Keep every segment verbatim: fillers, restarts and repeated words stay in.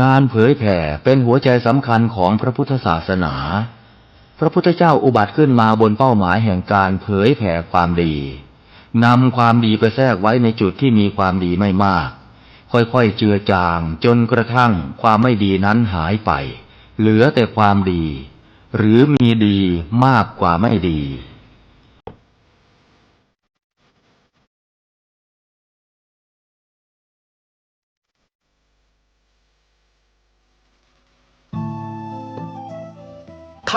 งานเผยแผ่เป็นหัวใจสำคัญของพระพุทธศาสนา พระพุทธเจ้าอุบัติขึ้นมาบนเป้าหมายแห่งการเผยแผ่ความดี นำความดีไปแทรกไว้ในจุดที่มีความดีไม่มาก ค่อยๆ เจือจางจนกระทั่งความไม่ดีนั้นหายไป เหลือแต่ความดี หรือมีดีมากกว่าไม่ดี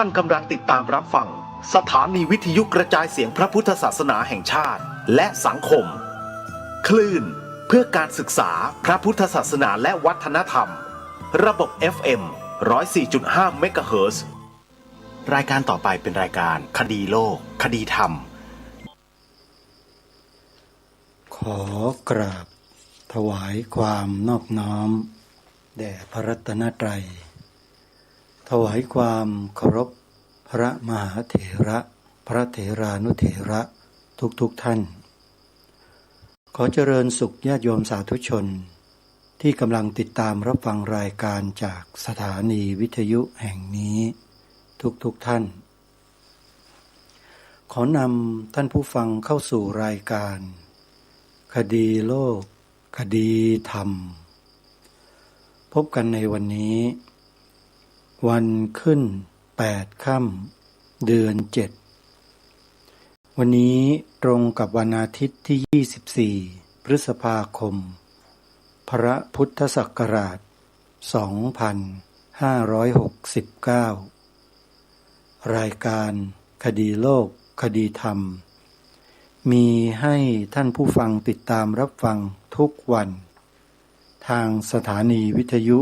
ท่านกำลังติดตามรับฟังสถานีวิทยุกระจายเสียงพระพุทธศาสนาแห่งชาติและสังคม คลื่นเพื่อการศึกษาพระพุทธศาสนาและวัฒนธรรม ระบบ เอฟ เอ็ม ร้อยสี่จุดห้า เมกะเฮิรตซ์ รายการต่อไปเป็นรายการคดีโลก คดีธรรม ขอกราบถวายความนอบน้อมแด่พระรัตนตรัย ถวายความเคารพพระมหาเถระ พระเถรานุเถระทุกๆ ท่าน ขอเจริญสุขญาติโยมสาธุชน ที่กำลังติดตามรับฟังรายการจากสถานีวิทยุแห่งนี้ทุกๆ ท่าน ขอนำท่านผู้ฟังเข้าสู่รายการคดีโลก คดีธรรม พบกันในวันนี้ วันขึ้นแปดค่ำ เดือนเจ็ด วันนี้ตรงกับวันอาทิตย์ที่ ยี่สิบสี่ พฤษภาคม พระพุทธศักราช สองพันห้าร้อยหกสิบเก้า รายการคดีโลก คดีธรรม มีให้ท่านผู้ฟังติดตามรับฟังทุกวัน ทางสถานีวิทยุ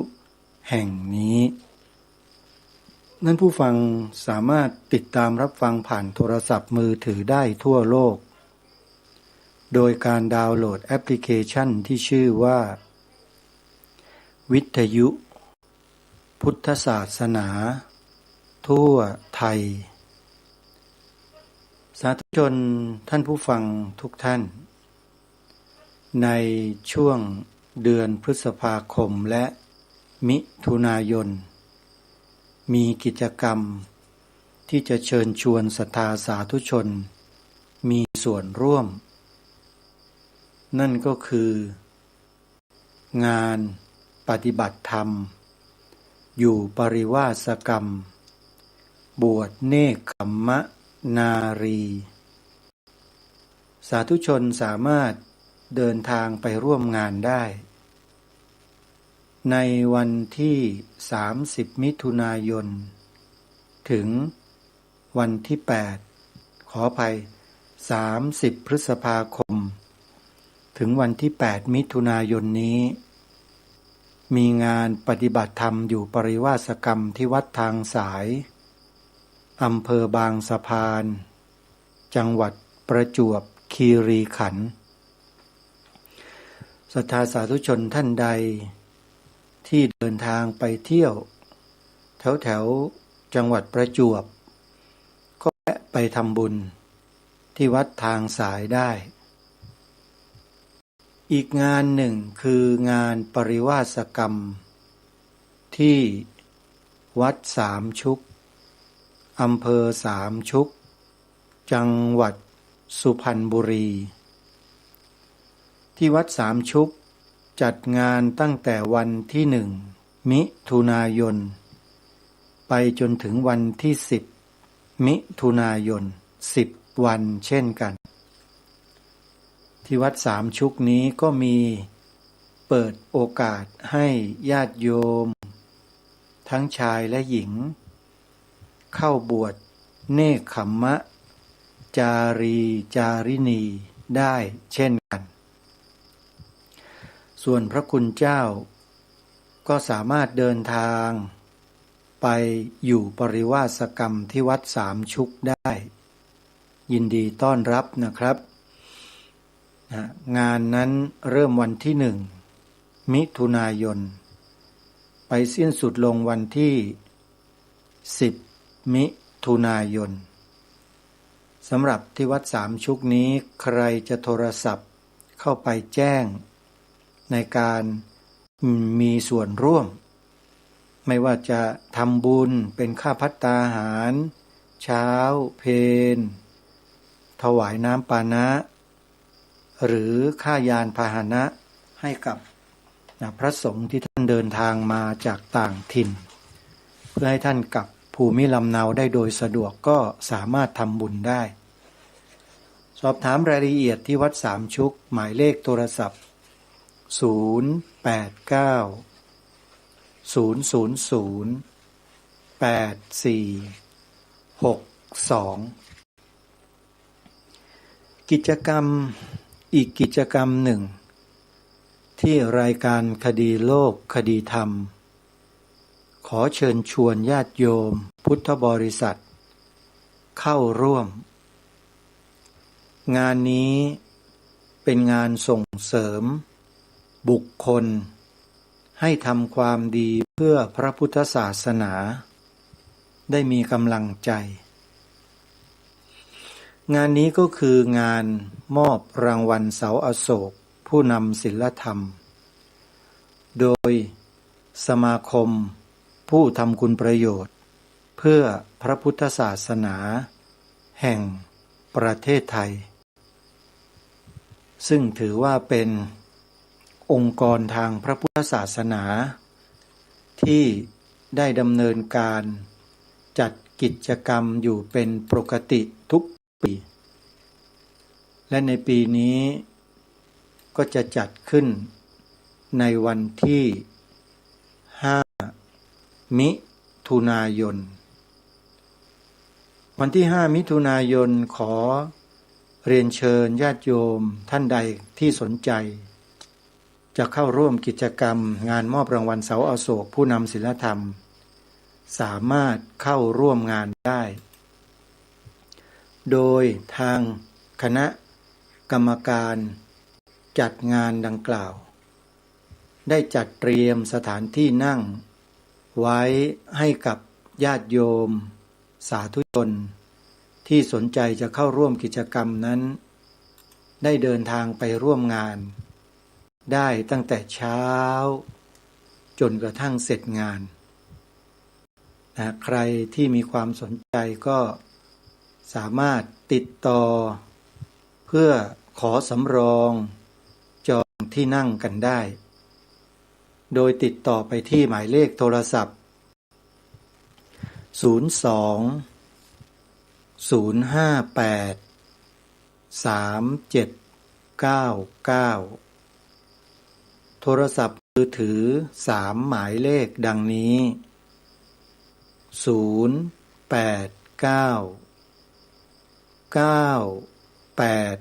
แห่งนี้ ท่านผู้ฟังสามารถติดตามรับฟังผ่านโทรศัพท์มือถือได้ทั่วโลก โดยการดาวน์โหลดแอปพลิเคชันที่ชื่อว่า วิทยุพุทธศาสนาทั่วไทย สาธุชนท่านผู้ฟังทุกท่าน ในช่วงเดือนพฤษภาคมและมิถุนายน มีกิจกรรมที่จะเชิญชวนศรัทธาสาธุชนมีส่วนร่วม นั่นก็คือ งานปฏิบัติธรรม อยู่ปริวาสกรรม บวชเณกขัมมนารี สาธุชนสามารถเดินทางไปร่วมงานได้ ในวันที่ สามสิบ มิถุนายน ถึงวันที่ แปด ขออภัย สามสิบ พฤษภาคม ถึงวันที่ แปด มิถุนายนนี้ มีงานปฏิบัติธรรมอยู่ปริวาสกรรมที่วัดทางสาย อำเภอบางสะพาน จังหวัดประจวบคีรีขันธ์ ศรัทธาสาธุชนท่านใดที่เดินทางไปเที่ยวแถวๆ จังหวัดประจวบ ก็แวะไปทำบุญที่วัดทางสายได้ อีกงานหนึ่งคืองานปริวาสกรรม ที่วัดสามชุก อำเภอสามชุก จังหวัดสุพรรณบุรี ที่วัดสามชุกจัดงานตั้งแต่วันที่ หนึ่ง มิถุนายน ไปจนถึงวันที่ สิบ มิถุนายน สิบ วันเช่นกัน ที่วัดสามชุกนี้ก็มีเปิดโอกาสให้ญาติโยม ทั้งชายและหญิง เข้าบวชเณกขัมมะ จารีจาริณีได้เช่นกัน ส่วนพระคุณเจ้าก็สามารถเดินทางไปอยู่ปริวาสกรรมที่วัดสามชุกได้ ยินดีต้อนรับนะครับ นะ งานนั้นเริ่มวันที่ หนึ่ง มิถุนายน ไปสิ้นสุดลงวันที่ สิบ มิถุนายน สำหรับที่วัดสามชุกนี้ ใครจะโทรศัพท์เข้าไปแจ้งในการมีส่วนร่วม ไม่ว่าจะทำบุญเป็นข้าภัตตาหาร เช้า เพล ถวายน้ำปานะ หรือข้ายานพาหนะให้กับ นะ พระสงฆ์ที่ท่านเดินทางมาจากต่างถิ่น เพื่อให้ท่านกลับภูมิลำเนาได้โดยสะดวก ก็สามารถทำบุญได้ สอบถามรายละเอียดที่วัดสามชุก หมายเลขโทรศัพท์ ศูนย์ แปด เก้า ศูนย์ ศูนย์ ศูนย์ แปด สี่ หก สอง กิจกรรม อีกกิจกรรมหนึ่ง ที่รายการคดีโลกคดีธรรม ขอเชิญชวนญาติโยมพุทธบริษัทเข้าร่วม งานนี้เป็นงานส่งเสริมบุคคลให้ทำความดีเพื่อพระพุทธศาสนา ได้มีกำลังใจ งานนี้ก็คืองานมอบรางวัลเสาอโศกผู้นำศีลธรรม โดยสมาคมผู้ทำคุณประโยชน์เพื่อพระพุทธศาสนาแห่งประเทศไทย ซึ่งถือว่าเป็นองค์กรทางพระพุทธศาสนา ที่ได้ดำเนินการจัดกิจกรรมอยู่เป็นปกติทุกปี และในปีนี้ก็จะจัดขึ้นในวันที่ ห้า มิถุนายน วันที่ ห้า มิถุนายน ขอเรียนเชิญญาติโยมท่านใดที่สนใจ จะเข้าร่วมกิจกรรมงานมอบรางวัลเสาอโศกผู้นำศีลธรรม สามารถเข้าร่วมงานได้ โดยทางคณะกรรมการจัดงานดังกล่าว ได้จัดเตรียมสถานที่นั่งไว้ให้กับญาติโยมสาธุชนที่สนใจจะเข้าร่วมกิจกรรมนั้น ได้เดินทางไปร่วมงานได้ตั้งแต่เช้าจนกระทั่งเสร็จงาน นะ ใครที่มีความสนใจก็สามารถติดต่อเพื่อขอสำรองจองที่นั่งกันได้ โดยติดต่อไปที่หมายเลขโทรศัพท์ ศูนย์ สอง ศูนย์ ห้า แปด สาม เจ็ด เก้า เก้า โทรศัพท์มือถือสามหมายเลขดังนี้ ศูนย์ แปด เก้า เก้า แปด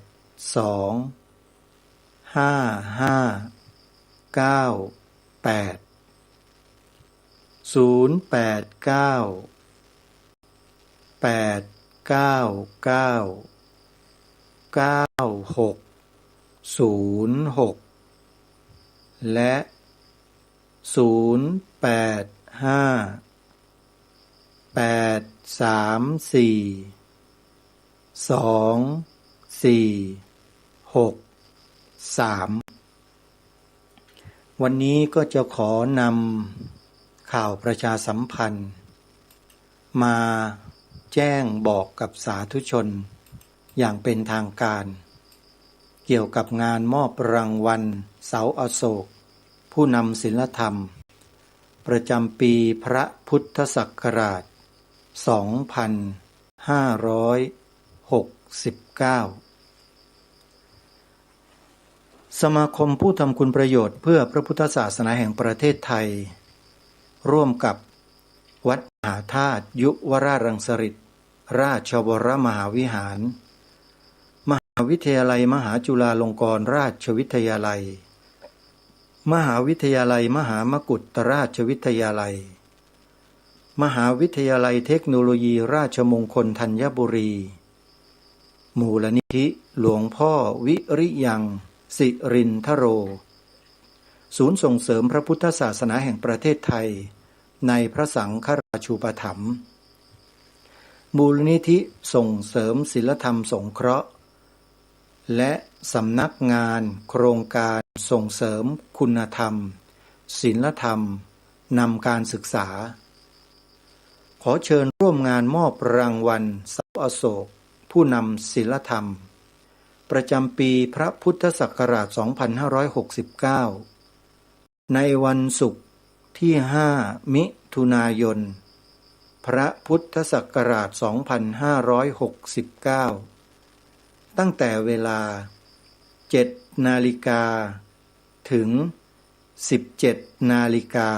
สอง ห้า ห้า เก้า แปด ศูนย์ แปด เก้า แปด เก้า เก้า เก้า หก ศูนย์ หก และ ศูนย์ แปด ห้า แปด สาม สี่ สอง สี่ หก สาม วันนี้ก็จะขอนำข่าวประชาสัมพันธ์ มาแจ้งบอกกับสาธุชนอย่างเป็นทางการ เกี่ยวกับงานมอบรางวัลเสาอโศกผู้นำศีลธรรม ประจำปีพระพุทธศักราช สองพันห้าร้อยหกสิบเก้า สมาคมผู้ทำคุณประโยชน์เพื่อพระพุทธศาสนาแห่งประเทศไทย ร่วมกับวัดมหาธาตุยุวราชรังสฤษ ราชวรมหาวิหาร มหาวิทยาลัยมหาจุฬาลงกรณราชวิทยาลัย มหาวิทยาลัยมหามกุฏราชวิทยาลัย มหาวิทยาลัยเทคโนโลยีราชมงคลธัญบุรี มูลนิธิหลวงพ่อวิริยังค์ สิรินทโร ศูนย์ส่งเสริมพระพุทธศาสนาแห่งประเทศไทย ในพระสังฆราชูปถัมภ์ มูลนิธิส่งเสริมศีลธรรมสงเคราะห์ และสำนักงานโครงการส่งเสริมคุณธรรม ศีลธรรม ใน นำการศึกษา ขอเชิญร่วมงานมอบรางวัลเสาอโศก ผู้นำศีลธรรม ประจำปีพระพุทธศักราช สองพันห้าร้อยหกสิบเก้า ในวันศุกร์ที่ ห้า มิถุนายน พระพุทธศักราช สองพันห้าร้อยหกสิบเก้า ตั้งแต่เวลา เจ็ดนาฬิกา ถึง สิบเจ็ดนาฬิกา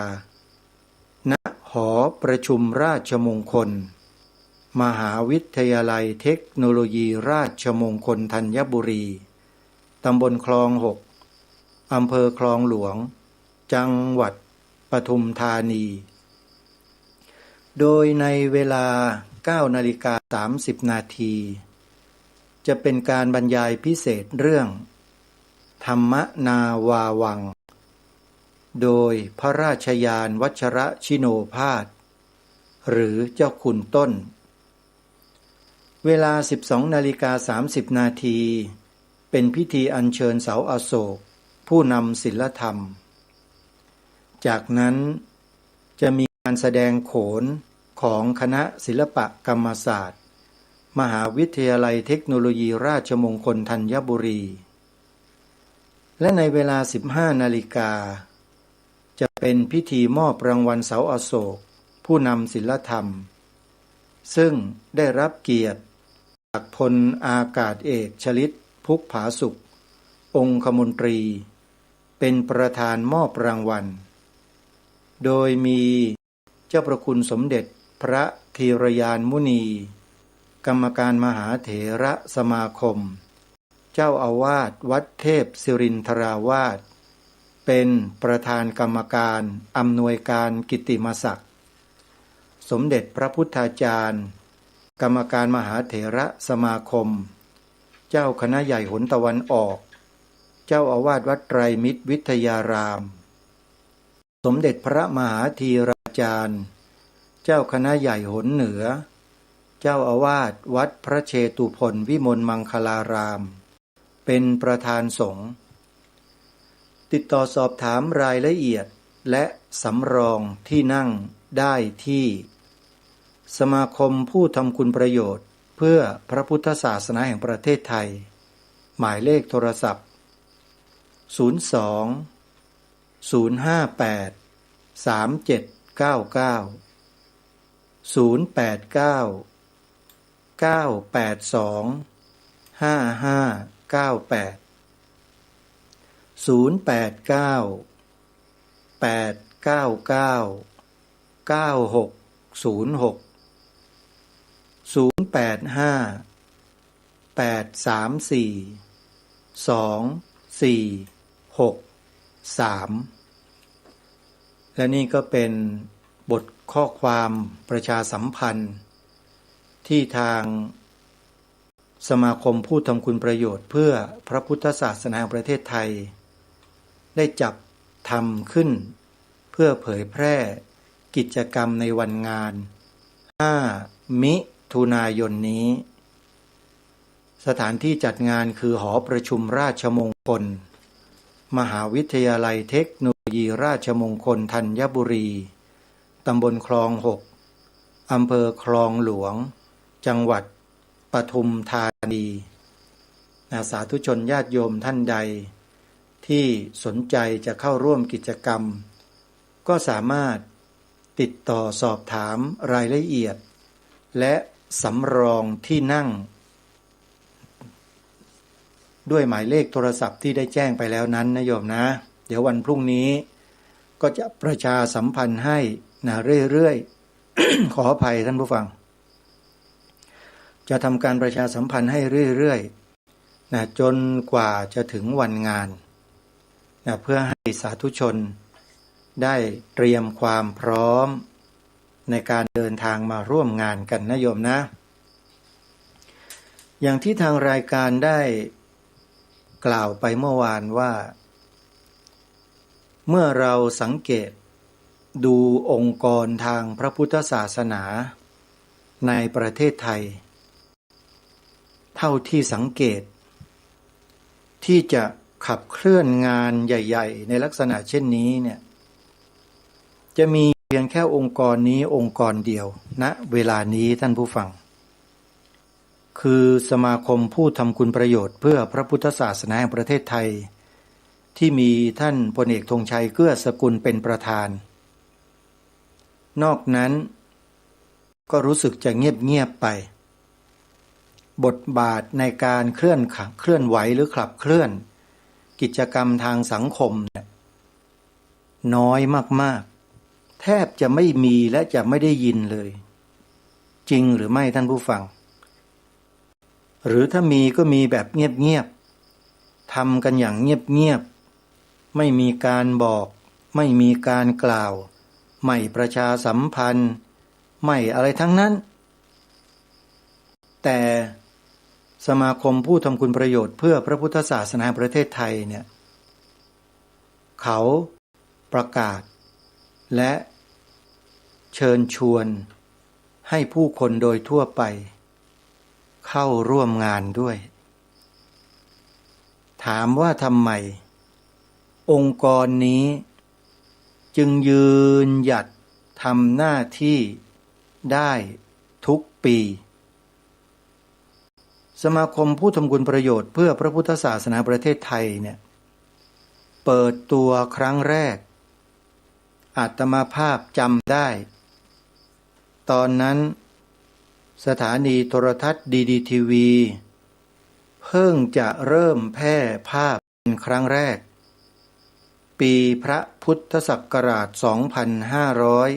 ณ หอประชุมราชมงคล มหาวิทยาลัยเทคโนโลยีราชมงคลธัญบุรี ตำบลคลองหก อำเภอคลองหลวง จังหวัดปทุมธานี โดยในเวลา เก้านาฬิกา สามสิบนาที จะเป็นการบรรยายพิเศษเรื่อง ธรรมนาวาวัง โดยพระราชยานวัชรชิโนภาส หรือเจ้าคุณต้น เวลา สิบสองนาฬิกา สามสิบนาที เป็นพิธีอัญเชิญเสาอโศก ผู้นำศีลธรรม จากนั้นจะมีการแสดงโขนของคณะศิลปกรรมศาสตร์ มหาวิทยาลัยเทคโนโลยีราชมงคลธัญบุรี และในเวลา สิบห้านาฬิกา จะเป็นพิธีมอบรางวัลเสาอโศก ผู้นำศีลธรรม ซึ่งได้รับเกียรติจากพลอากาศเอกชลิต พุกผาสุข องคมนตรี เป็นประธานมอบรางวัล โดยมีเจ้าพระคุณสมเด็จพระธีรยานมุนี กรรมการมหาเถรสมาคม เจ้าอาวาสวัดเทพศิรินทราวาส เป็นประธานกรรมการอำนวยการกิตติมศักดิ์ สมเด็จพระพุทธาจารย์ กรรมการมหาเถรสมาคม เจ้าคณะใหญ่หนตะวันออก เจ้าอาวาสวัดไตรมิตรวิทยาราม สมเด็จพระมหาธีราจารย์ เจ้าคณะใหญ่หนเหนือ เจ้าอาวาสวัดพระเชตุพนวิมลมังคลาราม เป็นประธานสงฆ์ ติดต่อสอบถามรายละเอียดและสำรองที่นั่งได้ที่ สมาคมผู้ทำคุณประโยชน์เพื่อพระพุทธศาสนาแห่งประเทศไทย หมายเลขโทรศัพท์ ศูนย์สอง ศูนย์ห้าแปด สามเจ็ดเก้าเก้า ศูนย์แปดเก้า เก้าแปดสอง ห้าห้าเก้าแปด ศูนย์แปดเก้า แปดเก้าเก้า เก้าหกศูนย์หก ศูนย์แปดห้า แปดสามสี่ สองสี่หกสาม และนี่ก็เป็นบทข้อความประชาสัมพันธ์ ที่ทางสมาคมผู้ทำคุณประโยชน์เพื่อพระพุทธศาสนาแห่งประเทศไทย ได้จัดทำขึ้นเพื่อเผยแพร่กิจกรรมในวันงาน ห้ามิถุนายนนี้ สถานที่จัดงานคือหอประชุมราชมงคล มหาวิทยาลัยเทคโนโลยีราชมงคลธัญบุรี ตำบลคลองหก อำเภอคลองหลวง จังหวัดปทุมธานี นะ สาธุชนญาติโยมท่านใดที่สนใจจะเข้าร่วมกิจกรรม ก็สามารถติดต่อสอบถามรายละเอียด และสำรองที่นั่ง ด้วยหมายเลขโทรศัพท์ที่ได้แจ้งไปแล้วนั้นนะโยมนะ เดี๋ยววันพรุ่งนี้ก็จะประชาสัมพันธ์ให้นะเรื่อยๆ ขออภัยท่านผู้ฟัง จะทำการประชาสัมพันธ์ให้เรื่อยๆ นะ จนกว่าจะถึงวันงาน นะ เพื่อให้สาธุชนได้เตรียมความพร้อมในการเดินทางมาร่วมงานกันนะโยมนะ อย่างที่ทางรายการได้กล่าวไปเมื่อวานว่า เมื่อเราสังเกตดูองค์กรทางพระพุทธศาสนาในประเทศไทย เท่าที่สังเกต ที่จะขับเคลื่อนงานใหญ่ๆ ในลักษณะเช่นนี้เนี่ย จะมีเพียงแค่องค์กรนี้องค์กรเดียว ณ เวลานี้ท่านผู้ฟัง คือสมาคมผู้ทำคุณประโยชน์เพื่อพระพุทธศาสนาแห่งประเทศไทย ที่มีท่านพลเอกธงชัย เกื้อสกุล เป็นประธาน นอกนั้นก็รู้สึกจะเงียบๆ ไป บทบาทในการเคลื่อนข- เคลื่อนไหวหรือขับเคลื่อนกิจกรรมทางสังคมเนี่ย น้อยมากๆ แทบจะไม่มีและจะไม่ได้ยินเลย จริงหรือไม่ท่านผู้ฟัง หรือถ้ามีก็มีแบบเงียบๆ ทำกันอย่างเงียบๆ ไม่มีการบอก ไม่มีการกล่าว ไม่ประชาสัมพันธ์ ไม่อะไรทั้งนั้น แต่สมาคมผู้ทำคุณประโยชน์เพื่อพระพุทธศาสนาแห่งประเทศไทยเนี่ย เขาประกาศและเชิญชวนให้ผู้คนโดยทั่วไปเข้าร่วมงานด้วย ถามว่าทำไมองค์กรนี้จึงยืนหยัดทำหน้าที่ได้ทุกปี สมาคมผู้ทำคุณประโยชน์เพื่อพระพุทธศาสนาประเทศไทยเนี่ย เปิดตัวครั้งแรก อาตมาภาพจำได้ ตอนนั้นสถานีโทรทัศน์ ดีดีทีวี เพิ่งจะเริ่มแพร่ภาพเป็นครั้งแรก ปีพระพุทธศักราช สองพันห้าร้อย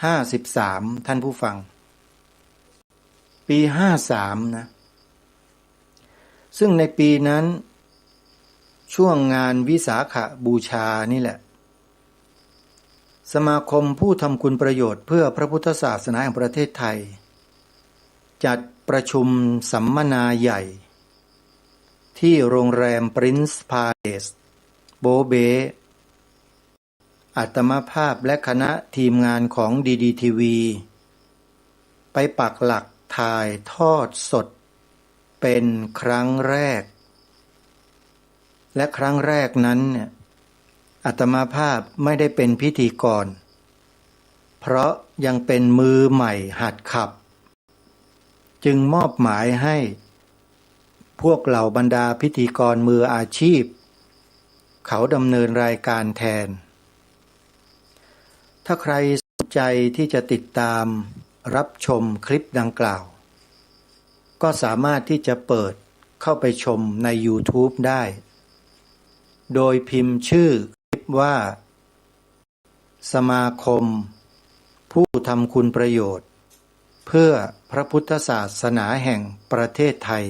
ห้าสิบสาม ท่านผู้ฟัง ปีห้าสามนะ ซึ่งในปีนั้น ช่วงงานวิสาขบูชานี่แหละ สมาคมผู้ทำคุณประโยชน์เพื่อพระพุทธศาสนาแห่งประเทศไทย จัดประชุมสัมมนาใหญ่ ที่โรงแรม Prince Palace โบเบ อาตมาภาพและคณะทีมงานของ ดีดีทีวี ไปปักหลักถ่ายทอดสดเป็นครั้งแรก และครั้งแรกนั้นเนี่ย อาตมาภาพไม่ได้เป็นพิธีกร เพราะยังเป็นมือใหม่หัดขับ จึงมอบหมายให้พวกเหล่าบรรดาพิธีกรมืออาชีพ เขาดำเนินรายการแทน ถ้าใครสนใจที่จะติดตามรับชมคลิปดังกล่าว ก็สามารถที่จะเปิดเข้าไปชมในยูทูบได้ โดยพิมพ์ชื่อคลิปว่า สมาคมผู้ทำคุณประโยชน์เพื่อพระพุทธศาสนาแห่งประเทศไทย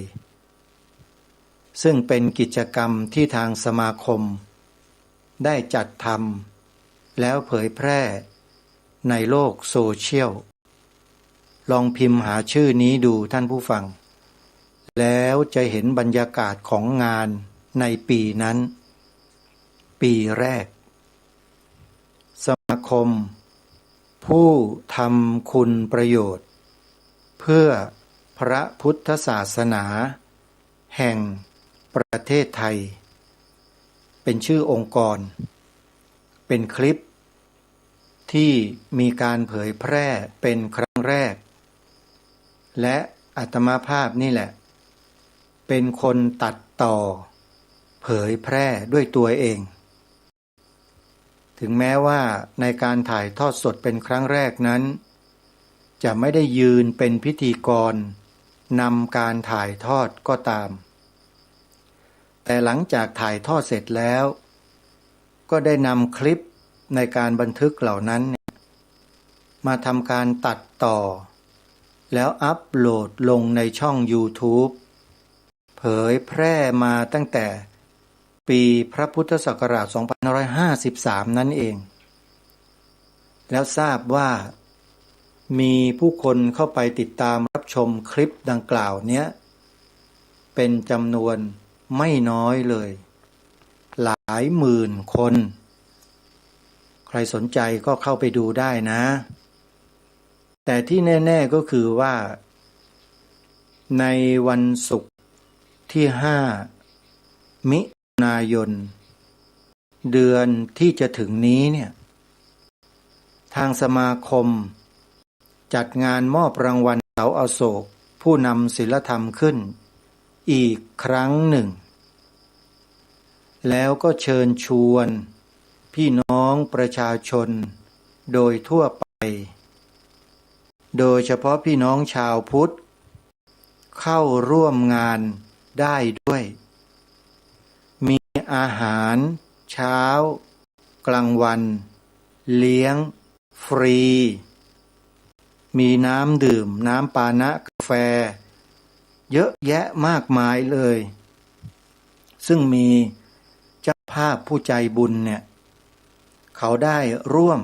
ซึ่งเป็นกิจกรรมที่ทางสมาคมได้จัดทำแล้วเผยแพร่ในโลกโซเชียล ลองพิมพ์หาชื่อนี้ดูท่านผู้ฟัง แล้วจะเห็นบรรยากาศของงานในปีนั้น ปีแรก สมาคมผู้ทำคุณประโยชน์เพื่อพระพุทธศาสนาแห่งประเทศไทย เป็นชื่อองค์กร เป็นคลิปที่มีการเผยแพร่เป็นครั้งแรก และอาตมาภาพนี่แหละ เป็นคนตัดต่อเผยแพร่ด้วยตัวเอง ถึงแม้ว่าในการถ่ายทอดสดเป็นครั้งแรกนั้น จะไม่ได้ยืนเป็นพิธีกรนำการถ่ายทอดก็ตาม แต่หลังจากถ่ายทอดเสร็จแล้ว ก็ได้นำคลิปในการบันทึกเหล่านั้นเนี่ย มาทำการตัดต่อ แล้วอัปโหลดลงในช่องยูทูบ เผยแพร่มาตั้งแต่ปีพระพุทธศักราช สองพันห้าร้อยห้าสิบสาม นั้นเอง แล้วทราบว่ามีผู้คนเข้าไปติดตามรับชมคลิปดังกล่าวเนี้ย เป็นจำนวนไม่น้อยเลย หลายหมื่นคน ใครสนใจก็เข้าไปดูได้นะ แต่ที่แน่ๆก็คือว่า ในวันศุกร์ที่ ห้า มิถุนายน เดือนที่จะถึงนี้เนี่ย างสมาคมจัดงานมอบรางวัลเสาอโศกผู้นำศีลธรรมขึ้นอีกครั้งหนึ่ง แล้วก็เชิญชวนพี่น้องประชาชนโดยทั่วไป โดยเฉพาะพี่น้องชาวพุทธ เข้าร่วมงานได้ด้วย มีอาหารเช้า กลางวัน เลี้ยงฟรี มีน้ำดื่ม น้ำปานะ กาแฟ เยอะแยะมากมายเลย ซึ่งมีเจ้าภาพผู้ใจบุญเนี่ย เขาได้ร่วม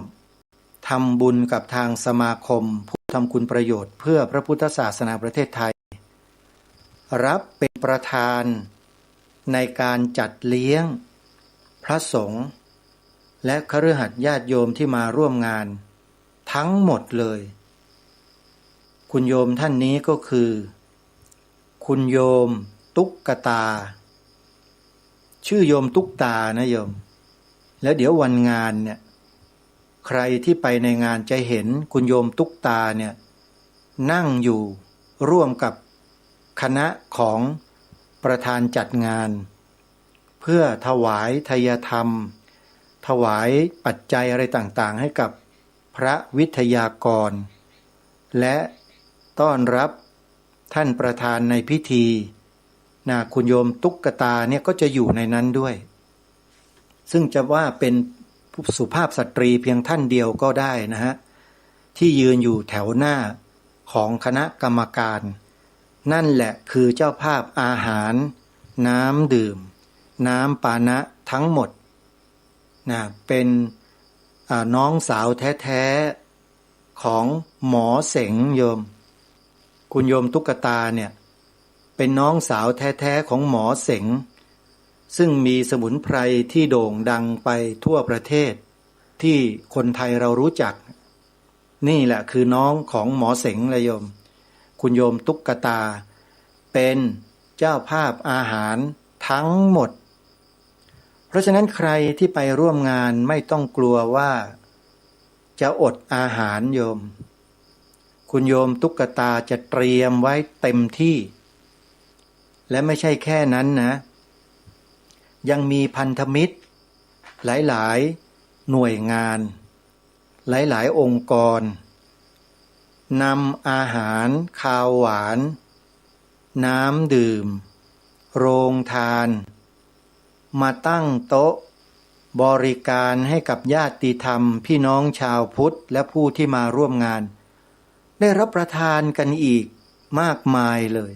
ทำบุญกับทางสมาคมผู้ทำคุณประโยชน์เพื่อพระพุทธศาสนาประเทศไทย รับเป็นประธานในการจัดเลี้ยงพระสงฆ์และคฤหัสถ์ญาติโยมที่มาร่วมงานทั้งหมดเลย คุณโยมท่านนี้ก็คือ คุณโยมตุ๊กตา ชื่อโยมตุ๊กตานะโยม แล้วเดี๋ยววันงานเนี่ย ใครที่ไปในงานจะเห็นคุณโยมตุ๊กตาเนี่ย นั่งอยู่ร่วมกับคณะของประธานจัดงาน เพื่อถวายไทยธรรม ถวายปัจจัยอะไรต่างๆ ให้กับพระวิทยากร และต้อนรับท่านประธานในพิธีนะ คุณโยมตุ๊กตาเนี่ยก็จะอยู่ในนั้นด้วย ซึ่งจะว่าเป็นสุภาพสตรีเพียงท่านเดียวก็ได้นะฮะ ที่ยืนอยู่แถวหน้าของคณะกรรมการ นั่นแหละคือเจ้าภาพอาหาร น้ำดื่ม น้ำปานะทั้งหมดนะ เป็น อ่า น้องสาวแท้ๆ ของหมอเสงโยม คุณโยมตุ๊กตาเนี่ย เป็นน้องสาวแท้ๆ ของหมอเสง ซึ่งมีสมุนไพรที่โด่งดังไปทั่วประเทศ ที่คนไทยเรารู้จัก นี่แหละคือน้องของหมอเสงเลยโยม คุณโยมตุ๊กตา เป็นเจ้าภาพอาหารทั้งหมด เพราะฉะนั้นใครที่ไปร่วมงานไม่ต้องกลัวว่าจะอดอาหารโยม คุณโยมตุ๊กตาจะเตรียมไว้เต็มที่ และไม่ใช่แค่นั้นนะ ยังมีพันธมิตรหลายๆ หน่วยงาน หลายๆ องค์กร นำอาหารคาวหวาน น้ำดื่ม โรงทาน มาตั้งโต๊ะบริการให้กับญาติธรรมพี่น้องชาวพุทธและผู้ที่มาร่วมงาน ได้รับประทานกันอีกมากมายเลย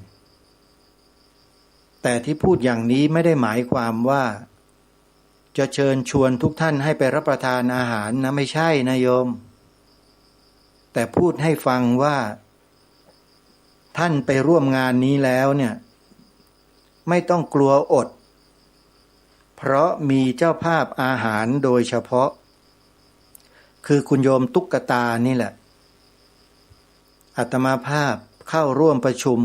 แต่ที่พูดอย่างนี้ไม่ได้หมายความว่า จะเชิญชวนทุกท่านให้ไปรับประทานอาหารนะ ไม่ใช่นะโยม แต่พูดให้ฟังว่า ท่านไปร่วมงานนี้แล้วเนี่ย ไม่ต้องกลัวอด เพราะมีเจ้าภาพอาหารโดยเฉพาะ คือคุณโยมตุ๊กตานี่แหละ อาตมาภาพเข้าร่วมประชุม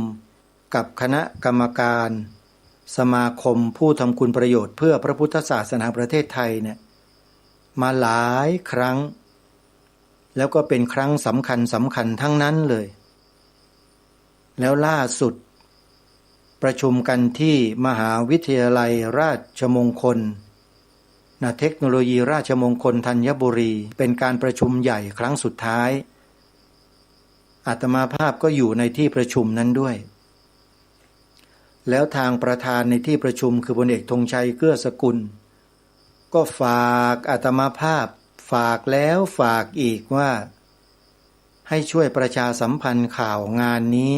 กับคณะกรรมการสมาคมผู้ทำคุณประโยชน์เพื่อพระพุทธศาสนาประเทศไทยเนี่ย มาหลายครั้ง แล้วก็เป็นครั้งสำคัญสำคัญทั้งนั้นเลย แล้วล่าสุดประชุมกันที่มหาวิทยาลัยราชมงคลนะ เทคโนโลยีราชมงคลธัญบุรี เป็นการประชุมใหญ่ครั้งสุดท้าย อาตมาภาพก็อยู่ในที่ประชุมนั้นด้วย แล้วทางประธานในที่ประชุมคือพลเอกธงชัย เกื้อสกุล ก็ฝากอาตมาภาพ ฝากแล้วฝากอีกว่า ให้ช่วยประชาสัมพันธ์ข่าวงานนี้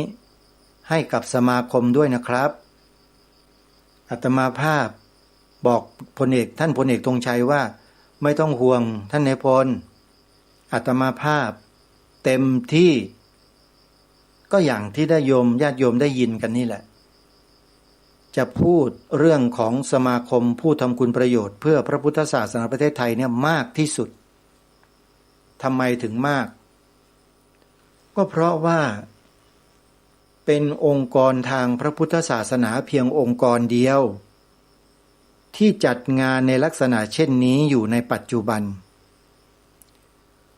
ให้กับสมาคมด้วยนะครับ อาตมาภาพบอกพลเอก ท่านพลเอกธงชัยว่า ไม่ต้องห่วงท่านนายพล อาตมาภาพเต็มที่ ก็อย่างที่ได้โยม ญาติโยมได้ยินกันนี่แหละ จะพูดเรื่องของสมาคมผู้ทำคุณประโยชน์เพื่อพระพุทธศาสนาประเทศไทยเนี่ยมากที่สุด ทำไมถึงมาก ก็เพราะว่าเป็นองค์กรทางพระพุทธศาสนาเพียงองค์กรเดียว ที่จัดงานในลักษณะเช่นนี้อยู่ในปัจจุบัน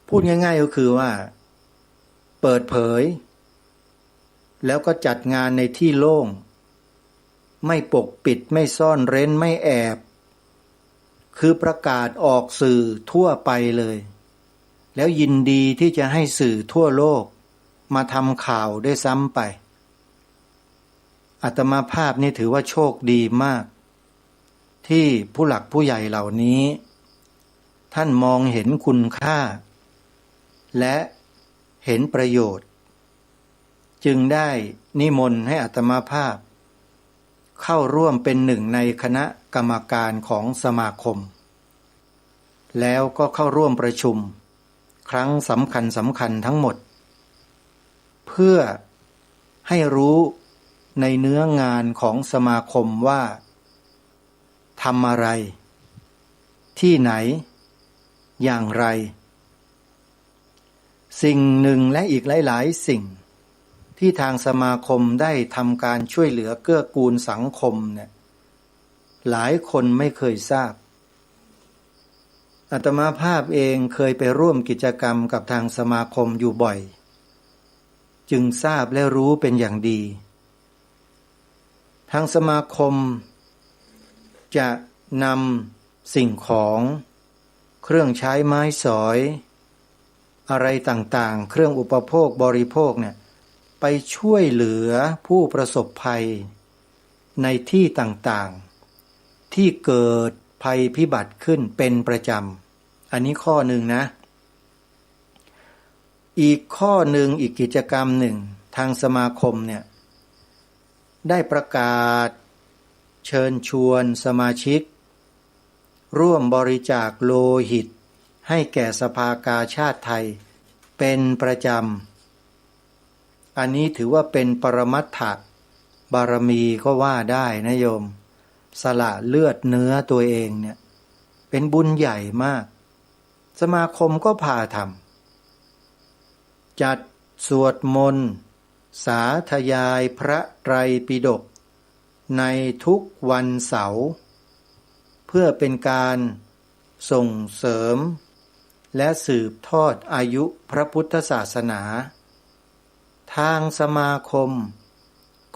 พูดง่ายๆก็คือว่า เปิดเผย แล้วก็จัดงานในที่โล่ง ไม่ปกปิด ไม่ซ่อนเร้น ไม่แอบ คือประกาศออกสื่อทั่วไปเลย แล้วยินดีที่จะให้สื่อทั่วโลกมาทำข่าวด้วยซ้ำไป อาตมาภาพนี่ถือว่าโชคดีมาก ที่ผู้หลักผู้ใหญ่เหล่านี้ ท่านมองเห็นคุณค่า และเห็นประโยชน์ จึงได้นิมนต์ให้อาตมาภาพ เข้าร่วมเป็นหนึ่งในคณะกรรมการของสมาคม แล้วก็เข้าร่วมประชุมครั้งสำคัญสำคัญทั้งหมด เพื่อให้รู้ในเนื้องานของสมาคมว่าทำอะไร ที่ไหน อย่างไร สิ่งหนึ่งและอีกหลายๆ สิ่ง ที่ทางสมาคมได้ทำการช่วยเหลือเกื้อกูลสังคมเนี่ย หลายคนไม่เคยทราบ อาตมาภาพเองเคยไปร่วมกิจกรรมกับทางสมาคมอยู่บ่อย จึงทราบและรู้เป็นอย่างดี ทางสมาคมจะนำสิ่งของ เครื่องใช้ไม้สอย อะไรต่างๆ เครื่องอุปโภคบริโภคเนี่ย ไปช่วยเหลือผู้ประสบภัย ในที่ต่างๆ ที่เกิดภัยพิบัติขึ้นเป็นประจำ อันนี้ข้อหนึ่งนะ อีกข้อหนึ่ง อีกกิจกรรมหนึ่ง ทางสมาคมเนี่ย ได้ประกาศเชิญชวนสมาชิก ร่วมบริจาคโลหิตให้แก่สภากาชาดไทยเป็นประจำ อันนี้ถือว่าเป็นปรมัตถบารมีก็ว่าได้นะโยม สละเลือดเนื้อตัวเองเนี่ย เป็นบุญใหญ่มาก สมาคมก็พาทำ จัดสวดมนต์ สาธยายพระไตรปิฎกในทุกวันเสาร์ เพื่อเป็นการส่งเสริม และสืบทอดอายุพระพุทธศาสนา ทางสมาคม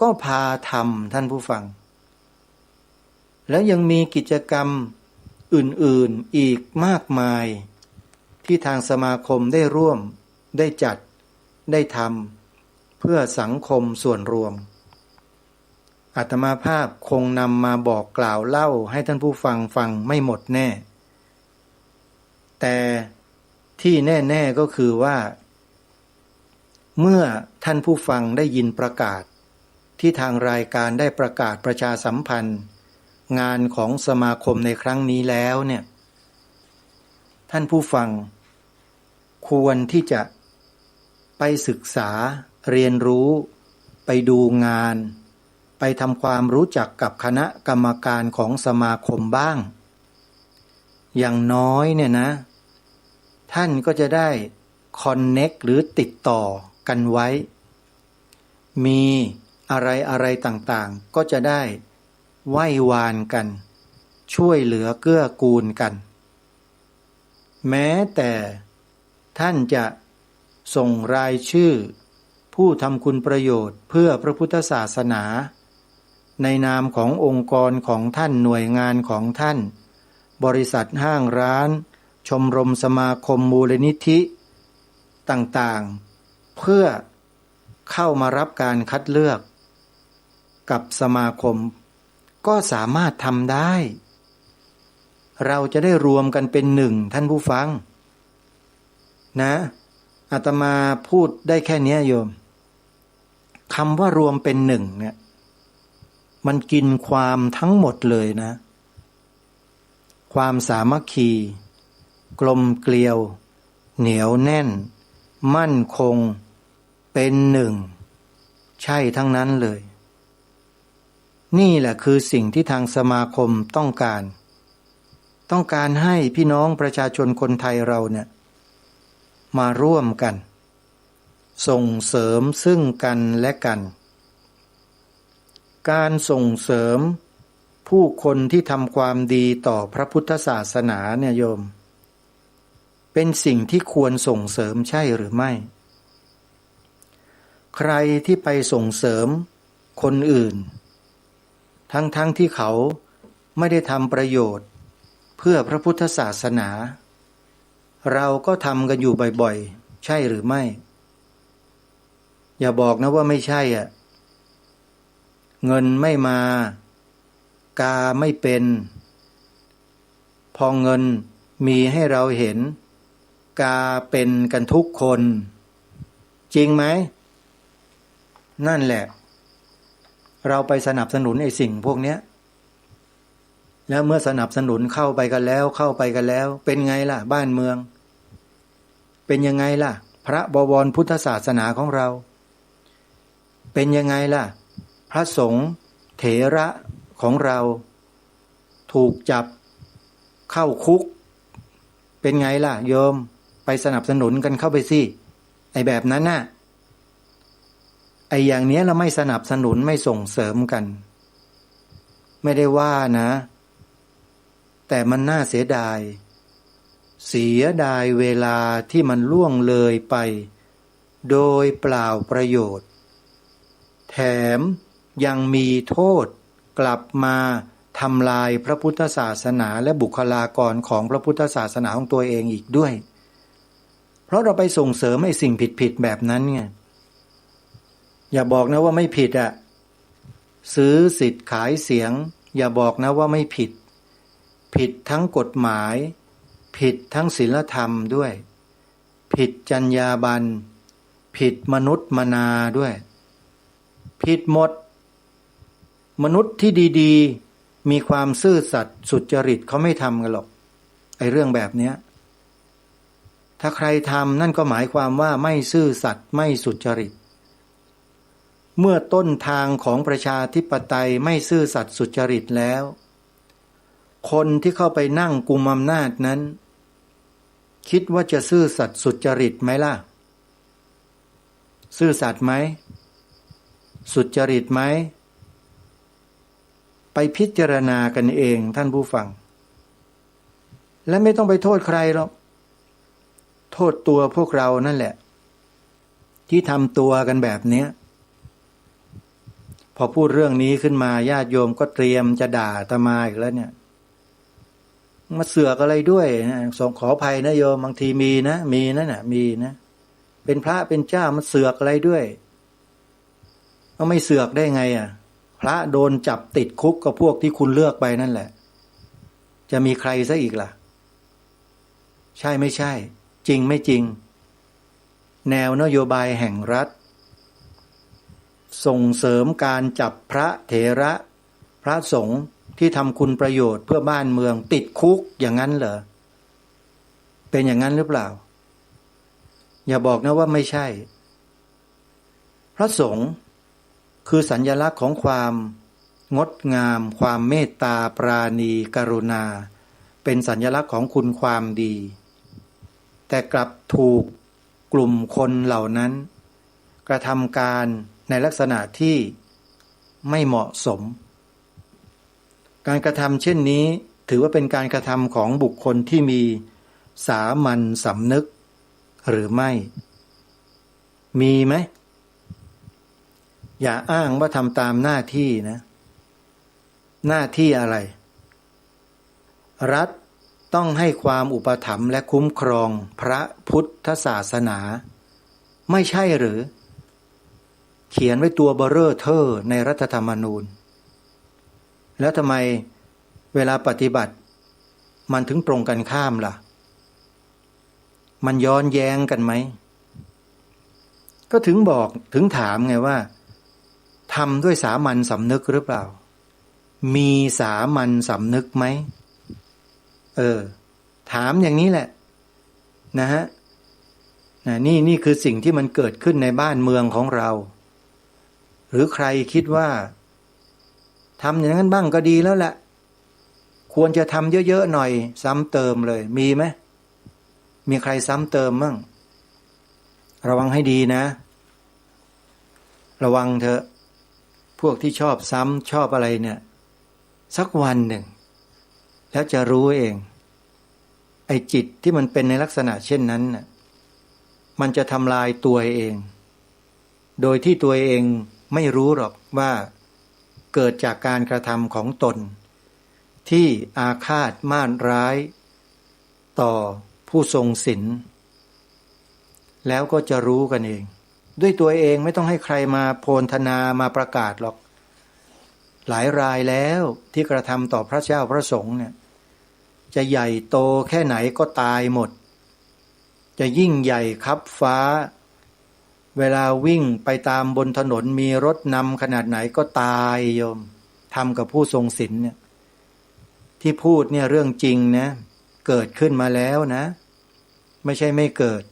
ก็พาทำ ท่านผู้ฟัง แล้วยังมีกิจกรรมอื่นๆ อีกมากมาย ที่ทางสมาคมได้ร่วม ได้จัด ได้ทำ เพื่อสังคมส่วนรวม อาตมาภาพคงนำมาบอกกล่าวเล่าให้ท่านผู้ฟังฟังไม่หมดแน่ แต่ที่แน่ๆ ก็คือว่า เมื่อท่านผู้ฟังได้ยินประกาศ ที่ทางรายการได้ประกาศประชาสัมพันธ์ งานของสมาคมในครั้งนี้แล้วเนี่ย ท่านผู้ฟังควรที่จะไปศึกษาเรียนรู้ ไปดูงาน ไปทำความรู้จักกับคณะกรรมการของสมาคมบ้าง อย่างน้อยเนี่ยนะ ท่านก็จะได้ คอนเน็กต์ หรือติดต่อกันไว้ มีอะไรอะไรต่างๆ ก็จะได้ไหว้วานกัน ช่วยเหลือเกื้อกูลกัน แม้แต่ท่านจะส่งรายชื่อผู้ทำคุณประโยชน์เพื่อพระพุทธศาสนา ในนามขององค์กรของท่าน หน่วยงานของท่าน บริษัทห้างร้าน ชมรมสมาคม มูลนิธิต่างๆ เพื่อเข้ามารับการคัดเลือกกับสมาคม ก็สามารถทำได้ เราจะได้รวมกันเป็นหนึ่ง ท่านผู้ฟัง นะ อาตมาพูดได้แค่เนี้ยโยม คำว่ารวมเป็นหนึ่งเนี่ย มันกินความทั้งหมดเลยนะ ความสามัคคี กลมเกลียว เหนียวแน่น มั่นคง เป็นหนึ่ง ใช่ทั้งนั้นเลย นี่แหละคือสิ่งที่ทางสมาคมต้องการ ต้องการให้พี่น้องประชาชนคนไทยเราเนี่ย มาร่วมกัน ส่งเสริมซึ่งกันและกัน การส่งเสริมผู้คนที่ทำความดีต่อพระพุทธศาสนาเนี่ยโยม เป็นสิ่งที่ควรส่งเสริมใช่หรือไม่ ใครที่ไปส่งเสริมคนอื่น ทั้งๆ ที่เขาไม่ได้ทำประโยชน์เพื่อพระพุทธศาสนา เราก็ทำกันอยู่บ่อยๆ ใช่หรือไม่ อย่าบอกนะว่าไม่ใช่อะ เงินไม่มา กาไม่เป็น พอเงินมีให้เราเห็น กาเป็นกันทุกคน จริงไหม นั่นแหละ เราไปสนับสนุนไอ้สิ่งพวกเนี้ย แล้วเมื่อสนับสนุนเข้าไปกันแล้ว เข้าไปกันแล้ว เป็นไงล่ะ บ้านเมือง เป็นยังไงล่ะ พระบวรพุทธศาสนาของเรา เป็นยังไงล่ะ พระสงฆ์เถระของเรา ถูกจับเข้าคุก เป็นไงล่ะ โยม ไปสนับสนุนกันเข้าไปสิ ไอ้แบบนั้นน่ะ ไอ้อย่างเนี้ยเราไม่สนับสนุน ไม่ส่งเสริมกัน ไม่ได้ว่านะ แต่มันน่าเสียดาย เสียดายเวลาที่มันล่วงเลยไป โดยเปล่าประโยชน์ แถมยังมีโทษกลับมาทำลายพระพุทธศาสนาและบุคลากรของพระพุทธศาสนาของตัวเองอีกด้วย เพราะเราไปส่งเสริมไอ้สิ่งผิดๆ แบบนั้นไง อย่าบอกนะว่าไม่ผิดอะ ซื้อสิทธิ์ขายเสียง อย่าบอกนะว่าไม่ผิด ผิดทั้งกฎหมาย ผิดทั้งศีลธรรมด้วย ผิดจรรยาบรรณ ผิดมนุษย์มนาด้วย ผิดหมด มนุษย์ที่ดีๆ มีความซื่อสัตย์สุจริต เขาไม่ทำกันหรอก ไอ้เรื่องแบบเนี้ย ถ้าใครทำนั่นก็หมายความว่าไม่ซื่อสัตย์ ไม่สุจริต เมื่อต้นทางของประชาธิปไตยไม่ซื่อสัตย์สุจริตแล้ว คนที่เข้าไปนั่งกุมอำนาจนั้น คิดว่าจะซื่อสัตย์สุจริตไหมล่ะ ซื่อสัตย์ไหม สุจริตไหม ไปพิจารณากันเองท่านผู้ฟัง และไม่ต้องไปโทษใครหรอก โทษตัวพวกเรานั่นแหละ ที่ทำตัวกันแบบเนี้ย พอพูดเรื่องนี้ขึ้นมา ญาติโยมก็เตรียมจะด่าอาตมาอีกแล้วเนี่ย มาเสือกอะไรด้วยนะ สง- ขออภัยนะโยม บางทีมีนะ มีนั่นน่ะ มีนะ เป็นพระเป็นเจ้ามาเสือกอะไรด้วย เอาไม่เสือกได้ไงอะ พระโดนจับติดคุกกับพวกที่คุณเลือกไปนั่นแหละ จะมีใครซะอีกล่ะ ใช่ไม่ใช่ จริงไม่จริง แนวนโยบายแห่งรัฐ ส่งเสริมการจับพระเถระ พระสงฆ์ที่ทำคุณประโยชน์เพื่อบ้านเมืองติดคุกอย่างนั้นเหรอ เป็นอย่างนั้นหรือเปล่า อย่าบอกนะว่าไม่ใช่ พระสงฆ์คือสัญลักษณ์ของความงดงาม ความเมตตา ปราณี กรุณา เป็นสัญลักษณ์ของคุณความดี แต่กลับถูกกลุ่มคนเหล่านั้น กระทำการในลักษณะที่ไม่เหมาะสม การกระทำเช่นนี้ถือว่าเป็นการกระทำของบุคคลที่มีสามัญสำนึกหรือไม่ มีไหม อย่าอ้างว่าทำตามหน้าที่นะ หน้าที่อะไร รัฐต้องให้ความอุปถัมภ์และคุ้มครองพระพุทธศาสนา ไม่ใช่หรือ เขียนไว้ตัวเบ้อเร่อเท่อในรัฐธรรมนูญ แล้วทำไมเวลาปฏิบัติมันถึงตรงกันข้ามล่ะ มันย้อนแย้งกันไหม ก็ถึงบอก ถึงถามไงว่า ทำด้วยสามัญสำนึกหรือเปล่า มีสามัญสำนึกไหม เออ ถามอย่างนี้แหละ นะฮะ นะ นี่ นี่คือสิ่งที่มันเกิดขึ้นในบ้านเมืองของเรา หรือใครคิดว่าทำอย่างนั้นบ้างก็ดีแล้วแหละ ควรจะทำเยอะๆหน่อย ซ้ำเติมเลย มีไหม มีใครซ้ำเติมมั่ง ระวังให้ดีนะ ระวังเถอะ พวกที่ชอบซ้ำชอบอะไรเนี่ย สักวันหนึ่ง แล้วจะรู้เอง ไอ้จิตที่มันเป็นในลักษณะเช่นนั้นน่ะ มันจะทำลายตัวเอง โดยที่ตัวเองไม่รู้หรอกว่าเกิดจากการกระทำของตน ที่อาฆาตมาดร้ายต่อผู้ทรงศีล แล้วก็จะรู้กันเอง ด้วยตัวเอง ไม่ต้องให้ใครมาโพลธนามาประกาศหรอก หลายรายแล้วที่กระทำต่อพระเจ้าพระสงฆ์เนี่ย จะใหญ่โตแค่ไหนก็ตายหมด จะยิ่งใหญ่คับฟ้า เวลาวิ่งไปตามบนถนนมีรถนำขนาดไหนก็ตายโยม ทำกับผู้ทรงศีลเนี่ย ที่พูดเนี่ยเรื่องจริงนะ เกิดขึ้นมาแล้วนะ ไม่ใช่ไม่เกิด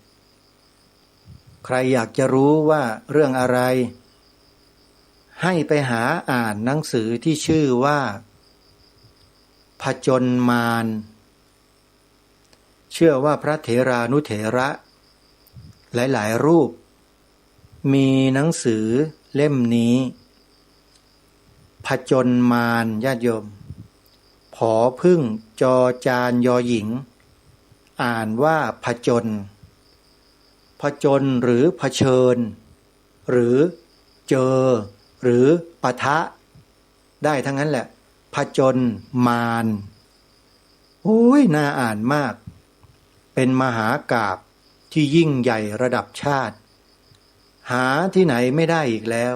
ใครอยากจะรู้ว่าเรื่องอะไร ให้ไปหาอ่านหนังสือที่ชื่อว่า ผจญมาร เชื่อว่าพระเถรานุเถระหลายๆ รูป มีหนังสือเล่มนี้ ผจญมาร ญาติโยม ผอผึ้ง จอจาน ยอหญิง อ่านว่าผจญ ผจญหรือเผชิญ หรือเจอ หรือปะทะ ได้ทั้งนั้นแหละ ผจญมาร โอ้ย น่าอ่านมาก เป็นมหากาพย์ที่ยิ่งใหญ่ระดับชาติ หาที่ไหนไม่ได้อีกแล้ว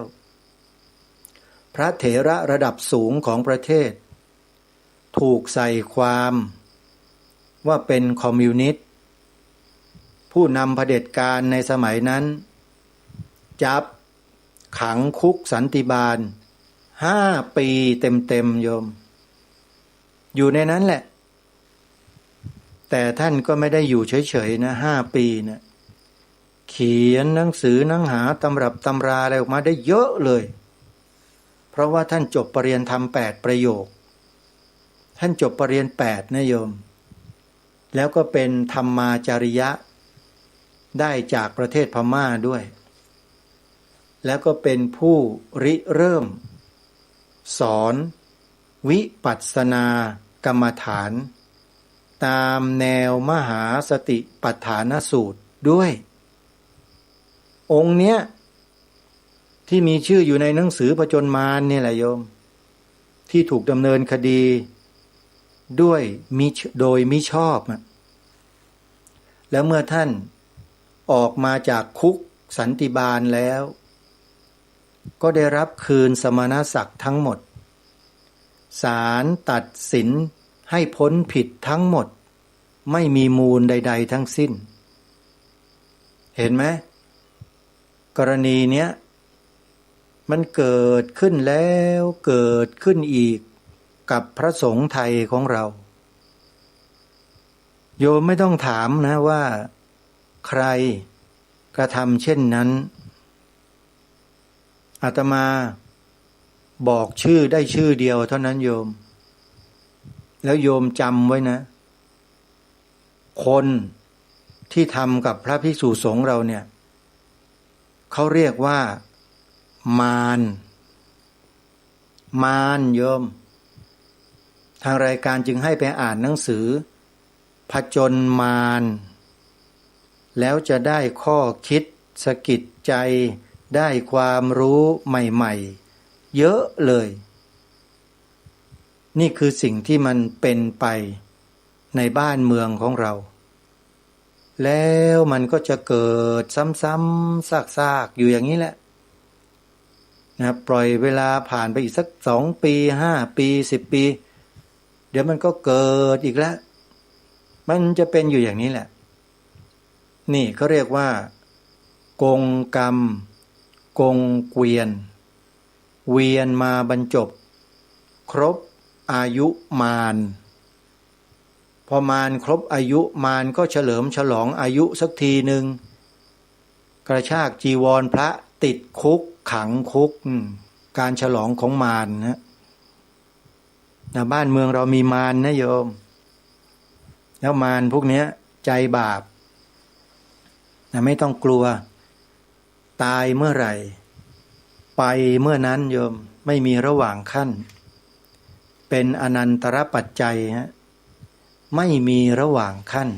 พระเถระระดับสูงของประเทศ ถูกใส่ความว่าเป็นคอมมิวนิสต์ ผู้นำเผด็จการในสมัยนั้น จับขังคุกสันติบาลห้าปีเต็มๆ โยม อยู่ในนั้นแหละ แต่ท่านก็ไม่ได้อยู่เฉยๆ นะ ห้าปีเนี่ย เขียนหนังสือหนังหาตำรับตำราอะไรออกมาได้เยอะเลย เพราะว่าท่านจบปรริญญาธรรมแปดประโยค ท่านจบปรริญญาแปดนะโยม แล้วก็เป็นธรรมาจาริยะ ได้จากประเทศพม่าด้วย แล้วก็เป็นผู้ริเริ่มสอนวิปัสสนากรรมฐาน ตามแนวมหาสติปัฏฐานสูตรด้วย องค์เนี้ย ที่มีชื่ออยู่ในหนังสือผจญมารเนี่ยแหละโยม ที่ถูกดำเนินคดีด้วยมิช-, โดยมิชอบอะ แล้วเมื่อท่านออกมาจากคุกสันติบาลแล้ว ก็ได้รับคืนสมณศักดิ์ทั้งหมด ศาลตัดสินให้พ้นผิดทั้งหมด ไม่มีมูลใดๆ ทั้งสิ้น เห็นไหม กรณีเนี้ย มันเกิดขึ้นแล้วเกิดขึ้นอีกกับพระสงฆ์ไทยของเรา โยมไม่ต้องถามนะว่าใครกระทำเช่นนั้น อาตมาบอกชื่อได้ชื่อเดียวเท่านั้นโยม แล้วโยมจำไว้นะ คนที่ทำกับพระภิกษุสงฆ์เราเนี่ย เขาเรียกว่ามาร มารโยม ทางรายการจึงให้ไปอ่านหนังสือผจญมาร แล้วจะได้ข้อคิดสะกิดใจ ได้ความรู้ใหม่ๆ เยอะเลย นี่คือสิ่งที่มันเป็นไปในบ้านเมืองของเรา แล้วมันก็จะเกิดซ้ำๆ ซากๆ อยู่อย่างนี้แหละ นะ ปล่อยเวลาผ่านไปอีกสักสองปี ห้าปี สิบปี เดี๋ยวมันก็เกิดอีกแล้ว มันจะเป็นอยู่อย่างนี้แหละ นี่เขาเรียกว่ากงกรรม กงเกวียน เวียนมาบรรจบ ครบอายุมาร พอมารครบอายุ มารก็เฉลิมฉลองอายุสักทีหนึ่ง กระชากจีวรพระ ติดคุก ขังคุก อืม การฉลองของมารนะ นะ บ้านเมืองเรามีมารนะโยม แล้วมารพวกเนี้ยใจบาป นะ ไม่ต้องกลัว ตายเมื่อไหร่ ไปเมื่อนั้นโยม ไม่มีระหว่างขั้น เป็นอนันตรปัจจัยฮะ ไม่มีระหว่างขั้น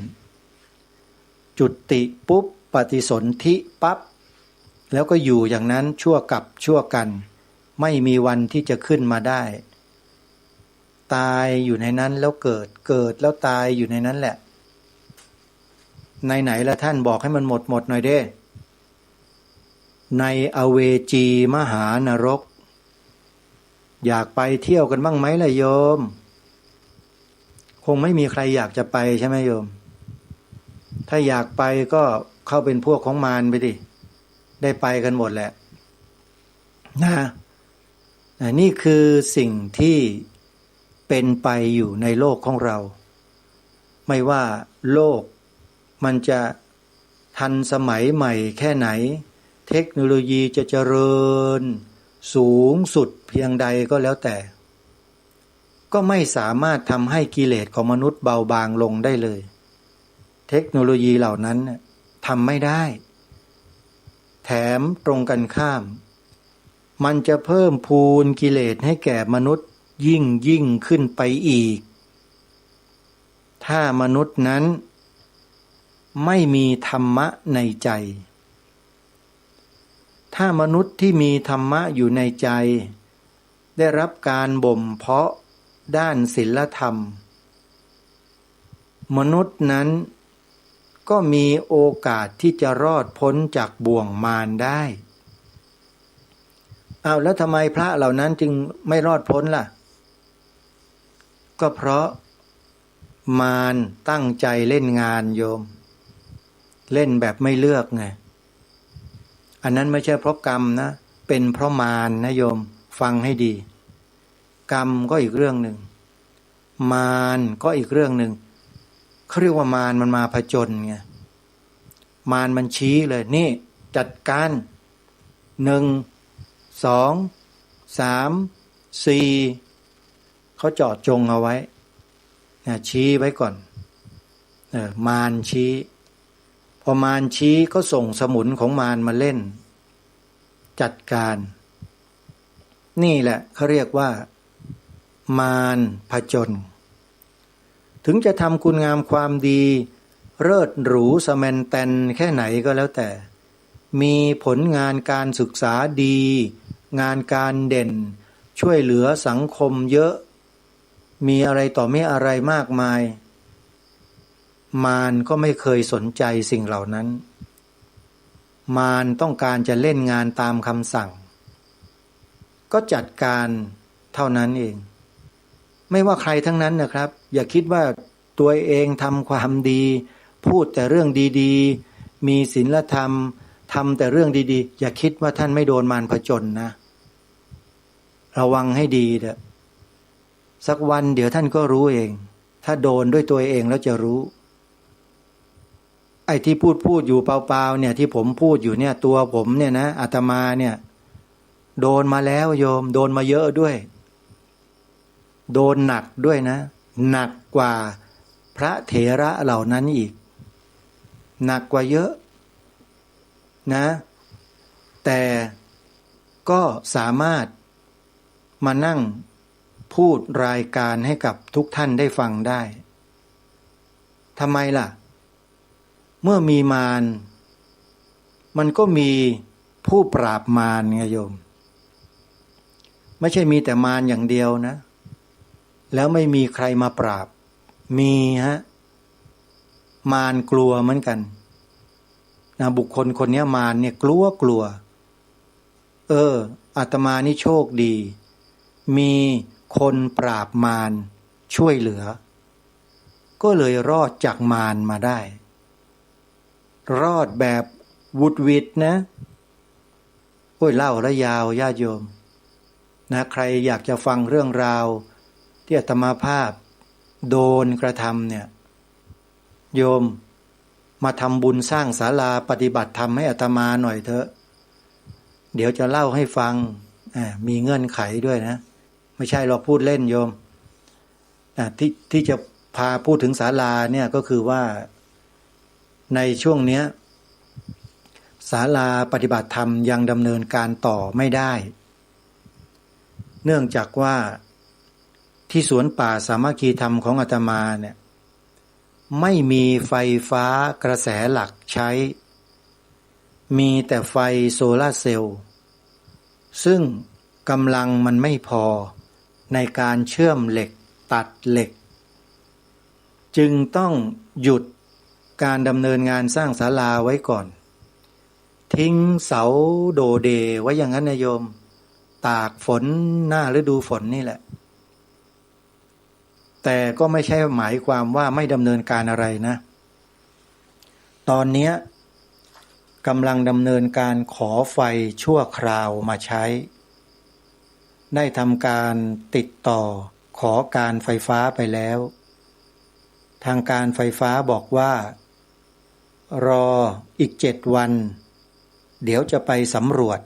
จุติปุ๊บ ปฏิสนธิปั๊บ แล้วก็อยู่อย่างนั้นชั่วกับชั่วกัน ไม่มีวันที่จะขึ้นมาได้ ตายอยู่ในนั้นแล้วเกิด เกิดแล้วตายอยู่ในนั้นแหละ ไหนๆ ละท่าน บอกให้มันหมดๆ หน่อยเด้ ในอเวจีมหานรก อยากไปเที่ยวกันบ้างไหมล่ะโยม คงไม่มีใครอยากจะไปใช่ไหมโยม ถ้าอยากไปก็เข้าเป็นพวกของมารไปดิ ได้ไปกันหมดแหละ นะ อ่ะ นี่คือสิ่งที่เป็นไปอยู่ในโลกของเรา ไม่ว่าโลกมันจะทันสมัยใหม่แค่ไหน เทคโนโลยีจะเจริญสูงสุดเพียงใดก็แล้วแต่ ก็ไม่สามารถทำให้กิเลสของมนุษย์เบาบางลงได้เลย เทคโนโลยีเหล่านั้นน่ะทำไม่ได้ แถมตรงกันข้าม มันจะเพิ่มพูนกิเลสให้แก่มนุษย์ยิ่งยิ่งขึ้นไปอีก ถ้ามนุษย์นั้นไม่มีธรรมะในใจ ถ้ามนุษย์ที่มีธรรมะอยู่ในใจ ได้รับการบ่มเพาะด้านศีลธรรม มนุษย์นั้นก็มีโอกาสที่จะรอดพ้นจากบ่วงมารได้ อ้าว แล้วทำไมพระเหล่านั้นจึงไม่รอดพ้นล่ะ ก็เพราะมารตั้งใจเล่นงานโยม เล่นแบบไม่เลือกไง อันนั้นไม่ใช่เพราะกรรมนะ เป็นเพราะมารนะโยม ฟังให้ดี กรรมก็อีกเรื่องหนึ่ง มารก็อีกเรื่องหนึ่ง เขาเรียกว่ามารมันมาผจญไง มารมันชี้เลย นี่จัดการ หนึ่ง สอง สาม สี่ เขาเจาะจงเอาไว้นะ ชี้ไว้ก่อน เออ มารชี้ พอมารชี้ก็ส่งสมุนของมารมาเล่น จัดการ นี่แหละเขาเรียกว่ามารผจญ ถึงจะทำคุณงามความดี เลิศหรูสแมนแตนแค่ไหนก็แล้วแต่ มีผลงานการศึกษาดี งานการเด่น ช่วยเหลือสังคมเยอะ มีอะไรต่อมีอะไรมากมาย มารก็ไม่เคยสนใจสิ่งเหล่านั้น มารต้องการจะเล่นงานตามคำสั่ง ก็จัดการเท่านั้นเอง ไม่ว่าใครทั้งนั้นนะครับ อย่าคิดว่าตัวเองทำความดี พูดแต่เรื่องดีๆ มีศีลธรรม ทำแต่เรื่องดีๆ อย่าคิดว่าท่านไม่โดนมารผจญนะ ระวังให้ดีเถอะ สักวันเดี๋ยวท่านก็รู้เอง ถ้าโดนด้วยตัวเองแล้วจะรู้ ไอ้ที่พูดพูดอยู่เปล่าๆ เนี่ย ที่ผมพูดอยู่เนี่ย ตัวผมเนี่ยนะ อาตมาเนี่ย โดนมาแล้วโยม โดนมาเยอะด้วย โดนหนักด้วยนะ หนักกว่าพระเถระเหล่านั้นอีก หนักกว่าเยอะนะ แต่ก็สามารถมานั่งพูดรายการให้กับทุกท่านได้ฟังได้ ทำไมล่ะ เมื่อมีมาร มันก็มีผู้ปราบมารไงโยม ไม่ใช่มีแต่มารอย่างเดียวนะ แล้วไม่มีใครมาปราบ มีฮะ มารกลัวเหมือนกันนะ บุคคลคนเนี้ย มารเนี่ยกลัวกลัว เออ อาตมานี่โชคดี มีคนปราบมารช่วยเหลือ ก็เลยรอดจากมารมาได้ รอดแบบหวุดหวิดนะ โอ้ย เล่าแล้วยาว ญาติโยมนะ ใครอยากจะฟังเรื่องราวที่อาตมาภาพโดนกระทำเนี่ย โยมมาทำบุญสร้างศาลาปฏิบัติธรรมให้อาตมาหน่อยเถอะ เดี๋ยวจะเล่าให้ฟัง อ่า มีเงื่อนไขด้วยนะ ไม่ใช่หรอก พูดเล่นโยม อ่ะ ที่ ที่จะพาพูดถึงศาลาเนี่ยก็คือว่า ในช่วงเนี้ย ศาลาปฏิบัติธรรมยังดำเนินการต่อไม่ได้ เนื่องจากว่าที่สวนป่าสามัคคีธรรมของอาตมาเนี่ย ไม่มีไฟฟ้ากระแสหลักใช้ มีแต่ไฟโซลาร์เซลล์ ซึ่งกำลังมันไม่พอในการเชื่อมเหล็กตัดเหล็ก จึงต้องหยุดการดำเนินงานสร้างศาลาไว้ก่อน ทิ้งเสาโดเดไว้อย่างนั้นนะโยม ตากฝนหน้าฤดูฝนนี่แหละ แต่ก็ไม่ใช่หมายความว่าไม่ดำเนินการอะไรนะ ตอนเนี้ยกำลังดำเนินการขอไฟชั่วคราวมาใช้ ได้ทำการติดต่อขอการไฟฟ้าไปแล้ว ทางการไฟฟ้าบอกว่า รออีกเจ็ดวัน เดี๋ยวจะไปสำรวจ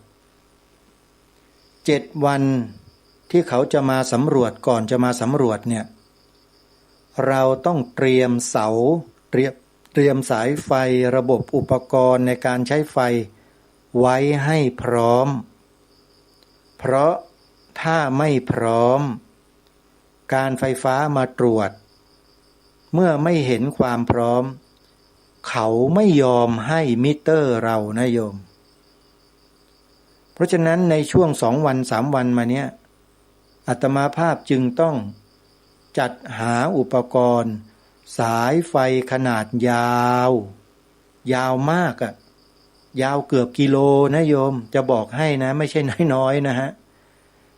เจ็ดวันที่เขาจะมาสำรวจ ก่อนจะมาสำรวจเนี่ย เราต้องเตรียมเสา เตรียม เตรียมสายไฟ ระบบอุปกรณ์ในการใช้ไฟไว้ให้พร้อม เพราะถ้าไม่พร้อม การไฟฟ้ามาตรวจ เมื่อไม่เห็นความพร้อม เขาไม่ยอมให้มิเตอร์เรานะโยม เพราะฉะนั้นในช่วงสองวันสามวันมาเนี้ย อาตมาภาพจึงต้องจัดหาอุปกรณ์ สายไฟขนาดยาว ยาวมากอะ ยาวเกือบกิโลนะโยม จะบอกให้นะ ไม่ใช่น้อยๆ นะฮะ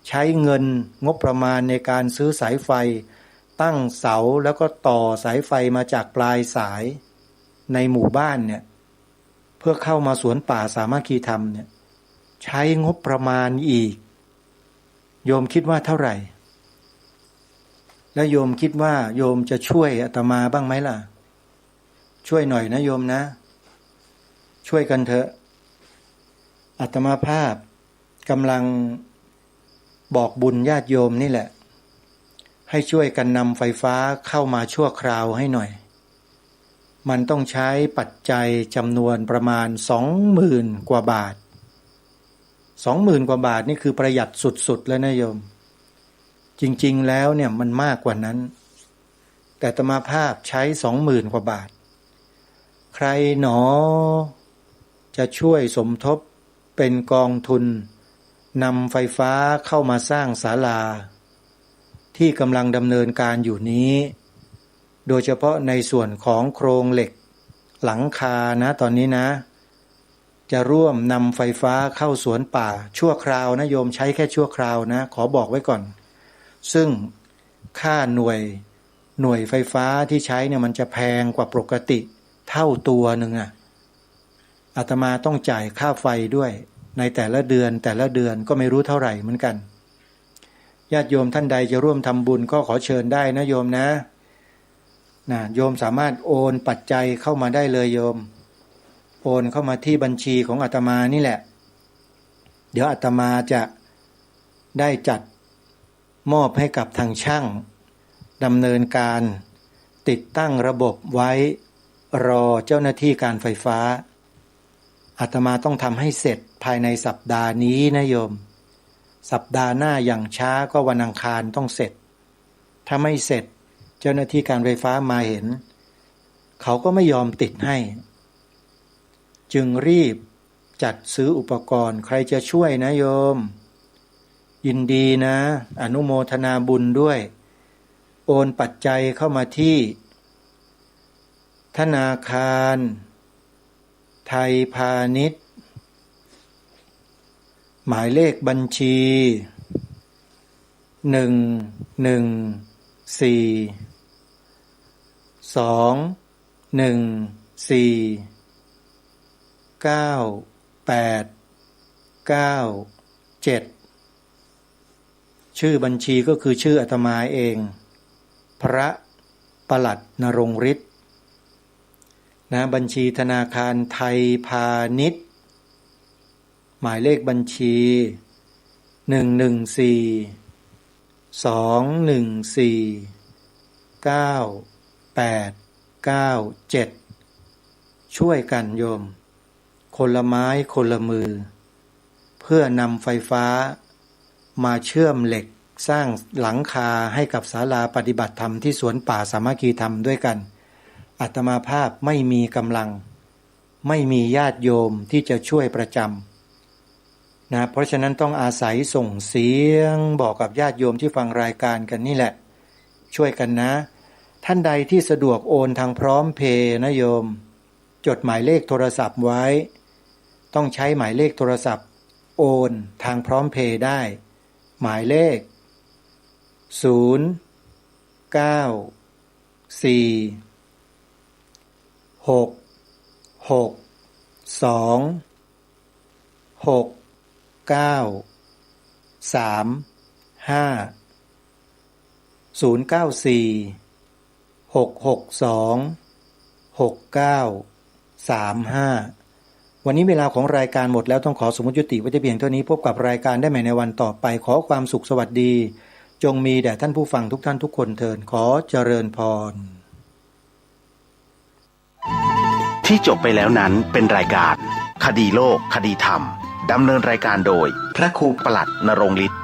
ใช้เงินงบประมาณในการซื้อสายไฟ ตั้งเสา แล้วก็ต่อสายไฟมาจากปลายสายในหมู่บ้านเนี่ย เพื่อเข้ามาสวนป่าสามัคคีธรรมเนี่ย ใช้งบประมาณอีก โยมคิดว่าเท่าไหร่ และโยมคิดว่าโยมจะช่วยอาตมาบ้างไหมล่ะ ช่วยหน่อยนะโยมนะ ช่วยกันเถอะ อาตมาภาพกำลังบอกบุญญาติโยมนี่แหละ ให้ช่วยกันนำไฟฟ้าเข้ามาชั่วคราวให้หน่อย มันต้องใช้ปัจจัยจำนวนประมาณสองหมื่นกว่าบาท สองหมื่นกว่าบาทนี่คือประหยัดสุดๆ แล้วนะโยม จริงๆ แล้วเนี่ยมันมากกว่านั้น แต่อาตมาภาพใช้สองหมื่นกว่าบาท ใครหนอจะช่วยสมทบเป็นกองทุนนำไฟฟ้าเข้ามาสร้างศาลา ที่กำลังดำเนินการอยู่นี้ โดยเฉพาะในส่วนของโครงเหล็กหลังคานะ ตอนนี้นะ จะร่วมนำไฟฟ้าเข้าสวนป่าชั่วคราวนะโยม ใช้แค่ชั่วคราวนะ ขอบอกไว้ก่อน ซึ่งค่าหน่วย หน่วยไฟฟ้าที่ใช้เนี่ยมันจะแพงกว่าปกติเท่าตัวหนึ่งอะ อาตมาต้องจ่ายค่าไฟด้วย ในแต่ละเดือน แต่ละเดือนก็ไม่รู้เท่าไหร่เหมือนกัน ญาติโยมท่านใดจะร่วมทำบุญก็ขอเชิญได้นะโยมนะ นะ โยมสามารถโอนปัจจัยเข้ามาได้เลยโยม โอนเข้ามาที่บัญชีของอาตมานี่แหละ เดี๋ยวอาตมาจะได้จัดมอบให้กับทางช่างดำเนินการติดตั้งระบบไว้ รอเจ้าหน้าที่การไฟฟ้า อาตมาต้องทำให้เสร็จภายในสัปดาห์นี้นะโยม สัปดาห์หน้าอย่างช้าก็วันอังคารต้องเสร็จ ถ้าไม่เสร็จ เจ้าหน้าที่การไฟฟ้ามาเห็น เขาก็ไม่ยอมติดให้ จึงรีบจัดซื้ออุปกรณ์ ใครจะช่วยนะโยม ยินดีนะ อนุโมทนาบุญด้วย โอนปัจจัยเข้ามาที่ ธนาคารไทยพาณิชย์ หมายเลขบัญชี หนึ่ง หนึ่ง สี่ สอง หนึ่ง สี่ เก้า แปด เก้า เจ็ด ชื่อบัญชีก็คือชื่ออาตมาเอง พระปลัดณรงค์ฤทธิ์ นะ บัญชีธนาคารไทยพาณิชย์ หมายเลขบัญชี หนึ่ง หนึ่ง สี่ สอง หนึ่ง สี่ เก้า แปด เก้า เจ็ด ช่วยกันโยม คนละไม้คนละมือ เพื่อนำไฟฟ้ามาเชื่อมเหล็กสร้างหลังคาให้กับศาลาปฏิบัติธรรมที่สวนป่าสามัคคีธรรมด้วยกัน อาตมาภาพไม่มีกำลัง ไม่มีญาติโยมที่จะช่วยประจำนะ เพราะฉะนั้นต้องอาศัยส่งเสียงบอกกับญาติโยมที่ฟังรายการกันนี่แหละ ช่วยกันนะ ท่านใดที่สะดวกโอนทางพร้อมเพย์นะโยม จดหมายเลขโทรศัพท์ไว้ ต้องใช้หมายเลขโทรศัพท์โอนทางพร้อมเพย์ได้ หมายเลข ศูนย์ เก้า สี่ หก หก สอง หก เก้า สาม ห้า ศูนย์ เก้า สี่ หก หก สอง หก เก้า สาม ห้า วันนี้เวลาของรายการหมดแล้ว ต้องขอสมมุติยุติไว้แต่เพียงเท่านี้ พบกับรายการได้ใหม่ในวันต่อไป ขอความสุขสวัสดี จงมีแด่ท่านผู้ฟังทุกท่านทุกคนเทอญ ขอเจริญพร ที่จบไปแล้วนั้นเป็นรายการคดีโลก คดีธรรม ดำเนินรายการโดยพระครูประหลัดณรงค์ฤทธิ์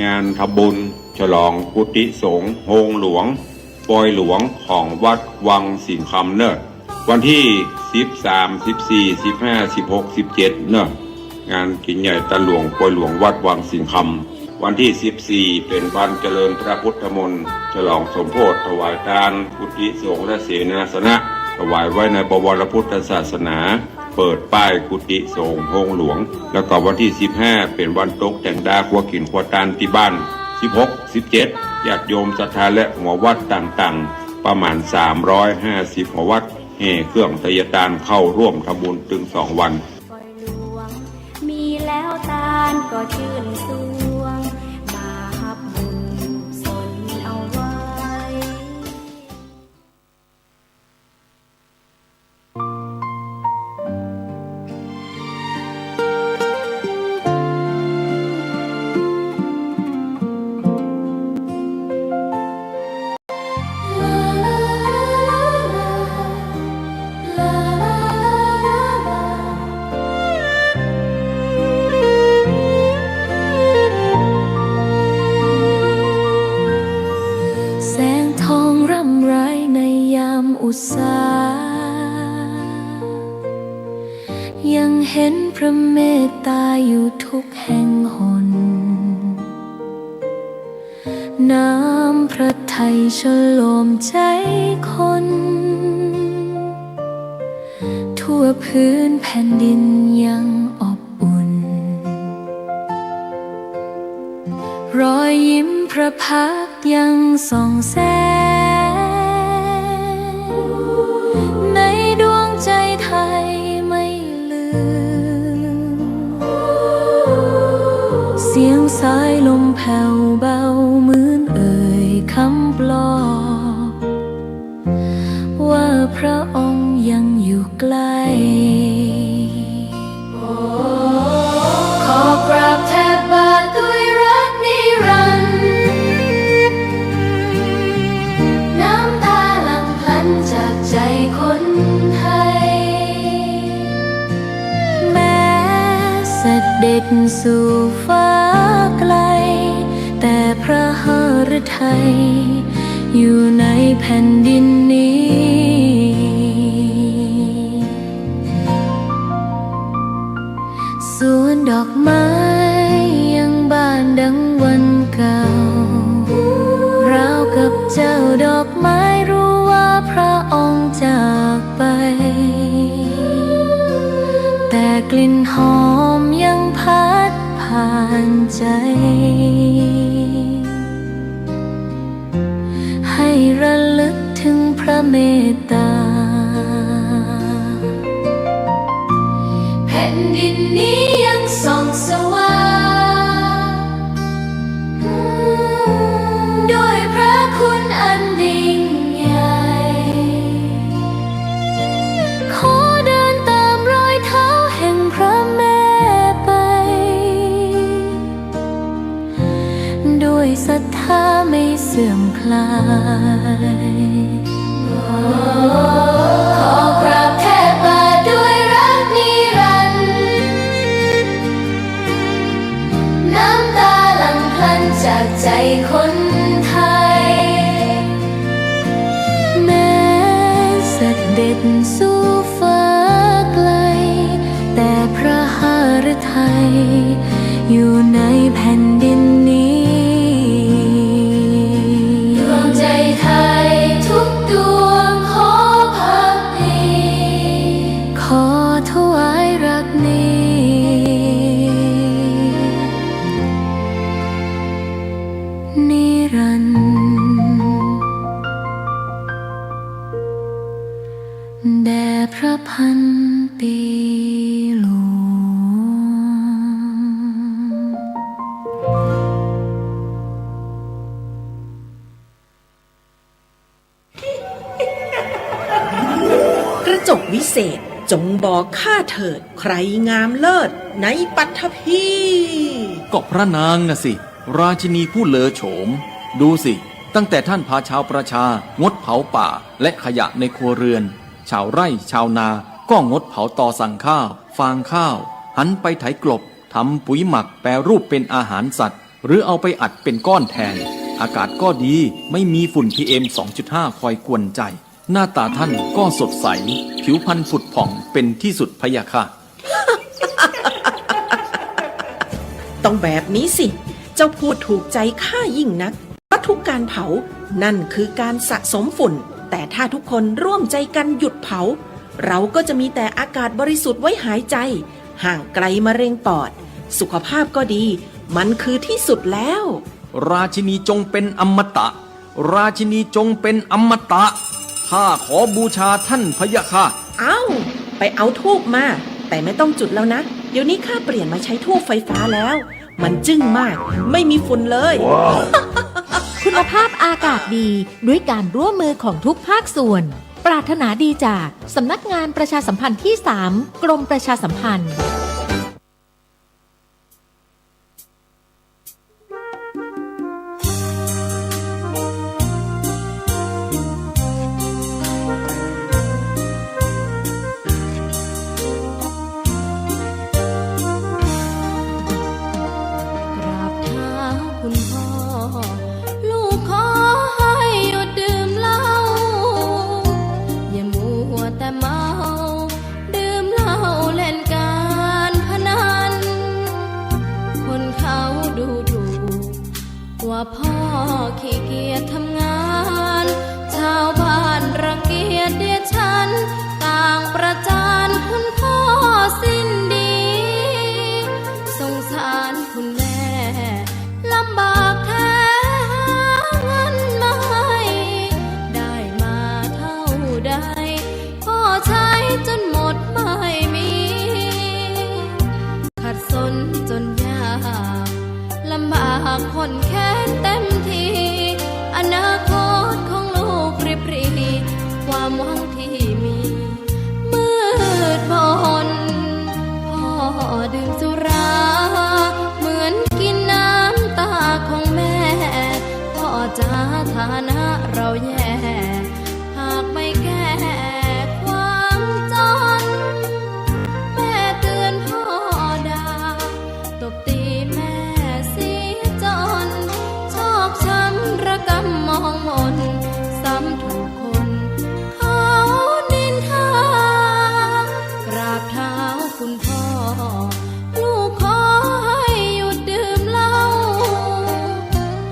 งานทำบุญฉลองกุฏิสงฆ์โฮงหลวง ปอยหลวงของวัดวังสิงห์คำเน่อ วันตี้สิบสาม สิบสี่ สิบห้า สิบหก สิบเจ็ดเน่อ งานกิ๋นใหญ่ตาหลวงปอยหลวงวัดวังสิงห์คำ วันตี้สิบสี่เป๋นวันเจริญพระพุทธมนต์ ฉลองสมโภชน์ ถวายตาน กุฏิสงฆ์และเสนาสนะ ถวายไว้ในบวรพุทธศาสนา เปิดป้ายกุฏิสงฆ์โฮงหลวง แล้วก็วันตี้สิบห้าเป๋นวันตกแต่งดาครัวกิ๋นครัวตานตี้บ้าน สิบหก สิบเจ็ด ญาติโยมศรัทธาและหัววัดต่างๆ ประมาณสามร้อยห้าสิบหัววัด แห่เครื่องไทยตานเข้าร่วมทำบุญตึงสองวัน ปอยหลวง มีแล้วตานก็จื้นสวง มาฮับบุญสนเอาไว้ แสงทองร่ำไรในยามอุตสา ยังเห็นพระเมตตาอยู่ทุกแห่งหน น้ำพระทัยชโลมใจคน ทั่วพื้นแผ่นดินยังอบอุ่น รอยยิ้มพระพักตร์ยังส่องแสง ในดวงใจไทยไม่ลืม เสียงสายลมแผ่วเบาเหมือนเอ่ยคำปลอบ ว่าพระองค์ยังอยู่ใกล้ ขอกราบแทบบาทด้วยรักนิรันดร์ น้ำตาหลั่งพลันจากใจคนไทย แม้เสด็จสู่ฟ้าไกล แต่พระหฤทัยอยู่ในแผ่นดินนี้ สวนดอกไม้ยังบานดังวันเก่า ราวกับเจ้าดอกไม้รู้ว่าพระองค์จากไป แต่กลิ่นหอมยังพัดผ่านใจ ให้ระลึกถึงพระเมตตา แผ่นดินนี้ยังส่องสว่าง ด้วยพระคุณอันยิ่งใหญ่ ขอเดินตามรอยเท้าแห่งพระเมตตาไป ด้วยศรัทธาไม่เสื่อมคลาย ขอกราบแทบบาทด้วยรักนิรันดร์ น้ำตาหลั่งพลันจากใจค อยู่ในแผ่นดินนี้ ดวงใจไทยทุกดวงขอภักดี ขอถวายรักนี้ นิรันดร์ แด่พระพันปีหลวง กระจกวิเศษ จงบอกข้าเถิด ใครงามเลิศในปัตภี ก็พระนางน่ะสิ ราชินีผู้เลอโฉม ดูสิ ตั้งแต่ท่านพาชาวประชา งดเผาป่า และขยะในครัวเรือน ชาวไร่ชาวนา ก็งดเผาตอสั่งข้าว ฟางข้าว หันไปไถกลบ ทำปุ๋ยหมัก แปรรูปเป็นอาหารสัตว์ หรือเอาไปอัดเป็นก้อนแทน อากาศก็ดี ไม่มีฝุ่น พีเอ็ม สองจุดห้า คอยกวนใจ หน้าตาท่านก็สดใส ผิวพรรณผุดผ่องเป็นที่สุดพะยะค่ะ ต้องแบบนี้สิ เจ้าพูดถูกใจข้ายิ่งนัก เพราะทุกการเผา นั่นคือการสะสมฝุ่น แต่ถ้าทุกคนร่วมใจกันหยุดเผา เราก็จะมีแต่อากาศบริสุทธิ์ไว้หายใจ ห่างไกลมะเร็งปอด สุขภาพก็ดี มันคือที่สุดแล้ว ราชินีจงเป็นอมตะ ราชินีจงเป็นอมตะ ข้าขอบูชาท่านพะยะค่ะ เอ้า ไปเอาธูปมา แต่ไม่ต้องจุดแล้วนะ เดี๋ยวนี้ข้าเปลี่ยนมาใช้ธูปไฟฟ้าแล้ว มันจึ้งมาก ไม่มีฝุ่นเลย คุณภาพอากาศดี ด้วยการร่วมมือของทุกภาคส่วน ปรารถนาดีจากสำนักงานประชาสัมพันธ์ที่สาม กรมประชาสัมพันธ์ กราบเท้าคุณพ่อ ลูกขอให้หยุดดื่มเหล้า อย่ามัวแต่เมา ดื่มเหล้าเล่นการพนัน คนเขาดูถูก ว่าพ่อขี้เกียจทำงาน ชาวบ้านรังเกียจเดียดฉัน ต่างประจานคุณพ่อสิ้นดี สงสารคุณแม่ ลำบากแท้หาเงินมาให้ ได้มาเท่าใด พ่อใช้จนหมดไม่มี ขัดสนจนยาก ลำบากข้นแค้นเต็มที อนาคตของลูกริบหรี่ ความหวังที่มี มืดมน พ่อดื่มสุรา เหมือนกินน้ำตาของแม่ พ่อจ๋า ฐานะเราแย่ หากไม่แก้ความจน แม่เตือนพ่อด่า ตบตีแม่เสียจน ชอกช้ำระกำมองมน ซ้ำถูกคนเขานินทา กราบเท้าคุณพ่อ ลูกขอให้หยุดดื่มเหล้า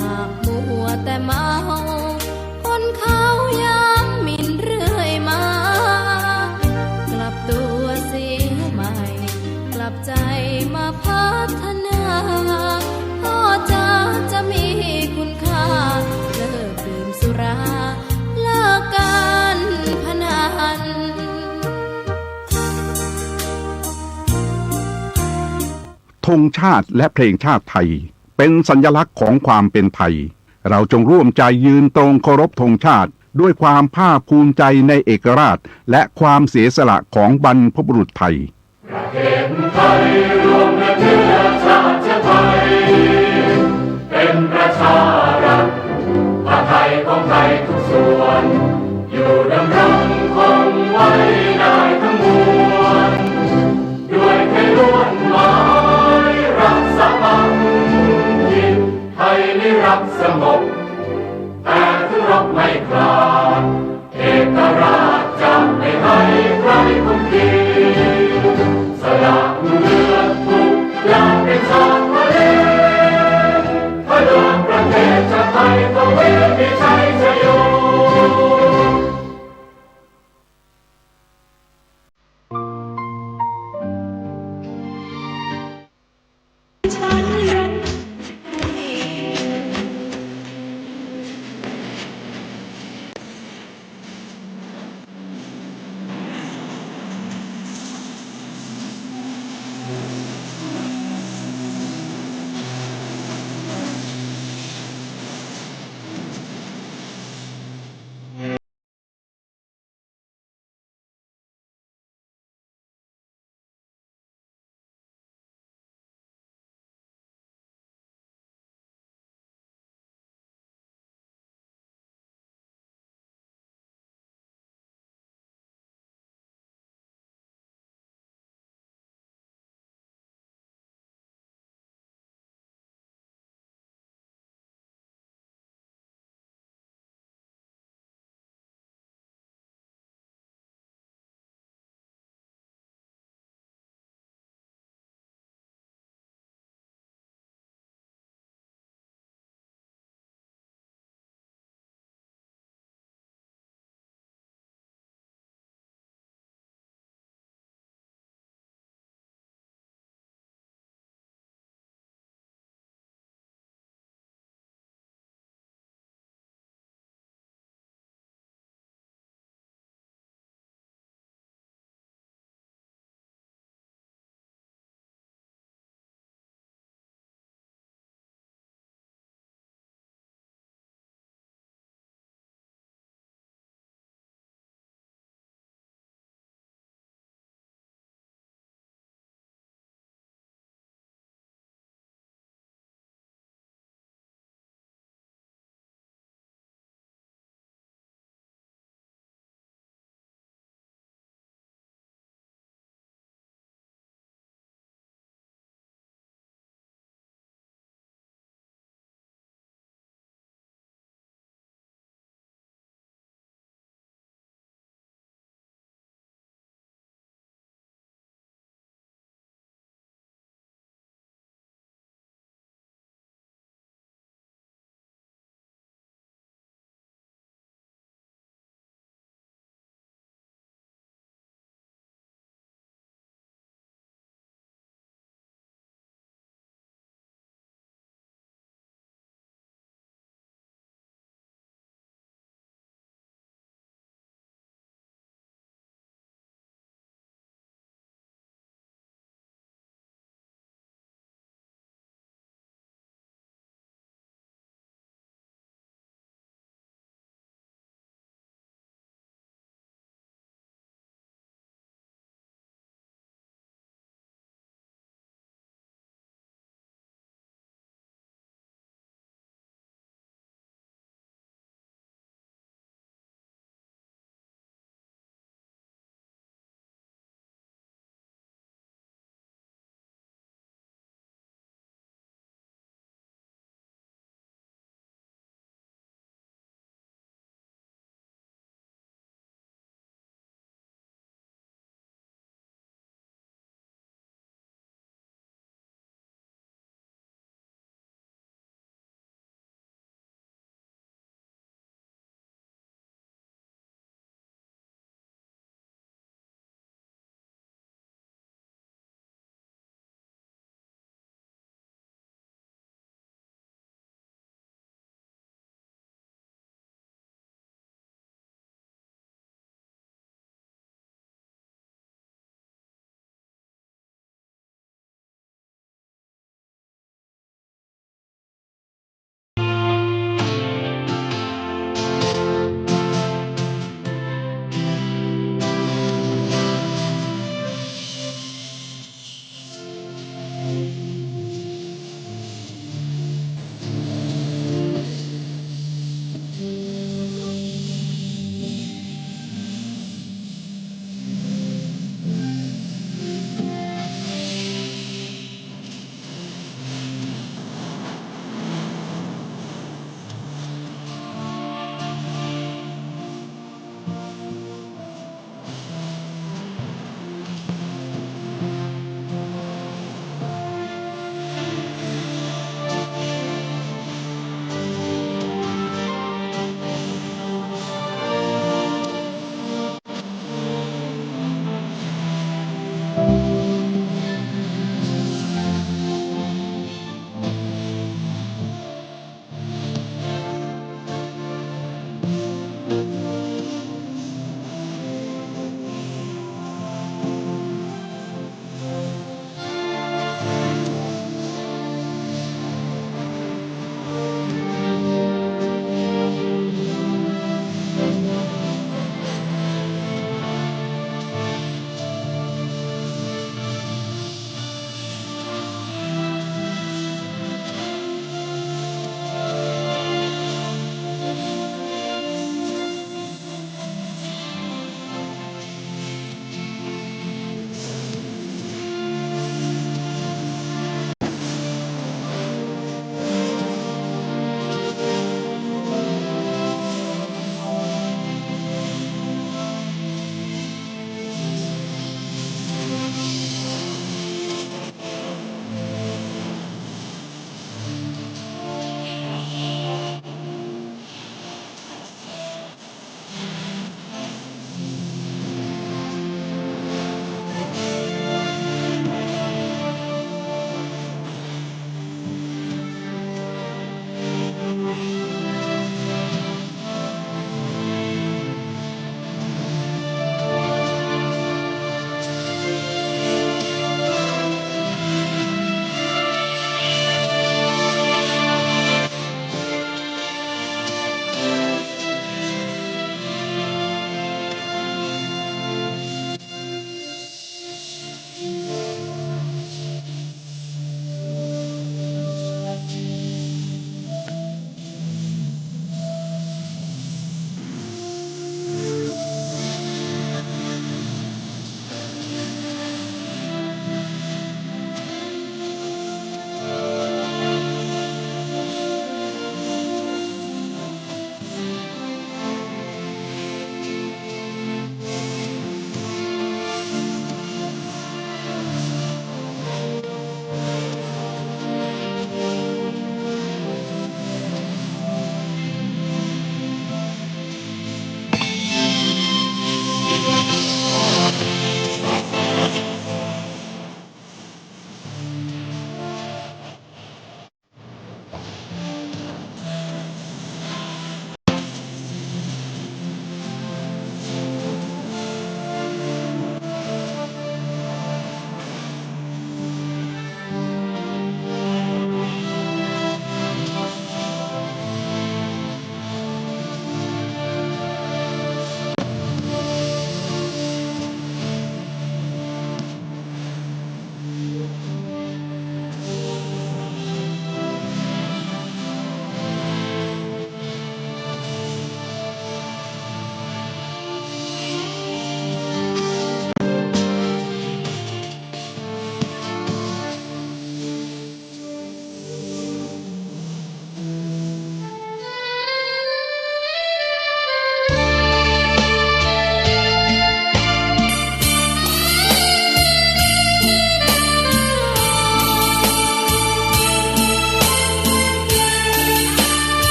หากมัวแต่เมา คนเขายามหมิ่นเรื่อยมา กลับตัวเสียใหม่ กลับใจมาพัฒนา พ่อจ๋า จะมีคุณค่า เลิกดื่มสุรา เลิกการพนัน ธงชาติและเพลงชาติไทย เป็นสัญลักษณ์ของความเป็นไทย เราจงร่วมใจยืนตรงเคารพธงชาติ ด้วยความภาคภูมิใจในเอกราช และความเสียสละของบรรพบุรุษไทย ประเทศไทยรวมและเชื้อชาติไทย เป็นประชารัฐ ผ้าไทยของไทยทุกส่วน อยู่ดำรงคงไว้ได้ทั้งมวล ด้วยไทยล้วนหมายรักสามัคคี ไทยนิรักสงบ แต่ถึงรบไม่ขาด เอกราชจะไม่ให้ใครคุมขีด สละเลือด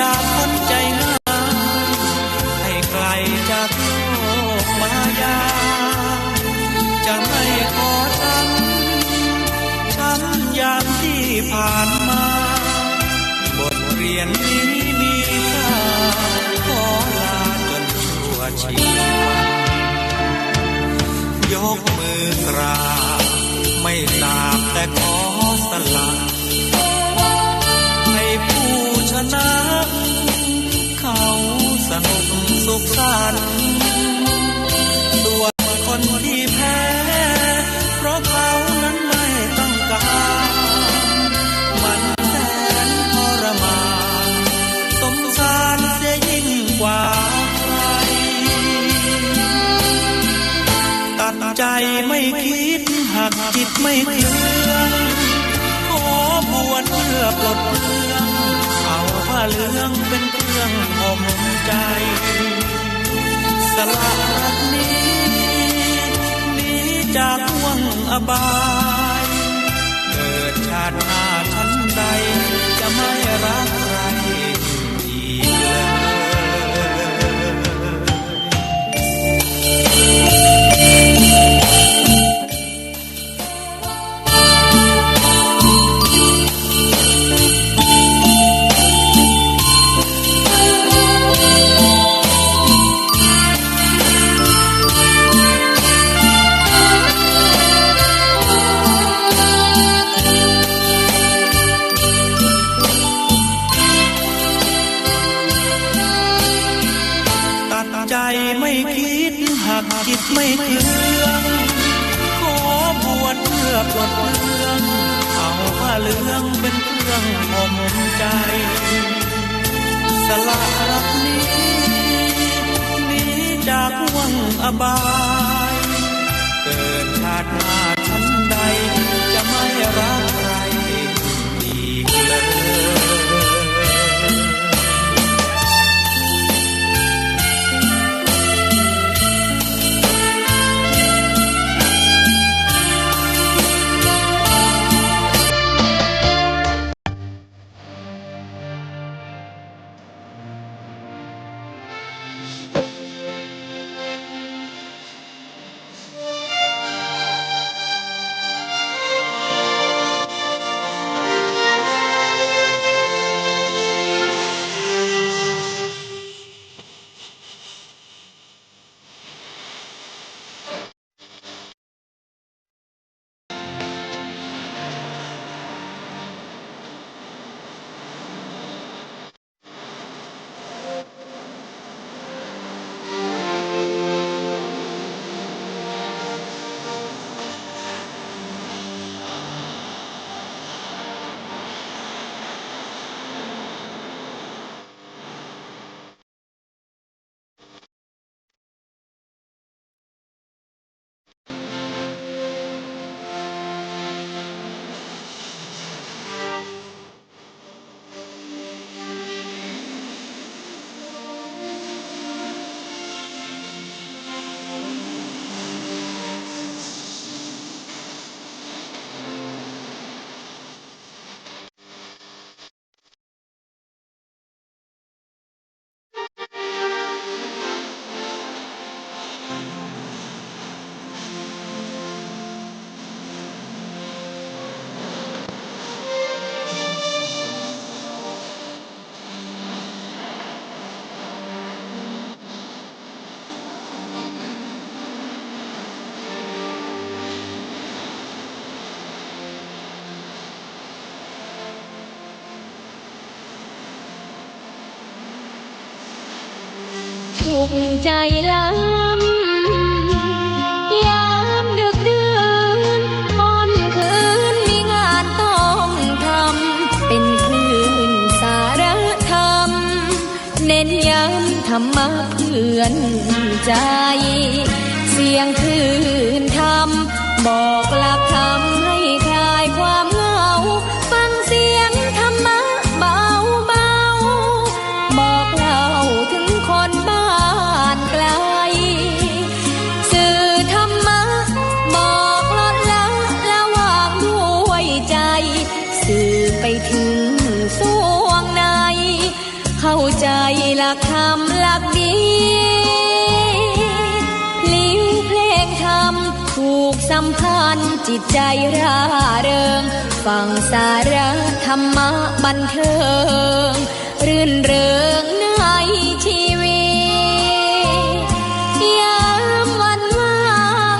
จากคนใจ๋ง่าย ให้ไก๋จากโลกมายา จะไม่ขอซ้ำ ช้ำยามตี้ผ่านมา บทเรียนนี้มีค่า ขอลาจนชั่วชีวัน ยกมือกราบ ไม่สาบแต่ขอสละ ให้ผู้ชนะ เขาสนุกสุขสันต์ ส่วนคนตี้แพ้ เพราะเขานั้นไม่ต้องก๋าน มันแสนทรมาน สงสารเสียยิ่งกว่าใคร ตัดใจ๋ไม่คิด หากจิตไม่เคือง ขอบวชเพื่อปลดเปลื้อง เอาผ้าเหลืองเป็นเครื่องห่มใจ๋ สละรักนี้ หนีจากห้วงอบาย เกิดชาติหน้าชั้นใด จะไม่รักใครอีกเลย ตัดใจ๋ไม่คิด หากจิตไม่เคือง ขอบวชเพื่อปลดเปลื้อง เอาผ้าเหลืองเป็นเครื่องห่มใจ๋ สละรักนี้ หนีจากห้วงอบาย เกิดชาติหน้าชั้นใด จะไม่รักใคร อีกเลย ทุกข์ใจ๋ลำ ยามดึกดื่น ค่ำคืนมีงานต้องทำ เป๋นคลื่นสารธรรม เน้นย้ำธรรมะเตื๋อนใจ๋ เสียงคลื่นธรรม บอกหลักธรรมให้คลายความเหงา ฟังเสียงธรรมะเบาๆ บอกเล่าเถิงคนบ้านไก๋ สื่อธรรมะ บอกลดละ ละวางด้วยใจ๋ สื่อไปเถิงส่วงใน เข้า ใจหลักธรรมหลักดี พลิ้วเพลงธรรมผูกสัมพันธ์ จิตใจร่าเริง ฟังสาระธรรมะบันเทิง รื่นเริงในชีวิต ยามวันว่าง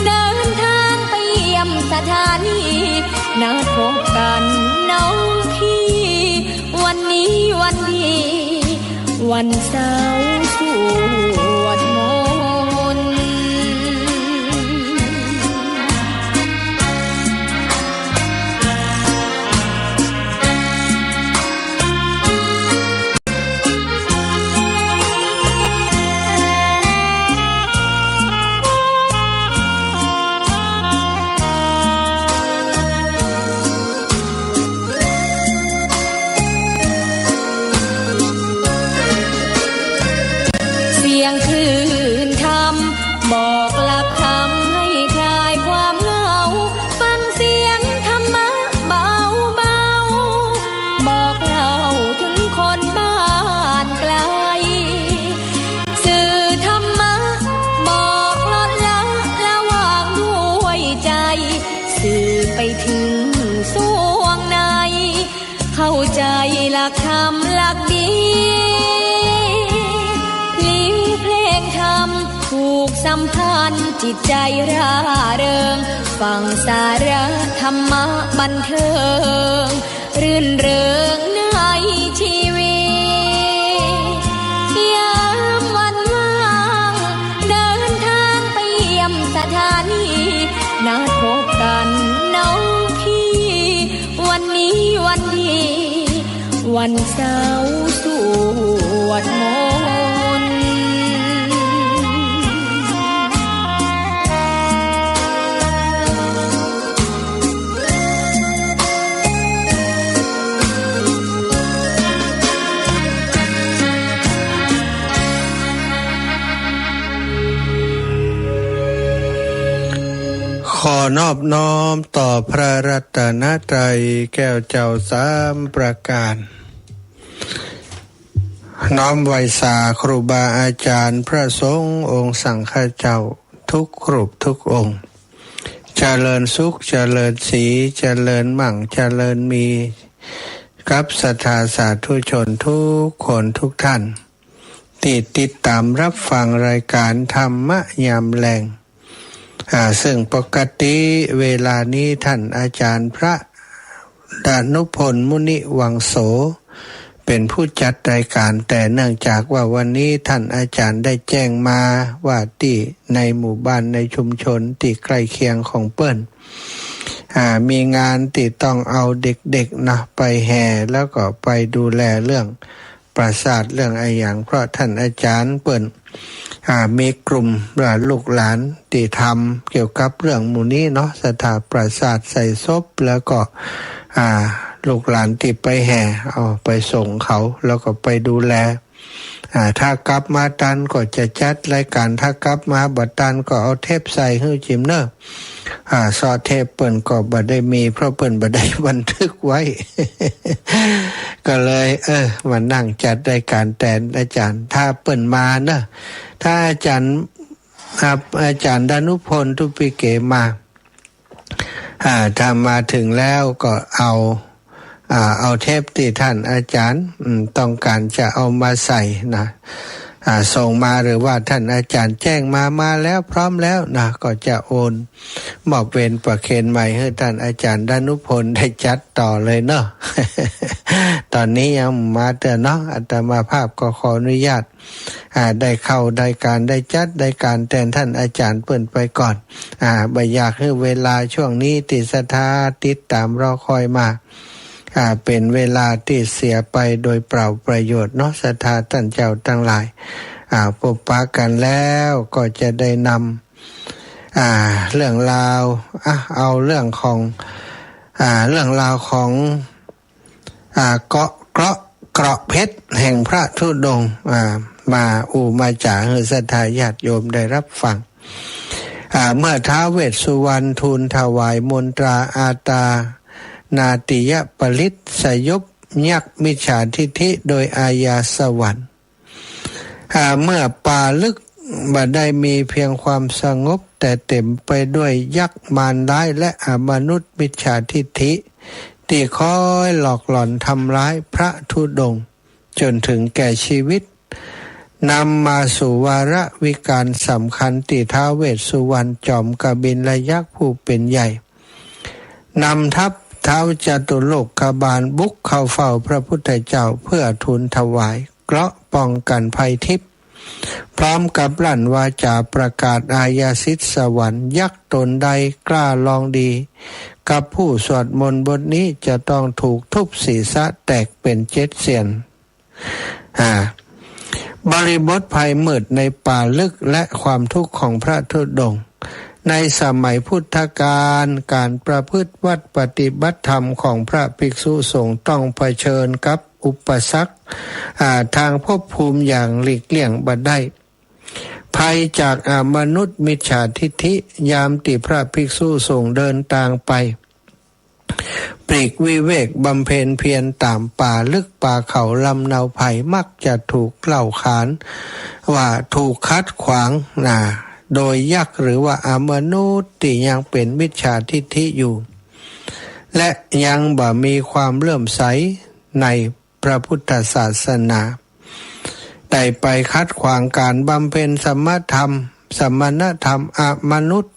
เดินทางไปเยี่ยมสถานี นัดพบกันน้องพี่ วันนี้วันดี วันเสาร์สวดมนต์ เสียงคลื่นธรรม บอกหลักธรรมให้คลายความเหงา ฟังเสียงธรรมะเบาๆ บอกเล่าถึงคนบ้านไกล สื่อธรรมะ บอกลดละละวางด้วยใจ สื่อไปถึงส่วงใน เข้าใจหลักธรรมหลักดี พลิ้วเพลงธรรมผูกสัมพันธ์ จิตใจร่าเริง ฟังสาระธรรมะบันเทิง รื่นเริงในชีวิต ยามวันว่าง เดินทางไปเยี่ยมสถานี นัดพบกันน้องพี่ วันนี้วันดี วันเสาร์สวดมนต์ ขอนอบน้อมต่อพระรัตนตรัยแก้วเจ้าสามประการ น้อมไหว้สาครูบาอาจารย์พระสงฆ์องค์สังฆเจ้าทุกรูปทุกองค์ เจริญสุข เจริญสี เจริญมั่ง เจริญมี กับศรัทธาสาธุชนทุกคนทุกท่าน ที่ติดตามรับฟังรายการธรรมะยามแลง อ่า ซึ่งปกติเวลานี้ท่านอาจารย์พระดานุพลมุนิวังโส เป็นผู้จัดรายการ แต่เนื่องจากว่าวันนี้ท่านอาจารย์ได้แจ้งมาว่าตี้ในหมู่บ้านในชุมชนตี้ใกล้เคียงของเปิ้น อ่า มีงานตี้ต้องเอาเด็กๆ นะ ไปแห่ แล้วก็ไปดูแลเรื่อง ปราสาทเรื่องอะหยัง เพราะท่านอาจารย์เปิ้น อ่า มีกลุ่ม อ่า ลูกหลานตี้ทำเกี่ยวกับเรื่องหมู่นี้เนาะ ศรัทธาปราสาทใส่ศพ แล้วก็ อ่า ลูกหลานตี้ไปแห่ เอาไปส่งเขา แล้วก็ไปดูแล อ่า ถ้ากลับมาตันก็จะจัดรายการ ถ้ากลับมาบ่ตันก็เอาเทปใส่หื้อจิมเนอะ อ่า เซาะเทปเปิ้นก็บ่ได้มี เพราะเปิ้นบ่ได้บันทึกไว้ ก็เลย เออ มานั่งจัดรายการแตนอาจารย์ ถ้าเปิ้นมาเนอะ ถ้าอาจารย์ อ่า อาจารย์ดานุพล ทุปปิเก มา อ่า ถ้ามาถึงแล้วก็เอา อ่า เอาเทปตี้ท่านอาจารย์ อืม ต้องการจะเอามาใส่นะ อ่า ส่งมา หรือว่าท่านอาจารย์แจ้งมา มาแล้ว พร้อมแล้วนะ ก็จะโอนมอบเวรประเคนใหม่หื้อท่านอาจารย์ดานุพลได้จัดต่อเลยเนาะ ตอนนี้ยังมาเตื้อเนาะ อาตมาภาพก็ขออนุญาต อ่า ได้เข้ารายการ ได้จัดรายการแตนท่านอาจารย์เปิ้นไปก่อน อ่า บ่อยากหื้อเวลาช่วงนี้ตี้ศรัทธาติดตามรอคอยมา อ่า เป็นเวลาตี้เสียไปโดยเปล่าประโยชน์เนาะ ศรัทธาต้านเจ้าตังหลาย อ่า พบปะกั๋นแล้วก็จะได้นำ อ่า เรื่องราว อ่ะ เอาเรื่องของ อ่า เรื่องราวของ อ่า เกาะ เกราะ เกราะเพชรแห่งพระธุดงค์ อ่า มาอู้มาจ๋าหื้อศรัทธาญาติโยมได้รับฟัง อ่า เมื่อท้าวเวสสุวรรณทูลถวายมนตราอาตานาติยปริตรสยบ ยักษ์มิจฉาทิฏฐิโดยอาญาสวรรค์ อ่า เมื่อป่าลึกบ่ได้มีเพียงความสงบ แต่เต็มไปด้วยยักษ์มารร้ายและอมนุษย์มิจฉาทิฏฐิ ตี้คอยหลอกหลอนทำร้ายพระธุดงค์จนถึงแก่ชีวิต นำมาสู่วาระวิกาลสำคัญตี้ท้าวเวสสุวรรณจอมกบิลยักษ์ผู้เป็นใหญ่ นำทัพท้าวจตุโลกบาลบุกเข้าเฝ้าพระพุทธเจ้าเพื่อทูลถวายเกราะป้องกันภัยทิพย์ พร้อมกับลั่นวาจาประกาศอาญาสิทธิ์สวรรค์ ยักษ์ตนใดกล้าลองดีกับผู้สวดมนต์บทนี้จะต้องถูกทุบศีรษะแตกเป็นเจ็ดเสี้ยน อ่า บริบทภัยมืดในป่าลึกและความทุกข์ของพระธุดงค์ ในสมัยพุทธกาล การประพฤติวัตรปฏิบัติธรรมของพระภิกษุสงฆ์ต้องเผชิญกับอุปสรรค อ่า ทางภพภูมิอย่างหลีกเลี่ยงบ่ได้ ภัยจากอมนุษย์มิจฉาทิฏฐิ ยามตี้พระภิกษุสงฆ์เดินตางไป ปลีกวิเวกบำเพ็ญเพียรต๋ามป่าลึกป่าเขาลำเนาไพร มักจะถูกเล่าขานว่าถูกขัดขวางนา โดยยักษ์หรือว่าอมนุษย์ตี้ยังเป๋นมิจฉาทิฏฐิอยู่ และยังบ่มีความเลื่อมใสในพระพุทธศาสนา ได้ไปขัดขวางการบำเพ็ญสมณธรรม สมณธรรม อมนุษย์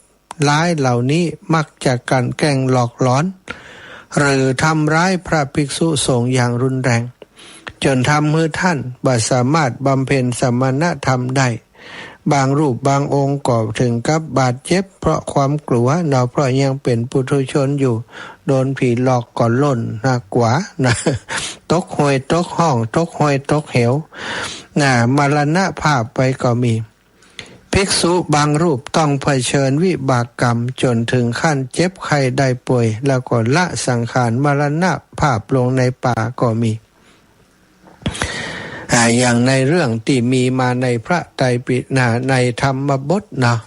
ร้ายเหล่านี้มักจะกลั่นแกล้งหลอกหลอน หรือทำร้ายพระภิกษุสงฆ์อย่างรุนแรง จนทำหื้อต้านบ่สามารถบำเพ็ญสมณธรรมได้ บางรูปบางองค์ก็ถึงกับบาดเจ็บเพราะความกลัวเนาะ เพราะยังเป๋นปุถุชนอยู่ โดนผีหลอกก็ล่นนะ กลัวนะ ตกห้วยตกฮ่อง ตกห้วยตกเหวนะ มรณภาพไปก็มี ภิกษุบางรูปต้องเผชิญวิบากกรรมจนถึงขั้นเจ็บไข้ได้ป่วย แล้วก็ละสังขารมรณภาพลงในป่าก็มี อ่า อย่างในเรื่องตี้มีมาในพระไตรปิฎก ในธรรมบทเนาะ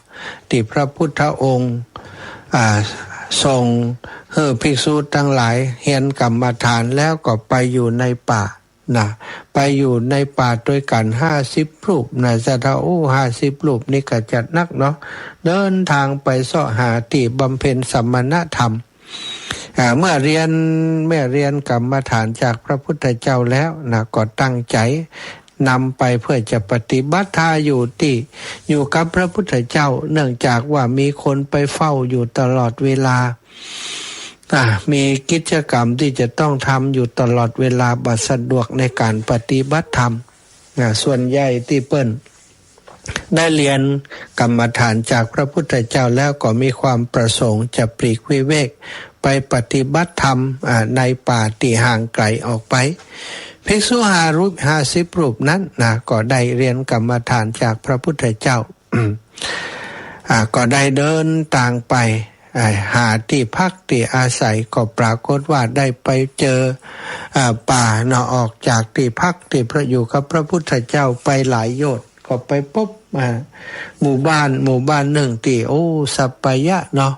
ตี้พระพุทธองค์ อ่า ทรงหื้อภิกษุตังหลายเฮียนกรรมฐานแล้วก็ไปอยู่ในป่า นะ ไปอยู่ในป่าตวยกั๋นห้าสิบรูปนะ ศรัทธา โอ้ ห้าสิบรูปนี่ก็จัดหนักเนาะ เดินตางไปเซาะหาตี้บำเพ็ญสมณธรรม อ่า เมื่อเฮียน เมื่อเฮียนกรรมฐานจากพระพุทธเจ้าแล้วนะ ก็ตั้งใจ๋นำไปเพื่อจะปฏิบัติ ถ้าอยู่ตี้ อยู่กับพระพุทธเจ้า เนื่องจากว่ามีคนไปเฝ้าอยู่ตลอดเวลา อ่า มีกิจกรรมตี้จะต้องทำอยู่ตลอดเวลา บ่สะดวกในการปฏิบัติธรรม อ่า ส่วนใหญ่ตี้เปิ้นได้เฮียนกรรมฐานจากพระพุทธเจ้าแล้วก็มีความประสงค์จะปลีกวิเวกไปปฏิบัติธรรม อ่า ในป่าตี้ห่างไกลออกไป ภิกษุห้ารูป ห้าสิบรูปนั้นนะ ก็ได้เฮียนกรรมฐานจากพระพุทธเจ้า อ่า ก็ได้เดินตางไป อ่า หาตี้พักตี้อาศัย ก็ปรากฏว่าได้ไปเจอ อ่า ป่าเนาะ ออกจากตี้พักตี้พระ อยู่กับพระพุทธเจ้าไปหลายโยชน์ ก็ไปพบ อ่า หมู่บ้าน หมู่บ้านนึ่งตี้ โอ้ สัปปายะเนาะ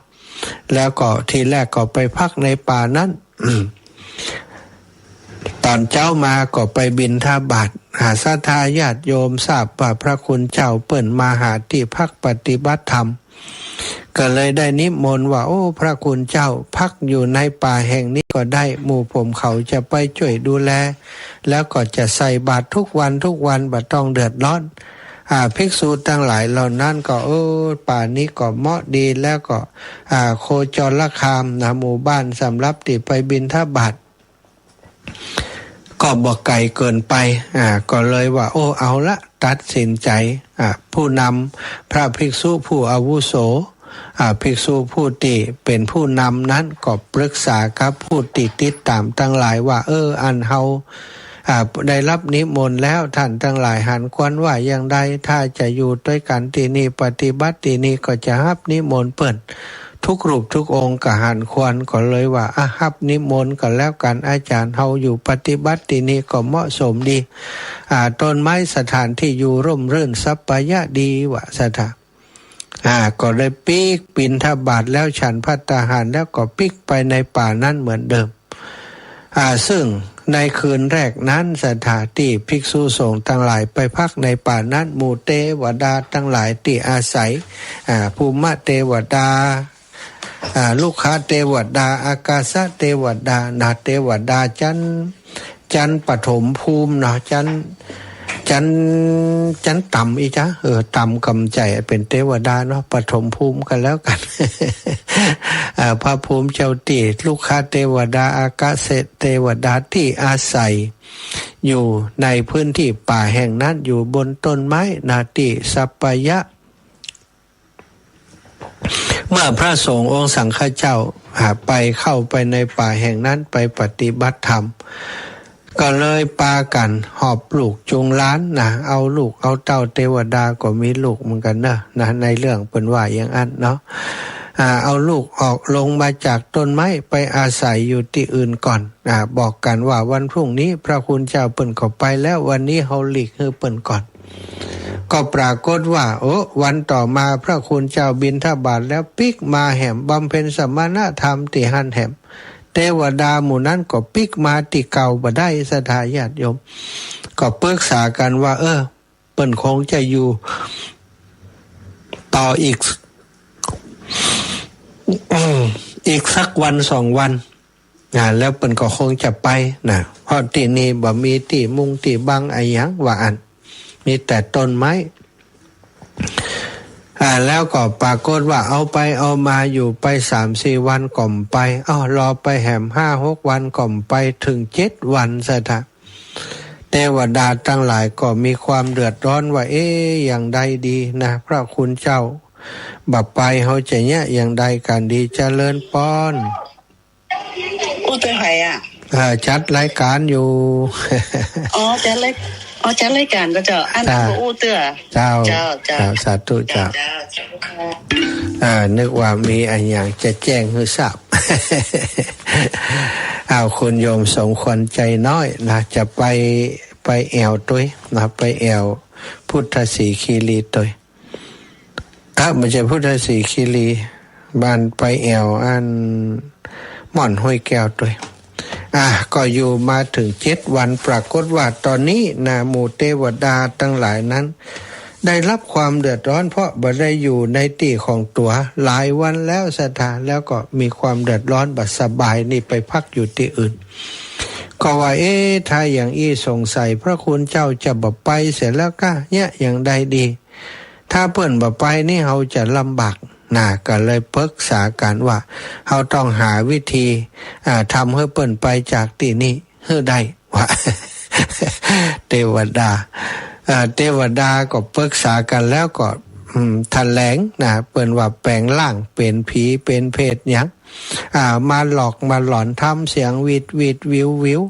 แล้วก็ทีแรกก็ไปพักในป่านั้น ต๋อนเจ๊ามาก็ไปบิณฑบาต หาศรัทธาญาติโยมทราบว่าพระคุณเจ้าเปิ้นมาหาตี้พักปฏิบัติธรรม ก็เลยได้นิมนต์ว่า โอ้ พระคุณเจ้า พักอยู่ในป่าแห่งนี้ก็ได้ หมู่ผมเขาจะไปจ้วยดูแล แล้วก็จะใส่บาตรทุกวันทุกวัน บ่ต้องเดือดร้อน อ่า ภิกษุตังหลายเหล่านั้นก็ เออ ป่านี้ก็เหมาะดี แล้วก็ อ่า โคจรคามนะ หมู่บ้านสำหรับตี้ไปบิณฑบาต ก็บ่ไก๋เกินไป อ่า ก็เลยว่า โอ้ เอาละ ตัดสินใจ๋ อ่า ผู้นำ พระภิกษุผู้อาวุโส อ่า ภิกษุผู้ตี้เป๋นผู้นำนั้นก็ปรึกษากับผู้ตี้ติดต๋ามตังหลายว่า เออ อันเฮา อ่า ได้ฮับนิมนต์แล้ว ท่านตังหลายหันควรว่าอย่างใด ถ้าจะอยู่ตวยกั๋นตี้นี่ ปฏิบัติตี้นี่ ก็จะฮับนิมนต์เปิ้น ทุกรูปทุกองค์ก็หันควร ก็เลยว่า อ่ะ ฮับนิมนต์ก็แล้วกั๋น อาจารย์ เฮาอยู่ปฏิบัติตี้นี่ก็เหมาะสมดี อ่า ต้นไม้สถานที่อยู่ร่มรื่น สัปปายะดี ว่าศรัทธา อ่า ก็เลยปิ๊กบิณฑบาตแล้วฉันภัตตาหารแล้วก็ปิ๊กไปในป่านั้นเหมือนเดิม อ่า ซึ่งในคืนแรกนั้น ศรัทธา ตี้ภิกษุสงฆ์ตังหลายไปพักในป่านั้น หมู่เตวดาตังหลายตี้อาศัย อ่า ภูมเตวดา อ่า รุกขเตวดา อากาสเตวดา นะ เตวดาจั๊น จั๊นปฐมภูมิเนาะ จั๊น จั๊น จั๊นต่ำอี้จ๊ะ เออ ต่ำก่ำใจ๋เป๋นเตวดาเนาะ ปฐมภูมิก็แล้วกั๋น อ่า พระภูมิเจ้าตี้ รุกขเตวดา อากาสเตวดาตี้อาศัยอยู่ในพื้นที่ป่าแห่งนั้น อยู่บนต้นไม้ นะ ตี้สัปปายะ เมื่อพระสงฆ์องค์สังฆเจ้า อ่า ไป เข้าไปในป่าแห่งนั้น ไปปฏิบัติธรรม ก็เลยปากั๋นหอบลูกจูงหลานนะ เอาลูกเอาเต้า เตวดาก็มีลูกเหมือนกั๋นเนาะ นะ ในเรื่องเปิ้นว่าอย่างนั้นเนาะ อ่า เอาลูกออกลงมาจากต้นไม้ ไปอาศัยอยู่ตี้อื่นก่อน อ่า บอกกั๋นว่าวันพรุ่งนี้พระคุณเจ้าเปิ้นก็ไปแล้ว วันนี้เฮาหลีกหื้อเปิ้นก่อน ก็ปรากฏว่า โอ้ วันต่อมาพระคุณเจ้าบิณฑบาตแล้วปิ๊กมาแหม บำเพ็ญสมณธรรมตี้หั้นแหม เตวดาหมู่นั้นก็ปิ๊กมาตี้เก่าบ่ได้ ศรัทธาญาติโยม ก็ปรึกษากั๋นว่า เออ เปิ้นคงจะอยู่ต่ออีก อีกสักวันสองวัน อ่า แล้วเปิ้นก็คงจะไปนะ เพราะตี้นี่บ่มีตี้มุงตี้บังอะหยังว่าอั้น มีแต่ต้นไม้ อ่า แล้วก็ปรากฏว่าเอาไปเอามาอยู่ไปสามสี่วันก็บ่ไป เอ้า รอไปแหมห้าหกวันก็บ่ไป เถิงเจ็ดวัน ศรัทธา เตวดาตังหลายก็มีความเดือดร้อนว่า เอ๊ะ อย่างใดดีนะ พระคุณเจ้าบ่ไป เฮาจะเยียะอย่างใดกั๋นดี เจริญปอน อู้เตื้อใผอะ เอ่อ จัดรายก๋านอยู่ อ๋อ จัดราย อ๋อ จัดรายก๋านก่อเจ้า อันนั้น เจ้า ก็อู้เตื้อ เจ้า เจ้า เจ้า เจ้า สาธุเจ้า เจ้า เจ้า เอ่อ นึกว่ามีอะหยังจะแจ้งหื้อทราบ อ้าว คุณโยมสมควรใจน้อยนะ จะไป ไปแอ่วตวยนะ ไปแอ่วพุทธสีคีรีตวย อ่ะ บ่ใจ้พุทธสีคีรี บ้านไปแอ่วอันม่อนห้วยแก้วตวย อ่ะ ก็อยู่มาเถิงเจ็ดวัน ปรากฏว่าต๋อนนี้นะ หมู่เตวดาตังหลายนั้น ได้รับความเดือดร้อน เพราะบ่ได้อยู่ในตี้ของตั๋วหลายวันแล้ว ศรัทธา แล้วก็มีความเดือดร้อนบ่สบาย นี่ไปพักอยู่ตี้อื่น ก็ว่า เอ๊ะ ถ้าอย่างอี้สงสัยพระคุณเจ้าจะบ่ไปเสียแล้วก้า เยียะอย่างใดดี ถ้าเปิ้นบ่ไปนี่เฮาจะลำบากนะ ก็เลยปรึกษากั๋นว่า เฮาต้องหาวิธี อ่า ทำหื้อเปิ้นไปจากตี้นี่หื้อได้ ว่า เตวดา อ่า เตวดาก็ปรึกษากั๋นแล้วก็ อืม แถลงนะ เปิ้นว่าแป๋งร่างเป๋นผีเป๋นเปรตหยัง อ่า มาหลอกมาหลอน ทำเสียงหวิดหวิดหวิวหวิว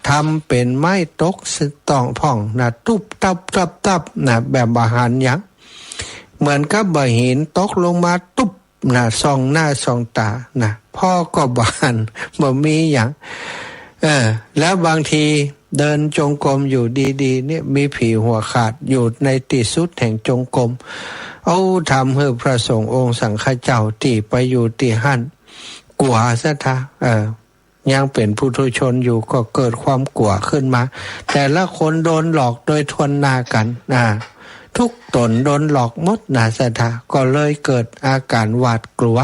ทำเป๋นไม้ตกสะต้องพ่องนะ ตุ๊บตับตับตับนะ แบบบ่หันหยัง เหมือนกับบ่าหินตกลงมาตุ๊บนะ ส่องหน้าส่องต๋านะ พ่อก็บ่หัน บ่มีหยัง เออ แล้วบางทีเดินจงกรมอยู่ดีๆ เนี่ย มีผีหัวขาดอยู่ในตี้สุดแห่งจงกรม เอา ทำหื้อพระสงฆ์องค์สังฆเจ้าตี้ไปอยู่ตี้หั้น กั๋ว ศรัทธา เออ ยังเป๋นปุถุชนอยู่ก็เกิดความกั๋วขึ้นมา แต่ละคนโดนหลอกโดยถ้วนหน้ากั๋น อ่า ทุกต๋นโดนหลอกหมดนะ ศรัทธา ก็เลยเกิดอาก๋านหวาดกลัว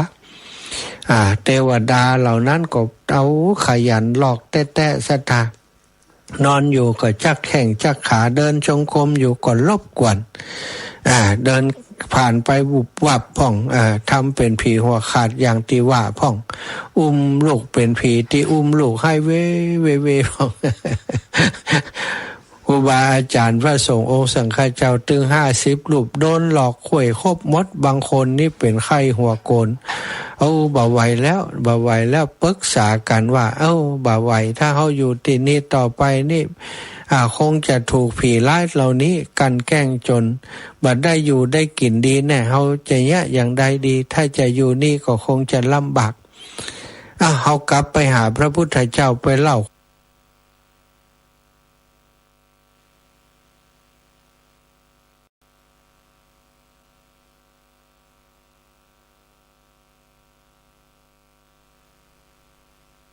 อ่า เตวดาเหล่านั้นก็เอาขยันหลอกแต๊ๆ ศรัทธา นอนอยู่ก็จักแข้งจักขา เดินจงกรมอยู่ก็รบกวน อ่า เดินผ่านไปวุบวับพ่อง อ่า ทำเป๋นผีหัวขาดอย่างตี้ว่าพ่อง อุ้มลูกเป๋นผีตี้อุ้มลูกไห้เวเวเวพ่อง ครูบาอาจ๋ารย์พระสงฆ์องค์สังฆเจ้าตึงห้าสิบรูปโดนหลอกข่วยครบหมด บางคนนี่เป๋นไข้หัวโกน เอา บ่ไหวแล้ว บ่ไหวแล้ว ปรึกษากั๋นว่า เอา บ่ไหว ถ้าเฮาอยู่ตี้นี่ต่อไปนี่ อ่า คงจะถูกผีร้ายเหล่านี้กลั่นแกล้งจ๋นบ่ได้อยู่ได้กิ๋นดีแน่ เฮาจะเยียะอย่างใดดี ถ้าจะอยู่นี่ก็คงจะลำบาก อ่ะ เฮากลับไปหาพระพุทธเจ้าไปเล่า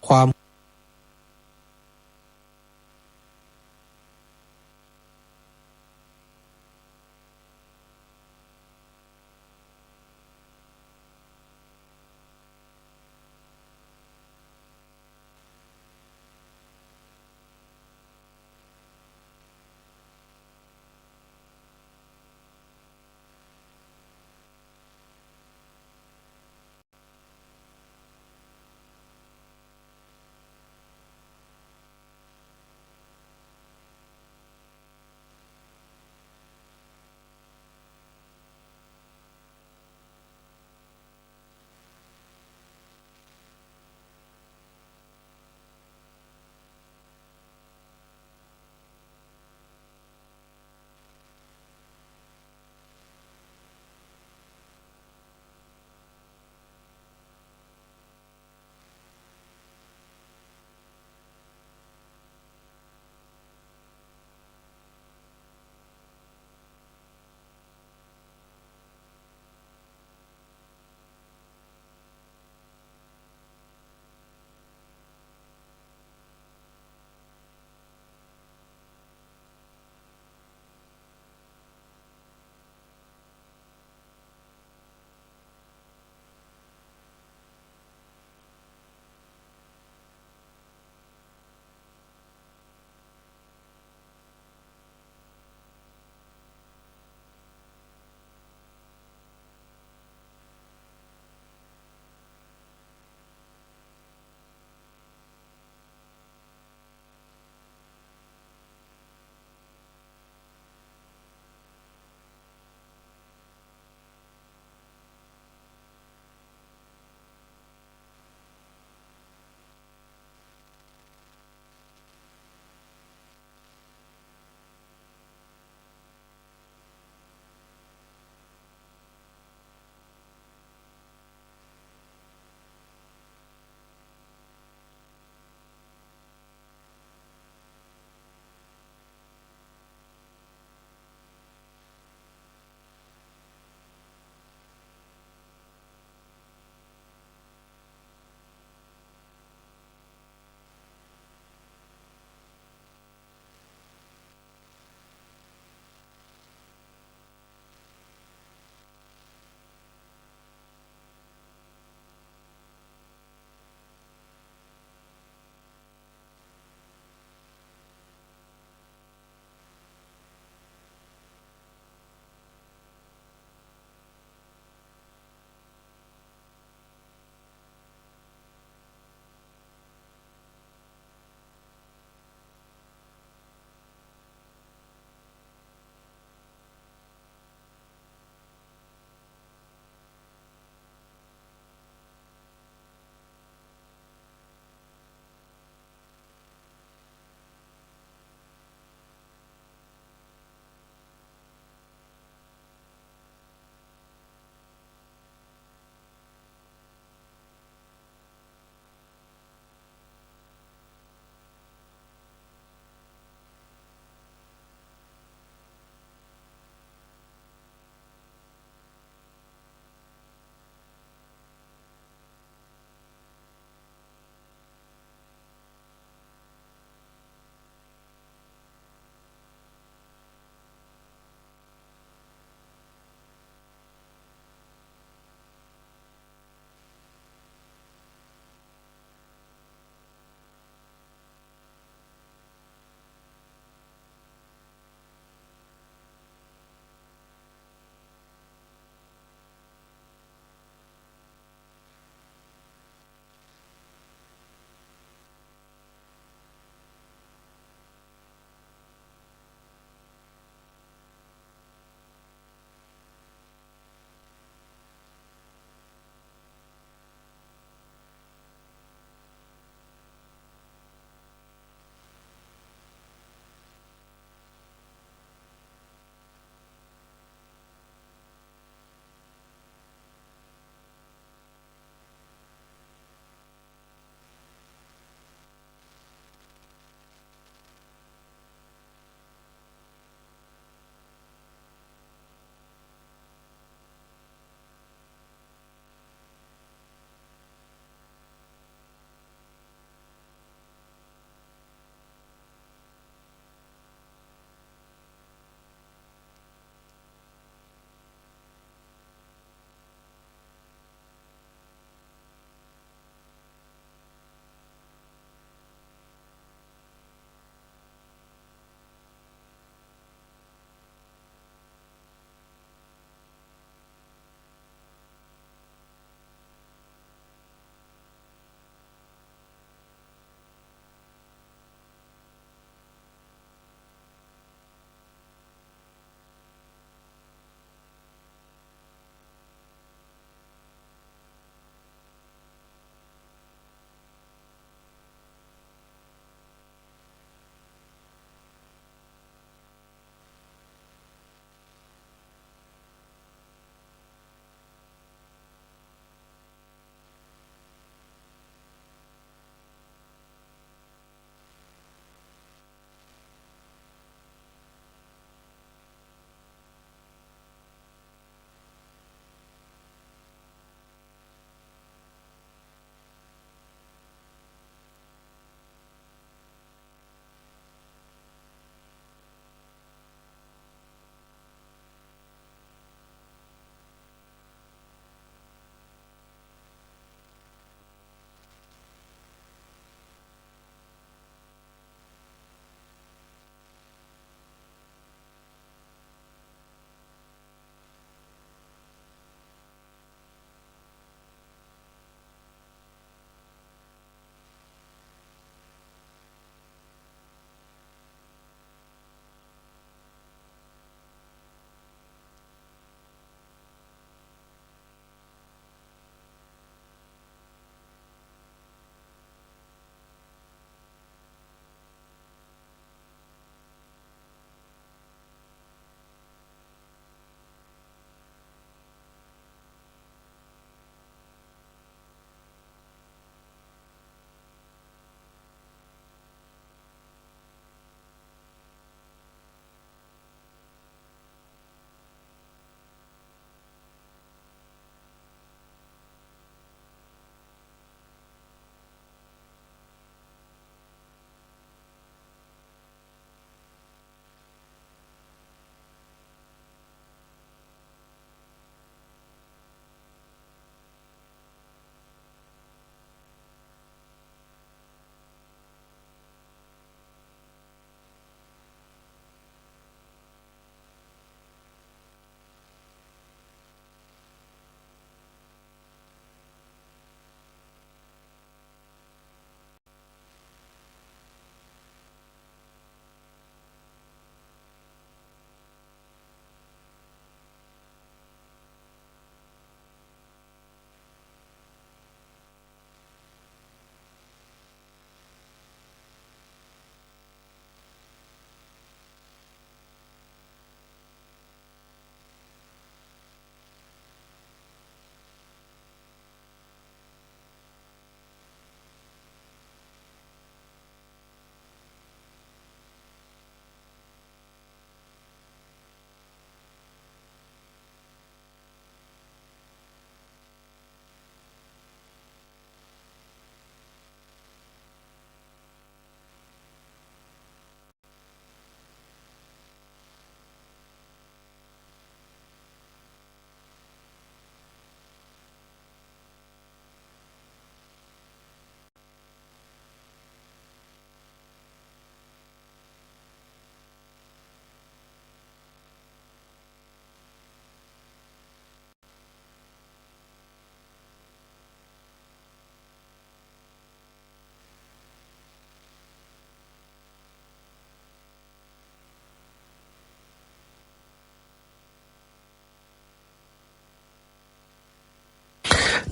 ความ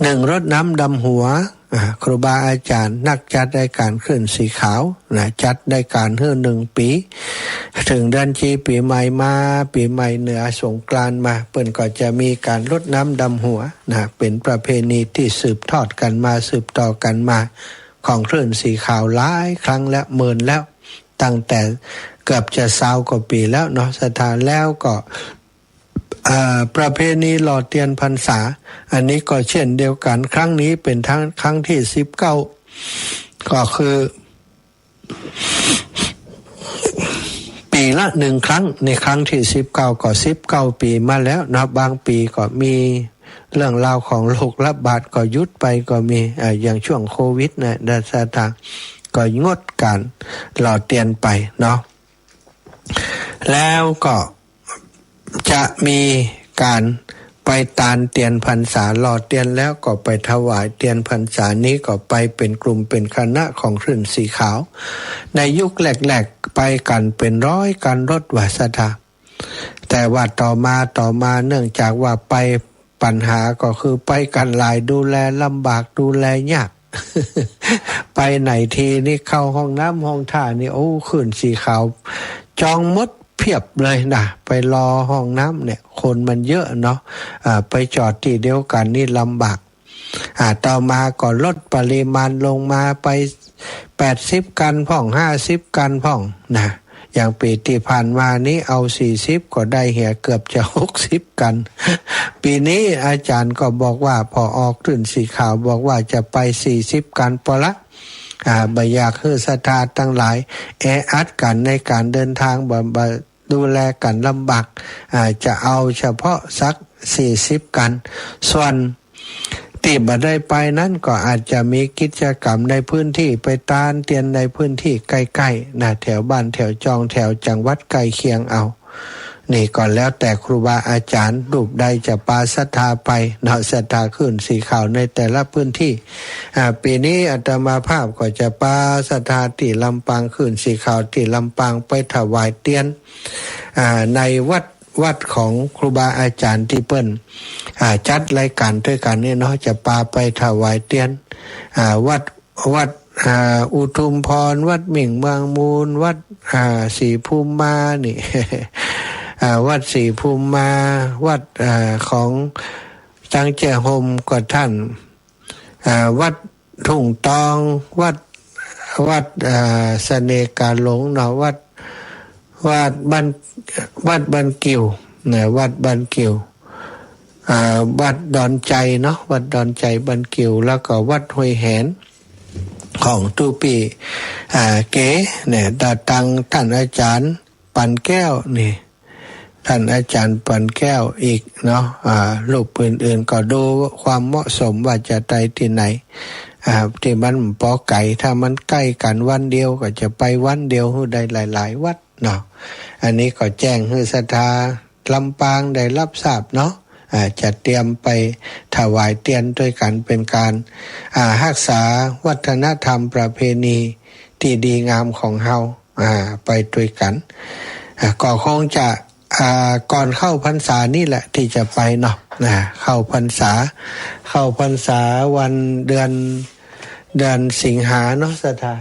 นึ่ง รดน้ำดำหัว อ่า ครูบาอาจ๋ารย์นักจัดรายก๋านคลื่นสีขาวนะ จัดรายก๋านหื้อหนึ่งปี๋ เถิงเดือนจีปี๋ใหม่มา ปี๋ใหม่เหนือสงกรานต์มา เปิ้นก็จะมีก๋านรดน้ำดำหัวนะ เป๋นประเพณีตี้สืบทอดกั๋นมา สืบต่อกั๋นมา ของคลื่นสีขาวหลายครั้งแล้ว เมินแล้ว ตั้งแต่เกือบจะซาวกว่าปี๋แล้วเนาะ ศรัทธา แล้วก็ อ่า ประเพณีหล่อเตียนพรรษา อันนี้ก็เช่นเดียวกั๋น ครั้งนี้เป๋นทั้งครั้งตี้สิบเก้า ก็คือ ปี๋ละหนึ่งครั้ง ในครั้งตี้สิบเก้า ก็สิบเก้าปี๋มาแล้วเนาะ บางปี๋ก็มีเรื่องราวของโรคระบาดก็หยุดไปก็มี อ่า อย่างช่วงโควิดนะ ศรัทธา ก็งดก๋านหล่อเตียนไปเนาะ แล้วก็จะมีก๋านไปตานเตียนพรรษา หล่อเตียนแล้วก็ไปถวายเตียนพรรษา นี้ก็ไปเป๋นกลุ่มเป๋นคณะของคลื่นสีขาว ในยุคแรกๆ ไปกั๋นเป๋นร้อยคันรถว่า ศรัทธา แต่ว่าต่อมา ต่อมาเนื่องจากว่าไป ปัญหาก็คือไปกั๋นหลาย ดูแลลำบาก ดูแลยาก ไปไหนทีนี่เข้าห้องน้ำห้องท่านี่ โอ้ คลื่นสีขาวจองหมดเพียบเลยนะ ไปรอห้องน้ำเนี่ย คนมันเยอะเนาะ อ่า ไปจอดตี้เดียวกั๋นนี่ลำบาก อ่า ต่อมาก็ลดปริมาณลงมาไปแปดสิบคันพ่อง ห้าสิบคันพ่องนะ อย่างปี๋ตี้ผ่านมานี้เอาสี่สิบ ก็ได้เหียเกือบจะหกสิบคัน ปี๋นี้อาจ๋ารย์ก็บอกว่า ผอ.คลื่นสีขาวบอกว่าจะไปสี่สิบคันปอละ อ่า บ่อยากหื้อศรัทธาตังหลายแออัดกั๋นในก๋านเดินตาง บ่ บ่ดูแลกั๋นลำบาก อ่า จะเอาเฉพาะสักสี่สิบคัน ส่วน ตี้บ่ได้ไปนั้นก็อาจจะมีกิจกรรมในพื้นตี้ ไปตานเตียนในพื้นตี้ใก้ๆ นะ แถวบ้านแถวจองแถวจังหวัดใก้เคียงเอา นี่ก็แล้วแต่ครูบาอาจ๋ารย์รูปใดจะปาศรัทธาไปเนาะ ศรัทธาคลื่นสีขาวในแต่ละพื้นตี้ อ่า ปี๋นี้อาตมาภาพก็จะปาศรัทธาตี้ลำปาง คลื่นสีขาวตี้ลำปางไปถวายเตียน อ่า ในวัด วัดของครูบาอาจ๋ารย์ตี้เปิ้น อ่า จัดรายก๋านตวยกั๋นนี่เนาะ จะปาไปถวายเตียน อ่า วัด วัด อ่า อุทุมพร วัดมิ่งเมืองมูล วัด อ่า ศรีภูมิมานี่ อ่า วัดศรีภูมิมา วัด อ่า ของตังเจ้าโฮมก็ต้าน อ่า วัดทุ่งตอง วัด วัด อ่า เสน่ห์กาหลงเนาะ วัด วัดบ้าน วัดบ้านกิ่วนะ วัดบ้านกิ่ว อ่า วัดดอนไจเนาะ วัดดอนไจบ้านกิ่ว แล้วก็วัดห้วยแหน ของตุ๊ปี้ อ่า เก๋เนี่ย ตางต้านอาจ๋ารย์ ปันแก้วนี่ ต้านอาจ๋ารย์ปันแก้วอีกเนาะ อ่า รูปอื่นๆ ก็ดูความเหมาะสมว่าจะไปตี้ไหน อ่า ตี้มันปอไก๋ ถ้ามันใก้กั๋นวันเดียวก็จะไปวันเดียว หื้อได้หลายๆ วัดเนาะ อันนี้ก็แจ้งหื้อศรัทธาลำปางได้ฮับทราบเนาะ อ่า จะเตรียมไปถวายเตียนตวยกั๋น เป๋นก๋าน อ่า ฮักษาวัฒนธรรมประเพณีตี้ดีงามของเฮา อ่า ไปตวยกั๋น อ่า ก็คงจะ อ่า ก่อนเข้าพรรษานี่แหละตี้จะไปเนาะ อ่า เข้าพรรษา เข้าพรรษาวันเดือน เดือนสิงหาเนาะศรัทธา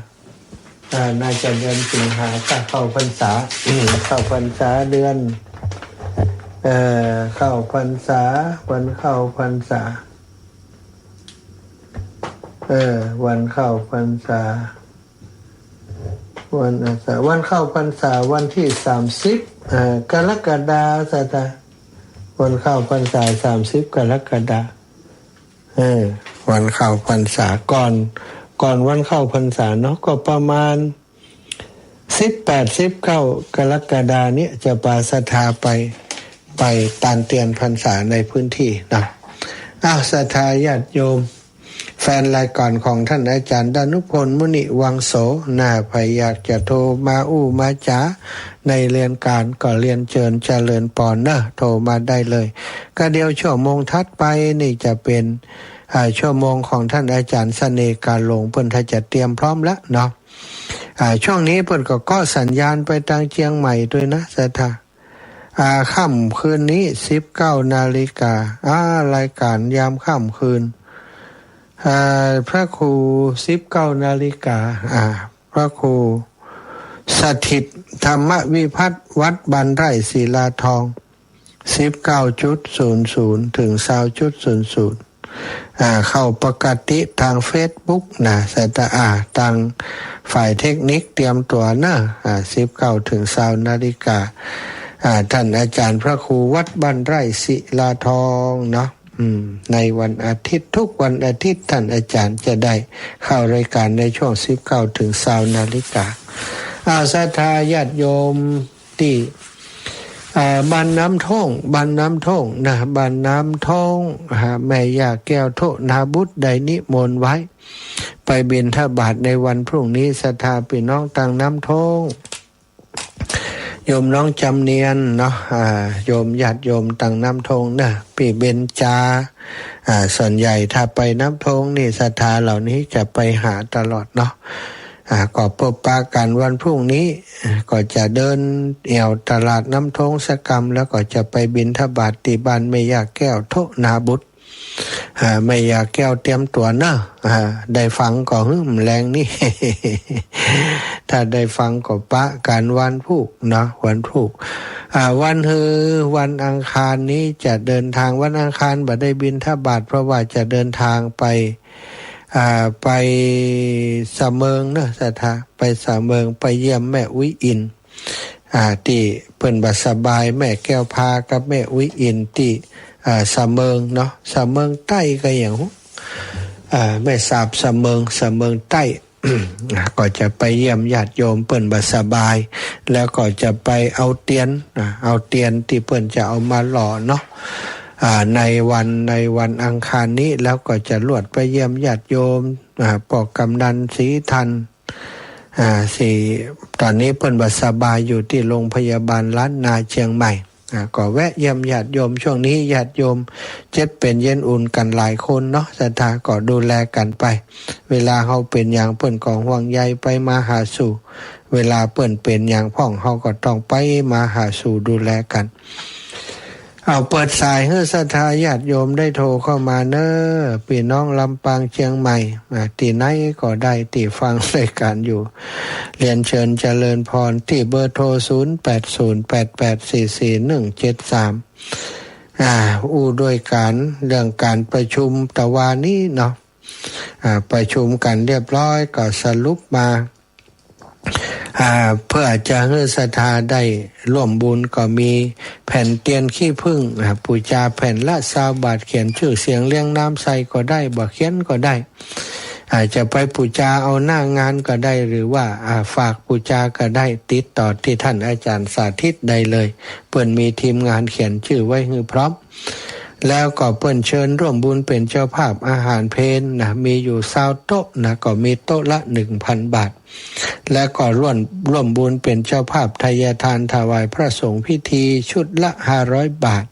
อ่า น่าจะเดือนสิงหา ถ้าเข้าพรรษา อืม เข้าพรรษาเดือน เอ่อ เข้าพรรษา วันเข้าพรรษา เออ วันเข้าพรรษา วันอาสา วันเข้าพรรษาวันตี้สามสิบ เอ่อ กรกฎาคม ศรัทธา วันเข้าพรรษาสามสิบกรกฎาคม เออ วันเข้าพรรษา ก่อน ก่อนวันเข้าพรรษาเนาะ ก็ประมาณ สิบแปด สิบเก้า กรกฎาคมนี้จะปาศรัทธาไป ไปตานเตียนพรรษาในพื้นตี้นะ อ้าว ศรัทธาญาติโยม แฟนรายก๋านของต้านอาจ๋ารย์ดานุพล มุนิวังโส นะ ใผอยากจะโทรมาอู้มาจ๋าในรายก๋านก็เรียนเจิญเจริญปอนเนาะ โทรมาได้เลย ก็เดี๋ยวชั่วโมงถัดไปนี่จะเป๋น อ่า ชั่วโมงของต้านอาจ๋ารย์เสน่ห์กาหลง เปิ้นถ้าจะเตรียมพร้อมแล้วเนาะ อ่า ช่วงนี้เปิ้นก็เกาะสัญญาณไปตางเจียงใหม่ตวยนะ ศรัทธา อ่า ค่ำคืนนี้ สิบเก้านาฬิกา อ่า รายก๋านยามค่ำคืน อ่า พระครู สิบเก้านาฬิกา อ่า พระครูสถิตธรรมวิพัฒน์ วัดบ้านไร่ศิลาทอง สิบเก้าจุดศูนย์ศูนย์ ถึง ซาวจุดศูนย์ศูนย์ อ่า เข้าปกติตางเฟซบุ๊กนะ ศรัทธา อ่า ตางฝ่ายเทคนิคเตรียมตั๋วเนอะ อ่า สิบเก้า ถึง ซาวนาฬิกา อ่า ท่านอาจารย์พระครูวัดบ้านไร่ศิลาทองเนาะ อืม ในวันอาทิตย์ ทุกวันอาทิตย์ท่านอาจารย์จะได้เข้ารายการในช่วง สิบเก้า ถึง ซาวนาฬิกา อ่า ศรัทธาญาติโยมตี้ อ่า บ้านน้ำท่ง บ้านน้ำท่งนะ บ้านน้ำท่ง อ่า แม่ย่าแก้วโทนาบุตรได้นิมนต์ไว้ ไปบิณฑบาตในวันพรุ่งนี้ ศรัทธาปี้น้องตางน้ำท่ง โยมน้องจำเนียนเนาะ อ่า โยมญาติโยมตางน้ำท่งเนอะ ปี้เบญจา อ่า ส่วนใหญ่ถ้าไปน้ำท่งนี่ศรัทธาเหล่านี้จะไปหาตลอดเนาะ อ่า ก็ปะกั๋นวันพรุ่งนี้ อ่า ก็จะเดินแอ่วตลาดน้ำท่งสักกำ แล้วก็จะไปบิณฑบาตตี้บ้านแม่ย่าแก้วโทนาบุตร อ่า แม่ย่าแก้วเตรียมตั๋วเนอะ อ่า ได้ฟังก่อหื้อแลงนี่ ถ้าได้ฟังก่อปะกั๋นวันพูกเนาะ วันพูก อ่า วันฮือ วันอังคารนี้จะเดินทาง วันอังคารบ่ได้บิณฑบาต เพราะว่าจะเดินทางไป อ่า ไปสะเมิงเนอะ ศรัทธา ไปสะเมิง ไปเยี่ยมแม่อุ๊ยอิน อ่า ตี้เปิ้นบ่สบาย แม่แก้วพากับแม่อุ๊ยอินตี้ อ่า สะเมิงเนาะ สะเมิงใต้ก็อย่าง อ่า แม่สาบสะเมิง สะเมิงใต้ อ่า ก็จะไปเยี่ยมญาติโยมเปิ้นบ่สบาย แล้วก็จะไปเอาเตียน อ่า เอาเตียนตี้เปิ้นจะเอามาหล่อเนาะ อ่า ในวัน ในวันอังคารนี้ แล้วก็จะลวดไปเยี่ยมญาติโยม อ่า ป้อกำนันศรีทัน อ่า ศรี ต๋อนนี้เปิ้นบ่สบายอยู่ตี้โรงพยาบาลล้านนาเจียงใหม่ อ่า ก็แวะเยี่ยมญาติโยม ช่วงนี้ญาติโยมเจ็บเป๋นเย็นอุ่นกั๋นหลายคนเนาะ ศรัทธา ก็ดูแลกั๋นไป เวลาเฮาเป๋นหยังเปิ้นก็ห่วงใยไปมาหาสู่ เวลาเปิ้นเป๋นหยังพ่องเฮาก็ต้องไปมาหาสู่ดูแลกั๋น เอาเปิดสายหื้อศรัทธาญาติโยมได้โทรเข้ามาเนอะ ปี้น้องลำปางเจียงใหม่ อ่า ตี้ไหนก็ได้ตี้ฟังรายการอยู่ เรียนเชิญเจริญพรตี้เบอร์โทร ศูนย์แปดศูนย์แปดแปดสี่สี่หนึ่งเจ็ดสาม อ่า อู้ด้วยกั๋นเรื่องก๋านประชุมตะวานี้เนาะ อ่า ประชุมกั๋นเรียบร้อยก็สรุปมา อ่า เพื่อจะหื้อศรัทธาได้ร่วมบุญก็มีแผ่นเตียนขี้ผึ้ง อ่า ปู๋จาแผ่นละซาวบาท เขียนจื้อเสียงเรียงนามใส่ก็ได้ บ่เขียนก็ได้ อ่า จะไปปู๋จาเอาหน้างานก็ได้ หรือว่า อ่า ฝากปู๋จาก็ได้ ติดต่อตี้ท่านอาจารย์สาธิตได้เลย เปิ้นมีทีมงานเขียนจื้อไว้หื้อพร้อม แล้วก็เปิ้นเชิญร่วมบุญเป๋นเจ้าภาพอาหารเพลนะ มีอยู่ซาวโต๊ะนะ ก็มีโต๊ะละหนึ่งพันบาท แล้วก็ร่วม ร่วมบุญเป๋นเจ้าภาพไทยทานถวายพระสงฆ์พิธีชุดละห้าร้อยบาท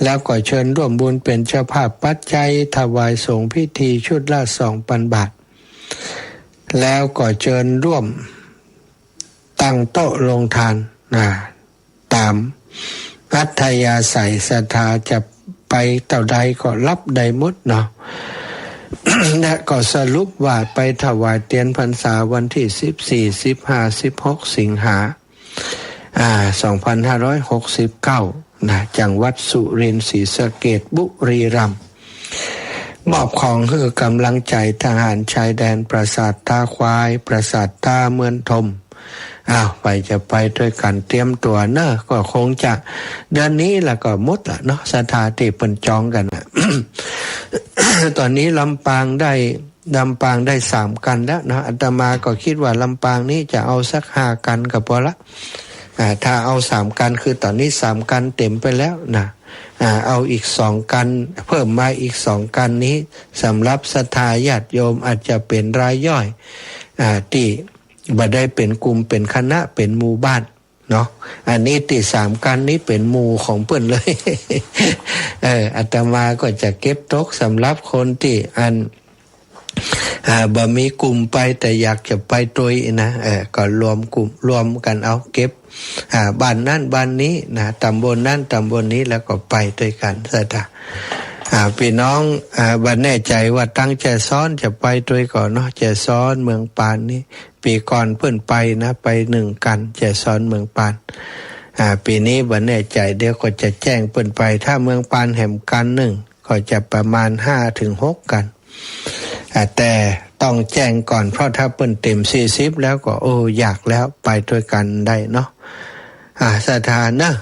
แล้วก็เชิญร่วมบุญเป๋นเจ้าภาพปัจจัยถวายสงฆ์พิธีชุดละสองพันบาท แล้วก็เชิญร่วมตั้งโต๊ะโรงทานนะ ต๋ามอัธยาศัยศรัทธาจะไปเต้าใดก็ฮับได้หมดเนาะ และก็สรุปว่าไปถวายเตียนพรรษาวันตี้สิบสี่ สิบห้า สิบหก สิงหา อ่า สองพันห้าร้อยหกสิบเก้า นะ จังหวัดสุรินทร์ ศรีสะเกษ บุรีรัมย์ มอบของหื้อกำลังใจ๋ทหารชายแดน ปราสาทตาควาย ปราสาทตาเมืองธม อ้าว ไปจะไปด้วยกั๋นเตรียมตั๋วเนอะ ก็คงจะเดือนนี้ละก็หมดละเนาะ ศรัทธาตี้เปิ้นจองกั๋นน่ะ ต๋อนนี้ลำปางได้ ลำปางได้สามกั๋นแล้วเนาะ อาตมาก็กึ๊ดว่าลำปางนี้จะเอาสักห้ากั๋นก็ปอละ อ่า ถ้าเอาสามกั๋น คือต๋อนนี้สามกั๋นเต๋มไปแล้วนะ อ่า เอาอีกสองกั๋น เพิ่มมาอีกสองกั๋นนี้ สำหรับศรัทธาญาติโยมอาจจะเป๋นรายย่อย อ่า ตี้บ่ได้เป๋นกลุ่ม เป๋นคณะ เป๋นหมู่บ้านเนาะ อันนี้ตี้สามกั๋นนี้เป๋นหมู่ของเปิ้นเลย เออ อาตมาก็จะเก็บตกสำหรับคนตี้อัน อ่า บ่มีกลุ่มไปแต่อยากจะไปตวยนะ เออ ก็รวมกลุ่ม รวมกั๋นเอาเก็บ อ่า บ้านนั้นบ้านนี้นะ ต๋ำบลนั้นต๋ำบลนี้ แล้วก็ไปตวยกั๋น ศรัทธา อ่า ปี้น้อง อ่า บ่แน่ใจ๋ว่าตังแจซ้อนจะไปตวยก่อเนาะ แจซ้อนเมืองปานนี่ ปี๋ก่อนเปิ้นไปนะ ไปนึ่งกั๋น แจซ้อนเมืองปาน อ่า ปี๋นี้บ่แน่ใจ๋ เดี๋ยวก็จะแจ้งเปิ้นไป ถ้าเมืองปานแหมกั๋นนึ่ง ก็จะประมาณห้าเถิงหกกั๋น อ่า แต่ต้องแจ้งก่อน เพราะถ้าเปิ้นเต๋มสี่สิบแล้วก็ โอ้ ยากแล้ว ไปตวยกั๋นได้เนาะ อ่า ศรัทธาเนาะ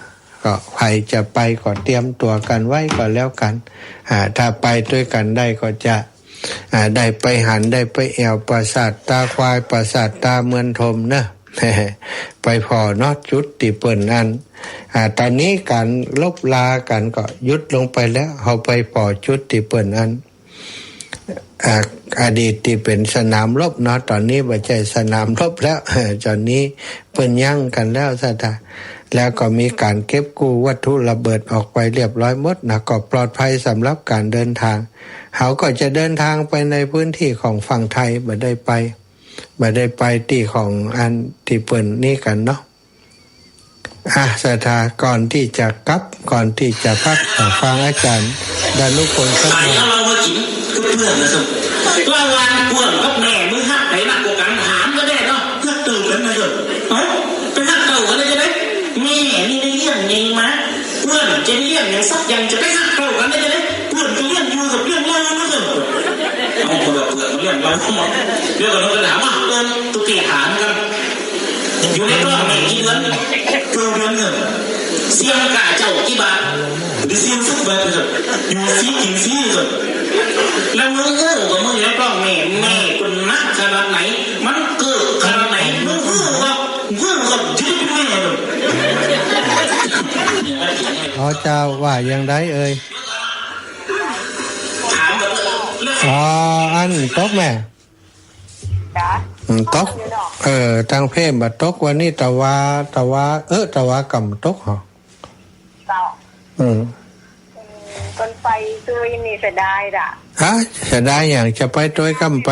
ก็ใผจะไปก็เตรียมตั๋วกั๋นไว้ก็แล้วกั๋น อ่า ถ้าไปตวยกั๋นได้ก็จะ อ่า ได้ไปหัน ได้ไปแอ่วปราสาทต๋าควาย ปราสาทต๋าเมืองธมเนาะ ไปผ่อเนาะ จุดตี้เปิ้นอัน อ่า ต๋อนนี้ก๋านรบลากั๋นก็หยุดลงไปแล้ว เฮาไปผ่อจุดตี้เปิ้นอัน อ่า อดีตตี้เป๋นสนามรบเนาะ ต๋อนนี้บ่ใจ้สนามรบแล้ว ต๋อนนี้เปิ้นยั้งกั๋นแล้ว ศรัทธา แล้วก็มีก๋านเก็บกู้วัตถุระเบิดออกไปเรียบร้อยหมดนะ ก็ปลอดภัยสำหรับก๋านเดินทาง เฮาก็จะเดินทางไปในพื้นที่ของฝั่งไทย บ่ได้ไป บ่ได้ไปตี้ของอันตี้เปิ้นนี่กั๋นเนาะ อ่ะ ศรัทธา ก่อนตี้จะกลับ ก่อนตี้จะพัก อ่ะ ฟังอาจ๋ารย์ดานุพลสักหน่อย ขายเอาเหล้ามากิ๋นกับเปื้อนนะสิ ระหว่างเปื้อนกับแม่ มึงฮักใผนักกว่ากั๋น ถามก็ได้เนาะ ฮักเต้ากั๋นนะสิ เอ้า ไปฮักเต้ากั๋นได้จะได๋ แม่นี่ได้เลี้ยงใหญ่มา เปื้อนจะได้เลี้ยงหยังสักอย่าง จะไปฮักเต้ากั๋นได้จะได๋ เปื้อนก็เลี้ยงอยู่กับเลี้ยงเหล้านะสิ เอาคนละเปื้อนมาเลี้ยงเหล้า เดี๋ยวก่อน เฮาก็ถามว่า เปิ้นตุ๊กตี้ถามกั๋น อยู่ในต๊องแม่กี่เดือน เก้าเดือนเนาะ เสี้ยงก้าเจ้ากี่บาท บ่ได้เสี้ยงสักบาทเนาะ อยู่ฟรีกิ๋นฟรีเนาะ แล้วมึงฮู้บ่ มึงอยู่ในต๊องแม่ แม่เปิ้นหนักขนาดไหน มันเกิดขนาดไหน มึงฮู้บ่ ฮู้บ่ จะได้เป๋นแม่เนาะ อ๋อ เจ้า ว่าอย่างใดเอ่ย ถามแบบ อ๋อ อันตกแม่ จ๊ะ อืม ตก เออ ตางเพมบ่ตก วันนี้ตะวา ตะวา เออ ตะวาก่ำตกเหรอ เจ้า อืม อืม เปิ้นไปตวยนี่เสียดายละ ฮะ เสียดายหยัง จะไปตวยก่ำไป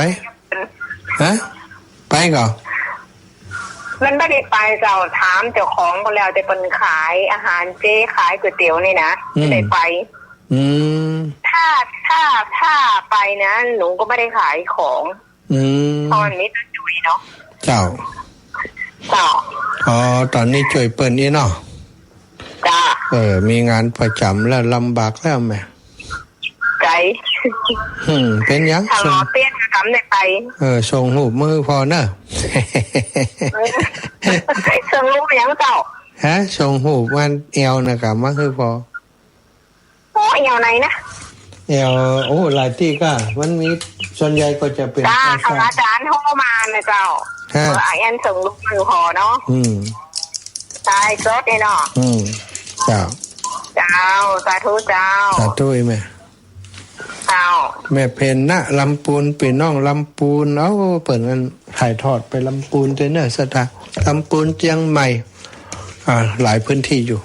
ฮะ ไปก่อ มันบ่ได้ไปเจ้า ถามเจ้าของก็แล้ว แต่เปิ้นขายอาหารเจ ขายก๋วยเตี๋ยวนี่นะ อืม บ่ได้ไป อืม ถ้า ถ้า ถ้าไปนะ หนูก็ไม่ได้ขายของ อืม ต๋อนนี้ก็จุยเนาะ เจ้า เจ้า อ๋อ ต๋อนนี้จุยเปิ้นอี้เนาะ จ้า เออ มีงานประจ๋ำแล้ว ลำบากแล้วแม่ ไก๋ อืม เป๋นหยัง ถ้าหมอเตี้ยนก็กำได้ไป เออ ส่งฮูปมาหื้อพ่อเนาะ เออ ส่งฮูปหยังเจ้า ฮะ ส่งฮูปมันแอ่วนะ กำมาหื้อพ่อ โอ้ แอ่วไหนนะ แอ่ว โอ้ หลายตี้ก้า มันมี ส่วนใหญ่ก็จะเป๋น จ้า ปราสาท ของอาจ๋ารย์โทรมานะเจ้า ฮะ เออ อันส่งฮูปมาหื้อพ่อเนาะ อืม ไลฟ์สดนี่เนาะ อืม เจ้า เจ้า สาธุเจ้า สาธุอีแม่ เจ้า แม่เพ็ญนะ ลำปูน ปี้น้องลำปูน เอ้า เปิ้นอันถ่ายทอดไปลำปูนตวยเนาะ ศรัทธา ลำปูน เจียงใหม่ อ่า หลายพื้นที่อยู่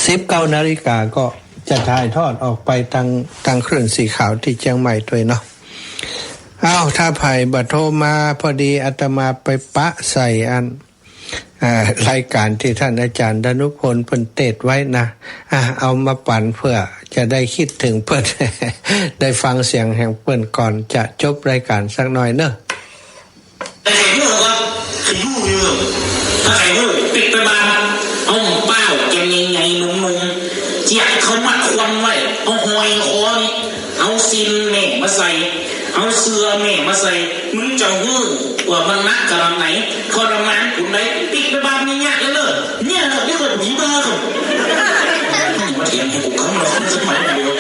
สิบเก้านาฬิกาก็จะถ่ายทอดออกไปตาง ตางคลื่นสีขาวตี้เจียงใหม่ตวยเนาะ อ้าว ถ้าใผบ่โทรมา พอดีอาตมาไปปะใส่อัน อ่า รายก๋านตี้ต้านอาจ๋ารย์ดานุพลเปิ้นเตสน์ไว้นะ อ่า เอามาปั๋นเปื้อจะได้กึ๊ดเถิงเปิ้น ได้ฟังเสียงแห่งเปิ้นก่อนจะจบรายก๋านสักหน่อยเนาะ ใผฮู้ก็ ใผฮู้อยู่ ถ้าใผฮู้ ปิ๊กไปบ้าน เอาเป้าแกนใหญ่ๆ หนุ่มๆ เจียกเข้ามัดควันไว้ เอาห้อยคอนี่ เอาสิ้นแม่มาใส่ เอาเสื้อแม่มาใส่ มึงจะฮู้ว่ามันหนักขนาดไหน ทรมานปูนใด ปิ๊กไปบ้านนี่ยากเลยเนาะ เนี่ยเนาะ เดี๋ยวก็ผีบ้าเนาะ มาเถียงกูคำเดียว สมัยเดียว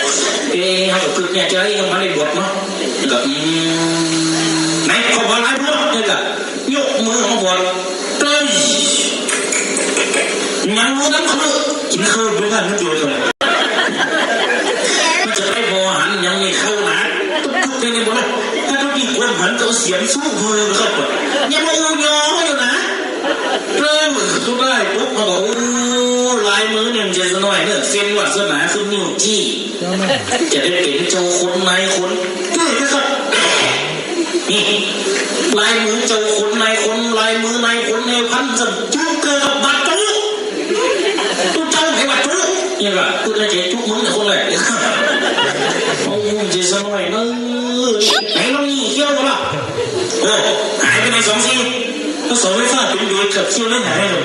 เอ๊ะ เฮาก็คิดในใจ๋ ยังบ่ได้บวชเนาะ ก็ อืม ไหน ขอพรหลายบวช เนี่ยก็ ยกมือมาก่อน เต้ย ยังบ่ทันเข้า กิ๋นข้าวด้วยกั๋นนิดเดียวเถาะ มันจะไปผ่อหันยังไม่เข้านะ ตุ๊กๆ เนี่ยบ่นะ ถ้าตุ๊กๆ ความหันก็เอาเสียมสู้เพิ่นเข้าไป ยังบ่อู้ยออยู่นะ เริ่มสู้ได้ปุ๊บ เขาบอก โอ้ ลายมือเนี่ยมันจะสะหน่อยเนี่ย เส้นวาสนาขึ้นนิ้วจี้ จะได้เป๋นเจ้าคนนายคน เต้ยนะครับ นี่ ลายมือเจ้าคนนายคน ลายมือนายคนนายพัน สัมจุกเกิดกับบัตรเจ้า ตุ๊เจ้าให้บัตรเจ้ เนี่ยก็พูดในใจ๋จุกมึงเนี่ยคนแรก เอาอุ้มเจสันหน่อยเนอะ ไหนลองนี่เขี้ยวกันล่ะ โอ้ หายไปไหนสองสี่ ก็เสาไฟฟ้าเป็นโดยเกือบเขี้ยวเลยหายเลย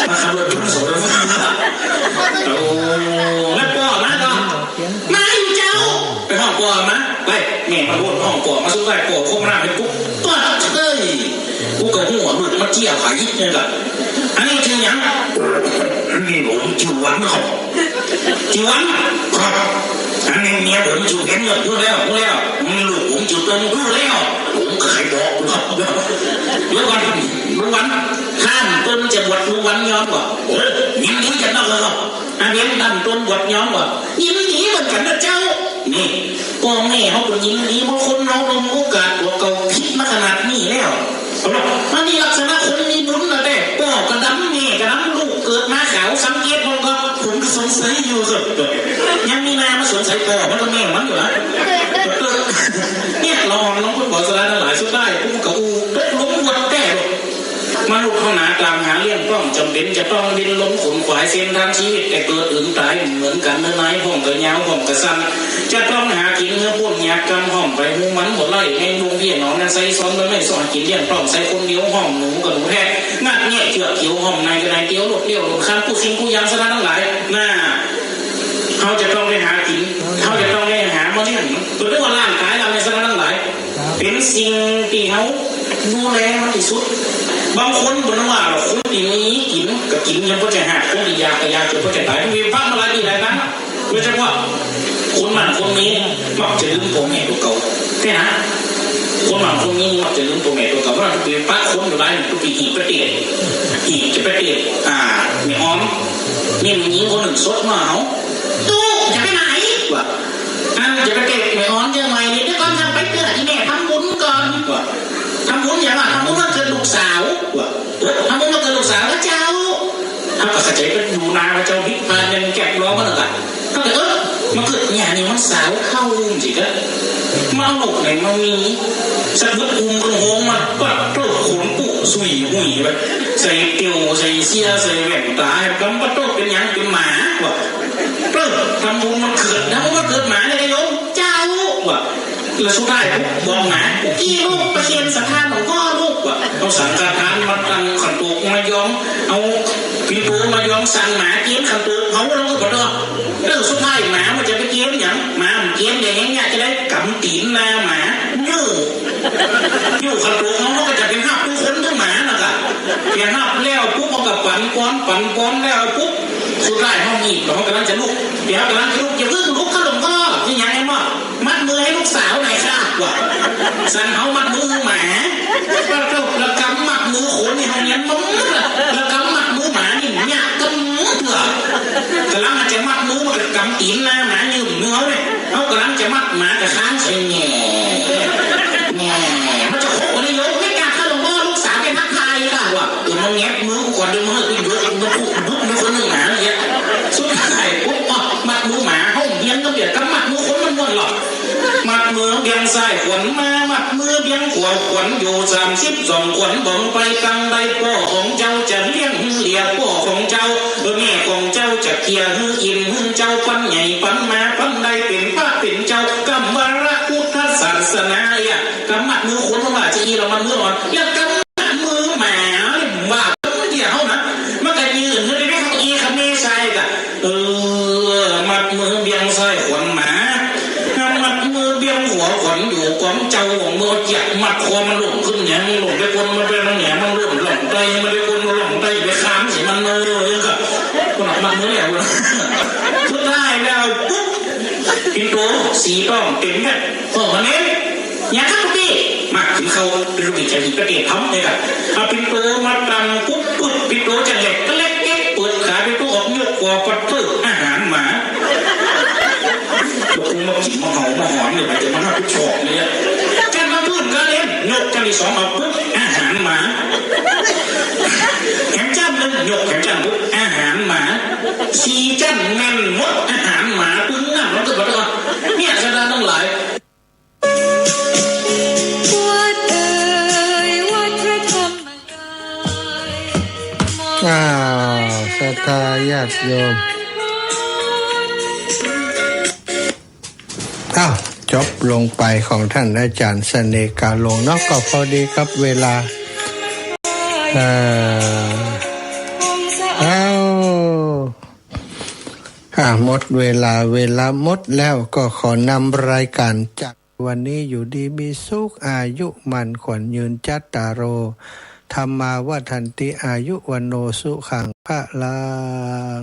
มาขับรถชนเสาไฟฟ้า โอ้ แล้วป้อมาก่อน มาอยู่เจ้า ไปห้องป้อมา ไป แม่มาโลดห้องป้อมา สุดท้ายป้อคบหน้าไปปุ๊บ ปัดเฮ้ย กูก็หัวหลุดมาเจี้ยไผเนี่ยล่ะ อันนี้จื้อหยัง นี่ผมจื้อวันครับ จื้อวัน ครับ อันนี้เมียผมจื้อเพ็ญครับ ฮู้แล้ว ฮู้แล้ว อืม ลูกผมจื้อตรง ฮู้แล้ว ผมก็ใค่บอกครับ เดี๋ยวก่อน ลุงวัน ต้านเปิ้นจะบวชลุงวันยอมบ่ โอ้ ยินดีจะนอกแล้วครับ อันนี้ต้านเปิ้นบวชยอมบ่ ยินดีเหมือนกั๋นนะเจ้า นี่ ป้อแม่เฮาก็ยินดี เพราะคนเฮาก็มีโอกาสกว่าเก่า ผิดมาขนาดนี้แล้ว เอาล่ะ อันนี้ลักษณะคนมีบุญนะแต๊ ป้อกะดำ แม่กะดำ ลูกเกิดมาขาว สังเกตพ่องก็ ผมก็สงสัยอยู่ครับ ยังมีหน้ามาสงสัยป้อมันกับแม่มันอยู่นะ เนี่ย ลอง ลองคุณหมอสลาทั้งหลาย สุดท้ายผมก็อู้ตกลงบวชแต๊เลย มนุษย์เฮานาต๋ามหาเลี้ยงต้อง จ๋ำเป๋นจะต้องดิ้นรนขนขวาย เส้นทางชีวิตแต่เกิดถึงต๋ายเหมือนกั๋น เนื้อในพ่องก็ยาวพ่องก็สั้น จะต้องหากิ๋นหื้อป๊นยากกำ ห้อมไปหื้อมันบ่ไล่ แม่งลงเบี้ยหนองนั้นไส้ซ้อน บ่แม่นสอนกิ๋นเลี้ยงต้อง ใส่คนเดียวห้อมหนูกับหนูแท้ งัดแงะเจือกเขียวห้อมในกะไดเตียว โลดเลี้ยวโลดคาน กู้สิ่งกู้อย่างสะดานตังหลาย น่า เฮาจะต้องได้หากิ๋น เฮาจะต้องได้หามาเลี้ยง ก็เรียกว่าร่างก๋ายเฮาเนี่ยสะดานตังหลาย เป๋นสิ่งตี้เฮาดูแลมันตี้สุด บางคนบ่นึกว่าหรอก คนตี้มีกิ๋นก็กิ๋นจนบ่จะหาก คนตี้อยากก็อยากจนบ่จะต๋าย มีพระมาหลายตี้หลายครั้ง โดยเฉพาะคนมั่งคนมีมักจะลืมป้อแม่ตั๋วเก่า แต๊นะ คนมั่งคนมีมักจะลืมป้อแม่ตั๋วเก่า เพราะฉะนั้นตุ๊ไปปะคนอยู่หลาย ตุ๊ไปหีบไปเตะ หีบจะไปเตะ อ่า แม่ออม นี่มันยิงคนหนึ่งสดมาเฮา ตุ๊ จะไปไหน ว่า อันจะไปเตะแม่ออมเยอะหน่อยนี่ เดี๋ยวก่อน ทำไปเตื้อที่แม่ทำบุญก่อน ว่า ทำบุญหยังอะ ทำบุญวันเกิดลูกสาว ว่า เออ ทำบุญวันเกิดลูกสาวนะเจ้า เฮาก็เข้าใจ๋ว่าอยู่นาว่าเจ้า บิดผ่านแม่นแก๊บล้อมาแล้วก็ เฮาก็ เออ มาเกิดเนี่ยนี่มันสาวเข้าจริงๆ ก็ มาเอาลูกไหนมามี สะดุดอุ้มขึ้นโฮงมา ปัดโต้ขนปุสุยหุยไป ใส่เตียว ใส่เสี้ย ใส่แว่นต๋า กำปัดโต้เป๋นหยัง เป๋นหมา ว่า เปิ้นทำบุญวันเกิด ทำบุญวันเกิดหมาเนี่ยนะโยม เจ้า ว่า แล้วสุดท้ายบอกหมา กี้ลูกไปเคียนสังฆทานหลวงป้อลูก ว่า เอาสังฆทานมาตั้งขันโตกมายอง เอาปิ่นโตมายอง สั่งหมาเคียนขันโตกเผาลงก็บ่รอด แล้วสุดท้ายหมามันจะไปเคียนหยัง หมามันเคียนแดงเนี่ยจะได้กำตี๋นหน้าหมา อยู่ อยู่ขันโตกเฮาก็จะไปหับทุกคนทั้งหมาน่ะกะ ไปหับแล้วปุ๊บมันก็ปั่นป้อน ปั่นป้อนแล้วปุ๊บ สุดท้ายเฮาหงิด เฮากำลังจะลุก เดี๋ยวกำลังจะลุก อย่าเพิ่งลุกค่ะหลวงป้อ มีหยังแหม มัดมือหื้อลูกสาวหน่อยค่ะ ว่า สั่งเฮามัดมือหื้อหมา แล้วกำมัดมือคนนี่เฮาเนียนมาหมดละ แล้วกำมัดมือหมานี่ยากกำเตื้อ กำลังจะมัดมือมันก็กำตี๋นหน้าหมายืมมือเฮาเนี่ย เฮากำลังจะมัดหมากะค้างใส่แง่ แง่ มันจะคบกันได้โยม ไม่กล้าค่ะหลวงป้อ ลูกสาวไปทักทายค่ะ ว่า เดี๋ยวมึงแงบมือกูก่อน เดี๋ยวมึงหื้อกูยก มึงกูดุกมึงคนหนึ่งหนาเนี่ย สุดท้ายปุ๊บ อ่ะ มัดมือหมา เฮาเฮียนก็เดี๋ยวกำมัดมือคนมันม่วนหรอก มัดมือเบียงซ้ายขวัญมา มัดมือเบียงขวาขวัญอยู่ สามสิบสองขวัญบ่งไปตังใด ป้อของเจ้าจะเลี้ยงหื้อเหลือ ป้อของเจ้า เออ แม่ของเจ้าจะเกลี่ยหื้ออิ่ม หื้อเจ้าปันใหญ่ปันมา ปันได้เป๋นพระเป๋นเจ้า กำวาระพุทธศาสนา อย่ากำมัดมือคนว่าจะอี้ ละมัดมืออ่อน อย่ากำมัดมือหมา ว่าเดี๋ยวเฮานะ มันก็ยืนหื้อได้ไหม เฮาอี้คำนี้ใส่กะ เออ มัดมือเบียงซ้ายขวัญหมา มัดมือเบียงขวาขวัญอยู่ ของเจ้าของเมืองเจียก มัดคอมันหล่นขึ้นเนี่ย มันหล่นไปบน มันไปทางเหนือ มันหล่นล่องใต้ มันไปบน มันล่องใต้ ไปข้ามใส่มันเลย ก็คนออกมัดมือแล้ว สุดท้ายแล้วปุ๊บ ปิ่นโต สี่ต้องเต็มเนี่ย เออ วันนี้ เนี่ยครับลูกพี่ มาถึงเขาเป็นลูกพี่จะหยิบกระเตียบทำเลยครับ เอาปิ่นโตมาตั้งปุ๊บปุ๊บ ปิ่นโตจะแหลกก็แหลกเก๊ก เปิดขาปิ่นโตออก ยกขวาปัดเพิ่ม อาหารหมา แล้วกูมากิ๋นมาเห่ามาหอนเนี่ย มันจะมาหักกูชอบเนี่ย จันมาพื้นก็เล่น ยกจันที่สองเอาปุ๊บ อาหารหมา แขนจันหนึ่ง ยกแขนจันปุ๊บ อาหารหมา สี่จันแม่นหมด อาหารหมา ปึ้งนั่นมันก็บอกว่า เนี่ย สะดานตังหลาย วัดเอ่ยวัดพระธรรมกาย อ้าว ศรัทธาญาติโยม อ้าว จบลงไปของท่านอาจารย์เสน่ห์ กาหลงเนาะ ก็พอดีกับเวลา เอ่อ อ้าว อ่ะ หมดเวลา เวลาหมดแล้ว ก็ขอนำรายการจากวันนี้ อยู่ดีมีสุข อายุมั่นขวัญยืน จัตตาโร ธัมมา วัฑฒันติ อายุ วัณโณ สุขัง พะลัง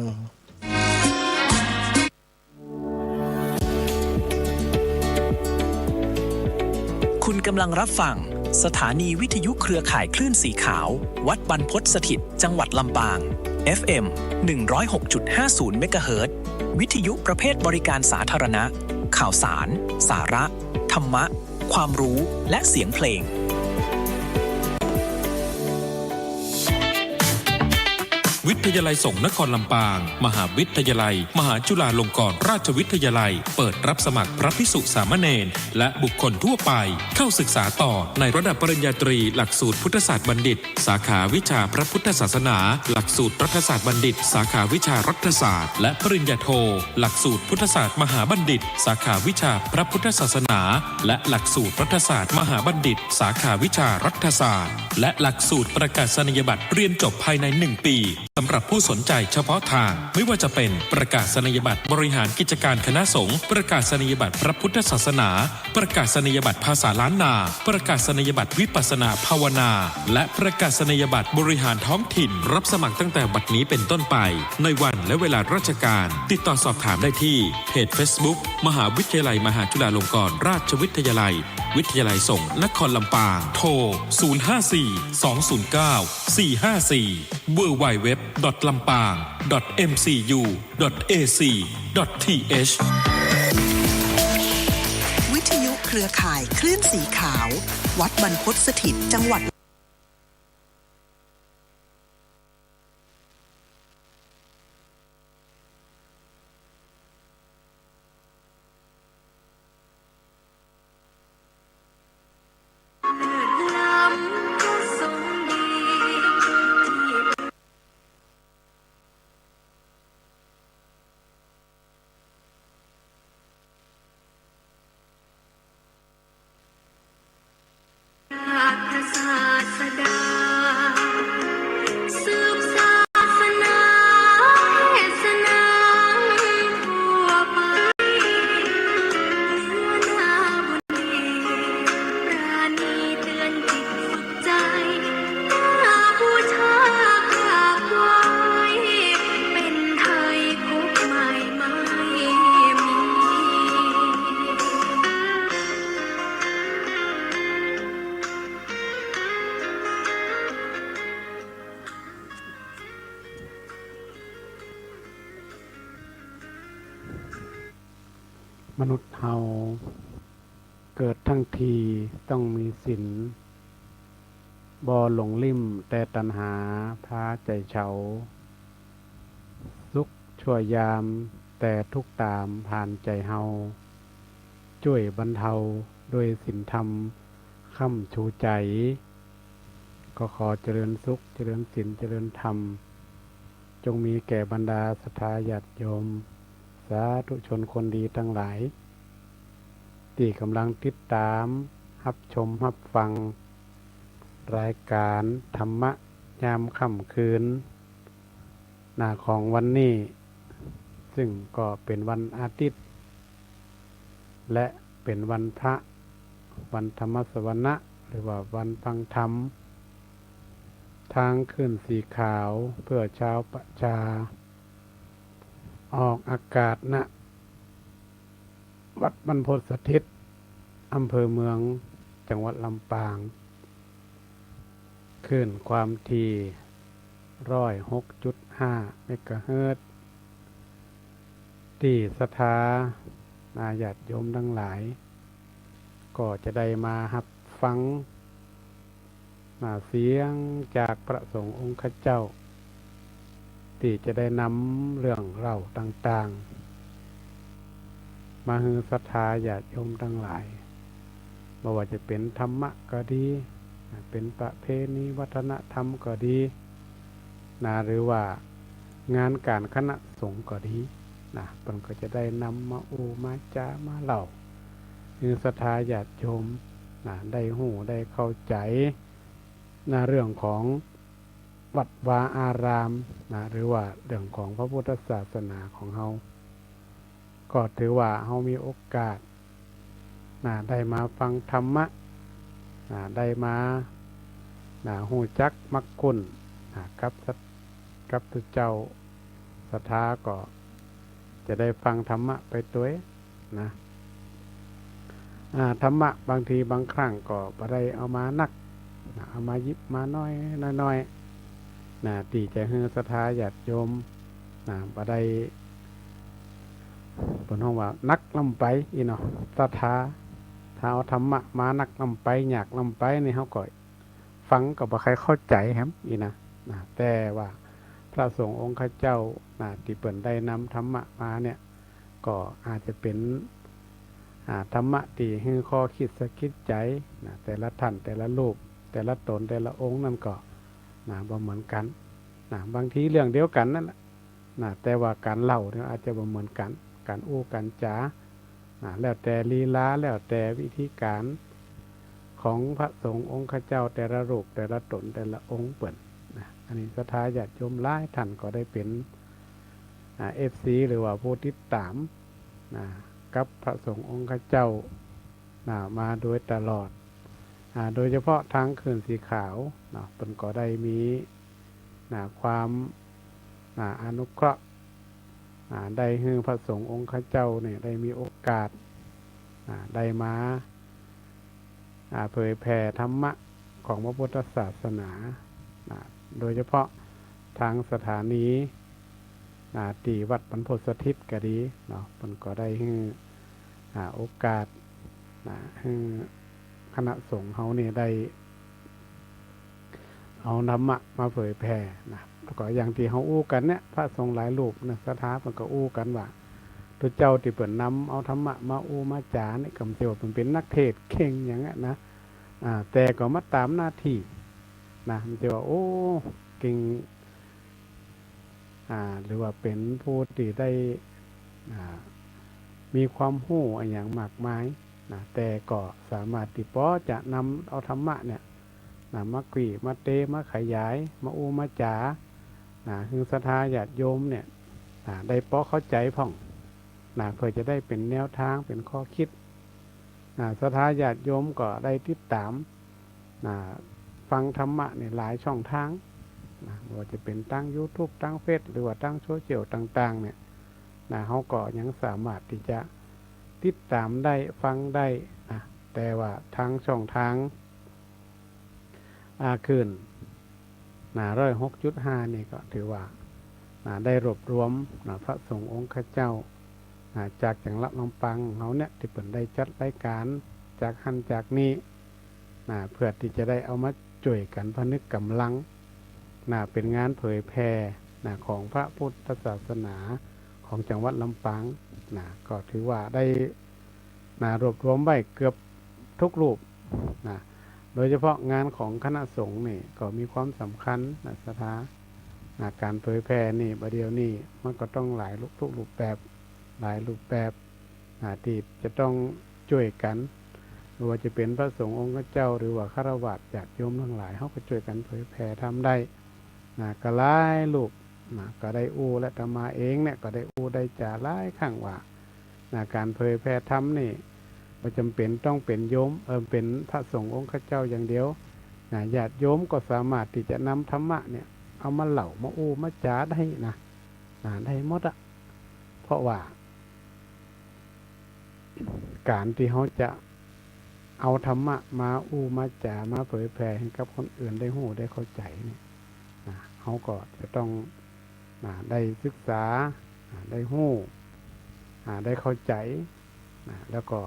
คุณกำลังรับฟังสถานีวิทยุเครือข่ายคลื่นสีขาว วัดบรรพตสถิต จังหวัดลำปาง เอฟเอ็ม หนึ่งร้อยหกจุดห้าศูนย์ เมกะเฮิรตซ์ วิทยุประเภทบริการสาธารณะ ข่าวสาร สาระ ธรรมะ ความรู้ และเสียงเพลง วิทยาลัยสงฆ์นครลำปาง มหาวิทยาลัย มหาจุฬาลงกรณราชวิทยาลัย เปิดรับสมัครพระภิกษุสามเณร และบุคคลทั่วไป เข้าศึกษาต่อในระดับปริญญาตรี หลักสูตรพุทธศาสตร์บัณฑิต สาขาวิชาพระพุทธศาสนา หลักสูตรรัฐศาสตร์บัณฑิต สาขาวิชารัฐศาสตร์ และปริญญาโท หลักสูตรพุทธศาสตร์มหาบัณฑิต สาขาวิชาพระพุทธศาสนา และหลักสูตรรัฐศาสตร์มหาบัณฑิต สาขาวิชารัฐศาสตร์ และหลักสูตรประกาศนียบัตรเรียนจบภายในหนึ่งปี สำหรับผู้สนใจเฉพาะทาง ไม่ว่าจะเป็นประกาศนียบัตรบริหารกิจการคณะสงฆ์ ประกาศนียบัตรพระพุทธศาสนา ประกาศนียบัตรภาษาล้านนา ประกาศนียบัตรวิปัสสนาภาวนา และประกาศนียบัตรบริหารท้องถิ่น รับสมัครตั้งแต่บัดนี้เป็นต้นไป ในวันและเวลาราชการ ติดต่อสอบถามได้ที่เพจเฟซบุ๊ก มหาวิทยาลัยมหาจุฬาลงกรณราชวิทยาลัย วิทยาลัยสงฆ์นครลำปาง โทร ศูนย์ห้าสี่ สองศูนย์เก้า สี่ห้าสี่ ดับเบิลยู ดับเบิลยู ดับเบิลยู ดอท ลำปาง ดอท เอ็มซียู ดอท เอซี ดอท ทีเอช วิทยุเครือข่ายคลื่นสีขาว วัดบรรพตสถิต จังหวัดมนุษย์เฮาเกิดทั้งทีต้องมีศีล บ่หลงลิ่มแต่ตัณหาพาใจ๋เฉา สุขชั่วยามแต่ทุกข์ต๋ามผ่านใจ๋เฮา จ้วยบรรเทาด้วยศีลธรรมค้ำชูใจ๋ ก็ขอเจริญสุข เจริญศีล เจริญธรรม จงมีแก่บรรดาศรัทธาญาติโยม สาธุชนคนดีตังหลาย ตี้ก่ำลังติดต๋าม ฮับชม ฮับฟัง รายก๋านธรรมะยามค่ำคืน หน้าของวันนี้ ซึ่งก็เป๋นวันอาทิตย์ และเป๋นวันพระ วันธรรมสวนะ หรือว่าวันฟังธรรม ตางคลื่นสีขาวเพื่อชาวประชา ออกอากาศ ณ วัดบรรพตสถิต อำเภอเมือง จังหวัดลำปาง คลื่นความถี่ ร้อยหกจุดห้า เมกะเฮิรตซ์ ตี้ศรัทธาญาติโยมตังหลาย ก็จะได้มาฮับฟัง เสียงจากพระสงฆ์องค์ข้าเจ้า ตี้จะได้นำเรื่องเล่าต่างๆ มาหื้อศรัทธาญาติโยมตังหลาย บ่ว่าจะเป๋นธรรมะก็ดี เป๋นประเพณีวัฒนธรรมก็ดี นะ หรือว่างานก๋านคณะสงฆ์ก็ดี นะ เปิ้นก็จะได้นำมาอู้มาจ๋ามาเล่า หื้อศรัทธาญาติโยม นะ ได้ฮู้ได้เข้าใจ๋ นะ เรื่องของวัดวาอาราม นะ หรือว่าเรื่องของพระพุทธศาสนาของเฮา ก็ถือว่าเฮามีโอกาส นะ ได้มาฟังธรรมะ นะ ได้มา นะ ฮู้จักมักคุ้น นะ กับสัต กับตุ๊เจ้า ศรัทธาก็จะได้ฟังธรรมะไปตวย นะ อ่า ธรรมะบางทีบางครั้งก็บ่ได้เอามานัก นะ เอามาหยิบมาน้อยๆ นะ ตี้จะหื้อศรัทธาญาติโยม นะ บ่ได้ เปิ้นฮ้องว่านักล้ำไปอี้เนาะ ศรัทธา ถ้าเอาธรรมะมานักล้ำไป ยากล้ำไปนี่ เฮาก็ฟังก็บ่ใค่เข้าใจ๋แหมอี้นะ นะ แต่ว่าพระสงฆ์องค์ข้าเจ้า นะ ตี้เปิ้นได้นำธรรมะมาเนี่ย ก็อาจจะเป๋น อ่า ธรรมะตี้หื้อข้อคิดสะกิดใจ๋ นะ แต่ละท่าน แต่ละรูป แต่ละต๋น แต่ละองค์นั้นก็ นะ บ่เหมือนกั๋น นะ บางทีเรื่องเดียวกั๋นนั่นแหละ นะ แต่ว่าก๋านเล่าเนี่ยอาจจะบ่เหมือนกั๋น ก๋านอู้ก๋านจ๋า นะ แล้วแต่ลีลา แล้วแต่วิธีก๋านของพระสงฆ์องค์ข้าเจ้าแต่ละรูป แต่ละต๋น แต่ละองค์เปิ้น นะ อันนี้ศรัทธาญาติโยมหลายท่านก็ได้เป๋น อ่า เอฟซี หรือว่าผู้ติดต๋าม นะ กับพระสงฆ์องค์ข้าเจ้า นะ มาโดยตลอด อ่า โดยเฉพาะตางคลื่นสีขาว นะ เปิ้นก็ได้มี นะ ความ นะ อนุเคราะห์ อ่า ได้หื้อพระสงฆ์องค์ข้าเจ้าเนี่ยได้มีโอกาส อ่า ได้มา อ่า เผยแผ่ธรรมะของพระพุทธศาสนา นะ โดยเฉพาะตางสถานี อ่า ตี้วัดบรรพตสถิตก็ดีเนาะ เปิ้นก็ได้หื้อ อ่า โอกาส นะ หื้อคณะสงฆ์เฮานี่ได้ เอาธรรมะมาเผยแผ่นะ แล้วก็อย่างตี้เฮาอู้กั๋นเนี่ย พระสงฆ์หลายรูปนะ ศรัทธาเปิ้นก็อู้กั๋นว่า ตุ๊เจ้าตี้เปิ้นนำเอาธรรมะมาอู้มาจ๋าเนี่ย ก็บ่ใจ้ว่าเปิ้นเป๋นนักเทศน์เก่งหยังอะนะ อ่า แต่ก็มาต๋ามหน้าตี้นะ บ่ใจ้ว่า โอ้ เก่ง อ่า หรือว่าเป๋นผู้ตี้ได้ อ่า มีความฮู้อะหยังมากมายนะ แต่ก็สามารถตี้ปอจะนำเอาธรรมะเนี่ย นะ มาขวี้มาเต มาขยาย มาอู้มาจ๋า นะ หื้อศรัทธาญาติโยมเนี่ย นะ ได้ปอเข้าใจ๋พ่อง นะ เปื้อจะได้เป๋นแนวตาง เป๋นข้อคิด นะ ศรัทธาญาติโยมก็ได้ติดต๋าม นะ ฟังธรรมะเนี่ยหลายช่องตาง นะ บ่ว่าจะเป๋นตางยูทูบ ตางเฟซ หรือว่าตางโซเชียลต่างๆ เนี่ย นะ เฮาก็ยังสามารถตี้จะติดต๋ามได้ ฟังได้ นะ แต่ว่าตางช่องตาง อ่า คลื่น นะ ร้อยหกจุดห้า นี่ก็ถือว่า นะ ได้รวบรวม นะ พระสงฆ์องค์ข้าเจ้า นะ จากจังหวัดลำปางเฮาเนี่ย ตี้เปิ้นได้จัดรายก๋านจากหั้นจากนี้ นะ เปื้อตี้จะได้เอามาจ้วยกั๋นผนึกก๋ำลัง นะ เป๋นงานเผยแผ่ นะ ของพระพุทธศาสนาของจังหวัดลำปาง นะ ก็ถือว่าได้ นะ รวบรวมไว้เกือบทุกรูป นะ โดยเฉพาะงานของคณะสงฆ์นี่ก็มีความสำคัญนะ ศรัทธา นะ ก๋านเผยแผ่นี่ บ่าเดี่ยวนี้มันก็ต้องหลายรูป ทุกรูปแบบ หลายรูปแบบ นะ ตี้จะต้องจ้วยกั๋น บ่ว่าจะเป๋นพระสงฆ์องค์ข้าเจ้า หรือว่าฆราวาสญาติโยมตังหลาย เฮาก็จ้วยกั๋นเผยแผ่ธรรมได้ นะ ก็หลายรูป นะ ก็ได้อู้ และอาตมาเองเนี่ยก็ได้อู้ได้จ๋าหลายครั้งว่า นะ ก๋านเผยแผ่ธรรมนี่บ่จ๋ำเป๋นต้องเป๋นโยม เอ่อ เป๋นพระสงฆ์องค์ข้าเจ้าอย่างเดียว นะ ญาติโยมก็สามารถตี้จะนำธรรมะเนี่ย เอามาเล่า มาอู้ มาจ๋าได้นะ นะ ได้หมดอะ เพราะว่า ก๋านตี้เฮาจะเอาธรรมะมาอู้มาจ๋า มาเผยแผ่หื้อกับคนอื่นได้ฮู้ได้เข้าใจ๋เนี่ย นะ เฮาก็จะต้อง นะ ได้ศึกษา นะ ได้ฮู้ นะ ได้เข้าใจ๋ นะ แล้วก็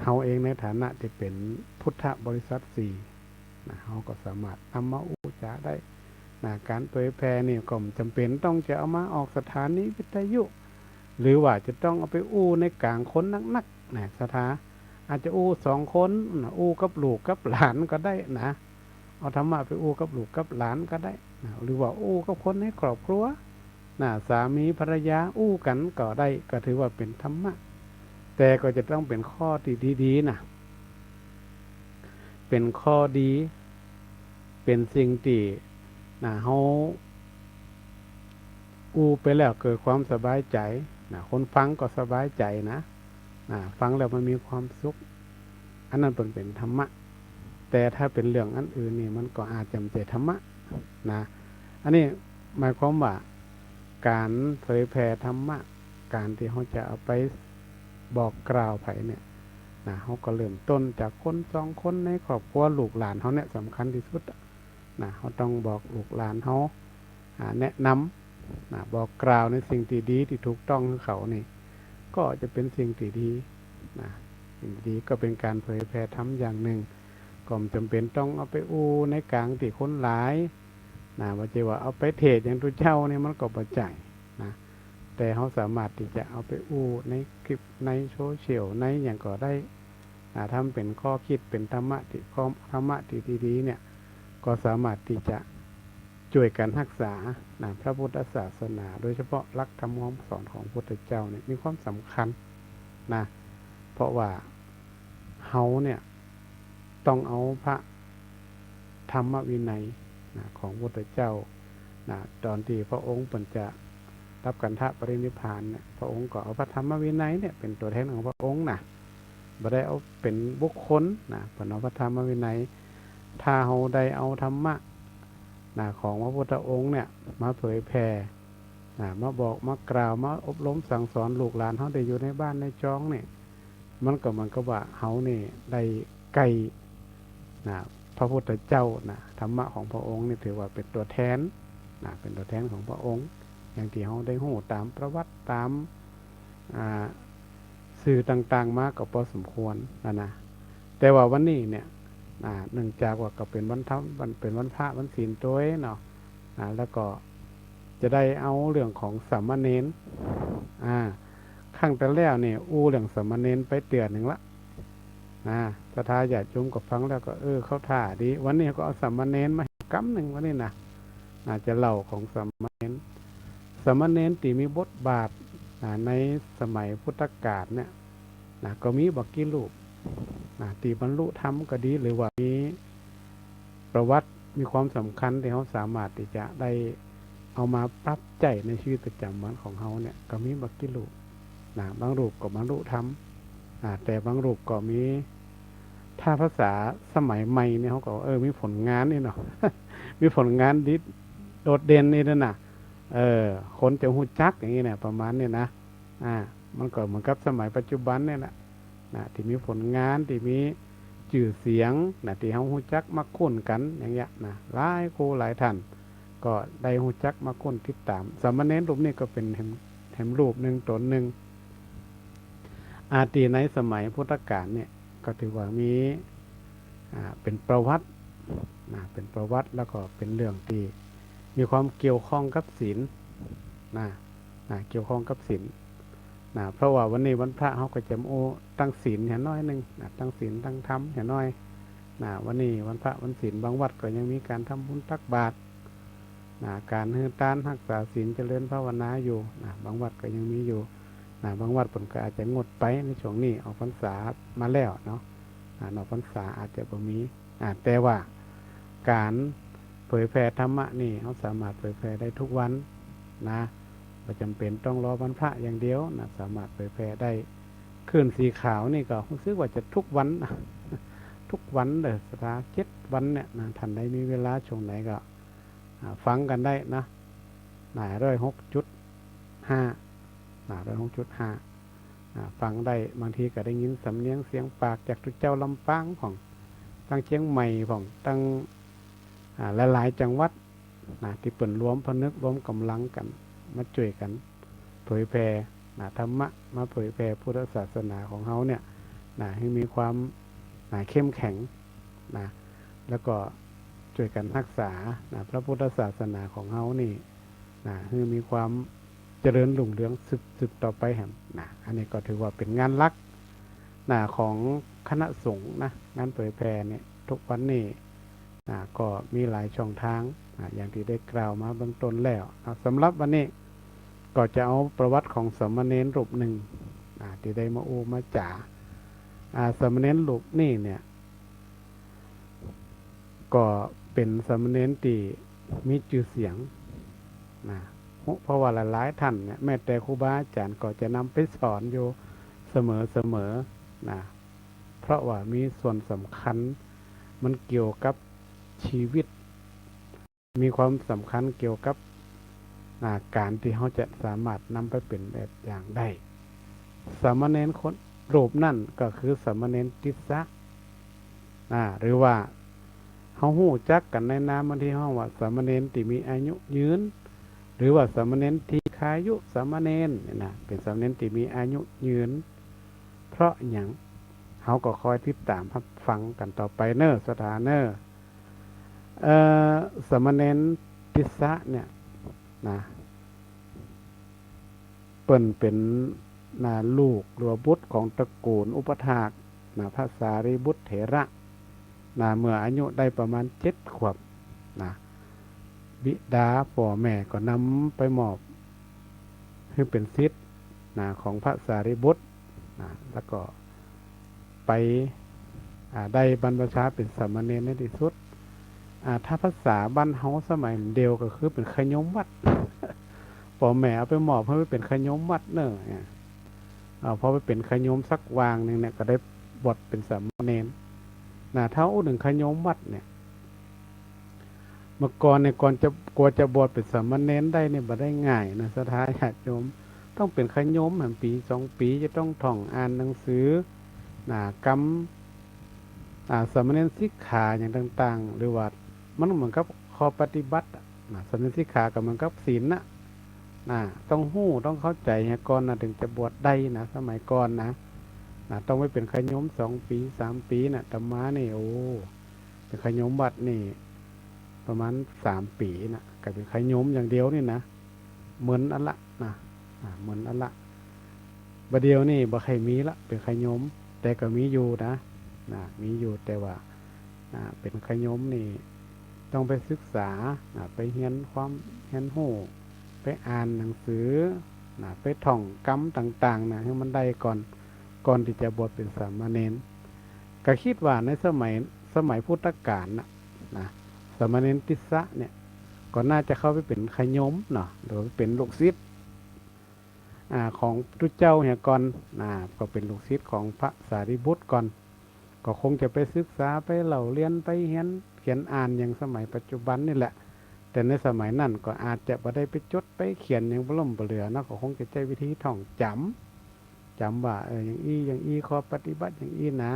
เฮาเองในฐานะตี้เป๋นพุทธบริษัทสี่ นะ เฮาก็สามารถนำมาอู้จ๋าได้ นะ ก๋านเผยแผ่นี่ก็บ่จ๋ำเป๋นต้องจะเอามาออกสถานีวิทยุ หรือว่าจะต้องเอาไปอู้ในก๋างคนนักๆ นะ ศรัทธา อาจจะอู้สองคนนะ อู้กับลูกกับหลานก็ได้นะ เอาธรรมะไปอู้กับลูกกับหลานก็ได้นะ หรือว่าอู้กับคนในครอบครัวนะ สามีภรรยาอู้กั๋นก็ได้ ก็ถือว่าเป๋นธรรมะ แต่ก็จะต้องเป๋นข้อตี้ดีๆ นะ เป๋นข้อดี เป๋นสิ่งตี้ นะ เฮาอู้ไปแล้วเกิดความสบายใจ๋ นะ คนฟังก็สบายใจ๋นะ นะ ฟังแล้วมันมีความสุข อันนั้นเปิ้นเป๋นธรรมะ แต่ถ้าเป๋นเรื่องอันอื่นนี่มันก็อาจจะบ่ใจ้ธรรมะ นะ อันนี้หมายความว่าก๋านเผยแผ่ธรรมะ ก๋านตี้เฮาจะเอาไปบอกกล่าวใผเนี่ย นะ เฮาก็เริ่มต้นจากคนสองคนในครอบครัวลูกหลานเฮาเนี่ยสำคัญตี้สุดอะ นะ เฮาต้องบอกลูกหลานเฮา อ่า แนะนำ นะ บอกกล่าวในสิ่งตี้ดีตี้ถูกต้องหื้อเขานี่ ก็จะเป๋นสิ่งตี้ดี นะ สิ่งตี้ดีก็เป๋นก๋านเผยแผ่ธรรมอย่างนึ่ง ก็บ่จ๋ำเป๋นต้องเอาไปอู้ในก๋างตี้คนหลาย นะ บ่ใจ้ว่าเอาไปเทศน์อย่างตุ๊เจ้านี่มันก็บ่ใจ้ นะ แต่เฮาสามารถตี้จะเอาไปอู้ในคลิป ในโซเชียล ในหยังก็ได้ นะ ถ้ามันเป๋นข้อคิด เป๋นธรรมะตี้ ข้อธรรมะตี้ดีๆ เนี่ย ก็สามารถตี้จะจ้วยกั๋นฮักษา นะ พระพุทธศาสนา โดยเฉพาะหลักธรรมคำสอนของพระพุทธเจ้าเนี่ยมีความสำคัญ นะ เพราะว่าเฮาเนี่ยต้องเอาพระธรรมวินัย นะ ของพระพุทธเจ้า นะ ต๋อนตี้พระองค์เปิ้นจะดับขันธปรินิพพานเนี่ย พระองค์ก็เอาพระธรรมวินัยเนี่ยเป๋นตั๋วแทนของพระองค์นะ บ่ได้เอาเป๋นบุคคลนะ เปิ้นเอาพระธรรมวินัย ถ้าเฮาได้เอาธรรมะ นะ ของพระพุทธองค์เนี่ยมาเผยแผ่ นะ มาบอก มากล่าว มาอบรมสั่งสอนลูกหลานเฮาได้อยู่ในบ้านในจองเนี่ย มันก็เหมือนกับว่าเฮานี่ได้ใก้ นะ พระพุทธเจ้านะ ธรรมะของพระองค์นี่ถือว่าเป๋นตั๋วแทน นะ เป๋นตั๋วแทนของพระองค์ อย่างตี้เฮาได้ฮู้ต๋ามประวัติ ต๋าม อ่า สื่อต่างๆ มาก็พอสมควรนะ นะ แต่ว่าวันนี้เนี่ย อ่า เนื่องจากว่าก็เป๋นวันธรรม วัน เป๋นวันพระวันศีลตวยเนาะ อ่า แล้วก็จะได้เอาเรื่องของสามเณร อ่า ครั้งแต่แล้วเนี่ยอู้เรื่องสามเณรไปเตื้อนึ่งละ นะ ศรัทธาญาติโยมก็ฟังแล้วก็ เออ เข้าท่าดี วันนี้ก็เอาสามเณรมาแหมกำนึ่งวันนี้นะ นะ จะเล่าของสามเณร สามเณรตี้มีบทบาท นะ ในสมัยพุทธกาลเนี่ย นะ ก็มีบ่กี่รูป นะ ตี้บรรลุธรรมก็ดี หรือว่ามีประวัติ มีความสำคัญตี้เฮาสามารถตี้จะได้เอามาปรับใจ๊ในชีวิตประจ๋ำวันของเฮาเนี่ย ก็มีบ่กี่รูป นะ บางรูปก็บรรลุธรรม นะ แต่บางรูปก็มี ถ้าภาษาสมัยใหม่เนี่ย เฮาก็ เออ มีผลงานนี่เนาะ มีผลงานดี โดดเด่นนี่นะ เออ คนจะฮู้จักอย่างนี้เนี่ย ประมาณนี้นะ อ่า มันก็เหมือนกับสมัยปัจจุบันเนี่ยแหละ นะ ตี้มีผลงาน ตี้มีจื้อเสียง นะ ตี้เฮาฮู้จักมักคุ้นกั๋นอย่างเงี้ยนะ หลายคู่หลายท่านก็ได้ฮู้จักมักคุ้นติดต๋าม สามเณรรูปนี้ก็เป๋นแหม แหมรูปนึ่งต๋นนึ่ง อ่า ตี้ในสมัยพุทธกาลเนี่ยก็ถือว่ามี อ่า เป๋นประวัติ นะ เป๋นประวัติ แล้วก็เป๋นเรื่องตี้มีความเกี่ยวข้องกับศีล นะ นะ เกี่ยวข้องกับศีล นะ เพราะว่าวันนี้วันพระเฮาก็จะมาอู้ตั้งศีลเหียน้อยนึ่ง นะ ตั้งศีลตั้งธรรมเหียน้อย นะ วันนี้วันพระวันศีล บางวัดก็ยังมีก๋านทำบุญตักบาตร นะ ก๋านหื้อตานฮักษาศีลเจริญภาวนาอยู่ นะ บางวัดก็ยังมีอยู่ นะ บางวัดเปิ้นก็อาจจะงดไปในช่วงนี้ ออกพรรษามาแล้วเนาะ อ่า นอกพรรษาอาจจะบ่มี อ่า แต่ว่าก๋านเผยแผ่ธรรมะนี่ เฮาสามารถเผยแผ่ได้ทุกวันนะ บ่จ๋ำเป๋นต้องรอวันพระอย่างเดียวนะ สามารถเผยแผ่ได้ คลื่นสีขาวนี่ก็ฮู้สึกว่าจะทุกวันนะ ทุกวันเด้อ ศรัทธา เจ็ดวันเนี่ยนะ ท่านใดมีเวลาช่วงไหนก็ อ่า ฟังกั๋นได้นะ นะ ร้อยหกจุดห้า นะ ร้อยหกจุดห้า อ่า ฟังได้ บางทีก็ได้ยินสำเนียงเสียงปากจากตุ๊เจ้าลำปางพ่อง ตังเจียงใหม่พ่อง ตัง อ่า หลายๆ จังหวัดนะ ตี้เปิ้นรวมผนึกรวมก๋ำลังกั๋น มาจ้วยกั๋นเผยแผ่นะ ธรรมะ มาเผยแผ่พุทธศาสนาของเฮาเนี่ยนะ หื้อมีความนะ เข้มแข็งนะ แล้วก็จ้วยกั๋นฮักษานะ พระพุทธศาสนาของเฮานี่นะ หื้อมีความเจริญรุ่งเรืองสืบๆ ต่อไปแหมนะ อันนี้ก็ถือว่าเป๋นงานหลักนะ ของคณะสงฆ์นะ งานเผยแผ่เนี่ย ทุกวันนี้นะ ก็มีหลายช่องทางนะ อย่างตี้ได้กล่าวมาเบื้องต้นแล้วนะ สำหรับวันนี้ก็จะเอาประวัติของสามเณรรูปนึ่ง อ่า ตี้ได้มาอู้มาจ๋า อ่า สามเณรรูปนี้เนี่ย ก็เป๋นสามเณรตี้มีจื้อเสียงนะ เพราะว่าหลายๆ ต้านเนี่ย แม้แต่ครูบาอาจ๋ารย์ก็จะนำไปสอนอยู่เสมอๆ นะ เพราะว่ามีส่วนสำคัญ มันเกี่ยวกับชีวิต มีความสำคัญเกี่ยวกับ อ่า ก๋านตี้เฮาจะสามารถนำไปเป๋นแบบอย่างได้ สามเณรคนรูปนั้นก็คือสามเณรติสสะ อ่า หรือว่าเฮาฮู้จักกั๋นในนามตี้ฮ้องว่าสามเณรตี้มีอายุยืน หรือว่าสามเณรทีฆายุสามเณรเนี่ยนะ เป๋นสามเณรตี้มีอายุยืน เพราะหยัง เฮาก็คอยติดต๋ามฮับฟังกั๋นต่อไปเน่อ ศรัทธาเน่อ เอ่อ สามเณรติสสะเนี่ยนะ เปิ้นเป๋น นะ ลูกหรือว่าบุตรของตระกูลอุปัฏฐาก นะ พระสารีบุตรเถระ นะ เมื่ออายุได้ประมาณเจ็ดขวบ นะ บิดาป้อแม่ก็นำไปมอบหื้อเป๋นศิษย์ นะ ของพระสารีบุตร นะ แล้วก็ไป อ่า ได้บรรพชาเป๋นสามเณรในตี้สุด อ่า ถ้าภาษาบ้านเฮาสมัยเดียวก็คือเป๋นขะโยมวัด ป้อแม่เอาไปมอบหื้อเป๋นขะโยมวัดเน่อ เนี่ย อ่า พอไปเป๋นขะโยมสักวางนึ่งเนี่ย ก็ได้บวชเป๋นสามเณร นะ ถ้าอู้เถิงขะโยมวัดเนี่ย เมื่อก่อนเนี่ย ก่อนจะ กว่าจะบวชเป๋นสามเณรได้เนี่ย บ่ได้ง่ายนะ ศรัทธาญาติโยม ต้องเป๋นขะโยมหั้น ปี๋สองปี๋ จะต้องท่องอ่านหนังสือ นะ กำ อ่า สามเณรสิกขาอย่างต่างๆ หรือว่ามันเหมือนกับข้อปฏิบัติอะ นะ สามเณรสิกขาก็เหมือนกับศีลน่ะ นะ ต้องฮู้ ต้องเข้าใจ๋เหียก่อนนะ เถิงจะบวชได้นะ สมัยก่อนนะ นะ ต้องไปเป๋นขะโยมสองปี๋ สามปี๋น่ะ อาตมานี่ โอ้ เป๋นขะโยมวัดนี่ ประมาณสามปี๋น่ะ ก็เป๋นขะโยมอย่างเดียวนี่นะ เหมือนอันละนะ อ่า เหมือนอันละ บ่าเดี่ยวนี่บ่ใค่มีละ เป๋นขะโยม แต่ก็มีอยู่นะ นะ มีอยู่ แต่ว่า อ่า เป๋นขะโยมนี่ ต้องไปศึกษา นะ ไปเฮียนความ เฮียนฮู้ ไปอ่านหนังสือ นะ ไปท่องกำต่างๆ นะ หื้อมันได้ก่อน ก่อนตี้จะบวชเป๋นสามเณร ก็กึ๊ดว่าในสมัย สมัยพุทธกาลน่ะ นะ สามเณรติสสะเนี่ย ก็น่าจะเข้าไปเป๋นขะโยมเนาะ หรือว่าเป๋นลูกศิษย์ อ่า ของพระพุทธเจ้าเหียก่อน อ่า ก็เป๋นลูกศิษย์ของพระสารีบุตรก่อน ก็คงจะไปศึกษา ไปเล่าเรียน ไปเฮียนเขียนอ่านอย่างสมัยปัจจุบันนี่แหละ แต่ในสมัยนั้นก็อาจจะบ่ได้ไปจดไปเขียนอย่างบ่ล้มบ่เหลือเนาะ ก็คงจะใจ๊วิธีท่องจ๋ำ จ๋ำว่า เออ อย่างอี้ อย่างอี้ ข้อปฏิบัติอย่างอี้นะ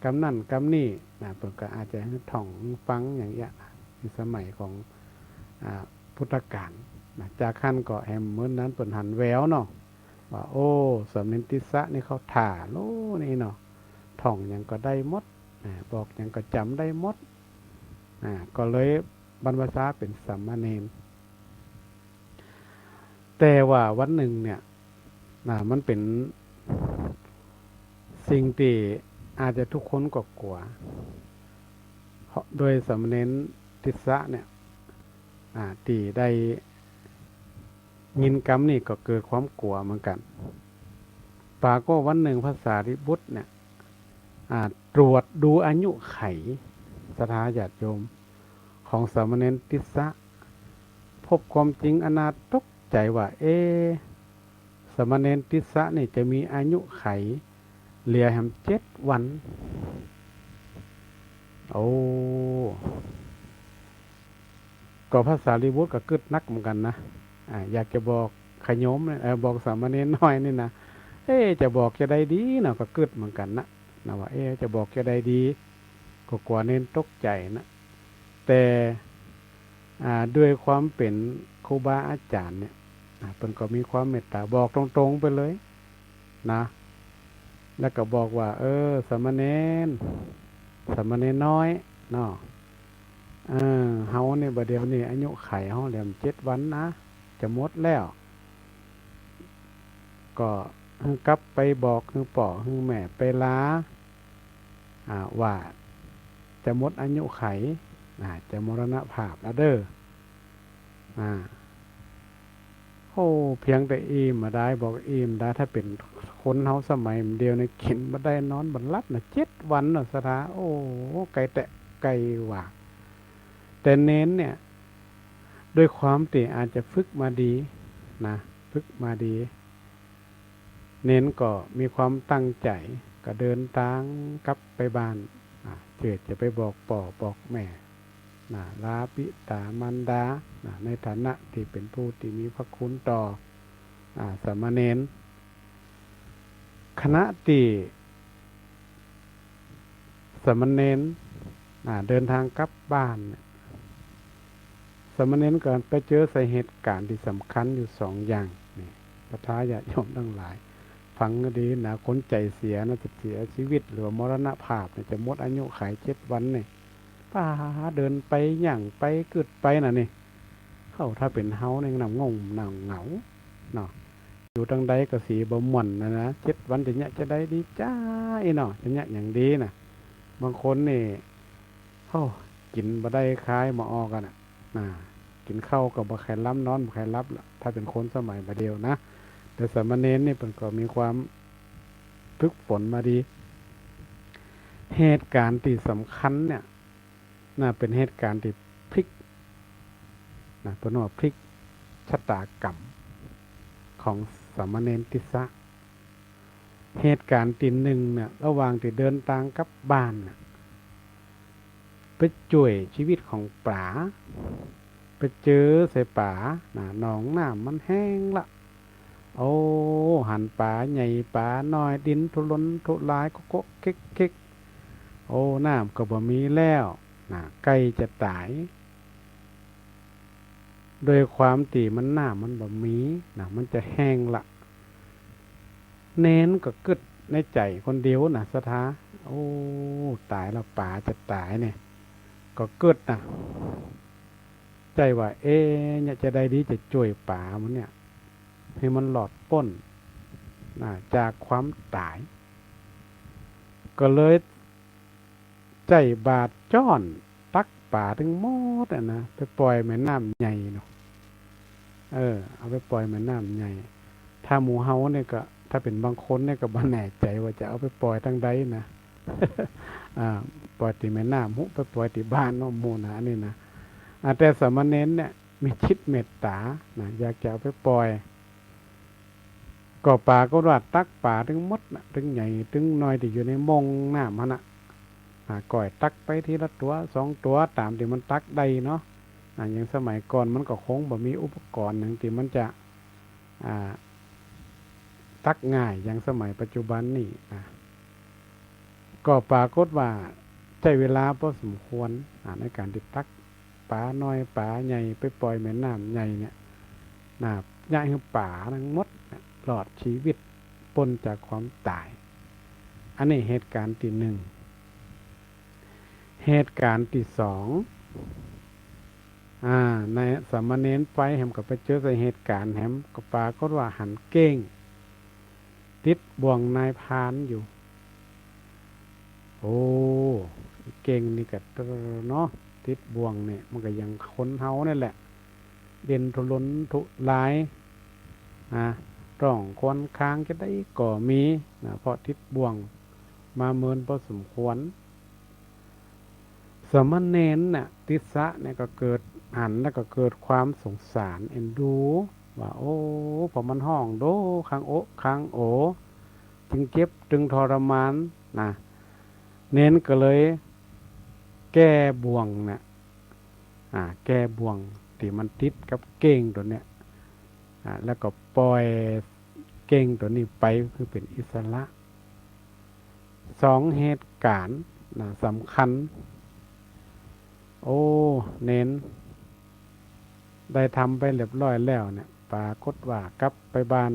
กำนั้นกำนี้นะ เปิ้นก็อาจจะหื้อท่องหื้อฟังอย่างเงี้ย ในสมัยของ อ่า พุทธกาลนะ จากหั้นก็แหมมื้อนั้นเปิ้นหันแววเนาะ ว่า โอ้ สามเณรติสสะนี่เข้าท่าโลนี่เนาะ ท่องหยังก็ได้หมด อ่า บอกหยังก็จ๋ำได้หมด อ่า ก็เลยบรรพชาเป๋นสามเณร แต่ว่าวันนึ่งเนี่ย อ่า มันเป๋นสิ่งตี้อาจจะกู้คนก็กั๋ว เพราะโดยสามเณรติสสะเนี่ย อ่า ตี้ได้ยินกำนี้ก็เกิดความกั๋วเหมือนกั๋น ปรากฏวันนึ่งพระสารีบุตรเนี่ย อ่า ตรวจดูอายุไข ศรัทธาญาติโยม ของสามเณรติสสะ พบความจริงอันน่าตกใจ๋ว่า เอ๊ะ สามเณรติสสะนี่จะมีอายุไขเหลือแหมเจ็ดวัน โอ้ ก็พระสารีบุตรก็กึ๊ดนักเหมือนกั๋นนะ อ่า อยากจะบอกขะโยม เอ่อ บอกสามเณรน้อยนี่นะ เอ๊ะ จะบอกจะใดดีเนาะ ก็กึ๊ดเหมือนกั๋นนะ นะว่า เอ๊ะ จะบอกจะใดดี ก็กั๋วเณรตกใจ๋นะ แต่ อ่า ด้วยความเป๋นครูบาอาจ๋ารย์เนี่ย อ่า เปิ้นก็มีความเมตต๋าบอกตรงๆ ไปเลยนะ แล้วก็บอกว่า เออ สามเณร สามเณรน้อยเนาะ เออ เฮาเนี่ยบ่าเดี่ยวนี้อายุไขเฮาแหมเจ็ดวันนะ จะหมดแล้ว ก็หื้อกลับไปบอกหื้อป้อหื้อแม่ไปลา อ่า ว่าจะหมดอายุไข อ่า จะมรณภาพแล้วเด้อ อ่า ข โอ้ เปียงแต่อิ่มบ่าดาย บอกอิ่มบ่าดาย ถ้าเป๋นคนเฮาสมัยเดี๋ยวนี้กิ๋นบ่ได้นอนบ่หลับนะ เจ็ดวันนะศรัทธา โอ้ ไกลแต่ไกลว่า แต่เณรเนี่ย ด้วยความตี้อาจจะฝึกมาดีนะ ฝึกมาดี เณรก็มีความตั้งใจ๋ ก็เดินตางกลับไปบ้าน อ่า เจื้อจะไปบอกป้อบอกแม่ นะ ลาบิดามารดา นะ ในฐานะตี้เป๋นผู้ตี้มีพระคุณต่อ อ่า สามเณร ขณะตี้สามเณร อ่า เดินตางกลับบ้านเนี่ย สามเณรก็ไปเจอใส่เหตุก๋ารณ์ตี้สำคัญอยู่สองอย่างนี่ ศรัทธาญาติโยมตังหลาย ฟังดีนะ คนใจ๋เสียนะ จะเสียชีวิตหรือว่ามรณภาพเนี่ย จะหมดอายุขัยเจ็ดวันเนี่ย ป๊า เดินไป ย่างไป กึ๊ดไปน่ะนี่ เฮาถ้าเป๋นเฮาเนี่ย หน้างง หน้าเหงาเนาะ อยู่ตางใดก็สีบ่ม่วนนะนะ เจ็ดวันจะเยียะจะใดดีจ้า อี้เนาะ จะเยียะหยังดีน่ะ บางคนนี่ โอ้ กิ๋นบ่ได้คายบ่ออกอะน่ะ น่ะ กิ๋นข้าวก็บ่ใค่ลำ นอนบ่ใค่หลับละ ถ้าเป๋นคนสมัยบ่าเดี่ยวนะ แต่สามเณรนี่เปิ้นก็มีความฝึกฝนมาดี เหตุก๋ารณ์ตี้สำคัญเนี่ย น่ะ เป๋นเหตุก๋ารณ์ตี้พลิก น่ะ เปิ้นว่าพลิกชะตากรรมของสามเณรติสสะ เหตุก๋ารณ์ตี้นึ่งเนี่ย ระหว่างตี้เดินตางกลับบ้านน่ะ ไปจ้วยจีวิตของป๋า ไปเจอใส่ป๋า น่ะ หนองน้ำมันแห้งละ โอ้ หันป๋าใหญ่ป๋าน้อย ดิ้นทุรนทุราย โก๊ะโก๊ะเก๊กเก๊ก โอ้ น้ำก็บ่มีแล้ว น่ะ ใก้จะต๋าย ด้วยความตี้มันน้ำมันบ่มีน่ะ มันจะแห้งละ เณรก็กึ๊ดในใจ๋คนเดียวน่ะ ศรัทธา โอ้ ต๋ายละ ป๋าจะต๋ายเนี่ย ก็กึ๊ดน่ะ ใจ๋ว่า เอ๊ะ เนี่ยจะใดดี จะจ้วยป๋ามันเนี่ย หื้อมันหลอดป๊นน่ะ จากความต๋าย ก็เลย ใจ๊บาตรจ๊อนตักป๋าตึงหมดอะนะ ไปป่อยแม่น้ำใหญ่เนาะ เออ เอาไปป่อยแม่น้ำใหญ่ ถ้าหมู่เฮาเนี่ยก็ ถ้าเป๋นบางคนเนี่ยก็บ่แน่ใจ๋ว่าจะเอาไปป่อยตางใดนะ อ่า ป่อยตี้แม่น้ำ ฮู้ ไปป่อยตี้บ้านเนาะ หมู่นะ อันนี้นะ อ่า แต่สามเณรเนี่ยมีจิตเมตต๋านะ อยากจะเอาไปป่อย ก็ป๋าก็ว่าตักป๋าตึงหมดน่ะ ตึงใหญ่ตึงน้อยตี้อยู่ในม่องน้ำหั้นน่ะ อ่า ก้อยตักไปทีละตั๋วสองตั๋ว ต๋ามตี้มันตักได้เนาะ อ่า อย่างสมัยก่อนมันก็คงบ่มีอุปกรณ์หยังตี้มันจะ อ่า ตักง่ายอย่างสมัยปัจจุบันนี้นะ ก็ปรากฏว่าใจ๊เวลาพอสมควร อ่า ในก๋านตี้ตักป๋าน้อยป๋าใหญ่ไปป่อยแม่น้ำใหญ่เนี่ย นะ เยียะหื้อป๋าตึงหมดเนี่ย รอดจีวิตป๊นจากความต๋าย อันนี้เหตุก๋ารณ์ตี้นึ่ง เหตุก๋ารณ์ตี้สอง อ่า ในสามเณรไปแหมก็ไปเจอใส่เหตุก๋ารณ์แหม ก็ปรากฏว่าหันเก้ง ติดบ่วงนายพรานอยู่ โอ้ เก้งนี่ก็เนาะ ติดบ่วงเนี่ย มันก็อย่างคนเฮานั่นแหละ ดิ้นทุรนทุราย นะ ร้องครวญครางจะใดก็มี นะ เพราะติดบ่วงมาเมินพอสมควร สามเณรน่ะ ติสสะเนี่ยก็เกิดหันแล้วก็เกิดความสงสารเอ็นดู ว่า โอ้ เพราะมันฮ้องโด้คางโอ๊ะคางโอ จึงเจ็บจึงทรมานนะ เณรก็เลยแก้บ่วงน่ะ อ่า แก้บ่วงตี้มันติดกับเก้งตั๋วเนี้ย อ่า แล้วก็ป่อยเก้งตั๋วนี้ไปคือเป๋นอิสระ สองเหตุก๋ารณ์นะ สำคัญ โอ้ เณรได้ทำไปเรียบร้อยแล้วเนี่ย ปรากฏว่ากลับไปบ้าน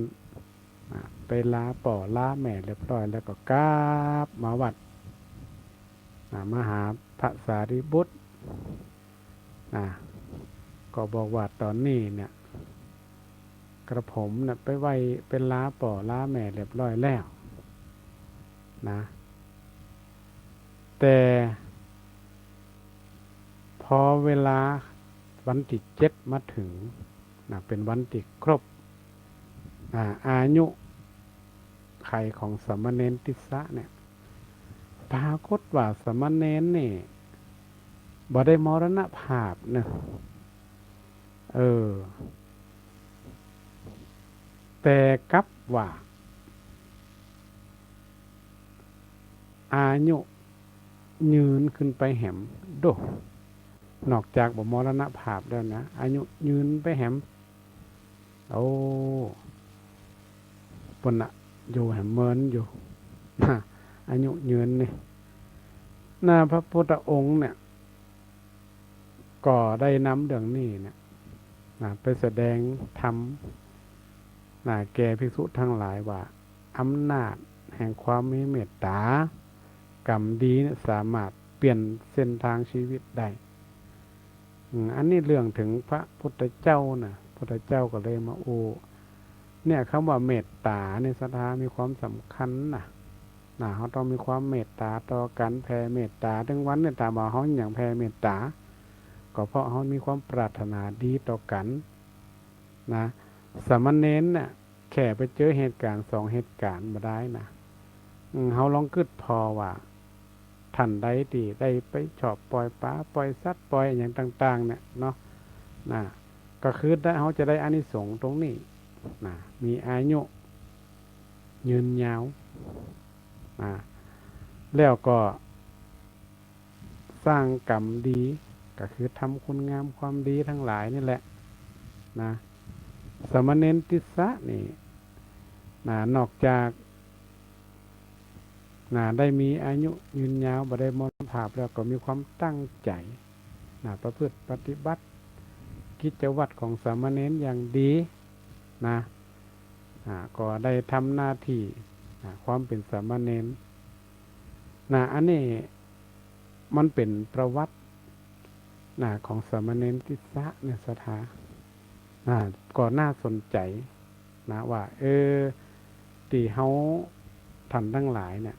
อ่า ไปลาป้อลาแม่เรียบร้อยแล้วก็กลับมาวัด อ่า มาหาพระสารีบุตร อ่า ก็บอกว่าต๋อนนี้เนี่ย กระผมเนี่ยไปไหว้ ไปลาป้อลาแม่เรียบร้อยแล้วนะ แต่พอเวลาวันตี้เจ็ดมาเถิงนะ เป๋นวันตี้ครบ อ่า อายุขัยของสามเณรติสสะเนี่ย ปรากฏว่าสามเณรนี่บ่ได้มรณภาพเนาะ เออ แต่กลับว่า อายุยืนขึ้นไปแหม โด้ นอกจากบ่มรณภาพแล้วนะ อายุยืนไปแหม โอ้ ปุ้นน่ะ อยู่แหมเมินอยู่ นะ อายุยืนนี่ นะ พระพุทธองค์เนี่ย ก็ได้นำเรื่องนี้เนี่ย นะ ไปแสดงธรรม นะ แก่ภิกษุทั้งหลายว่า อำนาจแห่งความมีเมตตา กรรมดีเนี่ย สามารถเปลี่ยนเส้นทางชีวิตได้ อืม อันนี้เรื่องถึงพระพุทธเจ้านะ พุทธเจ้าก็เลยมาอู้ เนี่ย คำว่าเมตตาเนี่ย ศรัทธา มีความสำคัญนะ นะ เฮาต้องมีความเมตตาต่อกั๋น แผ่เมตตา ตึงวันเนี่ย ถามว่าเฮาหยังแผ่เมตตา ก็เพราะเฮามีความปรารถนาดีต่อกั๋น นะ สามเณรน่ะ แค่ไปเจอเหตุก๋ารณ์สองเหตุก๋ารณ์บ่ได้นะ อืม เฮาลองกึ๊ดผ่อว่า ท่านใดตี้ได้ไปชอบปล่อยป๋า ปล่อยสัตว์ ปล่อยอะหยังต่างๆ เนี่ยเนาะ นะ ก็คือได้ เฮาจะได้อานิสงส์ตรงนี้ นะ มีอายุยืนยาว นะ แล้วก็ สร้างกรรมดี ก็คือทำคุณงามความดีทั้งหลายนี่แหละ นะ สามเณรติสสะนี่ นะ นอกจาก นะ ได้มีอายุยืนยาว บ่ได้มรณภาพแล้ว ก็มีความตั้งใจ๋ นะ ประพฤติปฏิบัติกิจวัตรของสามเณรอย่างดี นะ อ่า ก็ได้ทำหน้าตี้ อ่า ความเป๋นสามเณร นะ อันนี้มันเป๋นประวัติ นะ ของสามเณรติสสะเนี่ย ศรัทธา นะ ก็น่าสนใจ๋ นะ ว่า เออ ตี้เฮาท่านตังหลายเนี่ย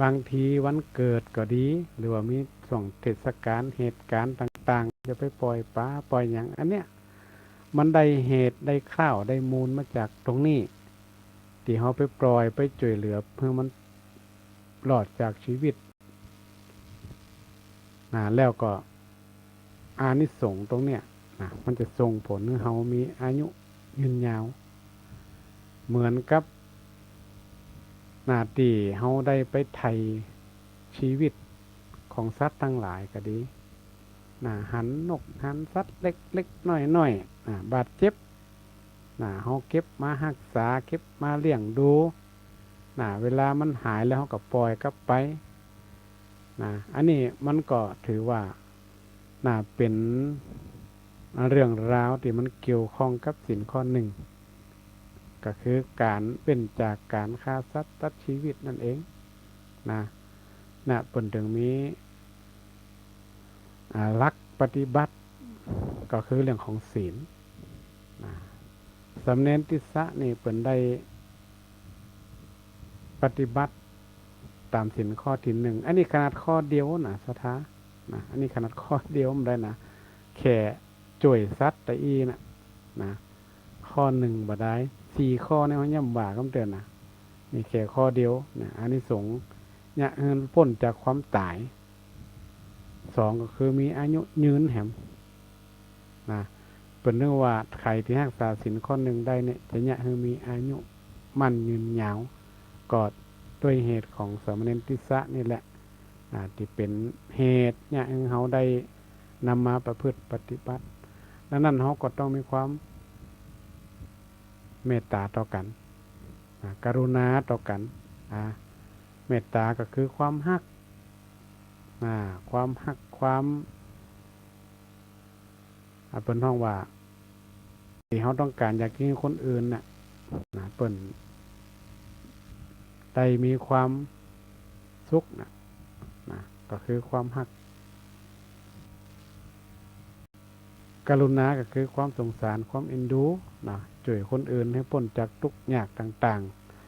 บางทีวันเกิดก็ดี หรือว่ามีช่วงเทศกาล เหตุก๋ารณ์ต่างๆ จะไปปล่อยป๋า ปล่อยหยัง อันเนี้ย มันได้เหตุ ได้คาว ได้มูลมาจากตรงนี้ ตี้เฮาไปปล่อย ไปจ้วยเหลือ หื้อมันรอดจากชีวิต นะ แล้วก็อานิสงส์ตรงเนี้ย นะ มันจะส่งผลหื้อเฮามีอายุยืนยาว เหมือนกับ นะ ตี้เฮาได้ไปไถ่ชีวิตของสัตว์ตังหลายก็ดี นะ หันนก หันสัตว์เล็กๆ น้อยๆ นะ บาดเจ็บ นะ เฮาเก็บมาฮักษา เก็บมาเลี้ยงดู นะ เวลามันหายแล้วเฮาก็ปล่อยกลับไป นะ อันนี้มันก็ถือว่า นะ เป๋นเรื่องราวตี้มันเกี่ยวข้องกับศีลข้อนึ่ง ก็คือก๋านเว้นจากก๋านฆ่าสัตว์ตัดชีวิตนั่นเอง นะ นะ เปิ้นถึงมี อ่า หลักปฏิบัติ ก็คือเรื่องของศีล นะ สามเณรติสสะนี่เปิ้นได้ปฏิบัติต๋ามศีลข้อตี้นึ่ง อันนี้ขนาดข้อเดียวนะ ศรัทธา นะ อันนี้ขนาดข้อเดียวบ่ได้นะ แค่จ้วยสัตว์ตะอี้นะ นะ ข้อนึ่งบ่ได้ สี่ข้อนี่เฮาย่ำว่ากำเตือนนะ นี่แค่ข้อเดียวนะ อานิสงส์เยียะหื้อป๊นจากความต๋าย สองก็คือมีอายุยืนแหม นะ เปิ้นเรียกว่าใผตี้ฮักษาศีลข้อนึ่งได้เนี่ย จะเยียะหื้อมีอายุมั่นยืนยาว ก็ด้วยเหตุของสามเณรติสสะนี่แหละ อ่า ตี้เป๋นเหตุเยียะหื้อเฮาได้นำมาประพฤติปฏิบัติ ดังนั้นเฮาก็ต้องมีความเมตต๋าต่อกั๋น อ่า กรุณาต่อกั๋น อ่า เมตต๋าก็คือความฮัก อ่า ความฮัก ความ อ่า เปิ้นฮ้องว่า ตี้เฮาต้องก๋านอยากหื้อคนอื่นน่ะ นะ เปิ้นได้มีความสุขน่ะ นะ ก็คือความฮัก กรุณาก็คือความสงสาร ความเอ็นดู นะ จ้วยคนอื่นหื้อป๊นจากตุ๊กข์ยากต่าง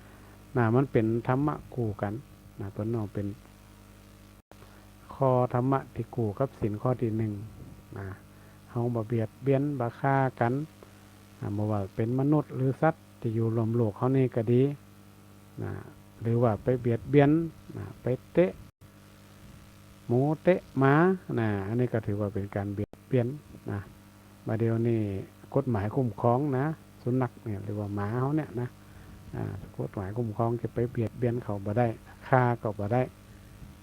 ๆ นะ มันเป๋นธรรมะคู่กั๋น นะ เปิ้นฮ้องเป๋น ข้อธรรมะตี้คู่กับศีลข้อตี้นึ่ง นะ เฮาบ่เบียดเบียน บ่ฆ่ากั๋น อ่า บ่ว่าเป๋นมนุษย์หรือสัตว์ตี้อยู่ร่วมโลกเฮานี่ก็ดี นะ หรือว่าไปเบียดเบียน นะ ไปเตะหมูเตะหมา นะ อันนี้ก็ถือว่าเป๋นก๋านเบียดเบียน นะ บ่าเดี่ยวนี้กฎหมายคุ้มครองนะ สุนัขเนี่ย หรือว่าหมาเฮาเนี่ยนะ อ่า กฎหมายคุ้มครองจะไปเบียดเบียนเขาบ่ได้ ฆ่าก็บ่ได้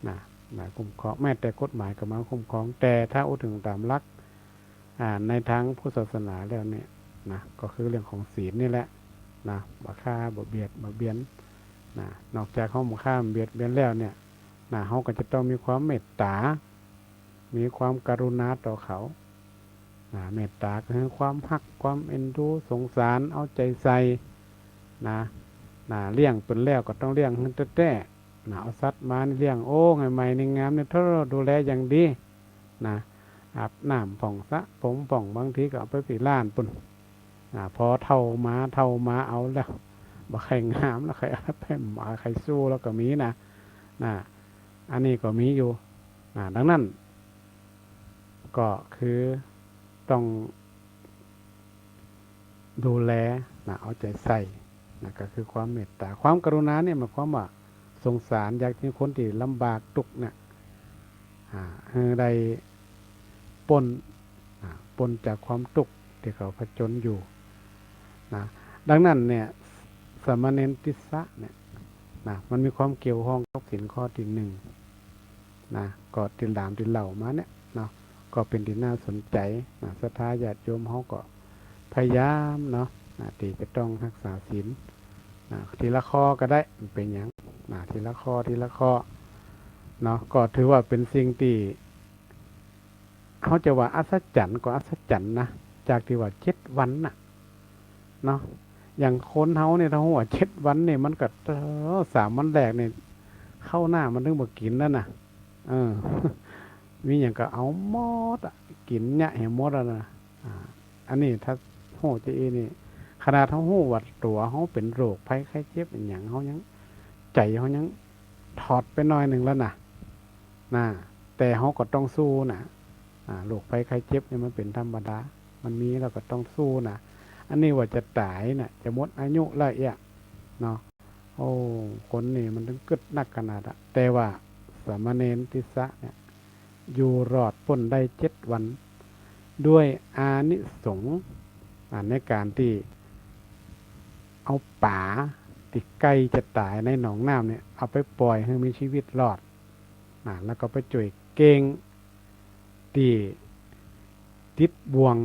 นะ หมายคุ้มครอง แม้แต่กฎหมายก็มาคุ้มครอง แต่ถ้าอู้เถิงต๋ามหลัก อ่า ในตางพุทธศาสนาแล้วเนี่ยนะ ก็คือเรื่องของศีลนี่แหละนะ บ่ฆ่า บ่เบียด บ่เบียนนะ นอกจากเฮาบ่ฆ่า บ่เบียดเบียนแล้วเนี่ยนะ เฮาก็จะต้องมีความเมตต๋า มีความกรุณาต่อเขานะ เมตต๋าก็คือความฮัก ความเอ็นดู สงสาร เอาใจ๋ใส่นะ นะ เลี้ยงเปิ้นแล้วก็ต้องเลี้ยงหื้อแต๊ๆ นะ เอาสัตว์มานี่เลี้ยง โอ้ ใหม่ๆ นี่งามนี่ โธ่ ดูแลอย่างดี นะ อาบน้ำพ่อง สระผมพ่อง บางทีก็เอาไปปี้ล้านปู้น นะ พอเฒ่าหมา เฒ่าหมาเอาแล้ว บ่ใค่งามแล้ว ใค่เอาไปหมา ใค่สู้แล้วก็มีนะ นะ อันนี้ก็มีอยู่ นะ ดังนั้น ก็คือต้องดูแลนะ เอาใจ๋ใส่นะ ก็คือความเมตต๋า ความกรุณาเนี่ยหมายความว่าสงสาร อยากหื้อคนตี้ลำบากตุ๊กข์เนี่ย อ่า หื้อได้ป๊น อ่า ป๊นจากความตุ๊กข์ตี้เขาผจญอยู่นะ ดังนั้นเนี่ย สามเณรติสสะเนี่ยนะ มันมีความเกี่ยวข้องกับศีลข้อตี้นึ่งนะ ก็ตี้หลามตี้เล่ามาเนี่ยเนาะ ก็เป๋นตี้น่าสนใจ๋นะ ศรัทธาญาติโยมเฮาก็พยายามเนาะนะ ตี้จะต้องฮักษาศีลนะ ทีละข้อก็ได้ บ่เป๋นหยังนะ ทีละข้อ ทีละข้อเนาะ ก็ถือว่าเป๋นสิ่งตี้ เฮาจะว่าอัศจรรย์ก็อัศจรรย์นะ จากตี้ว่าเจ็ดวันน่ะ เนาะ อย่างคนเฮาเนี่ย ถ้าฮู้ว่าเจ็ดวันเนี่ย มันก็ เออ สามวันแรกเนี่ย ข้าวหน้ามันเถิงบ่กิ๋นแล้วน่ะ เออ มีหยังก็เอาหมดอะ กิ๋นเยียะหื้อหมดแล้วน่ะ อ่า อันนี้ถ้าฮู้จาอี้นี่ ขนาดเฮาฮู้ว่าตั๋วเฮาเป๋นโรคภัยไข้เจ็บอะหยัง เฮายัง ใจ๋เฮายังถอดไปหน้อยนึ่งแล้วน่ะ นะ แต่เฮาก็ต้องสู้น่ะ อ่า โรคภัยไข้เจ็บเนี่ยมันเป๋นธรรมดา มันมี เฮาก็ต้องสู้น่ะ อันนี้ว่าจะต๋ายน่ะ จะหมดอายุแล้วเอี้ย เนาะ โอ้ คนนี่มันเถิงกึ๊ดนักขนาดอะ แต่ว่าสามเณรติสสะเนี่ย อยู่รอดป๊นได้เจ็ดวัน ด้วยอานิสงส์ อ่า ในก๋านตี้เอาป๋าตี้ใก้จะต๋ายในหนองน้ำเนี่ย เอาไปป่อยหื้อมีจีวิตรอด อ่า แล้วก็ไปจ้วยเก้งตี้ติดบ่วง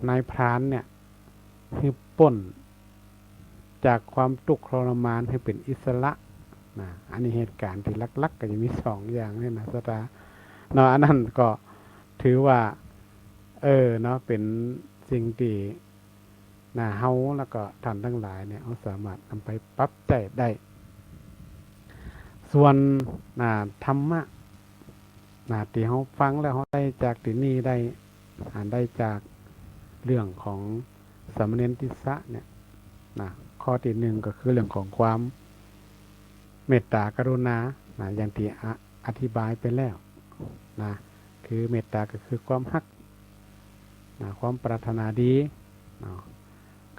นายพรานเนี่ย หื้อป๊นจากความตุ๊กข์ทรมาน หื้อเป๋นอิสระนะ อันนี้เหตุก๋ารณ์ตี้หลักๆ ก็จะมีสองอย่างนี่นะ ศรัทธาเนาะ อันนั้นก็ถือว่า เออ เนาะ เป๋นสิ่งตี้ นะ เฮาแล้วก็ท่านตังหลายเนี่ย เฮาสามารถนำไปปรับใจ๊ได้ ส่วน นะ ธรรมะ นะ ตี้เฮาฟังแล้วเฮาได้จากตี้นี่ได้ อ่า ได้จากเรื่องของสามเณรติสสะเนี่ย นะ ข้อตี้นึ่งก็คือเรื่องของความเมตต๋ากรุณา นะ อย่างตี้อ- อธิบายไปแล้ว นะ คือเมตต๋าก็คือความฮัก นะ ความปรารถนาดี เนาะ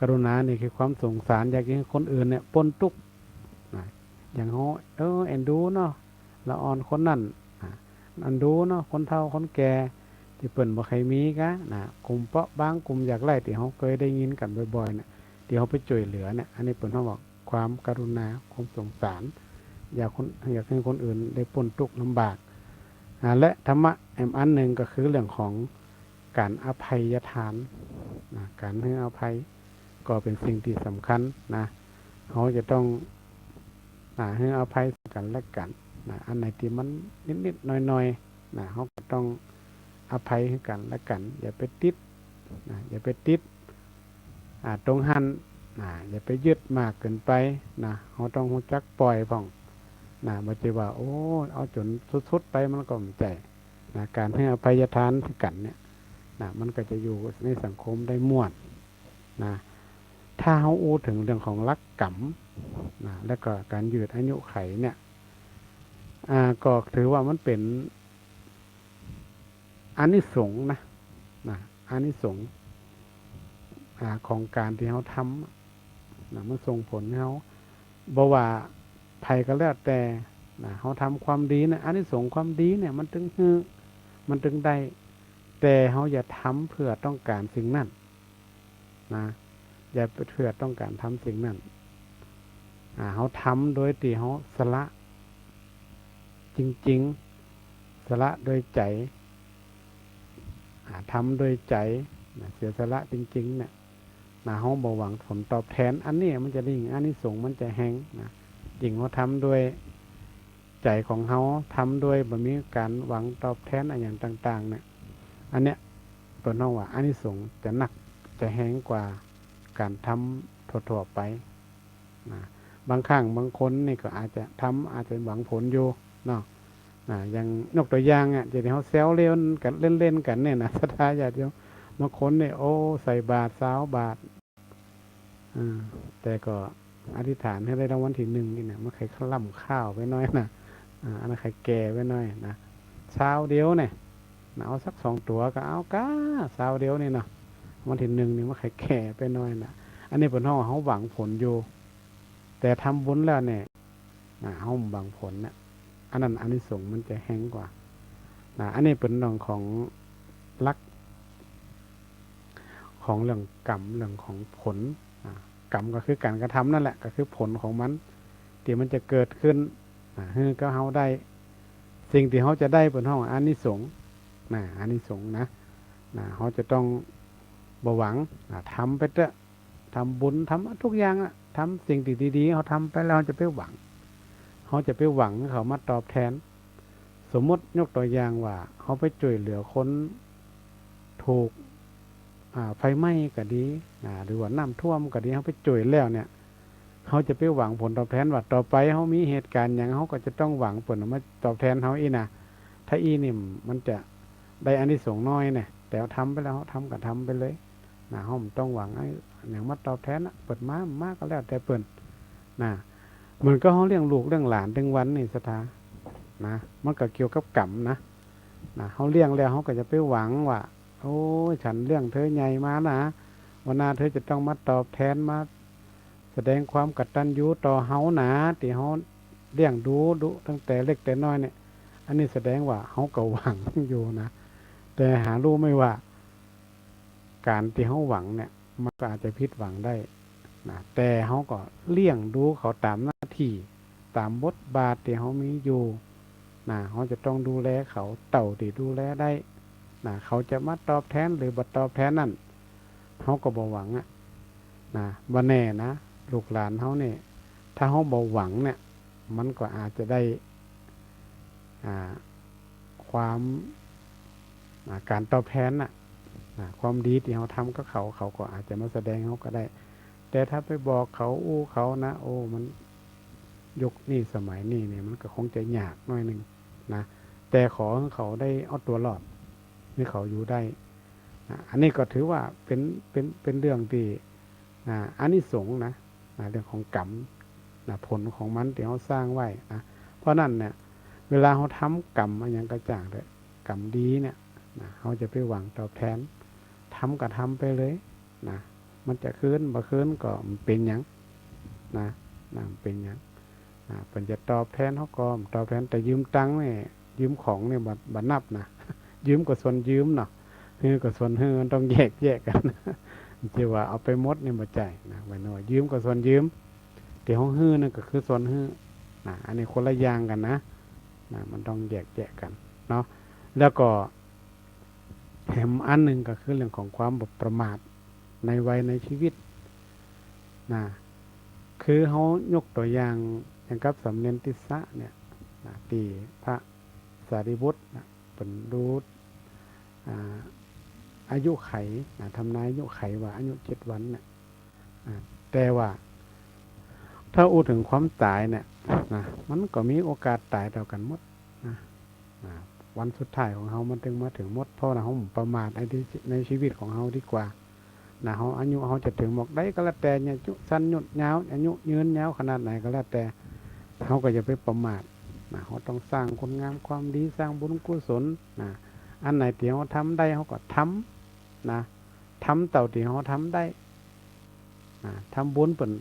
กรุณานี่คือความสงสาร อยากจะหื้อคนอื่นเนี่ยป๊นตุ๊กข์ นะ อย่างเฮา เออ เอ็นดูเนาะ ละอ่อนคนนั้น นะ เอ็นดูเนาะ คนเฒ่าคนแก่ ตี้เปิ้นบ่ใค่มีกา นะ กลุ่มเปราะบาง กลุ่มยากไร้ ตี้เฮาเกยได้ยินกั๋นบ่อยๆ เนี่ย ตี้เฮาไปจ้วยเหลือเนี่ย อันนี้เปิ้นฮ้องว่า ความกรุณา ความสงสาร อยากคน อยากหื้อคนอื่นได้ป๊นตุ๊กข์ลำบาก อ่า และธรรมะแหมอันนึ่งก็คือเรื่องของก๋านอภัยทาน นะ ก๋านหื้ออภัยก็เป๋นสิ่งตี้สำคัญ นะ เฮาจะต้อง อ่า หื้ออภัยซึ่งกั๋นและกั๋น นะ อันไหนตี้มันนิดๆ หน่อยๆ นะ เฮาก็ต้องอภัยซึ่งกั๋นและกั๋น อย่าไปติด นะ อย่าไปติด อ่า ตรงหั้น อ่า อย่าไปยึดมากเกินไป นะ เฮาต้องฮู้จักป่อยพ่อง นะ บ่ใจ้ว่า โอ้ เอาจ๋นสุดๆ ไป มันก็บ่ใจ้ นะ ก๋านหื้ออภัยทานซึ่งกั๋นเนี่ย นะ มันก็จะอยู่ในสังคมได้ม่วน นะ ถ้าเฮาอู้เถิงเรื่องของหลักกรรม นะ แล้วก็ก๋านยืดอายุขัยเนี่ย อ่า ก็ถือว่ามันเป๋น อานิสงส์นะ นะ อานิสงส์ อ่า ของก๋านตี้เฮาทำ นะ มันส่งผลหื้อเฮา บ่ว่าใผก็แล้วแต่ นะ เฮาทำความดีนะ อานิสงส์ความดีเนี่ย มันตึงหื้อ มันตึงได้ แต่เฮาอย่าทำเพื่อต้องก๋านสิ่งนั้น นะ อย่าไปเพื่อต้องก๋านทำสิ่งนั้น อ่า เฮาทำโดยตี้เฮาสละจริงๆ สละโดยใจ๋ อ่า ทำโดยใจ๋ นะ เสียสละจริงๆ เนี่ย นะ เฮาบ่หวังผลตอบแทน อันนี้มันจะยิ่งอานิสงส์มันจะแฮงนะ ยิ่งเฮาทำโดยใจ๋ของเฮา ทำโดยบ่มีก๋านหวังตอบแทนอะหยังต่างๆ เนี่ย อันเนี้ยเปิ้นฮ้องว่าอานิสงส์จะนัก จะแฮงกว่าก๋านทำทั่วๆ ไปนะ บางครั้งบางคนนี่ก็อาจจะทำ อาจจะหวังผลอยู่เนาะ นะ อย่างยกตั๋วอย่างอะ ตี้เฮาแซวเล่นกั๋น เล่นๆ กั๋นเนี่ยนะ ศรัทธาญาติโยม บางคนเนี่ย โอ้ ใส่บาตรซาวบาตร อ่า แต่ก็อธิษฐานหื้อได้รางวัลตี้นึ่งนี่นะ มันใค่ล้ำข้าวไปหน้อยนะ อ่า อันนั้นใค่แก่ไปหน้อยนะ ซาวเดียวเนี่ยนะ เอาสักสองตั๋วก็เอาก้า ซาวเดียวนี่เนาะ รางวัลตี้นึ่งนี่มันใค่แก่ไปหน้อยนะ อันนี้เปิ้นฮ้องว่าเฮาหวังผลอยู่ แต่ทำบุญแล้วเนี่ย นะ เฮาบ่หวังผลนะ อันนั้นอานิสงส์มันจะแฮงกว่า นะ อันนี้เป๋นเรื่องของหลัก ของเรื่องกรรม เรื่องของผล นะ กรรมก็คือก๋านกระทำนั่นแหละ ก็คือผลของมัน ตี้มันจะเกิดขึ้น นะ หื้อกับเฮาได้ สิ่งตี้เฮาจะได้เป๋นฮ้องอานิสงส์ นะ อานิสงส์นะ นะ เฮาจะต้องบ่หวัง นะ ทำไปเต๊อะ ทำบุญ ทำทุกอย่างอะ ทำสิ่งตี้ดีๆ เฮาทำไปแล้ว เฮาจะไปหวัง เฮาจะไปหวังหื้อเขามาตอบแทน สมมุติยกตั๋วอย่างว่า เฮาไปจ้วยเหลือคนถูก อ่า ไฟไหม้ก็ดี อ่า หรือว่าน้ำท่วมก็ดี เฮาไปจ้วยแล้วเนี่ย เฮาจะไปหวังผลตอบแทนว่า ต่อไปเฮามีเหตุก๋ารณ์หยัง เฮาก็จะต้องหวังเปิ้นมาตอบแทนเฮาอี้นะ ถ้าอี้นี่มันจะได้อานิสงส์น้อยเนี่ย แต่เฮาทำไปแล้ว เฮาทำก็ทำไปเลย นะ เฮาบ่ต้องหวังไอ้หยังมาตอบแทนนะ เปิ้นมา มาก็แล้วแต่เปิ้น นะ เหมือนกับเฮาเลี้ยงลูกเลี้ยงหลานตึงวันนี่ศรัทธา นะ มันก็เกี่ยวกับกรรมนะ นะ เฮาเลี้ยงแล้วเฮาก็จะไปหวังว่า โอ้ย ฉันเลี้ยงเธอใหญ่มานะ วันหน้าเธอจะต้องมาตอบแทน มาแสดงความกตัญญูต่อเฮานะ ตี้เฮาเลี้ยงดู ดูตั้งแต่เล็กแต่น้อยเนี่ย อันนี้แสดงว่าเฮาก็หวังอยู่นะ แต่หาฮู้ไหมว่า ก๋านตี้เฮาหวังเนี่ย มันก็อาจจะผิดหวังได้นะ แต่เฮาก็เลี้ยงดูเขาตามหน้าตี้ ตามบทบาทตี้เฮามีอยู่นะ เฮาจะต้องดูแลเขาเต้าตี้ดูแลได้นะ เขาจะมาตอบแทนหรือบ่ตอบแทนนั่น เฮาก็บ่หวังอะนะ บ่แน่นะ ลูกหลานเฮาเนี่ย ถ้าเฮาบ่หวังเนี่ย มันก็อาจจะได้ อ่า ความ อ่า ก๋านตอบแทนน่ะ อ่า ความดีตี้เฮาทำกับเขา เขาก็อาจจะมาแสดงเฮาก็ได้ แต่ถ้าไปบอกเขา อู้เขานะ โอ้ มัน ยุคนี้สมัยนี้เนี่ย มันก็คงจะยากหน้อยนึ่งนะ แต่ขอหื้อเขาได้เอาตั๋วรอด หื้อเขาอยู่ได้ อ่า อันนี้ก็ถือว่าเป๋น เป๋น เป๋นเรื่องตี้ อ่า อานิสงส์นะ อ่า เรื่องของกรรมนะ ผลของมันตี้เฮาสร้างไว้นะ เพราะนั้นเนี่ย เวลาเฮาทำกรรมอะหยังก็จ้างเต๊อะ กรรมดีเนี่ยนะ เฮาจะไปหวังตอบแทน ทำก็ทำไปเลยนะ มันจะคืนบ่คืนก็บ่เป๋นหยังนะ นะ บ่เป๋นหยัง อ่า เปิ้นจะตอบแทนเฮาก็ตอบแทน แต่ยืมตังค์นี่ ยืมของนี่บ่ บ่นับนะ ยืมก็ส่วนยืมเนาะ หื้อก็ส่วนหื้อ มันต้องแยกแยะกั๋น จะว่าเอาไปหมดนี่บ่ใจ้นะ หมายความว่ายืมก็ส่วนยืม ตี้เฮาหื้อนั่นก็คือส่วนหื้อนะ อันนี้คนละอย่างกั๋นนะ นะ มันต้องแยกแยะกั๋นเนาะ แล้วก็แถมอันนึ่งก็คือเรื่องของความบ่ประมาทในวัยในชีวิตนะ คือเฮายกตั๋วอย่าง อย่างกับสามเณรติสสะเนี่ยนะ ตี้พระสารีบุตรนะ เปิ้นดู อ่า อายุไขนะ ทำนายอายุไขว่าอายุเจ็ดวันเนี่ย อ่า แต่ว่าถ้าอู้เถิงความต๋ายเนี่ยนะ มันก็มีโอกาสต๋ายเต้ากั๋นหมดนะ อ่า วันสุดท้ายของเฮามันตึงมาเถิงหมด เพราะว่าเฮาบ่ประมาทในที่ ในชีวิตของเฮาดีกว่า นะ เฮาอายุเฮาจะเถิงหม่องใดก็แล้วแต่เนี่ย อายุสั้นอายุยาว อายุยืนยาวขนาดไหนก็แล้วแต่ เฮาก็อย่าไปประมาทนะ เฮาต้องสร้างคุณงามความดี สร้างบุญกุศลนะ อันไหนตี้เฮาทำได้ เฮาก็ทำนะ ทำเต้าตี้เฮาทำได้ นะ ทำบุญเปิ้น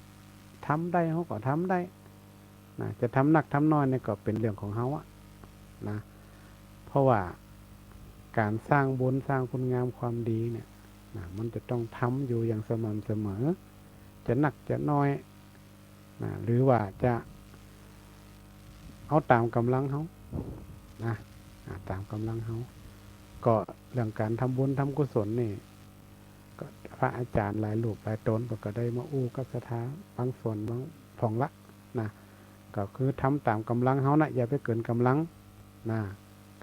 ทำได้ เฮาก็ทำได้นะ จะทำนักทำน้อยนี่ก็เป๋นเรื่องของเฮาอะนะ เพราะว่าก๋านสร้างบุญสร้างคุณงามความดีเนี่ยนะ มันจะต้องทำอยู่อย่างสม่ำเสมอ จะนักจะน้อยนะ หรือว่าจะเอาต๋ามก๋ำลังเฮานะ อ่า ต๋ามก๋ำลังเฮา ก็เรื่องก๋านทำบุญทำกุศลนี่ ก็พระอาจ๋ารย์หลายรูปหลายต๋นก็ได้มาอู้กับศรัทธาบางส่วนบางผ่องละนะ ก็คือทำต๋ามก๋ำลังเฮานะ อย่าไปเกินก๋ำลังนะ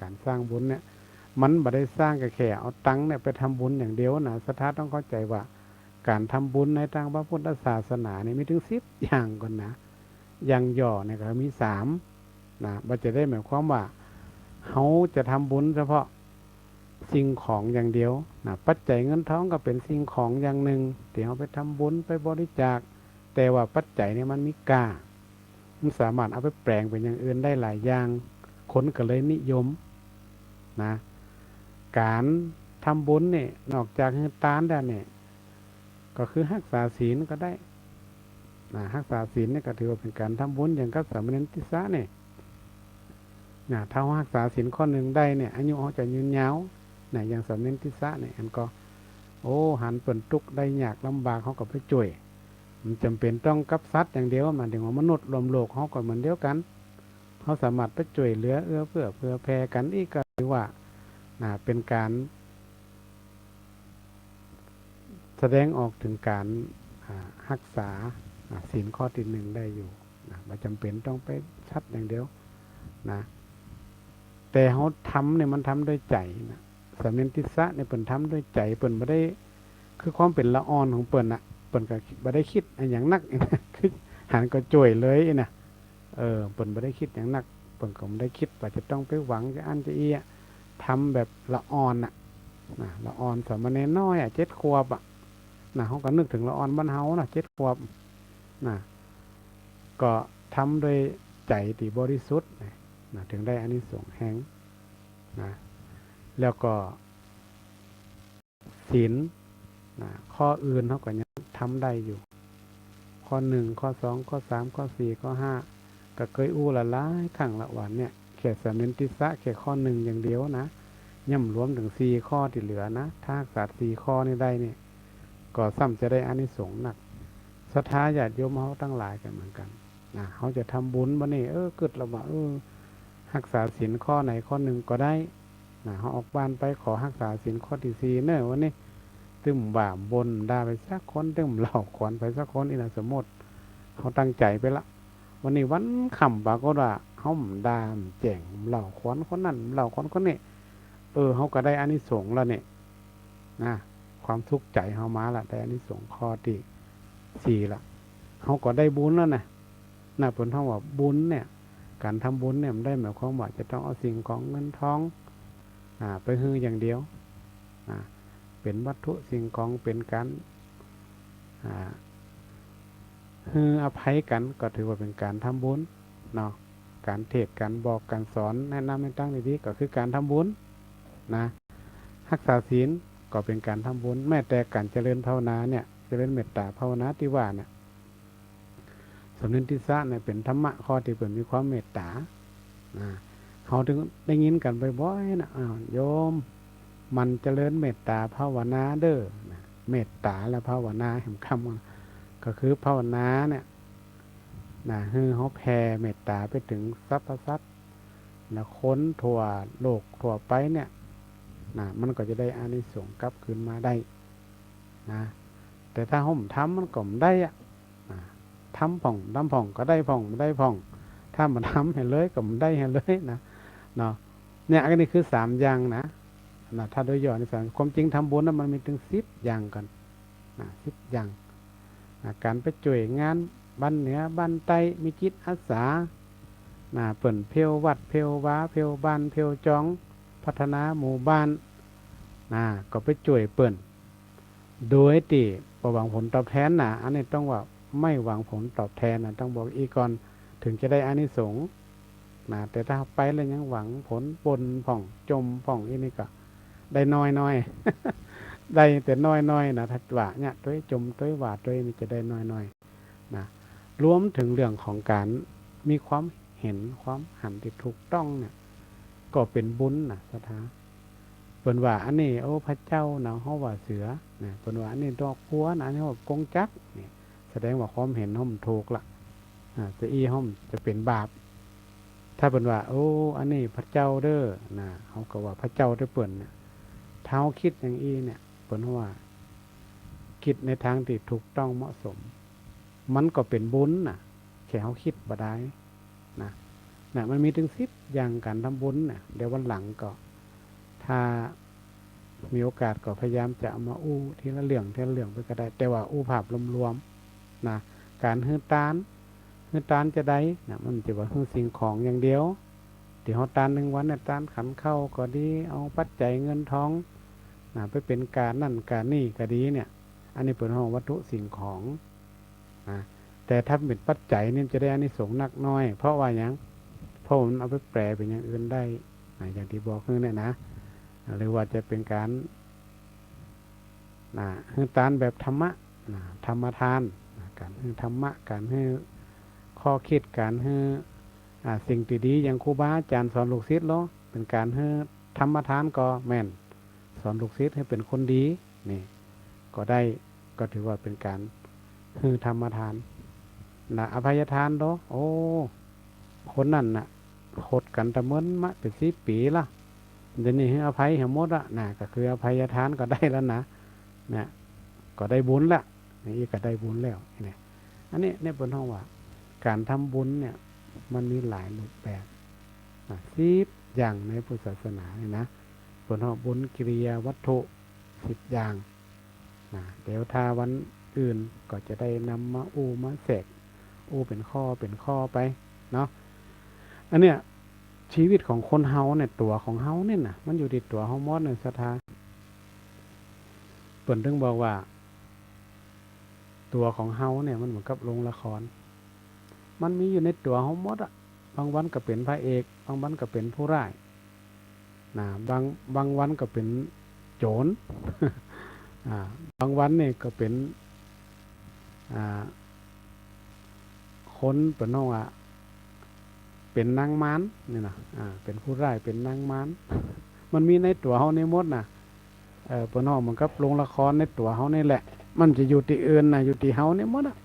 ก๋านสร้างบุญเนี่ย มันบ่ได้สร้างก็แค่เอาตังค์เนี่ยไปทำบุญอย่างเดียวนะ ศรัทธาต้องเข้าใจ๋ว่า ก๋านทำบุญในตางพระพุทธศาสนาเนี่ยมีเถิงสิบอย่างก่อนนะ อย่างย่อเนี่ยก็มีสามนะ บ่จะได้หมายความว่าเฮาจะทำบุญเฉพาะสิ่งของอย่างเดียวนะ ปัจจัยเงินทองก็เป๋นสิ่งของอย่างนึ่ง ตี้เฮาไปทำบุญไปบริจาค แต่ว่าปัจจัยเนี่ยมันมีก้า มันสามารถเอาไปแป๋งเป๋นอย่างอื่นได้หลายอย่าง คนก็เลยนิยมนะ ก๋านทำบุญเนี่ย นอกจากหื้อตานแล้วเนี่ย ก็คือฮักษาศีลก็ได้นะ ฮักษาศีลเนี่ยก็ถือว่าเป๋นก๋านทำบุญ อย่างกับสามเณรติสสะเนี่ยนะ ถ้าเฮาฮักษาศีลข้อนึ่งได้เนี่ย อายุเฮาจะยืนยาวนะ อย่างสามเณรติสสะเนี่ย อันก็ โอ้ หันเปิ้นตุ๊กข์ได้ยากลำบาก เฮาก็ไปจ้วย บ่จ๋ำเป๋นต้องกับสัตว์อย่างเดียว หมายเถิงว่ามนุษย์ร่วมโลกเฮาก็เหมือนเดียวกั๋น เฮาสามารถไปจ้วยเหลือเอื้อเฟื้อเผื่อแผ่กั๋น อี้ก็ถือว่านะ เป๋นก๋านแสดงออกเถิงก๋าน อ่า ฮักษา อ่า ศีลข้อตี้นึ่งได้อยู่นะ บ่จ๋ำเป๋นต้องไปสัตว์อย่างเดียวนะ แต่เฮาทำเนี่ยมันทำด้วยใจ๋นะ สามเณรติสสะเนี่ยเปิ้นทำด้วยใจ๋ เปิ้นบ่ได้ คือความเป๋นละอ่อนของเปิ้นน่ะ เปิ้นก็บ่ได้กึ๊ดอะหยังนัก คือหันก็จ้วยเลยนะ เออ เปิ้นบ่ได้กึ๊ดหยังนัก เปิ้นก็บ่ได้กึ๊ดว่าจะต้องไปหวังจะอั้นจะอี้อะ ทำแบบละอ่อนน่ะ นะ ละอ่อนสามเณรน้อยอะ เจ็ดขวบอะ นะ เฮาก็นึกเถิงละอ่อนบ้านเฮานะ เจ็ดขวบ นะ ก็ทำด้วยใจ๋ตี้บริสุทธิ์นะ เถิงได้อานิสงส์แฮงนะ แล้วก็ ศีลนะ ข้ออื่นเฮาก็ยังทำได้อยู่ ข้อนึ่ง ข้อสอง ข้อสาม ข้อสี่ ข้อห้า ก็เกยอู้ละหลายครั้งละว่าเนี่ย แค่สามเณรติสสะแค่ข้อนึ่งอย่างเดียวนะ ยังบ่รวมเถิงสี่ข้อตี้เหลือนะ ถ้าฮักษาสี่ข้อนี้ได้เนี่ย ก็ส่ำจะได้อานิสงส์นัก ศรัทธาญาติโยมเฮาตังหลายก็เหมือนกั๋นนะ เฮาจะทำบุญบ่านี่ เออ กึ๊ดละว่า เออ ฮักษาศีลข้อไหนข้อนึ่งก็ได้นะ เฮาออกบ้านไปขอฮักษาศีลข้อตี้สี่เน่อวันนี้ ตึงบ่าบ่นด่าไปสักคน ตึงบ่าเล่าขวัญไปสักคน อี้นะ สมมุติ เฮาตั้งใจ๋ไปละ วันนี้วันค่ำปรากฏว่า เฮาบ่ด่าบ่แจ้ง บ่เล่าขวัญคนนั้น บ่เล่าขวัญคนนี้ เออ เฮาก็ได้อานิสงส์แล้วเนี่ย นะ ความสุขใจ๋เฮามาละ ได้อานิสงส์ข้อตี้สี่ละ เฮาก็ได้บุญแล้วนะ นะ เปิ้นฮ้องว่าบุญเนี่ย ก๋านทำบุญเนี่ย บ่ได้หมายความว่าจะต้องเอาสิ่งของเงินทอง อ่า ไปหื้ออย่างเดียว อ่า เป๋นวัตถุสิ่งของ เป๋นก๋าน อ่า หื้ออภัยกั๋น ก็ถือว่าเป๋นก๋านทำบุญเนาะ ก๋านเทศน์ ก๋านบอก ก๋านสอน แนะนำในตางตี้ดี ก็คือก๋านทำบุญนะ ฮักษาศีลก็เป๋นก๋านทำบุญ แม้แต่ก๋านเจริญภาวนาเนี่ย เจริญเมตต๋าภาวนาตี้ว่าเนี่ย สามเณรติสสะเนี่ยเป๋นธรรมะข้อตี้เปิ้นมีความเมตต๋านะ เฮาเถิงได้ยินกั๋นบ่อยๆ นะ อ้าว โยม หมั่นเจริญเมตต๋าภาวนาเด้อนะ เมตต๋าและภาวนาแหมกำกั๋น ก็คือภาวนาเนี่ยนะ หื้อเฮาแผ่เมตต๋าไปเถิงสรรพสัตว์ และคนทั่วโลกทั่วไปเนี่ยนะ มันก็จะได้อานิสงส์กลับคืนมาได้นะ แต่ถ้าเฮาบ่ทำมันก็บ่ได้อะนะ ทำพ่อง บ่ทำพ่อง ก็ได้พ่อง บ่ได้พ่อง ถ้าบ่ทำแหมเลยก็บ่ได้แหมเลยนะ เนาะ เนี่ย อันนี้คือสามอย่างนะ นะ ถ้าโดยย่อในสาม ความจริงทำบุญนะมันมีเถิงสิบอย่างก่อนนะ สิบอย่างนะ ก๋านไปจ้วยงานบ้านเหนือบ้านใต้ มีจิตอาสานะ เปิ้นเพลวัดเพลวา เพลบ้านเพลจอง พัฒนาหมู่บ้านนะ ก็ไปจ้วยเปิ้น โดยตี้บ่หวังผลตอบแทนนะ อันนี้ต้องว่าไม่หวังผลตอบแทนนะ ต้องบอกอี้ก่อน เถิงจะได้อานิสงส์นะ แต่ถ้าไปแล้วยังหวังผล บ่นพ่อง จ่มพ่อง อี้นี่ก็ได้น้อยๆ ได้แต่น้อยๆ นะ ถ้าว่าเนี่ย ตวยจมตวยว่าตวยนี่จะได้น้อยๆ นะ รวมเถิงเรื่องของก๋านมีความหัน ความหันตี้ถูกต้องเนี่ย ก็เป๋นบุญนะ ศรัทธา เปิ้นว่าอันนี้ โอ้ พระเจ้านะ เฮาว่าเสือนะ เปิ้นว่าอันนี้ดอกบัวนะ อันนี้ว่ากงจักร เนี่ย แสดงว่าความหันเฮามันถูกละ อ่า แต่อี้เฮามันจะเป๋นบาป ถ้าเปิ้นว่า โอ้ อันนี้พระเจ้าเด้อนะ เฮาก็ว่าพระเจ้าเด้อเปิ้นเนี่ย ถ้าเฮากึ๊ดอย่างอี้เนี่ย เปิ้นว่ากึ๊ดในตางตี้ถูกต้องเหมาะสม มันก็เป๋นบุญนะ แค่เฮากึ๊ดบ่ดายนะ นะ มันมีตึงสิบอย่างก๋านทำบุญนะ เดี๋ยววันหลังก็ ถ้ามีโอกาสก็พยายามจะเอามาอู้ทีละเรื่อง ทีละเรื่องไปก็ได้ แต่ว่าอู้ภาพรวมๆ นะ ก๋านหื้อตาน หื้อตานจาใดนะ มันจะว่าหื้อสิ่งของอย่างเดียว ตี้เฮาตานหนึ่งวันเนี่ย ตานขันข้าวก็ดี เอาปัจจัยเงินทองนะ ไปเป๋นก๋านนั่นก๋านนี่ก็ดีเนี่ย อันนี้เปิ้นฮ้องวัตถุสิ่งของนะ แต่ถ้าเป๋นปัจจัยนี่จะได้อานิสงส์นักน้อย เพราะว่าหยัง เพราะมันเอาไปแปลเป๋นอย่างอื่นได้นะ อย่างตี้บอกหื้อเนี่ยนะ หรือว่าจะเป๋นก๋าน นะ หื้อตานแบบธรรมะนะ ธรรมทานนะ ก๋านหื้อธรรมะ ก๋านหื้อข้อกึ๊ด ก๋านหื้อ อ่า สิ่งตี้ดี อย่างครูบาอาจ๋ารย์สอนลูกศิษย์ลอ เป๋นก๋านหื้อธรรมทานก็แม่น สอนลูกศิษย์หื้อเป๋นคนดี นี่ ก็ได้ ก็ถือว่าเป๋นก๋านหื้อธรรมทานนะ อภัยทานลอ โอ้ คนนั้นน่ะ ขดกั๋นตะเมินมาเป๋นสิบปี๋ละ เดี๋ยวนี้หื้ออภัยหื้อหมดละนะ ก็คืออภัยทานก็ได้แล้วนะ นะ ก็ได้บุญละ นี่ก็ได้บุญแล้วเนี่ย อันนี้เนี่ยเปิ้นฮ้องว่าก๋านทำบุญเนี่ย มันมีหลายรูปแบบนะ สิบอย่างในพุทธศาสนานี่นะ เปิ้นฮ้องบุญกิริยาวัตถุสิบอย่างนะ เดี๋ยวถ้าวันอื่นก็จะได้นำมาอู้มาแสก อู้เป๋นข้อเป๋นข้อไปเนาะ อันเนี้ย ชีวิตของคนเฮาเนี่ย ตั๋วของเฮาเนี่ยนะ มันอยู่ตี้ตั๋วเฮาหมดเนี่ย ศรัทธา เปิ้นถึงบอกว่า ตั๋วของเฮาเนี่ยมันเหมือนกับโรงละคร มันมีอยู่ในตั๋วเฮาหมดอะ บางวันก็เป๋นพระเอก บางวันก็เป๋นผู้ร้ายนะ บาง บางวันก็เป๋นโจ๋ร อ่า บางวันนี่ก็เป๋น อ่า คนเปิ้นฮ้องว่าเป๋นนางมารนี่นะ อ่า เป๋นผู้ร้าย เป๋นนางมาร มันมีในตั๋วเฮานี่หมดนะ เออ เปิ้นฮ้องเหมือนกับโรงละครในตั๋วเฮานี่แหละ มันจะอยู่ตี้อื่นนะ อยู่ตี้เฮานี่หมดอะ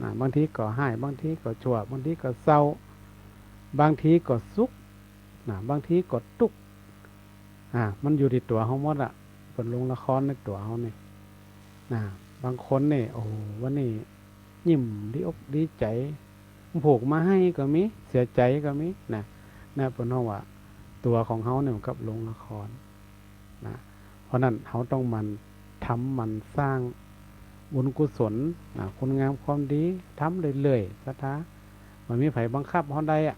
นะ บางทีก็ฮ้าย บางทีก็ชั่ว บางทีก็เศร้า บางทีก็สุข นะ บางทีก็ตุ๊กข์ อ่า มันอยู่ตี้ตั๋วเฮาหมดอะ เปิ้นโรงละครในตั๋วเฮานี่ นะ บางคนนี่ โอ้โห วันนี้ยิ้มดีอกดีใจ๋ ผูกมาไห้ก็มี เสียใจ๋ก็มีนะ นะ เปิ้นฮ้องว่าตั๋วของเฮาเนี่ยเหมือนกับโรงละครนะ เพราะนั้นเฮาต้องหมั่นทำหมั่นสร้างบุญกุศลนะ คุณงามความดี ทำเรื่อยๆ ศรัทธา บ่มีใผบังคับเฮาได้อะ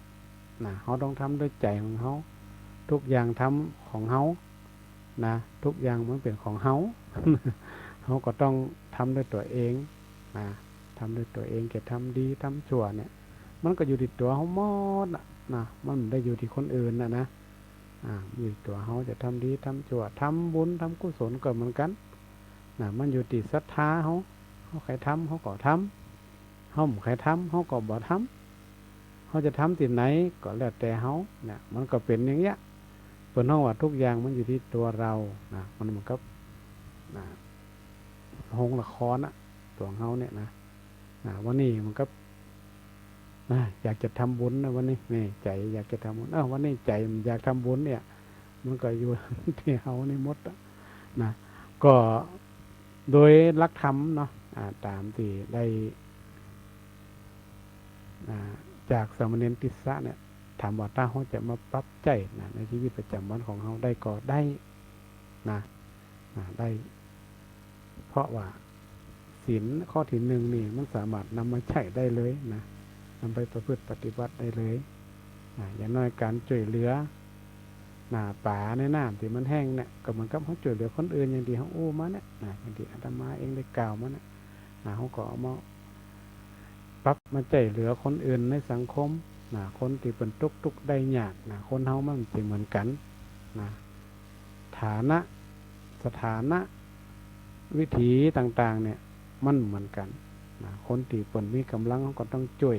นะ เฮาต้องทำด้วยใจ๋ของเฮา ทุกอย่างทำของเฮา นะ ทุกอย่างมันเป๋นของเฮา เฮาก็ต้องทำด้วยตั๋วเอง นะ ทำด้วยตั๋วเอง จะทำดีทำชั่วเนี่ย มันก็อยู่ตี้ตั๋วเฮาหมดน่ะ นะ มันบ่ได้อยู่ตี้คนอื่นน่ะนะ อ่า อยู่ตั๋วเฮาจะทำดีทำชั่ว ทำบุญทำกุศลก็เหมือนกั๋น นะ มันอยู่ตี้ศรัทธาเฮา เฮาใค่ทำ เฮาก็ทำ เฮาบ่ใค่ทำ เฮาก็บ่ทำ เฮาจะทำตี้ไหนก็แล้วแต่เฮา เนี่ย มันก็เป๋นอย่างเงี้ย เปิ้นฮ้องว่าทุกอย่างมันอยู่ตี้ตั๋วเฮา นะ มันเหมือนกับ นะ โรงละครน่ะ ตั๋วเฮาเนี่ยนะ นะ วันนี้มันก็ นะ อยากจะทำบุญนะ วันนี้ นี่ ใจ๋อยากจะทำบุญ เอ้า วันนี้ใจ๋มันอยากทำบุญเนี่ย มันก็อยู่ตี้เฮานี่หมดอะ นะ ก็โดยหลักธรรมเนาะ อ่า ต๋ามตี้ได้ อ่า จากสามเณรติสสะเนี่ย ถามว่าถ้าเฮาจะมาปรับใจ๊นะ ในชีวิตประจ๋ำวันของเฮาได้ก็ได้นะ นะ ได้ เพราะว่าศีลข้อตี้หนึ่งนี่มันสามารถนำมาใจ๊ได้เลยนะ นำไปประพฤติปฏิบัติได้เลยนะ อย่างน้อยก๋านจ้วยเหลือ นะ ป๋าในน้ำตี้มันแห้งเนี่ย ก็เหมือนกับเฮาจ้วยเหลือคนอื่น อย่างตี้เฮาอู้มาเนี่ย นะ อย่างตี้อาตมาเองได้กล่าวมาเนี่ย นะ เฮาก็เอามาปรับมาจ้วยเหลือคนอื่นในสังคม นะ คนตี้เปิ้นตกทุกข์ได้ยาก นะ คนเฮามันบ่เหมือนกั๋น นะ ฐานะ สถานะ วิถีต่างๆ เนี่ย มันเหมือนกั๋น นะ คนตี้เปิ้นมีก๋ำลัง เฮาก็ต้องจ้วย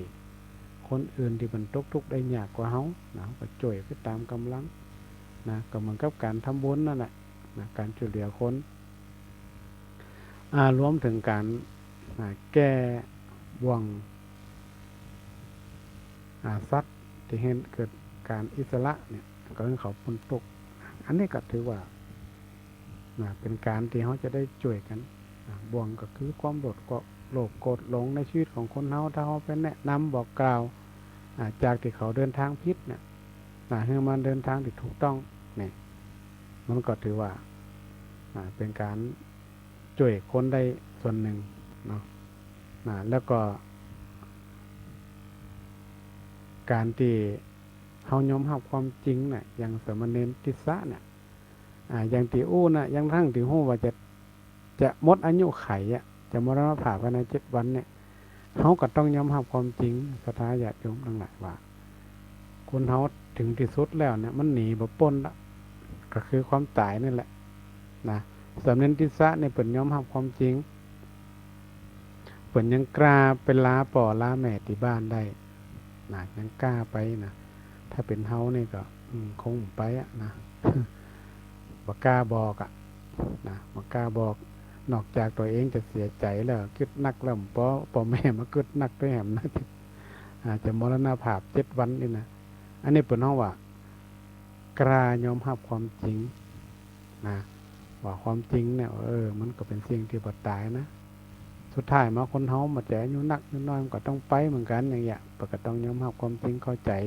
คนอื่นตี้เปิ้นตกทุกข์ได้ยากกว่าเฮา นะ เฮาก็จ้วยไปต๋ามก๋ำลัง นะ ก็เหมือนกับก๋านทำบุญนั่นแหละ นะ ก๋านจ้วยเหลือคน อ่า รวมเถิงก๋าน อ่า แก้บ่วง อ่า สัตว์ตี้เฮ็ดเกิดก๋านอิสระเนี่ย ก็หื้อเขาป๊นตุ๊กข์ อันนี้ก็ถือว่า นะ เป๋นก๋านตี้เฮาจะได้จ้วยกั๋น นะ บ่วงก็คือความโลภ ก็โลภโกรธหลงในชีวิตของคนเฮา ถ้าเฮาไปแนะนำบอกกล่าว อ่า จากตี้เขาเดินตางผิดเนี่ย นะ หื้อมันเดินตางตี้ถูกต้องเนี่ย มันก็ถือว่า อ่า เป๋นก๋านจ้วยคนได้ส่วนนึ่งเนาะ นะ แล้วก็ ก๋านตี้เฮายอมฮับความจริงน่ะ อย่างสามเณรติสสะเนี่ย อ่า อย่างตี้อู้น่ะ ยังทั้งตี้ฮู้ว่าจะ จะหมดอายุขัยอะ จะมรณภาพภายในเจ็ดวันเนี่ย เฮาก็ต้องยอมฮับความจริง ศรัทธาญาติโยมตังหลายว่า คนเฮาเถิงตี้สุดแล้วเนี่ย มันหนีบ่ป๊นละ ก็คือความต๋ายนี่แหละ นะ สามเณรติสสะเนี่ยเปิ้นยอมฮับความจริง เปิ้นยังกล้าไปลาป้อลาแม่ตี้บ้านได้ นะ ยังกล้าไปนะ ถ้าเป๋นเฮานี่ก็ อืม คงบ่ไปอะนะ บ่กล้าบอกอะ นะ บ่กล้าบอก นอกจากตั๋วเองจะเสียใจ๋แล้ว กึ๊ดนักแล้ว ป้อ ป้อแม่มากึ๊ดนักตวยแหมนะ อ่า จะมรณภาพเจ็ดวันนี่นะ อันนี้เปิ้นฮ้องว่า กล้ายอมฮับความจริง นะ ว่าความจริงเนี่ย เออ มันก็เป๋นสิ่งตี้บ่ต๋ายนะ สุดท้ายมาคนเฮาบ่าจะอายุนักอายุน้อย มันก็ต้องไปเหมือนกั๋น อย่างเงี้ย เปิ้นก็ต้องยอมฮับความจริง เข้าใจ๋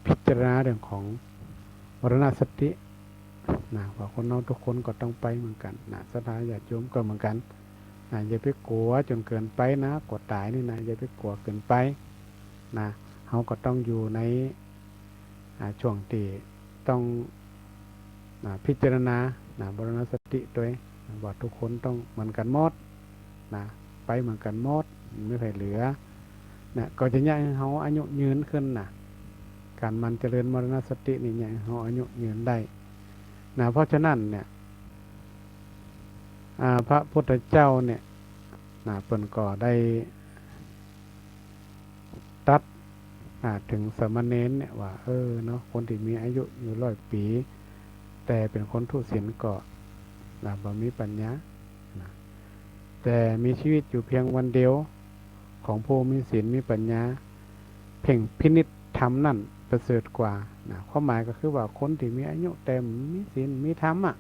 พิจารณาเรื่องของมรณสติ นะ ว่าคนเฮาทุกคนก็ต้องไปเหมือนกั๋น นะ ศรัทธาญาติโยมก็เหมือนกั๋น นะ อย่าไปกั๋วจ๋นเกินไปนะ กั๋วต๋ายนี่นะ อย่าไปกั๋วเกินไป นะ เฮาก็ต้องอยู่ใน อ่า ช่วงตี้ต้อง อ่า พิจารณา นะ มรณสติตวย นะ ว่าทุกคนต้องเหมือนกั๋นหมด นะ ไปเหมือนกั๋นหมด บ่มีใผเหลือ นะ ก็จะเยียะหื้อเฮาอายุยืนขึ้นนะ ก๋านหมั่นเจริญมรณสตินี่เยียะหื้อเฮาอายุยืนได้ นะ เพราะฉะนั้นเนี่ย อ่า พระพุทธเจ้าเนี่ย นะ เปิ้นก็ได้ตรัส อ่า เถิงสามเณรเนี่ยว่า เออ เนาะ คนตี้มีอายุอยู่ร้อยปี๋ แต่เป๋นคนทุศีลก็ นะ บ่มีปัญญา นะ แต่มีชีวิตอยู่เพียงวันเดียว ของผู้มีศีลมีปัญญา เพ่งพินิจธรรมนั้นประเสริฐกว่า นะ ความหมายก็คือว่าคนตี้มีอายุแต่บ่มีศีลมีธรรมอะ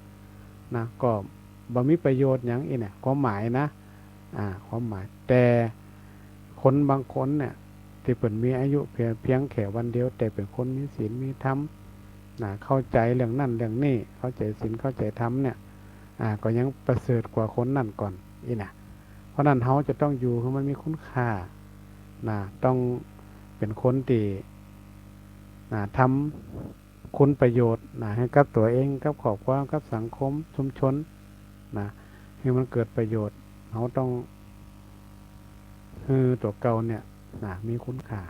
นะ ก็บ่มีประโยชน์หยังอี้เนี่ย ความหมายนะ อ่า ความหมาย แต่คนบางคนเนี่ย ตี้เปิ้นมีอายุเพียง เพียงแค่วันเดียว แต่เป๋นคนมีศีลมีธรรม นะ เข้าใจ๋เรื่องนั้นเรื่องนี้ เข้าใจ๋ศีลเข้าใจ๋ธรรมเนี่ย อ่า ก็ยังประเสริฐกว่าคนนั้นก่อนอี้นะ เพราะนั้นเฮาจะต้องอยู่หื้อมันมีคุณค่า นะ ต้องเป๋นคนตี้ นะ ทำคุณประโยชน์ นะ หื้อกับตั๋วเอง กับครอบครัว กับสังคม ชุมชน นะ หื้อมันเกิดประโยชน์ เฮาต้อง หื้อตั๋วเก่าเนี่ย นะ มีคุณค่า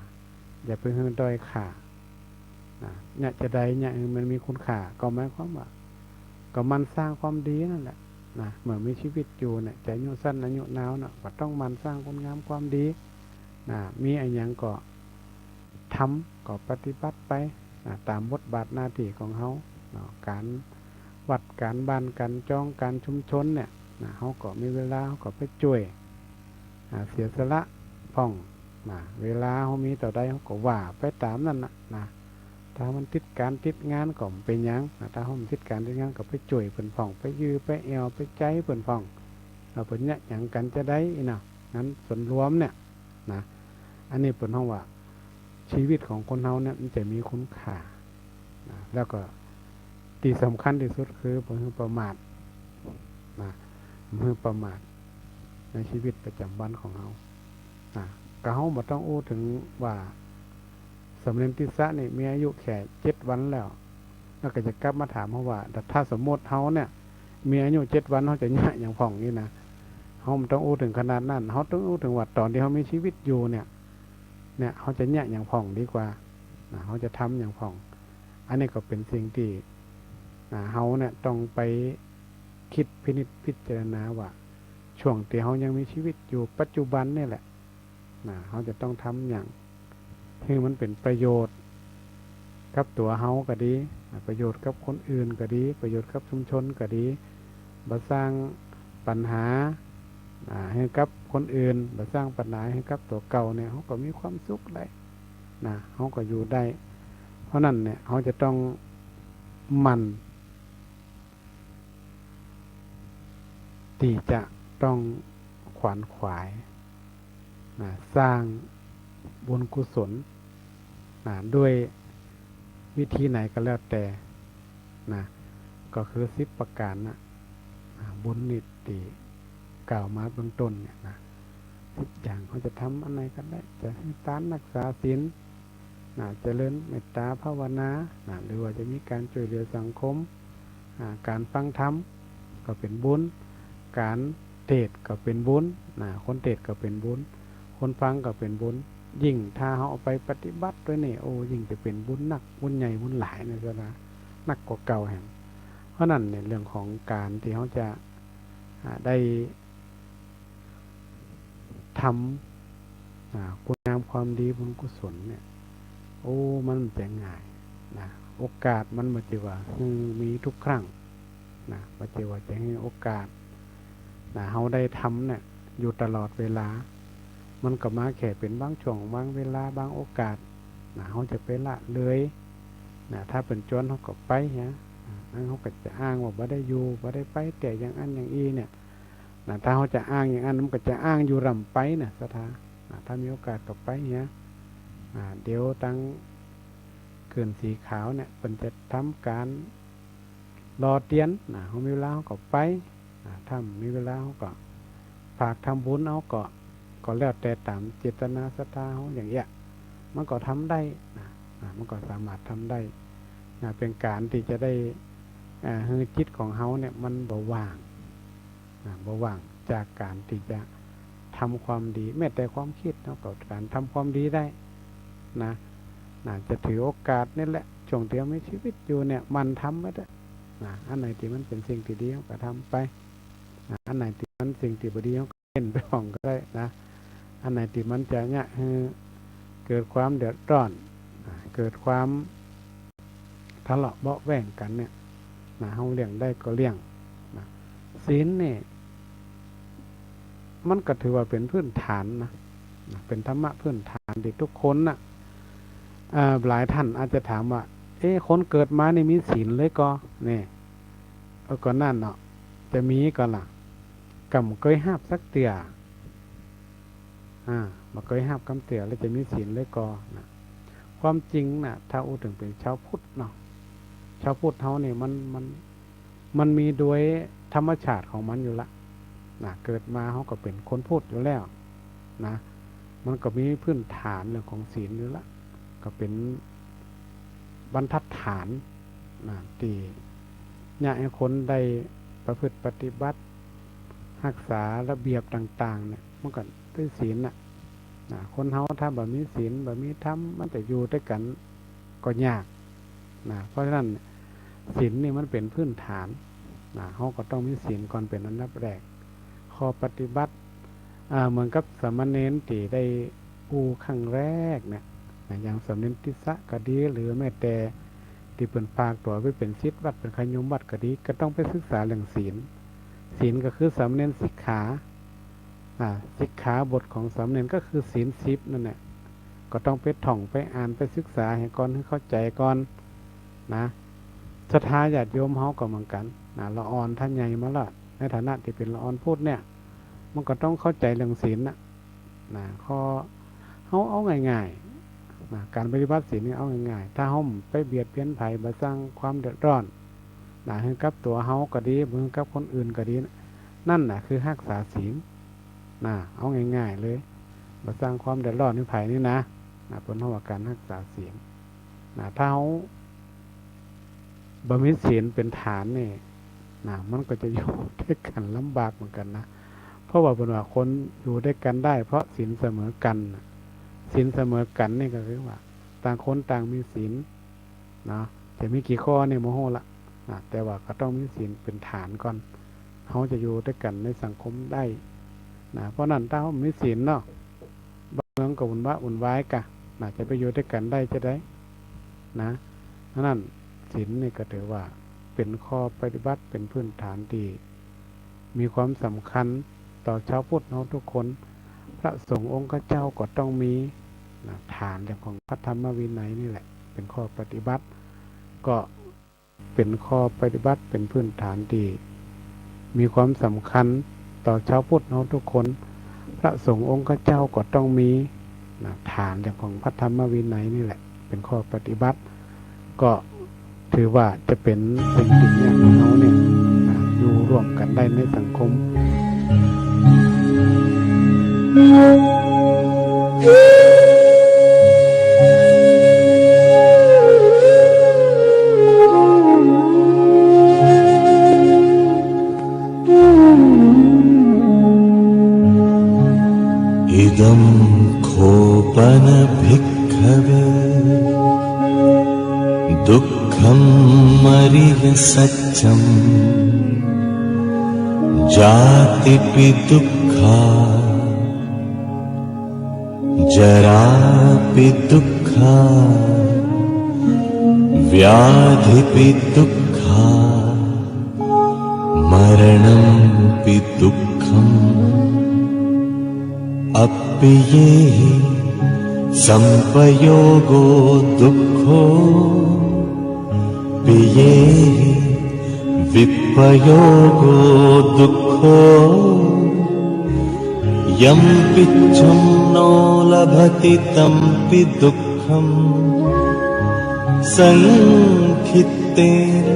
อย่าไปหื้อด้อยค่า นะ เยียะจาใดเยียะหื้อมันมีคุณค่า ก็หมายความว่า ก็หมั่นสร้างความดีนั่นแหละ นะ เมื่อมีชีวิตอยู่เนี่ย จะอายุสั้นอายุนาวน่ะ ก็ต้องหมั่นสร้างคุณงามความดี นะ มีอะหยังก็ทำ ก็ปฏิบัติไป นะ ต๋ามบทบาทหน้าตี้ของเฮา เนาะ ก๋านวัด ก๋านบ้าน ก๋านจอง ก๋านชุมชนเนี่ย นะ เฮาก็มีเวลา เฮาก็ไปจ้วย อ่า เสียสละพ่อง นะ เวลาเฮามีเต้าใด เฮาก็ว่าไปต๋ามนั้นน่ะ นะ ถ้ามันติดก๋านติดงานก็บ่เป๋นหยัง นะ ถ้าเฮาบ่ติดก๋านติดงานก็ไปจ้วยเปิ้นพ่อง ไปยื้อไปแอ่ว ไปใจ๊เปิ้นพ่อง เฮาเปิ้นเยียะหยังกั๋นจาใดอี้เนาะ งานส่วนรวมเนี่ย นะ อันนี้เปิ้นฮ้องว่า ชีวิตของคนเฮาเนี่ยมันจะมีคุณค่า นะ แล้วก็ตี้สำคัญตี้สุดคือบ่หื้อประมาท นะ บ่หื้อประมาทในชีวิตประจ๋ำวันของเฮา นะ ก็เฮาบ่ต้องอู้เถิงว่า สามเณรติสสะนี่มีอายุแค่เจ็ดวันแล้ว แล้วก็จะกลับมาถามเฮาว่า ถ้าสมมุติเฮาเนี่ย มีอายุเจ็ดวัน เฮาจะเยียะหยังพ่องอี้นะ เฮาบ่ต้องอู้เถิงขนาดนั้น เฮาต้องอู้เถิงว่าต๋อนตี้เฮามีชีวิตอยู่เนี่ย เนี่ย เฮาจะเยียะหยังพ่องดีกว่า นะ เฮาจะทำหยังพ่อง อันนี้ก็เป๋นสิ่งตี้ นะ เฮาเนี่ยต้องไปกึ๊ดพินิจพิจารณาว่า ช่วงตี้เฮายังมีจีวิตอยู่ปัจจุบันนี่แหละ นะ เฮาจะต้องทำหยังหื้อมันเป๋นประโยชน์กับตั๋วเฮาก็ดี นะ ประโยชน์กับคนอื่นก็ดี ประโยชน์กับชุมชนก็ดี บ่สร้างปัญหา อ่า หื้อกับคนอื่น บ่สร้างปัญหาหื้อกับตั๋วเก่าเนี่ย เฮาก็มีความสุขได้ นะ เฮาก็อยู่ได้ เพราะนั้นเนี่ย เฮาจะต้องหมั่น ตี้จะต้องขวนขวาย นะ สร้างบุญกุศล นะ ด้วยวิธีไหนก็แล้วแต่ นะ ก็คือสิบประก๋านนะ นะ บุญนี่ตี้กล่าวมาเบื้องต้นเนี่ยนะ สิบอย่าง เฮาจะทำอันไหนก็ได้ จะหื้อตาน รักษาศีล นะ เจริญเมตตาภาวนา นะ หรือว่าจะมีก๋านจ้วยเหลือสังคม อ่า ก๋านฟังธรรมก็เป๋นบุญ ก๋านเทศน์ก็เป๋นบุญ นะ คนเทศน์ก็เป๋นบุญ คนฟังก็เป๋นบุญ ยิ่งถ้าเฮาเอาไปปฏิบัติตวยนี่ โอ้ ยิ่งจะเป๋นบุญนัก บุญใหญ่ บุญหลายนะเจ้านะ นักกว่าเก่าแหม เพราะนั้นเนี่ย เรื่องของก๋านตี้เฮาจะ อ่า ได้ ทำ อ่า คุณงามความดีบุญกุศลเนี่ย โอ้ มันบ่ใจ้ง่ายนะ โอกาสมันบ่ใจ้ว่าหื้อมีทุกครั้งนะ บ่ใจ้ว่าจะหื้อโอกาสนะ เฮาได้ทำเนี่ย อยู่ตลอดเวลา มันก็มาแค่เป๋นบางช่วง บางเวลา บางโอกาสนะ เฮาจะไปละเลยนะ ถ้าเปิ้นจวนเฮาก็ไปเหีย อ่า อันเฮาก็จะอ้างว่าบ่ได้อยู่ บ่ได้ไป แต่อย่างอั้นอย่างอี้เนี่ย นะ ถ้าเฮาจะอ้างอย่างอั้น มันก็จะอ้างอยู่ร่ำไปนะ ศรัทธา นะ ถ้ามีโอกาสก็ไปเหีย อ่า เดี๋ยวตังเขื่อนสีขาวเนี่ย เปิ้นจะทำก๋านหล่อเตียนนะ เฮามีเวลาเฮาก็ไป นะ ถ้าบ่มีเวลาเฮาก็ฝากทำบุญเอาก็ ก็แล้วแต่ต๋ามเจตนาศรัทธาเฮาอย่างเอี้ย มันก็ทำได้นะ นะ มันก็สามารถทำได้นะ เป๋นก๋านตี้จะได้ อ่า หื้อจิตของเฮาเนี่ยมันบ่ว่าง นะ บ่ว่างจากก๋านตี้จะทำความดี แม้แต่ความกึ๊ดเนาะ ก็ก๋านทำความดีได้นะ นะ จะถือโอกาสนี่แหละ ช่วงตี้เฮามีจีวิตอยู่เนี่ย หมั่นทำไว้เต๊อะนะ อันไหนตี้มันเป๋นสิ่งตี้ดีเฮาก็ทำไปนะ อันไหนตี้มันสิ่งตี้บ่ดีเฮาก็เว้นไปพ่องก็ได้นะ อันไหนตี้มันจะเยียะหื้อเกิดความเดือดร้อนนะ เกิดความ ทะเลาะเบาะแว้งกั๋นเนี่ยนะ เฮาเลี่ยงได้ก็เลี่ยงนะ ศีลนี่ มันก็ถือว่าเป๋นพื้นฐานนะ นะ เป๋นธรรมะพื้นฐานตี้ทุกคนน่ะ เอ่อ หลายต้านอาจจะถามว่า เอ๊ะ คนเกิดมานี่มีศีลเลยก่อ นี่ เออ ก็นั่นเนาะ จะมีก่อล่ะ ก็บ่เกยฮาบสักเตื้อ อ่า บ่เกยฮาบกำเตื้อ แล้วจะมีศีลเลยก่อนะ ความจริงน่ะ ถ้าอู้เถิงเป๋นชาวพุทธเนาะ ชาวพุทธเฮานี่มัน มัน มันมีโดยธรรมชาติของมันอยู่ละนะ เกิดมาเฮาก็เป๋นคนพุทธอยู่แล้วนะ มันก็มีพื้นฐานเรื่องของศีลอยู่ละ ก็เป๋นบรรทัดฐานนะ ตี้เยียะหื้อคนได้ประพฤติปฏิบัติ ฮักษาระเบียบต่างๆ เนี่ย มันก็ด้วยศีลน่ะ นะ คนเฮาถ้าบ่มีศีล บ่มีธรรม มันจะอยู่ตวยกั๋นก็ยากนะ เพราะฉะนั้น ศีลนี่มันเป๋นพื้นฐานนะ เฮาก็ต้องมีศีลก่อนเป๋นอันดับแรก ข้อปฏิบัติ อ่า เหมือนกับสามเณรตี้ได้อู้ครั้งแรกเนี่ยนะ อย่างสามเณรติสสะก็ดี หรือแม้แต่ตี้เปิ้นฝากตั๋วไปเป๋นศิษย์วัด เป๋นขะโยมวัดก็ดี ก็ต้องไปศึกษาเรื่องศีล ศีลก็คือสามเณรสิกขา อ่า สิกขาบทของสามเณรก็คือศีลสิบนั่นแหละ ก็ต้องไปท่อง ไปอ่าน ไปศึกษาหื้อก่อน หื้อเข้าใจ๋ก่อนนะ ศรัทธาญาติโยมเฮาก็เหมือนกั๋นนะ ละอ่อนถ้าใหญ่มาละ ในฐานะตี้เป๋นละอ่อนพุทธเนี่ย มันก็ต้องเข้าใจ๋เรื่องศีลน่ะนะ ข้อ เฮาเอาง่ายๆ นะ ก๋านปฏิบัติศีลนี่เอาง่ายๆ ถ้าเฮาบ่ไปเบียดเบียนใผ บ่สร้างความเดือดร้อนนะ หื้อกับตั๋วเฮาก็ดี หื้อกับคนอื่นก็ดีนะ นั่นน่ะคือฮักษาศีลนะ เอาง่ายๆ เลย บ่สร้างความเดือดร้อนหื้อใผนี่นะ นะ เปิ้นฮ้องว่าก๋านฮักษาศีลนะ ถ้าเฮาบ่มีศีลเป๋นฐานนี่นะ มันก็จะอยู่ตวยกั๋นลำบากเหมือนกั๋นนะ เพราะว่าเปิ้นว่าคนอยู่ตวยกั๋นได้เพราะศีลเสมอกั๋นน่ะ ศีลเสมอกั๋นนี่ก็คือว่าต่างคนต่างมีศีลเนาะ จะมีกี่ข้อนี่บ่ฮู้ละนะ แต่ว่าก็ต้องมีศีลเป๋นฐานก่อน เฮาจะอยู่ตวยกั๋นในสังคมได้ นะ เพราะนั้นถ้าเฮาบ่มีศีลเนาะ บ้านเมืองก็วุ่นวะวุ่นวายกา นะ จะไปอยู่ตวยกั๋นได้จาใด นะ อันนั้นศีลนี่ก็ถือว่าเป๋นข้อปฏิบัติ เป๋นพื้นฐานตี้มีความสำคัญต่อจาวพุทธเฮาทุกคน พระสงฆ์องค์ข้าเจ้าก็ต้องมี นะ ฐานเรื่องของพระธรรมวินัยนี่แหละ เป๋นข้อปฏิบัติ ก็ เป๋นข้อปฏิบัติ เป๋นพื้นฐานตี้มีความสำคัญต่อจาวพุทธเฮาทุกคน พระสงฆ์องค์ข้าเจ้าก็ต้องมี นะ ฐานเรื่องของพระธรรมวินัยนี่แหละ เป๋นข้อปฏิบัติ ก็ถือว่าจะเป๋นสิ่งตี้เยียะหื้อเฮาเนี่ย นะ อยู่ร่วมกั๋นได้ในสังคม इदं खो पन भिक्खवे दुःखम् अरियसच्चम्। जातिपि दुःखा जरापि दुःखा व्याधिपि दुःखा मरणमपि दुःखम्। अप्पियेहि सम्पयोगो दुःखो पियेहि विप्पयोगो दुःखो। यम्पिच्छं नो लभति तम्पि दुःखम्। सङ्खित्तेन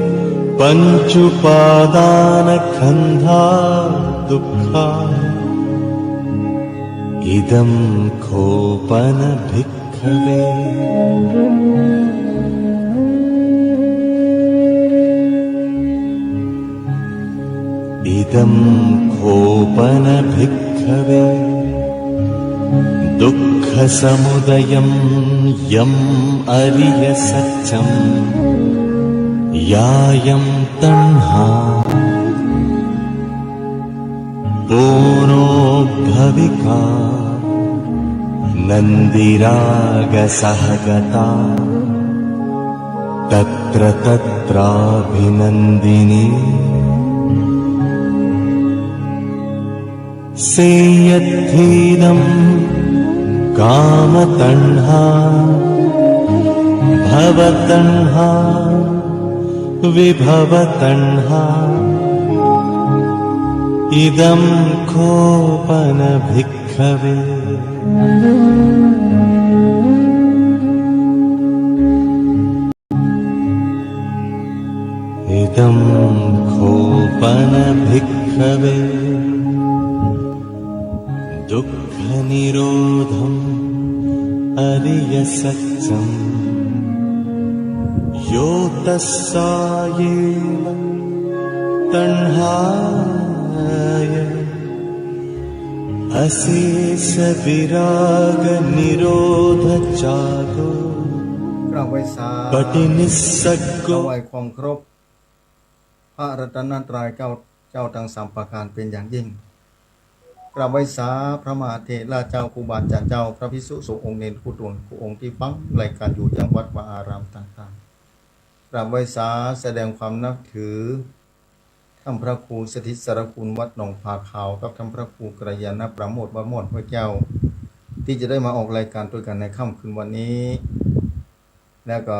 पञ्चुपादानखन्धा दुःखा। इदं खो पन भिक्खवे। इदं खो पन भिक्खवे दुःखसमुदयं यम् अरियसच्चं। यायं तण्हा पूर्णोद्भविका नन्दिरागसहगता तत्र तत्राभिनन्दिनी। सेयत्थीदं कामतण्हा भवतण्हा विभवतण्हा। इदं खो पन भिक्खवे। इदं खो पन भिक्खवे दुःखनिरोधम् अरियसच्चम्। यो तस्सायेव तण्हाय अशेषविरागनिरोधचादो กราบไหว้สา पटिनिस्सग्गो ถวายความเคารพ พระรัตนตรัยเจ้า เจ้าทั้งสามประการเป็นอย่างยิ่ง กราบไหว้สาพระมหาเถระเจ้า ครูบาอาจารย์เจ้า พระภิกษุสงฆ์องค์เณรคู่ตนคู่องค์ตี้ฟังรายการอยู่ยังวัดวาอารามต่างๆ กราบไหว้สาแสดงความนับถือ ท่านพระครูสถิตสารคุณวัดหนองผาขาว กับท่านพระครูกัลยาณประโมท วัดม่อนห้วยแก้ว ตี้จะได้มาออกรายการตวยกั๋นในค่ำคืนวันนี้ แล้วก็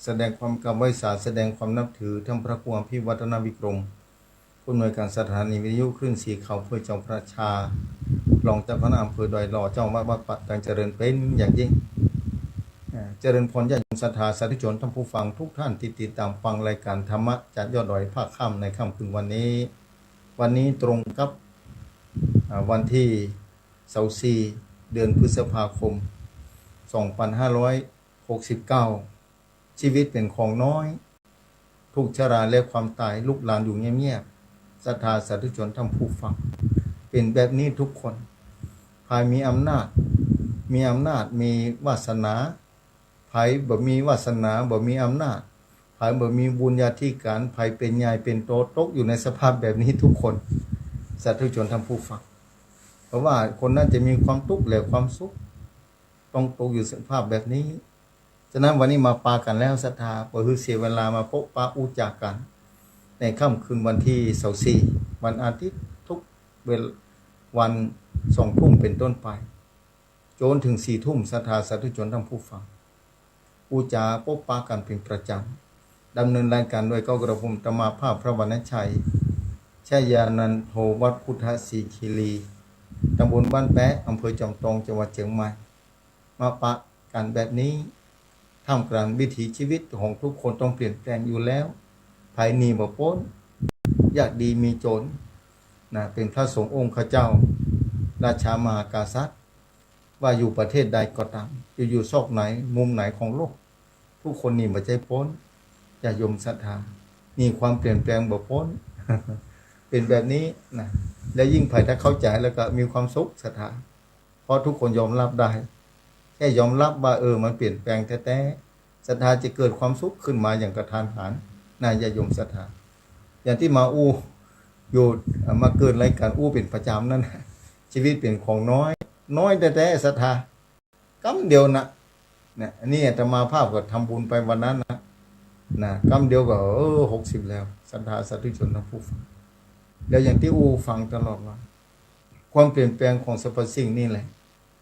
แสดงความกราบไหว้สา แสดงความนับถือท่านพระครูอภิวัฒนวิกรม ผู้อำนวยการสถานีวิทยุคลื่นสีขาวเพื่อเจ้าพระชา รองเจ้าคณะอำเภอดอยหล่อ เจ้าอาวาสวัดป่าแตงเจริญเป็นอย่างยิ่ง เอ่อ เจริญพรญาติโยมศรัทธาสาธุชนท่านผู้ฟังทุกท่านตี้ติดตามฟังรายการธรรมะจากยอดดอยภาคค่ำในค่ำคืนวันนี้ วันนี้ตรงกับ อ่า วันตี้ซาวสี่ เดือนพฤษภาคม สองพันห้าร้อยหกสิบเก้า ชีวิตเป๋นของน้อย ทุกข์ชราและความต๋าย ลูกหลานอยู่เงียบๆ ศรัทธาสาธุชนท่านผู้ฟัง เป๋นแบบนี้ทุกคน ใผมีอำนาจ มีอำนาจ มีวาสนา ใผบ่มีวาสนา บ่มีอำนาจ ใผบ่มีบุญญาธิก๋าน ใผเป๋นใหญ่เป๋นโต ตกอยู่ในสภาพแบบนี้ทุกคน สาธุชนท่านผู้ฟัง เพราะว่าคนนั้นจะมีความตุ๊กข์และความสุข ต้องตกอยู่สภาพแบบนี้ ฉะนั้นวันนี้มาปะกั๋นแล้วศรัทธา บ่หื้อเสียเวลามาปะปะอู้จ๋ากั๋น ในค่ำคืนวันตี้ซาวสี่ วันอาทิตย์ ทุกเวลา วันสองทุ่มเป๋นต้นไป จ๋นเถิงสี่ทุ่ม ศรัทธาสาธุชนท่านผู้ฟัง อู้จ๋าปะปะกั๋นเป๋นประจ๋ำ ดำเนินรายการโดยเกล้ากระผมอาตมาภาพพระวรรณชัย ชยานันโท วัดพุทธสิขิลี ตำบลบ้านแป๊ะ อำเภอจอมตอง จังหวัดเจียงใหม่ มาปะกั๋นแบบนี้ ท่ามกลางวิถีชีวิตของทุกคนต้องเปลี่ยนแปลงอยู่แล้ว ใผหนีบ่ป๊น ยากดีมีจ๋น นะ เป๋นพระสงฆ์องค์ข้าเจ้า ราชามหากษัตริย์ ว่าอยู่ประเทศใดก็ต๋าม อยู่ อยู่ซอกไหน มุมไหนของโลก ทุกคนหนีบ่ใจ้ป๊น ญาติโยมศรัทธา หนีความเปลี่ยนแปลงบ่ป๊น เป๋นแบบนี้นะ และยิ่งใผถ้าเข้าใจ๋แล้วก็มีความสุขศรัทธา เพราะทุกคนยอมรับได้ แค่ยอมรับว่า เออ มันเปลี่ยนแปลงแต๊ๆ ศรัทธาจะเกิดความสุขขึ้นมาอย่างกระทันหันนะ ญาติโยมศรัทธา อย่างตี้มาอู้อยู่ อ่า มาเกิดรายการอู้เป๋นประจ๋ำนั่นนะ ชีวิตเป๋นของน้อย น้อยแต๊ๆ ศรัทธา กำเดียวนะ เนี่ย อันนี้อาตมาภาพก็ทำบุญไปวันนั้นนะ นะ กำเดียวก็ เออ หกสิบแล้ว ศรัทธาสาธุชนท่านผู้ฟัง แล้วอย่างตี้อู้ฟังตลอดว่า ความเปลี่ยนแปลงของสรรพสิ่งนี่แหละ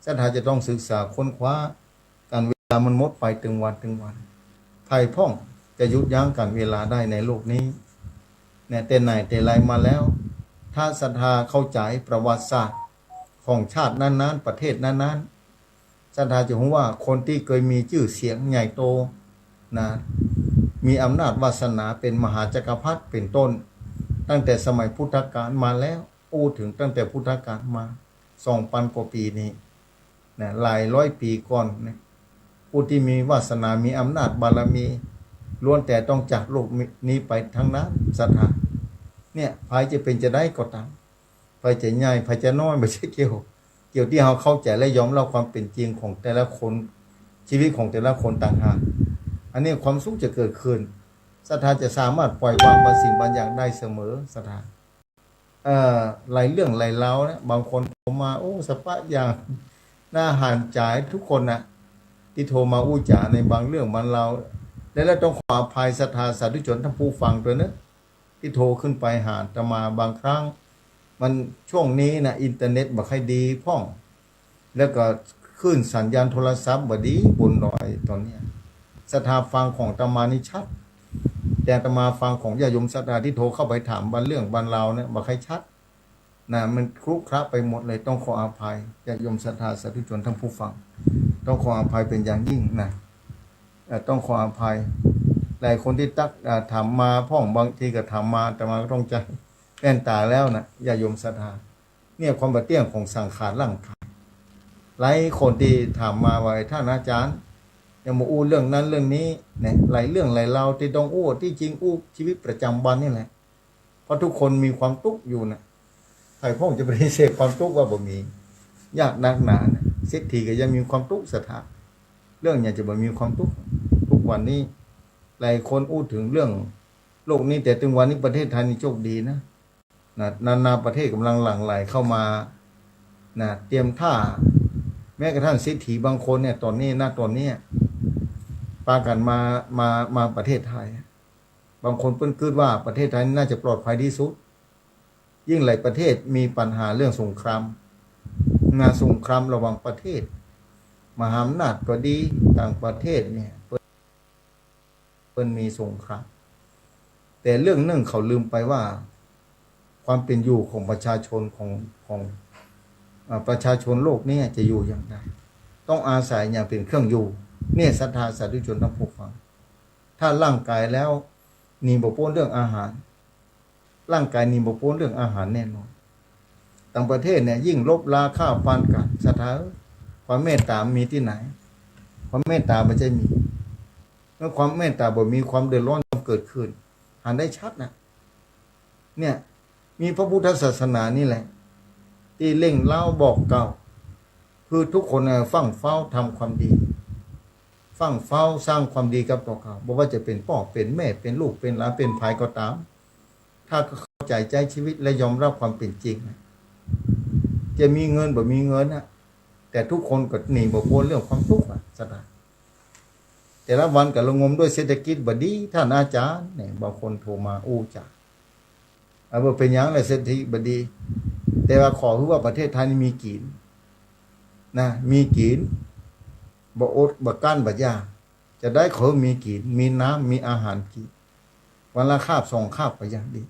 ศรัทธาจะต้องศึกษาค้นคว้า ก๋านเวลามันหมดไปตึงวันตึงวัน ใผพ่องจะหยุดยั้งก๋านเวลาได้ในโลกนี้ เนี่ย แต่ไหนแต่ไรมาแล้ว ถ้าศรัทธาเข้าใจ๋ประวัติศาสตร์ของชาตินั้นๆ ประเทศนั้นๆ ศรัทธาจะฮู้ว่าคนตี้เกยมีจื้อเสียงใหญ่โตนะ มีอำนาจวาสนาเป๋นมหาจักรพรรดิเป๋นต้น ตั้งแต่สมัยพุทธกาลมาแล้ว อู้เถิงตั้งแต่พุทธกาลมา สองปันกว่าปี๋นี้นะ หลายร้อยปี๋ก่อนเนี่ย ผู้ตี้มีวาสนา มีอำนาจบารมี ล้วนแต่ต้องจากโลกนี้ไปทั้งนั้น ศรัทธา เนี่ย ใผจะเป๋นจะใดก็ต๋าม ใผจะใหญ่ ใผจะน้อย บ่ใจ้เกี่ยว เกี่ยวตี้เฮาเข้าใจ๋และยอมรับความเป๋นจริงของแต่ละคน ชีวิตของแต่ละคนต่างหาก อันนี้ความสุขจะเกิดขึ้น ศรัทธาจะสามารถปล่อยวางบางสิ่งบางอย่างได้เสมอ ศรัทธา เอ่อ หลายเรื่องหลายราวนะ บางคนโทรมา โอ้ สะปะอย่าง น่าหันใจ๋ทุกคนนะ ตี้โทรมาอู้จ๋าในบางเรื่องบางราว และ และต้องขออภัยศรัทธาสาธุชนท่านผู้ฟังตวยเนอะ ตี้โทรขึ้นไปหาอาตมาบางครั้ง มัน ช่วงนี้นะ อินเทอร์เน็ตบ่ค่อยดีพ่อง แล้วก็คลื่นสัญญาณโทรศัพท์บ่ดีบนดอยต๋อนเนี้ย ศรัทธาฟังของอาตมานี่ชัด แต่อาตมาฟังของญาติโยมศรัทธาตี้โทรเข้าไปถามบางเรื่องบางราวเนี่ยบ่ค่อยชัดนะ มันครุขระไปหมดเลย ต้องขออภัยญาติโยมศรัทธาสาธุชนท่านผู้ฟัง ต้องขออภัยเป๋นอย่างยิ่งนะ เอ่อ ต้องขออภัย หลายคนตี้ตั๊ก อ่า ถามมาพ่อง บางทีก็ถามมา อาตมาก็ต้องใจ้แว่นต๋าแล้วนะ ญาติโยมศรัทธา เนี่ย ความบ่เตี้ยงของสังขารร่างกาย หลายคนตี้ถามมาว่า ไอ้ท่านอาจ๋ารย์ ยังบ่อู้เรื่องนั้นเรื่องนี้เนี่ย หลายเรื่องหลายราวตี้ต้องอู้ ตี้จริงอู้ชีวิตประจ๋ำวันนี่แหละ เพราะทุกคนมีความตุ๊กข์อยู่นะ ใผพ่องจะปฏิเสธความตุ๊กข์ว่าบ่มี ยากนักหนานะ เศรษฐีก็ยังมีความตุ๊กข์ ศรัทธา เรื่องหยังจะบ่มีความตุ๊กข์ ทุกวันนี้ หลายคนอู้เถิงเรื่องโลกนี้ แต่ตึงวันนี้ประเทศไทยนี่โจคดีนะ นะ นานาประเทศก่ำลังหลั่งไหลเข้ามา นะ เตรียมท่า แม้กระทั่งเศรษฐีบางคนเนี่ย ต๋อนนี้นะ ต๋อนเนี้ย ปากั๋นมา มา มาประเทศไทย บางคนเปิ้นกึ๊ดว่าประเทศไทยน่าจะปลอดภัยตี้สุด ยิ่งหลายประเทศมีปัญหาเรื่องสงคราม นะ สงครามระหว่างประเทศ มหาอำนาจก็ดี ต่างประเทศเนี่ย เปิ้น เปิ้นมีสงคราม แต่เรื่องนึ่งเขาลืมไปว่า ความเป๋นอยู่ของประชาชนของ ของ เอ่อ ประชาชนโลกเนี่ยจะอยู่อย่างใด ต้องอาศัยหยังเป๋นเครื่องอยู่ เนี่ย ศรัทธาสาธุชนท่านผู้ฟัง ถ้าร่างกายแล้วหนีบ่ป๊นเรื่องอาหาร ร่างกายหนีบ่ป๊นเรื่องอาหารแน่นอน ต่างประเทศเนี่ยยิ่งลบราฆ่าฟันกั๋น ศรัทธา ความเมตต๋ามีตี้ไหน ความเมตต๋าบ่ใจ้มี เมื่อความเมตต๋าบ่มี ความเดือดร้อนย่อมเกิดขึ้น หันได้ชัดนะ เนี่ย มีพระพุทธศาสนานี่แหละ ตี้เร่งเร้าบอกเกล่าว คือทุกคนน่ะฟั่งเฟ้าทำความดี ฟั่งเฟ้าสร้างความดีกับตั๋วเก่า บ่ว่าจะเป๋นป้อเป๋นแม่ เป๋นลูกเป๋นหลาน เป๋นใผก็ต๋าม ถ้าเข้าใจ๋ใจ๊ชีวิตและยอมรับความเป๋นจริงนะ จะมีเงินบ่มีเงินน่ะ แต่ทุกคนก็หนีบ่ป๊นเรื่องความตุ๊กข์อะ ศรัทธา แต่ละวันก็ระงมด้วยเศรษฐกิจบ่ดี ต้านอาจ๋ารย์ เนี่ย บางคนโทรมาอู้จ๋า เอา บ่เป๋นหยังแหละ เศรษฐกิจบ่ดี แต่ว่าขอหื้อว่าประเทศไทยนี่มีกิ๋น นะ มีกิ๋น บ่อด บ่กั้น บ่อยาก จะได้ขอหื้อมีกิ๋น มีน้ำ มีอาหารกิ๋น วันละคาบสองคาบก็ยังดี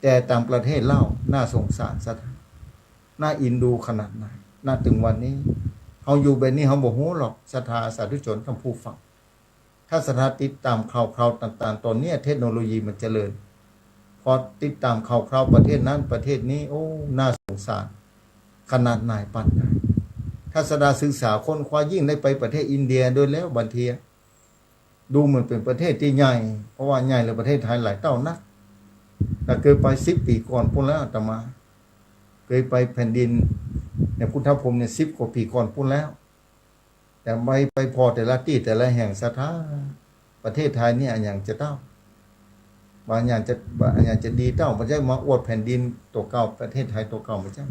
แต่ต่างประเทศเล่า น่าสงสาร ศรัทธา น่าเอ็นดูขนาดไหน ณ เถิงวันนี้ เฮาอยู่แบบนี้ เฮาบ่ฮู้หรอก ศรัทธาสาธุชนท่านผู้ฟัง ถ้าศรัทธาติดต๋ามข่าวคราวต่างๆ ต๋อนเนี้ยเทคโนโลยีมันเจริญ พอติดต๋ามข่าวคราวประเทศนั้นประเทศนี้ โอ้ น่าสงสาร ขนาดไหนปานใด ถ้าศรัทธาศึกษาค้นคว้า ยิ่งได้ไปประเทศอินเดียด้วยแล้ว บางทีอะ ดูเหมือนเป๋นประเทศตี้ใหญ่ เพราะว่าใหญ่เหลือประเทศไทยหลายเต้านัก แต่เกยไปสิบปี๋ก่อนปู้นแล้ว อาตมา เกยไปแผ่นดินในพุทธภูมิเนี่ย สิบกว่าปี๋ก่อนปู้นแล้ว แต่ไป ไปผ่อแต่ละตี้แต่ละแห่ง ศรัทธา ประเทศไทยนี่อะหยังจะเต้า บ่าอะหยังจะ บ่าอะหยังจะดีเต้า บ่ใจ้มาอวดแผ่นดินตั๋วเก่า ประเทศไทยตั๋วเก่า บ่ใจ้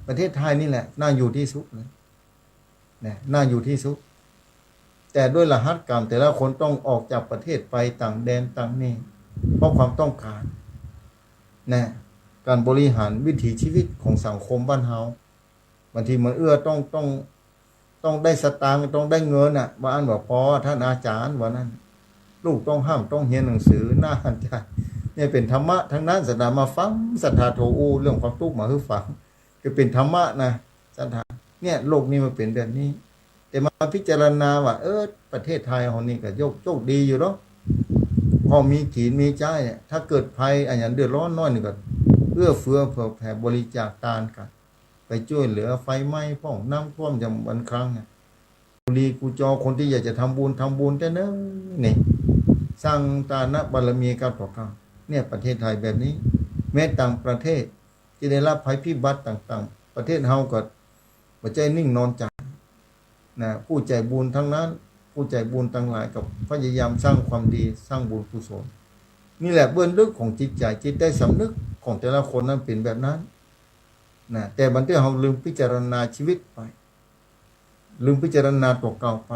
ประเทศไทยนี่แหละน่าอยู่ตี้สุดเลย นะ น่าอยู่ตี้สุด แต่ด้วยรหัสก๋รรมแต่ละคนต้องออกจากประเทศไปต่างแดนต่างนี่ เพราะความต้องการ นะ ก๋านบริหารวิถีชีวิตของสังคมบ้านเฮา บางทีมันเอื้อต้อง ต้อง ต้องได้สตางค์ ต้องได้เงินน่ะ บ่อั้นบ่ปอ ต้านอาจ๋ารย์ ว่านั้น ลูกต้องฮ่ำต้องเฮียนหนังสือ น่าหันใจ๋ เนี่ยเป๋นธรรมะตังนั้น ศรัทธามาฟัง ศรัทธาโทอู้เรื่องความตุ๊กข์มาหื้อฟัง ก็เป๋นธรรมะนะ ศรัทธา เนี่ยโลกนี้มันเป๋นแบบนี้ แต่มาพิจารณาว่า เออ ประเทศไทยเฮานี่ก็โยก โชคดีอยู่เนาะ พอมีกิ๋นมีใจ๊อะ ถ้าเกิดภัยอะหยังเดือดร้อนน้อยนึ่งก็เอื้อเฟื้อเผื่อแผ่บริจาคตานกั๋น ไปจ้วยเหลือไฟไหม้พ่องน้ำท่วมอย่างบางครั้งเนี่ย กุลีกุจอคนตี้อยากจะทำบุญ ทำบุญแต๊เนิ่นนี่ สร้างตานะบารมีก้าวต่อก้าว เนี่ยประเทศไทยแบบนี้ แม้ต่างประเทศตี้ได้รับภัยพิบัติต่างๆ ประเทศเฮาก็บ่ใจ้นิ่งนอนใจ๋ นะ ผู้ใจ๋บุญตังนั้น ผู้ใจ๋บุญตังหลายก็พยายามสร้างความดี สร้างบุญกุศล นี่แหละเบื้องลึกของจิตใจ๋ จิตใต้สำนึกของแต่ละคนนั้นเป๋นแบบนั้น นะ แต่บางเตื้อเฮาลืมพิจารณาชีวิตไป ลืมพิจารณาตั๋วเก่าไป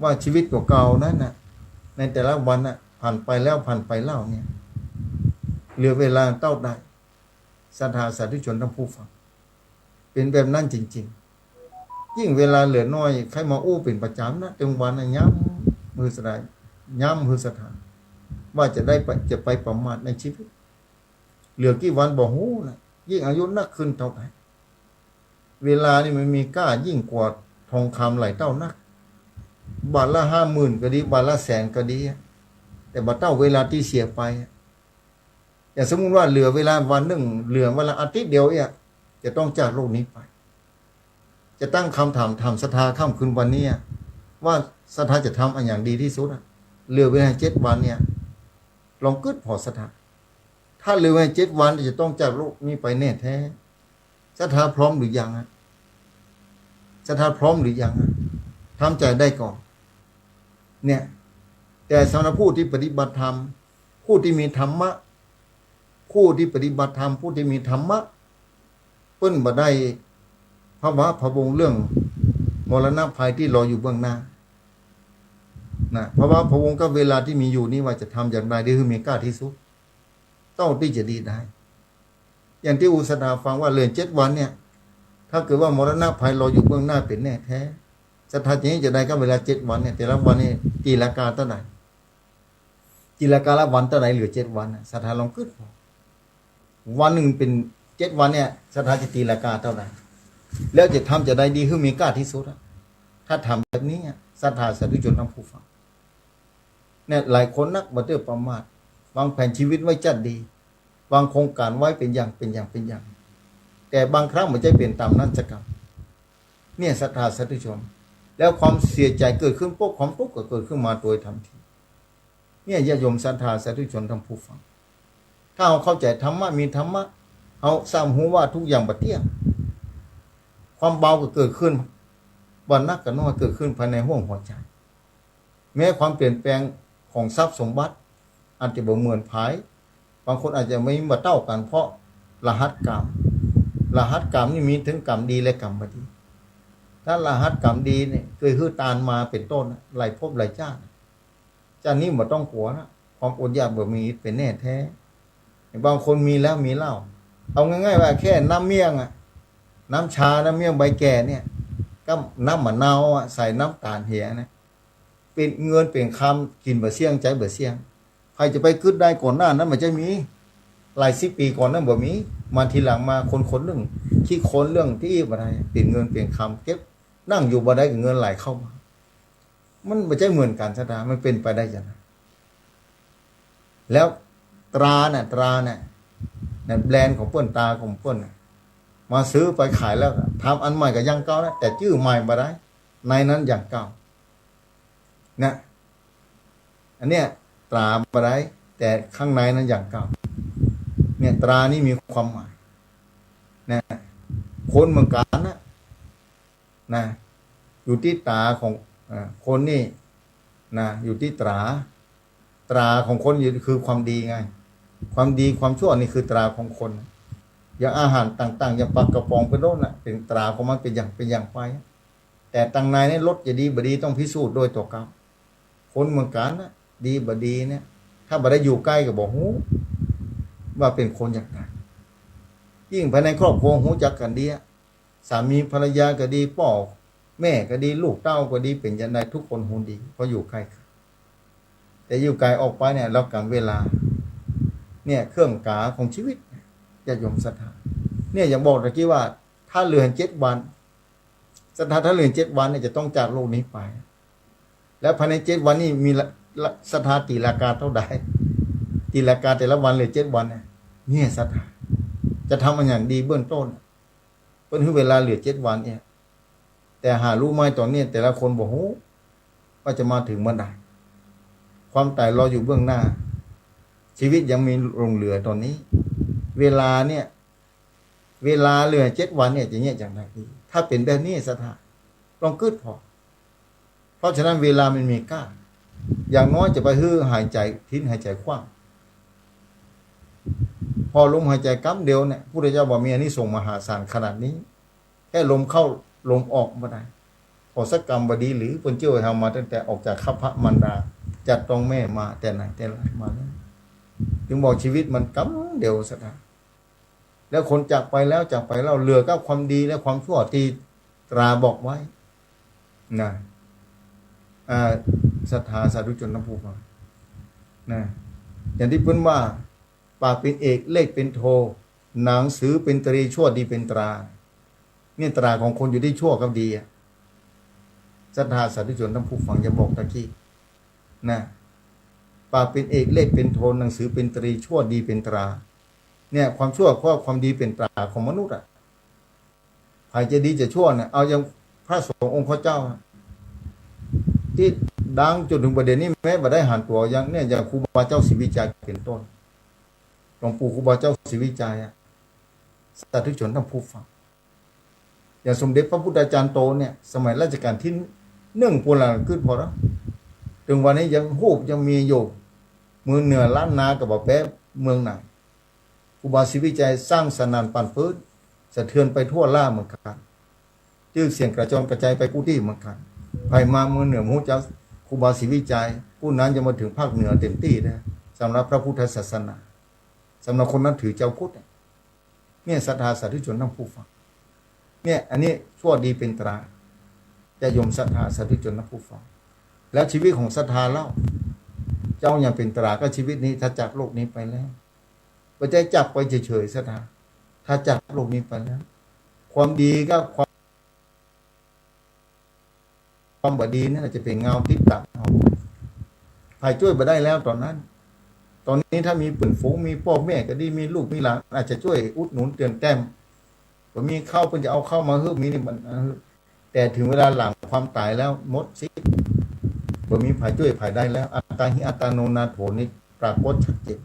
ว่าชีวิตตั๋วเก่านั้นน่ะ ในแต่ละวันน่ะ ผ่านไปแล้วผ่านไปเล่าเนี่ย เหลือเวลาเต้าใด ศรัทธาสาธุชนท่านผู้ฟัง เป๋นแบบนั้นจริงๆ ยิ่งเวลาเหลือน้อย ใค่มาอู้เป๋นประจ๋ำนะ เถิงวันน่ะ ย้ำหื้อศรัทธา ย้ำหื้อศรัทธา ว่าจะได้ไป จะไปประมาทในชีวิต เหลือกี่วันบ่ฮู้นะ ยิ่งอายุนักขึ้นเต้าใด เวลานี่มันมีก้ายิ่งกว่าทองคำหลายเต้านัก บาทละห้าหมื่นก็ดี บาทละแสนก็ดีอะ แต่บ่เต้าเวลาตี้เสียไปอะ อย่างสมมุติว่าเหลือเวลาวันนึ่ง เหลือเวลาอาทิตย์เดียวเนี่ย จะต้องจากโลกนี้ไป จะตั้งกำถาม ถามศรัทธาค่ำคืนวันนี้อะ ว่าศรัทธาจะทำอะหยังดีตี้สุดอะ เหลือเวลาเจ็ดวันเนี่ย ลองกึ๊ดผ่อศรัทธา ถ้าเหลือเวลาเจ็ดวันจะต้องจากโลกนี้ไปแน่แท้ ศรัทธาพร้อมหรือยังอะ ศรัทธาพร้อมหรือยังอะ ทำใจ๋ได้ก่อ เนี่ย แต่สำหรับผู้ตี้ปฏิบัติธรรม ผู้ตี้มีธรรมะ ผู้ตี้ปฏิบัติธรรม ผู้ตี้มีธรรมะ เปิ้นบ่ได้พะวะพะวงเรื่องมรณะภัยตี้รออยู่เบื้องหน้า นะ พะวะพะวงกับเวลาตี้มีอยู่นี้ว่าจะทำอย่างใดตี้หื้อมีก้าตี้สุด เต้าตี้จะดีได้ อย่างตี้อู้ศรัทธาฟังว่าเหลือเจ็ดวันเนี่ย ถ้าเกิดว่ามรณะภัยรออยู่เบื้องหน้าเป๋นแน่แท้ ศรัทธาจะหื้อจะใดกับเวลาเจ็ดวันเนี่ย แต่ละวันเนี่ยตีราคาเต้าใด ตีราคาละวันเต้าใด เหลือเจ็ดวันน่ะ ศรัทธาลองกึ๊ดผ่อ วันนึ่งเป๋นเจ็ดวันเนี่ย ศรัทธาจะตีราคาเต้าใด แล้วจะทำจะใดตี้หื้อมีก้าตี้สุดอะ ถ้าทำแบบนี้อะ ศรัทธาสาธุชนท่านผู้ฟัง เนี่ย หลายคนนักบ่เตื้อประมาท วางแผนชีวิตไว้จัดดี วางโครงก๋านไว้เป๋นอย่าง เป๋นอย่าง เป๋นอย่าง แต่บางครั้งบ่ใจ้เป๋นต๋ามนั้นสักกำ เนี่ย ศรัทธาสาธุชน แล้วความเสียใจ๋เกิดขึ้นปุ๊บ ความตุ๊กข์ก็เกิดขึ้นมาโดยทันที เนี่ย ญาติโยมศรัทธาสาธุชนท่านผู้ฟัง ถ้าเฮาเข้าใจ๋ธรรมะ มีธรรมะ เฮาทราบฮู้ว่าทุกอย่างบ่เตี้ยง ความเบาก็เกิดขึ้น บ่านักก็น้อยเกิดขึ้นภายในห้วงหัวใจ๋ แม้ความเปลี่ยนแปลงของทรัพย์สมบัติอาจจะบ่เหมือนผาย บางคนอาจจะมีบ่เต้ากั๋นเพราะรหัสก๋รรม รหัสก๋รรมนี่มีเถิงก๋รรมดีและก๋รรมบ่ดี ถ้ารหัสก๋รรมดีเนี่ย เกยหื้อตานมาเป๋นต้นน่ะ หลายภพหลายจ้าด จ้าดนี้บ่ต้องกั๋วนะ ความอดอยากบ่มีเป๋นแน่แต๊ บางคนมีแล้วมีเล่า เอาง่ายๆ ว่าแค่น้ำเมี่ยงอะ น้ำชา น้ำเมี่ยงใบแก่เนี่ย กับน้ำมะนาวอะ ใส่น้ำต๋าลเหียนะ เป๋นเงินเป๋นคำ กิ๋นบ่เสี้ยง ใจ๊บ่เสี้ยง ใผจะไปกึ๊ดได้ก่อนหน้านั้น บ่ใจ้มี หลายสิบปี๋ก่อนนั้นบ่มี มาทีหลังมาคนๆ นึ่ง คิดค้นเรื่องตี้บ่ได้ เป๋นเงินเป๋นคำ เก็บ นั่งอยู่บ่ได้ก็เงินไหลเข้ามา มันบ่ใจ้เหมือนกั๋น ศรัทธา มันเป๋นไปได้จังใด แล้วตราน่ะ ตราน่ะ น่ะ แบรนด์ของเปิ้น ตราของเปิ้นน่ะ มาซื้อไปขายแล้วก็ทำอันใหม่ก็อย่างเก่านะ แต่จื้อใหม่บ่ได้ ในนั้นอย่างเก่า นะ อันเนี้ยตราบ่ได้ แต่ข้างในนั้นอย่างเก่า เนี่ยตรานี่มีความหมายนะ คนเหมือนกั๋นนะ นะ อยู่ตี้ต๋าของ เอ่อ คนนี่นะ อยู่ตี้ต๋า ต๋าของคนอยู่คือความดีไง ความดีความชั่วนี่คือต๋าของคน อย่างอาหารต่างๆ อย่างปลากระป๋องเป๋นต้นน่ะ เป๋นต๋าของมันเป๋นอย่าง เป๋นอย่างไป แต่ตังในนี่รสจะดีบ่ดีต้องพิสูจน์โดยตั๋วเก่า คนเหมือนกั๋นนะ ดีบ่ดีเนี่ย ถ้าบ่ได้อยู่ใก้ก็บ่ฮู้ว่าเป๋นคนอย่างใด ยิ่งภายในครอบครัวฮู้จักกั๋นดีอะ สามีภรรยาก็ดี ป้อแม่ก็ดี ลูกเต้าก็ดี เป๋นอย่างใดทุกคนฮู้ดี เพราะอยู่ใก้กั๋น แต่อยู่ไก๋ออกไปเนี่ย แล้วกั๋นเวลา เนี่ยเครื่องก๋าของชีวิต ญาติโยมศรัทธา เนี่ยอย่างบอกตะกี้ว่า ถ้าเหลือเจ็ดวัน ศรัทธา ถ้าเหลือเจ็ดวันเนี่ยจะต้องจากโลกนี้ไป แล้วภายในเจ็ดวันนี่มีละ ละ ศรัทธา ตี๋ราคาเต้าใด ตี๋ราคาแต่ละวันเหลือเจ็ดวันเนี่ย เนี่ยศรัทธา จะทำอันอย่างดีเบื้องต้น เปิ้นหื้อเวลาเหลือเจ็ดวันเนี่ย แต่หารู้ไหมต๋อนนี้แต่ละคนบ่ฮู้ว่าจะมาเถิงเมื่อใด ความต๋ายรออยู่เบื้องหน้า ชีวิตยังมีหลงเหลือต๋อนนี้ เวลาเนี่ย เวลาเหลือเจ็ดวันเนี่ยจะเยียะอย่างใดดี ถ้าเป๋นแบบนี้ศรัทธา ลองกึ๊ดผ่อ เพราะฉะนั้นเวลามันมีก้า อย่างน้อยจะไปหื้อหายใจ๋ทิ้นหายใจ๋ขว้าง ผ่อลมหายใจ๋ก๊ำเดียวเนี่ย พุทธเจ้าว่ามีอานิสงส์มหาศาลขนาดนี้ แค่ลมเข้าลมออกบ่ได้ ผ่อสักกำบ่ดีหรือ เปิ้นเจื้อเฮามาตั้งแต่ออกจากคัพพะมารดา จัดต้องแม่มาแต่ไหนแต่ไรมาแล้ว จึงบอกชีวิตมันกำเดียวศรัทธา แล้วคนจากไปแล้ว จากไปแล้ว เหลือก็ความดีและความชั่วตี้ตราบอกไว้ นะ อ่า ศรัทธาสาธุชนทั้งผู้ฟัง นะ อย่างตี้เปิ้นว่า ปากเป๋นเอก เลขเป๋นโท หนังสือเป๋นตรี ชั่วดีเป๋นตรา เนี่ยตราของคนอยู่ตี้ชั่วกับดีอะ ศรัทธาสาธุชนทั้งผู้ฟัง อย่าบอกตะกี้ นะ ปากเป๋นเอก เลขเป๋นโท หนังสือเป๋นตรี ชั่วดีเป๋นตรา เนี่ยความชั่วกับความดีเป๋นตราของมนุษย์อะ ใผจะดีจะชั่วเนี่ย เอาอย่างพระสงฆ์องค์ข้าเจ้าอะ ตี้ดังจ๋นเถิงบ่าเดี่ยวนี้แม้บ่ได้หันตั๋ว อย่างเนี่ย อย่างครูบาเจ้าศรีวิชัยเป๋นต้น หลวงปู่ครูบาเจ้าศรีวิชัยอะ สาธุชนทั้งผู้ฟัง อย่างสมเด็จพระพุทธาจารย์โตเนี่ย สมัยรัชกาลตี้นึ่งปูนละกึ๊ดผ่อแล้ว เถิงวันนี้ยังฮูปยังมีอยู่ เมืองเหนือล้านนาก็บ่แป๊เมืองไหน ครูบาศรีวิชัยสร้างสนั่นปั่นปื้น สะเทือนไปทั่วล้าเหมือนกั๋น จื้อเสียงกระจอนกระจายไปกู้ตี้เหมือนกั๋น ใผมาเมืองเหนือบ่ฮู้จักครูบาศรีวิชัย ผู้นั้นจะมาเถิงภาคเหนือเต๋มตี้ได้ สำหรับพระพุทธศาสนา สำหรับคนนับถือเจ้าพุทธเนี่ย เนี่ยศรัทธาสาธุชนทั้งผู้ฟัง เนี่ยอันนี้ชั่วดีเป๋นตรา ญาติโยมศรัทธาสาธุชนทั้งผู้ฟัง แล้วชีวิตของศรัทธาเล่า เจ้าอย่างเป๋นตรากับชีวิตนี้ ถ้าจากโลกนี้ไปแล้ว บ่ใจ้จากไปเฉยๆ ศรัทธา ถ้าจากโลกนี้ไปแล้ว ความดีกับความ ความบ่ดีนั่นแหละจะเป๋นเงาติดต๋ามเฮา ใผจ้วยบ่ได้แล้วต๋อนนั้น ต๋อนนี้ถ้ามีเปื้อนฝูง มีป้อแม่ก็ดี มีลูกมีหลาน อาจจะจ้วยอุดหนุนเติมแต้ม บ่มีข้าวเปิ้นจะเอาข้าวมาหื้อ มีนี่มัน เออ แต่เถิงเวลาหลังความต๋ายแล้วหมดสิ้น บ่มีใผจ้วยใผได้แล้ว อัตตาหิอัตตาโนนาโถนี่ปรากฏชัดเจน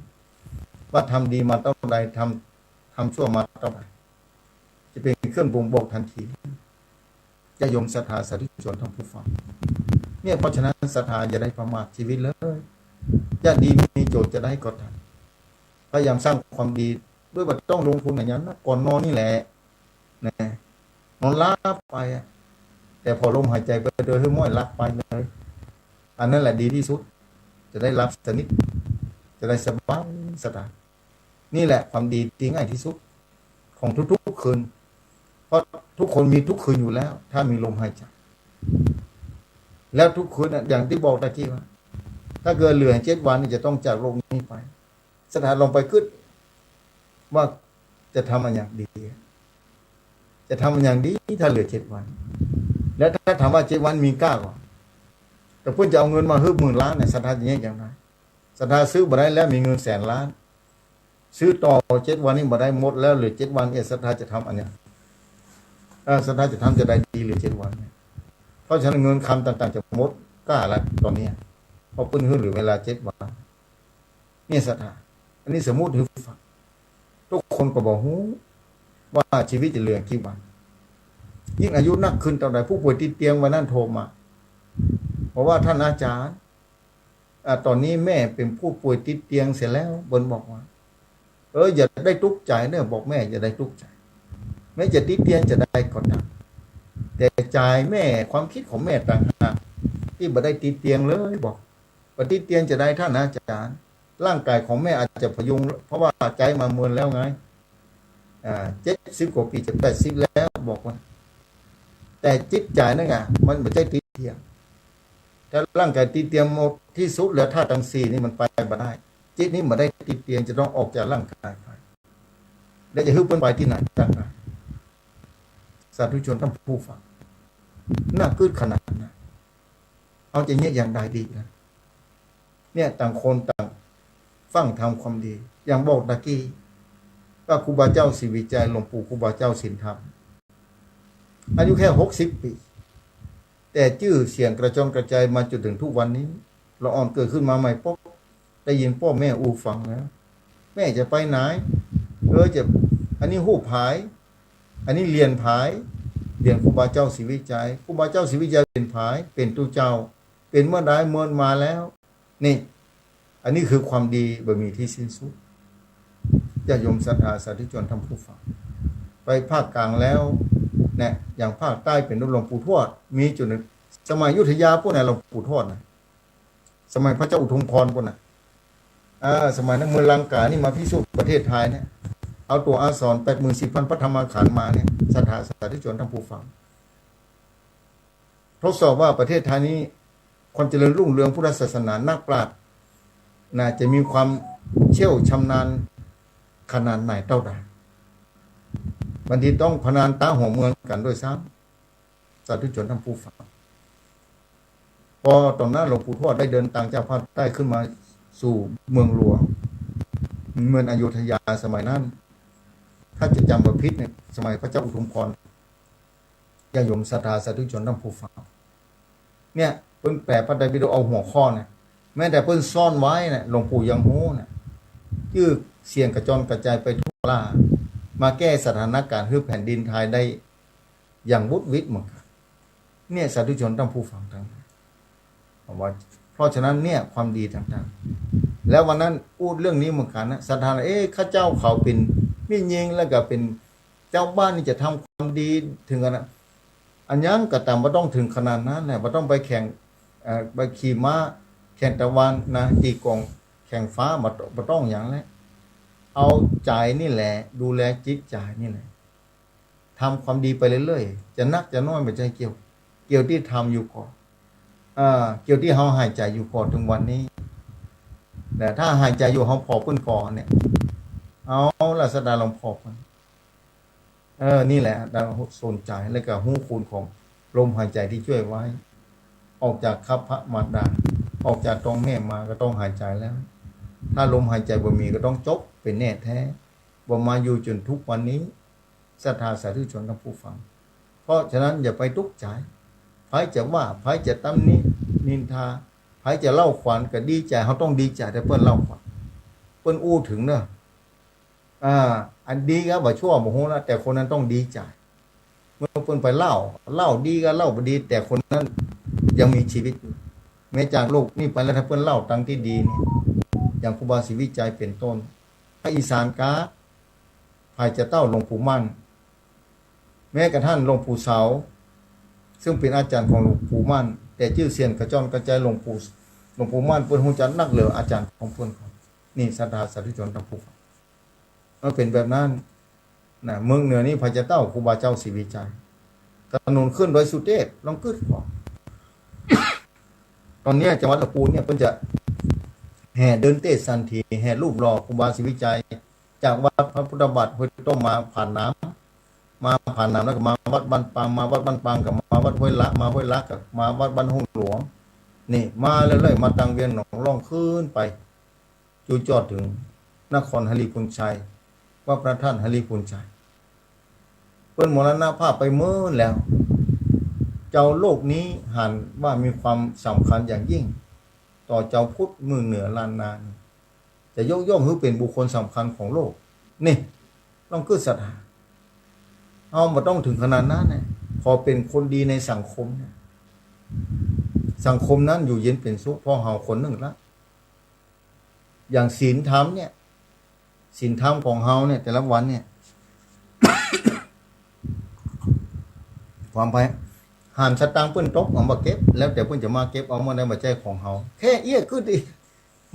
ว่าทำดีมาเต้าใด ทำ ทำชั่วมาเต้าใด จะเป๋นเครื่องบ่งบอกทันที ญาติโยมศรัทธาสาธุชนทั้งผู้ฟัง เนี่ย เพราะฉะนั้นศรัทธาอย่าได้ประมาทชีวิตเลย ญาติดีมีโจทย์จะได้ก็ทำ พยายามสร้างความดี โดยบ่ต้องลงทุนอะหยังนะ ก่อนนอนนี่แหละ นะ นอนหลับไปอะ แต่ผ่อลมหายใจ๋ไปโดยหื้อม้อยหลับไปเลย อันนั้นแหละดีตี้สุด จะได้หลับสนิท จะได้สบายสตางค์ นี่แหละความดีตี้ง่ายตี้สุดของทุกๆ คืน เพราะทุกคนมีทุกคืนอยู่แล้ว ถ้ามีลมหายใจ๋ แล้วทุกคืนน่ะ อย่างตี้บอกตะกี้ว่า ถ้าเกิดเหลือเจ็ดวันนี่จะต้องจากโลกนี้ไป ศรัทธาลองไปกึ๊ดว่าจะทำอะหยังดี จะทำอะหยังดี ถ้าเหลือเจ็ดวัน แล้วถ้าถามว่าเจ็ดวันมีก้าก่อ แต่เปิ้นจะเอาเงินมาหื้อหมื่นล้านเนี่ย ศรัทธาจะเยียะอย่างใด ศรัทธาซื้อบ่ได้แล้ว มีเงินแสนล้าน ซื้อต่อเจ็ดวันนี้บ่ได้ หมดแล้ว เหลือเจ็ดวันเนี่ย ศรัทธาจะทำอะหยัง เอ่อ ศรัทธาจะทำจะใดดี เหลือเจ็ดวันเนี่ย เพราะฉะนั้นเงินคำต่างๆ จะหมดก้าละต๋อนเนี้ย เพราะเปิ้นหื้อเหลือเวลาเจ็ดวัน เนี่ยศรัทธา อันนี้สมมุติหื้อฟัง ทุกคนก็บ่ฮู้ว่าชีวิตจะเหลือกี่วัน ยิ่งอายุนักขึ้นเต้าใด ผู้ป่วยติดเตียงวันนั้นโทรมา บอกว่า ท่านอาจารย์ อ่า ต๋อนนี้แม่เป๋นผู้ป่วยติดเตียงเสียแล้ว เปิ้นบอกว่า เออ อย่าได้ตุ๊กใจ๋เน่อ บอกแม่อย่าได้ตุ๊กใจ๋ แม้จะติดเตียงจะใดก็ต๋าม แต่ใจ๋แม่ ความกึ๊ดของแม่ต่างหากตี้บ่ได้ติดเตียงเลย บอก บ่ติดเตียงจะใด ท่านอาจารย์ ร่างก๋ายของแม่อาจจะพยุง เพราะว่าใจ๊มาเมินแล้วไง อ่า เจ็ดสิบกว่าปี๋ จะแปดสิบแล้ว บอกว่า แต่จิตใจ๋นั่นไง มันบ่ใจ้ติดเตียง ถ้าร่างก๋ายติดเตียงหมดตี้สุดแล้ว ธาตุตังสี่นี่มันไปบ่ได้ จิตนี่บ่ได้ติดเตียง จะต้องออกจากร่างก๋ายไป แล้วจะหื้อเปิ้นไปตี้ไหนต่างหาก สาธุชนท่านผู้ฟัง น่ากึ๊ดขนาดนั้น เอาจะเยียะอย่างใดดีละ เนี่ย ต่างคนต่างฟั่งทำความดี อย่างบอกตะกี้ ว่าครูบาเจ้าศรีวิชัย หลวงปู่ครูบาเจ้าศีลธรรม อายุแค่หกสิบปี๋ แต่จื้อเสียงกระจอนกระจายมาจ๋นเถิงทุกวันนี้ ละอ่อนเกิดขึ้นมาใหม่ป๊บ ได้ยินป้อแม่อู้ฟังแล้ว แม่จะไปไหน เออ จะ อันนี้ฮู้ผาย อันนี้เหรียญผาย เหรียญครูบาเจ้าศรีวิชัย ครูบาเจ้าศรีวิชัยเป๋นผาย เป๋นตุ๊เจ้า เป๋นเมื่อใดเมินมาแล้ว นี่ อันนี้คือความดีบ่มีตี้สิ้นสุด ญาติโยมศรัทธาสาธุชนท่านผู้ฟัง ไปภาคกลางแล้ว เนี่ย อย่างภาคใต้เป๋นหลวงปู่ทวด มีจุดหนึ่ง สมัยอยุธยาปู๊นน่ะ หลวงปู่ทวดน่ะ สมัยพระเจ้าอุทุมพรปู๊นน่ะ เออ สมัยนั้นเมืองลังกานี่มาพิสูจน์ประเทศไทยเนี่ย เอาตั๋วอักษรแปดหมื่นสี่พันพระธรรมขันธ์มาเนี่ย ศรัทธาสาธุชนท่านผู้ฟัง ทดสอบว่าประเทศไทยนี้ความเจริญรุ่งเรืองพุทธศาสนา นักปราชญ์น่ะ จะมีความเชี่ยวชำนาญขนาดไหนเต้าใด บางทีต้องพนานต๋าหัวเมืองกั๋นด้วยซ้ำ สาธุชนท่านผู้ฟัง พอต๋อนนั้นหลวงปู่ทวดได้เดินตางจากภาคใต้ขึ้นมาสู่เมืองหลวง เมืองอโยธยาสมัยนั้น ถ้าจะจ๋ำบ่ผิดเนี่ย สมัยพระเจ้าอุทุมพร ญาติโยมศรัทธาสาธุชนท่านผู้ฟัง เนี่ย เปิ้นแปลพระไตรปิฎกเอาหัวข้อเนี่ย แม้แต่เปิ้นซ่อนไว้เนี่ย หลวงปู่ยังฮู้เนี่ย จื้อเสียงกระจอนกระจายไปทั่วลา มาแก้สถานการณ์หื้อแผ่นดินไทยได้อย่างวุดวิดเหมือนกั๋น เนี่ย สาธุชนท่านผู้ฟังตังหลาย เพราะว่า เพราะฉะนั้นเนี่ย ความดีต่างๆ แล้ววันนั้นอู้เรื่องนี้เหมือนกั๋นนะ ศรัทธา เอ๊ะ ข้าเจ้าเขาเป๋นแม่ญิง แล้วก็เป๋นเจ้าบ้านนี่จะทำความดีเถิงขนาด อะหยังก็ต๋าม บ่ต้องเถิงขนาดนั้นแหละ บ่ต้องไปแข่ง เอ่อ ไปขี่ม้าแข่งตะวันนะ ตีกลองแข่งฟ้า บ่ต้อง บ่ต้องหยังแหละ เอาใจ๋นี่แหละ ดูแลจิตใจ๋นี่แหละ ทำความดีไปเรื่อยๆ จะนักจะน้อยบ่ใจ้เกี่ยว เกี่ยวตี้ทำอยู่ก่อ เอ่อ เกี่ยวตี้เฮาหายใจ๋อยู่ก่อเถิงวันนี้ แต่ถ้าหายใจ๋อยู่เฮาผ่อเปิ้นก่อเนี่ย เอาละ ศรัทธาลองผ่อเปิ้น เออ นี่แหละ เฮาสนใจ๋แล้วก็ฮู้คุณของลมหายใจ๋ตี้จ้วยไว้ ออกจากคัพพะมารดา ออกจากต๊องแม่มาก็ต้องหายใจ๋แล้ว ถ้าลมหายใจ๋บ่มีก็ต้องจบเป๋นแน่แต๊ บ่มาอยู่จ๋นทุกวันนี้ ศรัทธาสาธุชนท่านผู้ฟัง เพราะฉะนั้นอย่าไปตุ๊กใจ๋ ใผจะว่า ใผจะตำหนินินทา ใผจะเล่าขวัญก็ดีใจ๋ เฮาต้องดีใจ๋ถ้าเปิ้นเล่าขวัญ เปิ้นอู้เถิงเน่อ อ่า อันดีก็บ่ชั่วบ่ฮู้นะ แต่คนนั้นต้องดีใจ๋ เมื่อเปิ้นไปเล่า เล่าดีก็เล่าบ่ดี แต่คนนั้นยังมีชีวิตอยู่ แม้จากโลกนี้ไปแล้ว ถ้าเปิ้นเล่าตังตี้ดีนี่ อย่างครูบาศรีวิชัยเป๋นต้น ภาคอีสานกา ภายจะเต้าหลวงปู่มั่น แม้กระทั่งหลวงปู่เสา ซึ่งเป๋นอาจ๋ารย์ของหลวงปู่มั่น แต่จื้อเสียงกระจ้อนกระจาย หลวงปู่ หลวงปู่มั่นเปิ้นฮู้จักนักเหลืออาจ๋ารย์ของเปิ้น นี่ศรัทธาสาธุชนท่านผู้ฟัง มันเป๋นแบบนั้นนะ เมืองเหนือนี่พระเจ้าครูบาเจ้าศรีวิชัย ถนนขึ้นดอยสุเทพ ลองกึ๊ดก่อน ตอนเนี้ยจังหวัดลำพูนเนี่ยเปิ้นจะแห่เดินเตศสันถี แห่รูปหล่อครูบาศรีวิชัย จากวัดพระพุทธบาทห้วยต้มมาผ่านน้ำ มาผ่านน้ำแล้วก็มาวัดบ้านปาง มาวัดบ้านปางก็มาวัดห้วยละ มาห้วยละก็มาวัดบ้านห้องหลวง นี่มาเรื่อยๆ มาตางเวียงหนองล่องขึ้นไป จุดจอดเถิงนครหริภุญชัย วัดพระธาตุหริภุญชัย เปิ้นมรณภาพไปเมินแล้ว เจ้าโลกนี้หันว่ามีความสำคัญอย่างยิ่ง ต่อเจ้าพุทธเมืองเหนือล้านนานี้ จะยกย่องหื้อเป๋นบุคคลสำคัญของโลก นี่ ลองกึ๊ดศรัทธา เฮาบ่ต้องเถิงขนาดนั้นนะ ขอเป๋นคนดีในสังคมเนี่ย สังคมนั้นอยู่เย็นเป๋นสุขเพราะเฮาคนนึ่งละ อย่างศีลธรรมเนี่ย ศีลธรรมของเฮาเนี่ย แต่ละวันเนี่ย ความไป หันสตางค์เปิ้นตกเอามาเก็บ แล้วแต่เปิ้นจะมาเก็บเอาเมื่อใด บ่ใจ้ของเฮา แค่เอี้ยกึ๊ดนี่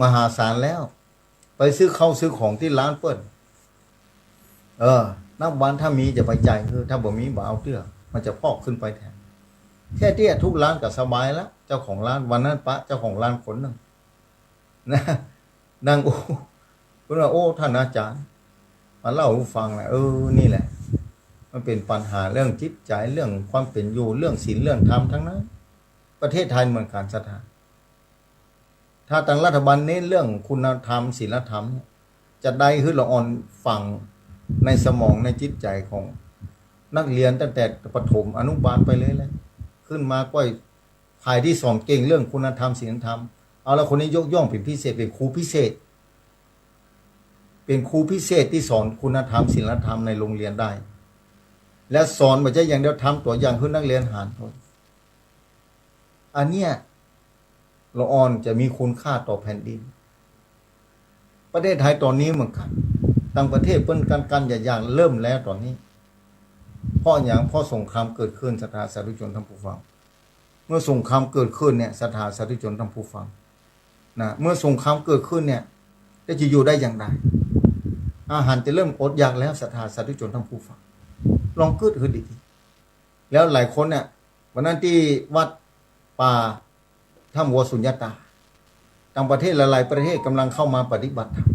มหาศาลแล้ว ไปซื้อข้าวซื้อของตี้ร้านเปิ้น เออ นับวันถ้ามีจะไปจ่ายหื้อ ถ้าบ่มีบ่เอาเตื้อ มันจะพอกขึ้นไปแทน แค่เตี้ยทุกร้านก็สบายละ เจ้าของร้าน วันนั้นปะเจ้าของร้านคนนึ่งนะ นั่งอู้ เปิ้นว่า โอ้ ท่านอาจ๋ารย์ มาเล่าหื้อฟังนะ เออ นี่แหละ มันเป๋นปัญหาเรื่องจิตใจ๋ เรื่องความเป๋นอยู่ เรื่องศีล เรื่องธรรมทั้งนั้น ประเทศไทยเหมือนกั๋นศรัทธา ถ้าตางรัฐบาลเน้นเรื่องคุณธรรม ศีลธรรมเนี่ย จะได้หื้อละอ่อนฝังในสมองในจิตใจ๋ของนักเรียนตั้งแต่ประถมอนุบาลไปเลยแหละ ขึ้นมาก้อย ฝ่ายตี้สอนเก่งเรื่องคุณธรรม ศีลธรรม เอาละคนนี้ยกย่องเป๋นพิเศษ เป๋นครูพิเศษ เป๋นครูพิเศษตี้สอนคุณธรรม ศีลธรรมในโรงเรียนได้ และสอนบ่ใจ้อย่างเดียว ทำตั๋วอย่างหื้อนักเรียนหัน อันเนี้ยละอ่อนจะมีคุณค่าต่อแผ่นดิน ประเทศไทยต๋อนนี้เหมือนกั๋น ต่างประเทศเปิ้นกั๋นๆ อย่างๆ เริ่มแล้วต๋อนนี้ เพราะหยัง เพราะสงครามเกิดขึ้น ศรัทธาสาธุชนท่านผู้ฟัง เมื่อสงครามเกิดขึ้นเนี่ย ศรัทธาสาธุชนท่านผู้ฟังนะ เมื่อสงครามเกิดขึ้นเนี่ย จะอยู่ได้อย่างใด อาหารจะเริ่มอดอยากแล้ว ศรัทธาสาธุชนท่านผู้ฟัง ลองกึ๊ดหื้อดีๆ แล้วหลายคนเนี่ย วันนั้นตี้วัดป่าถ้ำวัวสุญญตา ต่างประเทศหลายๆ ประเทศก่ำลังเข้ามาปฏิบัติธรรม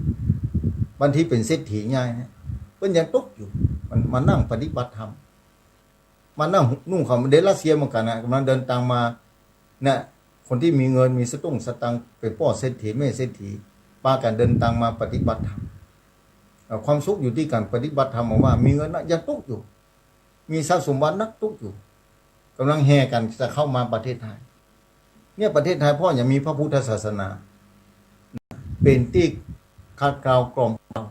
บางทีเป๋นเศรษฐีใหญ่เนี่ย เปิ้นยังตุ๊กข์อยู่ มันมานั่งปฏิบัติธรรม มานั่งนุ่งขาว เดี๋ยวรัสเซียเหมือนกั๋นนะ ก่ำลังเดินตางมา เนี่ย คนตี้มีเงินมีสตุ้งสตางค์ เป๋นป้อเศรษฐีแม่เศรษฐี ปากั๋นเดินตางมาปฏิบัติธรรม เอ่อ ความสุขอยู่ตี้ก๋านปฏิบัติธรรม บอกว่ามีเงินนะยังตุ๊กข์อยู่ มีทรัพย์สมบัตินักตุ๊กข์อยู่ ก่ำลังแห่กั๋นจะเข้ามาประเทศไทย เนี่ยประเทศไทยเพราะยังมีพระพุทธศาสนา เป๋นตี้ขัดเกลากล่อมเกลา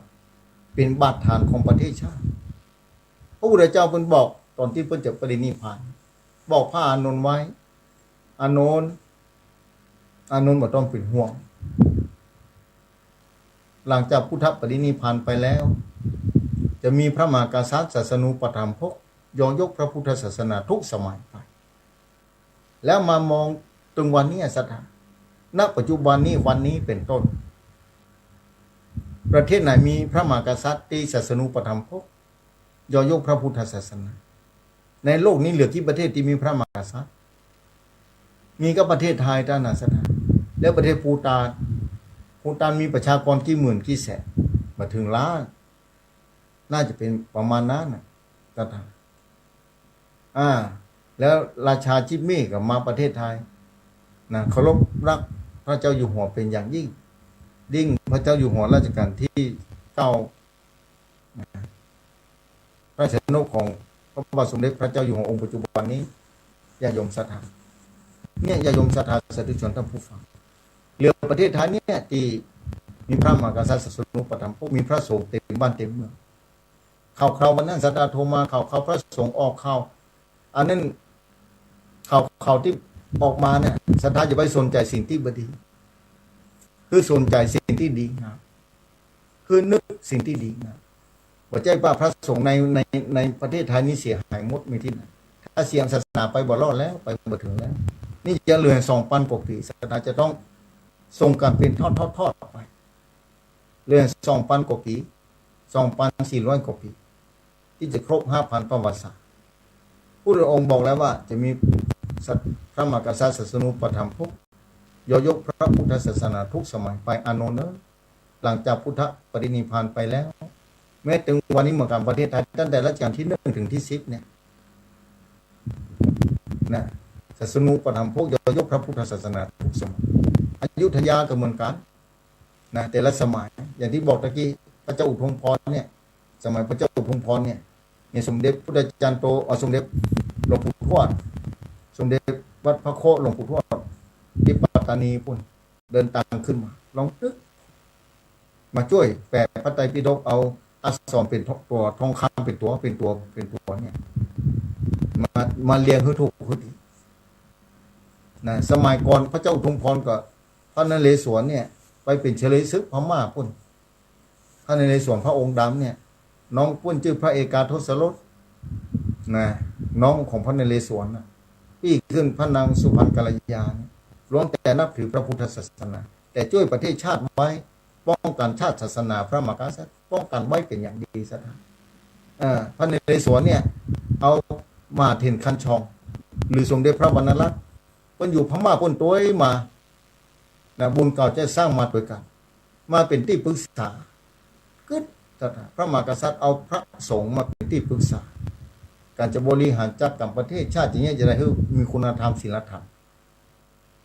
เป๋นบาดฐานของประเทศชาติ พระพุทธเจ้าเปิ้นบอกต๋อนตี้เปิ้นจะปรินิพพาน บอกพระอานนท์ไว้ อานนท์ อานนท์บ่ต้องเป๋นห่วง หลังจากพุทธปรินิพพานไปแล้ว จะมีพระมหากษัตริย์ศาสนูปถัมภก ยกย่องพระพุทธศาสนาทุกสมัยไป แล้วมามองเถิงวันนี้ศรัทธา ณ ปัจจุบันนี้ วันนี้เป๋นต้น ประเทศไหนมีพระมหากษัตริย์ตี้ศาสนูปถัมภก ยกย่องพระพุทธศาสนา ในโลกนี้เหลือกี่ประเทศตี้มีพระมหากษัตริย์ มีก็ประเทศไทยเต้านั้นศรัทธา แล้วประเทศภูฏาน ภูฏานมีประชากรกี่หมื่นกี่แสน บ่เถิงล้าน น่าจะเป๋นประมาณนั้นนะศรัทธา อ่า แล้วราชาจิมมี่ก็มาประเทศไทยนะ เคารพรักพระเจ้าอยู่หัวเป๋นอย่างยิ่ง ยิ่งพระเจ้าอยู่หัวรัชกาลที่เก้า พระชนกของพระบาทสมเด็จพระเจ้าอยู่หัวองค์ปัจจุบันนี้ ญาติโยมศรัทธา เนี่ย ญาติโยมศรัทธาสาธุชนท่านผู้ฟัง เหลือประเทศไทยเนี่ยตี้มีพระมหากษัตริย์ศาสนูปถัมภก มีพระสงฆ์เต็มบ้านเต็มเมือง ข่าวๆ วันนั้นศรัทธาโทรมา ข่าวๆ พระสงฆ์ออกข่าว อันนั้น ข่าวๆ ตี้ออกมาเนี่ย ศรัทธาอย่าไปสนใจ๋สิ่งตี้บ่ดี คือสนใจ๋สิ่งตี้ดีงาม คือนึกสิ่งตี้ดีงาม บ่ใจ้ว่าพระสงฆ์ใน ใน ในประเทศไทยนี่เสียหายหมด มีตี้ไหน ถ้าเสียศาสนาไปบ่รอดแล้ว ไปบ่เถิงแล้ว นี่จะเหลือสองปันกว่ากี๋ ศรัทธาจะต้องส่งกั๋นเป๋นทอดๆๆ ไป เหลือสองปันกว่ากี๋ สองปันสี่ร้อยกว่าปี ตี้จะครบห้าพันประวัติศาสตร์ พุทธองค์บอกแล้วว่าจะมีสัต- พระมหากษัตริย์ศาสนูปถัมภก ยอยกพระพุทธศาสนาทุกสมัยไป อานนท์เอ๋ย หลังจากพุทธปรินิพพานไปแล้ว แม้เถิงวันนี้เหมือนกั๋น ประเทศไทยตั้งแต่รัชกาลตี้หนึ่งเถิงตี้สิบเนี่ยนะ ศาสนูปถัมภก ยอยกพระพุทธศาสนาทุกสมัย อยุธยาก็เหมือนกั๋น นะ แต่ละสมัย อย่างตี้บอกตะกี้ พระเจ้าอุทุมพรเนี่ย สมัยพระเจ้าอุทุมพรเนี่ย เนี่ย สมเด็จพุทธจารย์โต เอ่อ สมเด็จหลวงปู่ทวด สมเด็จวัดพระโคหลวงปู่ทวด ตี้ปัตตานีปู๊น เดินตางขึ้นมา ลองตึก มาจ้วยแปลพระไตรปิฎก เอาอักษรเป๋นตัว ทองคำเป๋นตัว เป๋นตัว เป๋นตัวเนี่ย มา มาเรียงหื้อถูกหื้อดีนะ สมัยก่อนพระเจ้าอุทุมพรกับพระนเรศวรเนี่ย ไปเป๋นเฉลยศึกพม่าปู๊น พระนเรศวรพระองค์ดำเนี่ย น้องปู๊นจื้อพระเอกาทศรถนะ น้องของพระนเรศวรนะ ปี้ขึ้นพระนางสุพรรณกัลยาเนี่ย ล้วนแต่นับถือพระพุทธศาสนา แต่จ้วยประเทศชาติไว้ ป้องกั๋นชาติศาสนาพระมหากษัตริย์ ป้องกั๋นไว้เป๋นอย่างดี ศรัทธา เอ่อ พระนเรศวรเนี่ย เอามหาเถรคันชอง หรือสมเด็จพระวรรณรัตน์ เปิ้นอยู่พม่าเปิ้นตวยมา นะ บุญเก่าจะสร้างมาตวยกั๋น มาเป๋นตี้ปรึกษา กึ๊ด ศรัทธา พระมหากษัตริย์เอาพระสงฆ์มาเป๋นตี้ปรึกษา ก๋านจะบริหารจัดก๋ารประเทศชาติจะเยียะจะไดหื้อมีคุณธรรมศีลธรรม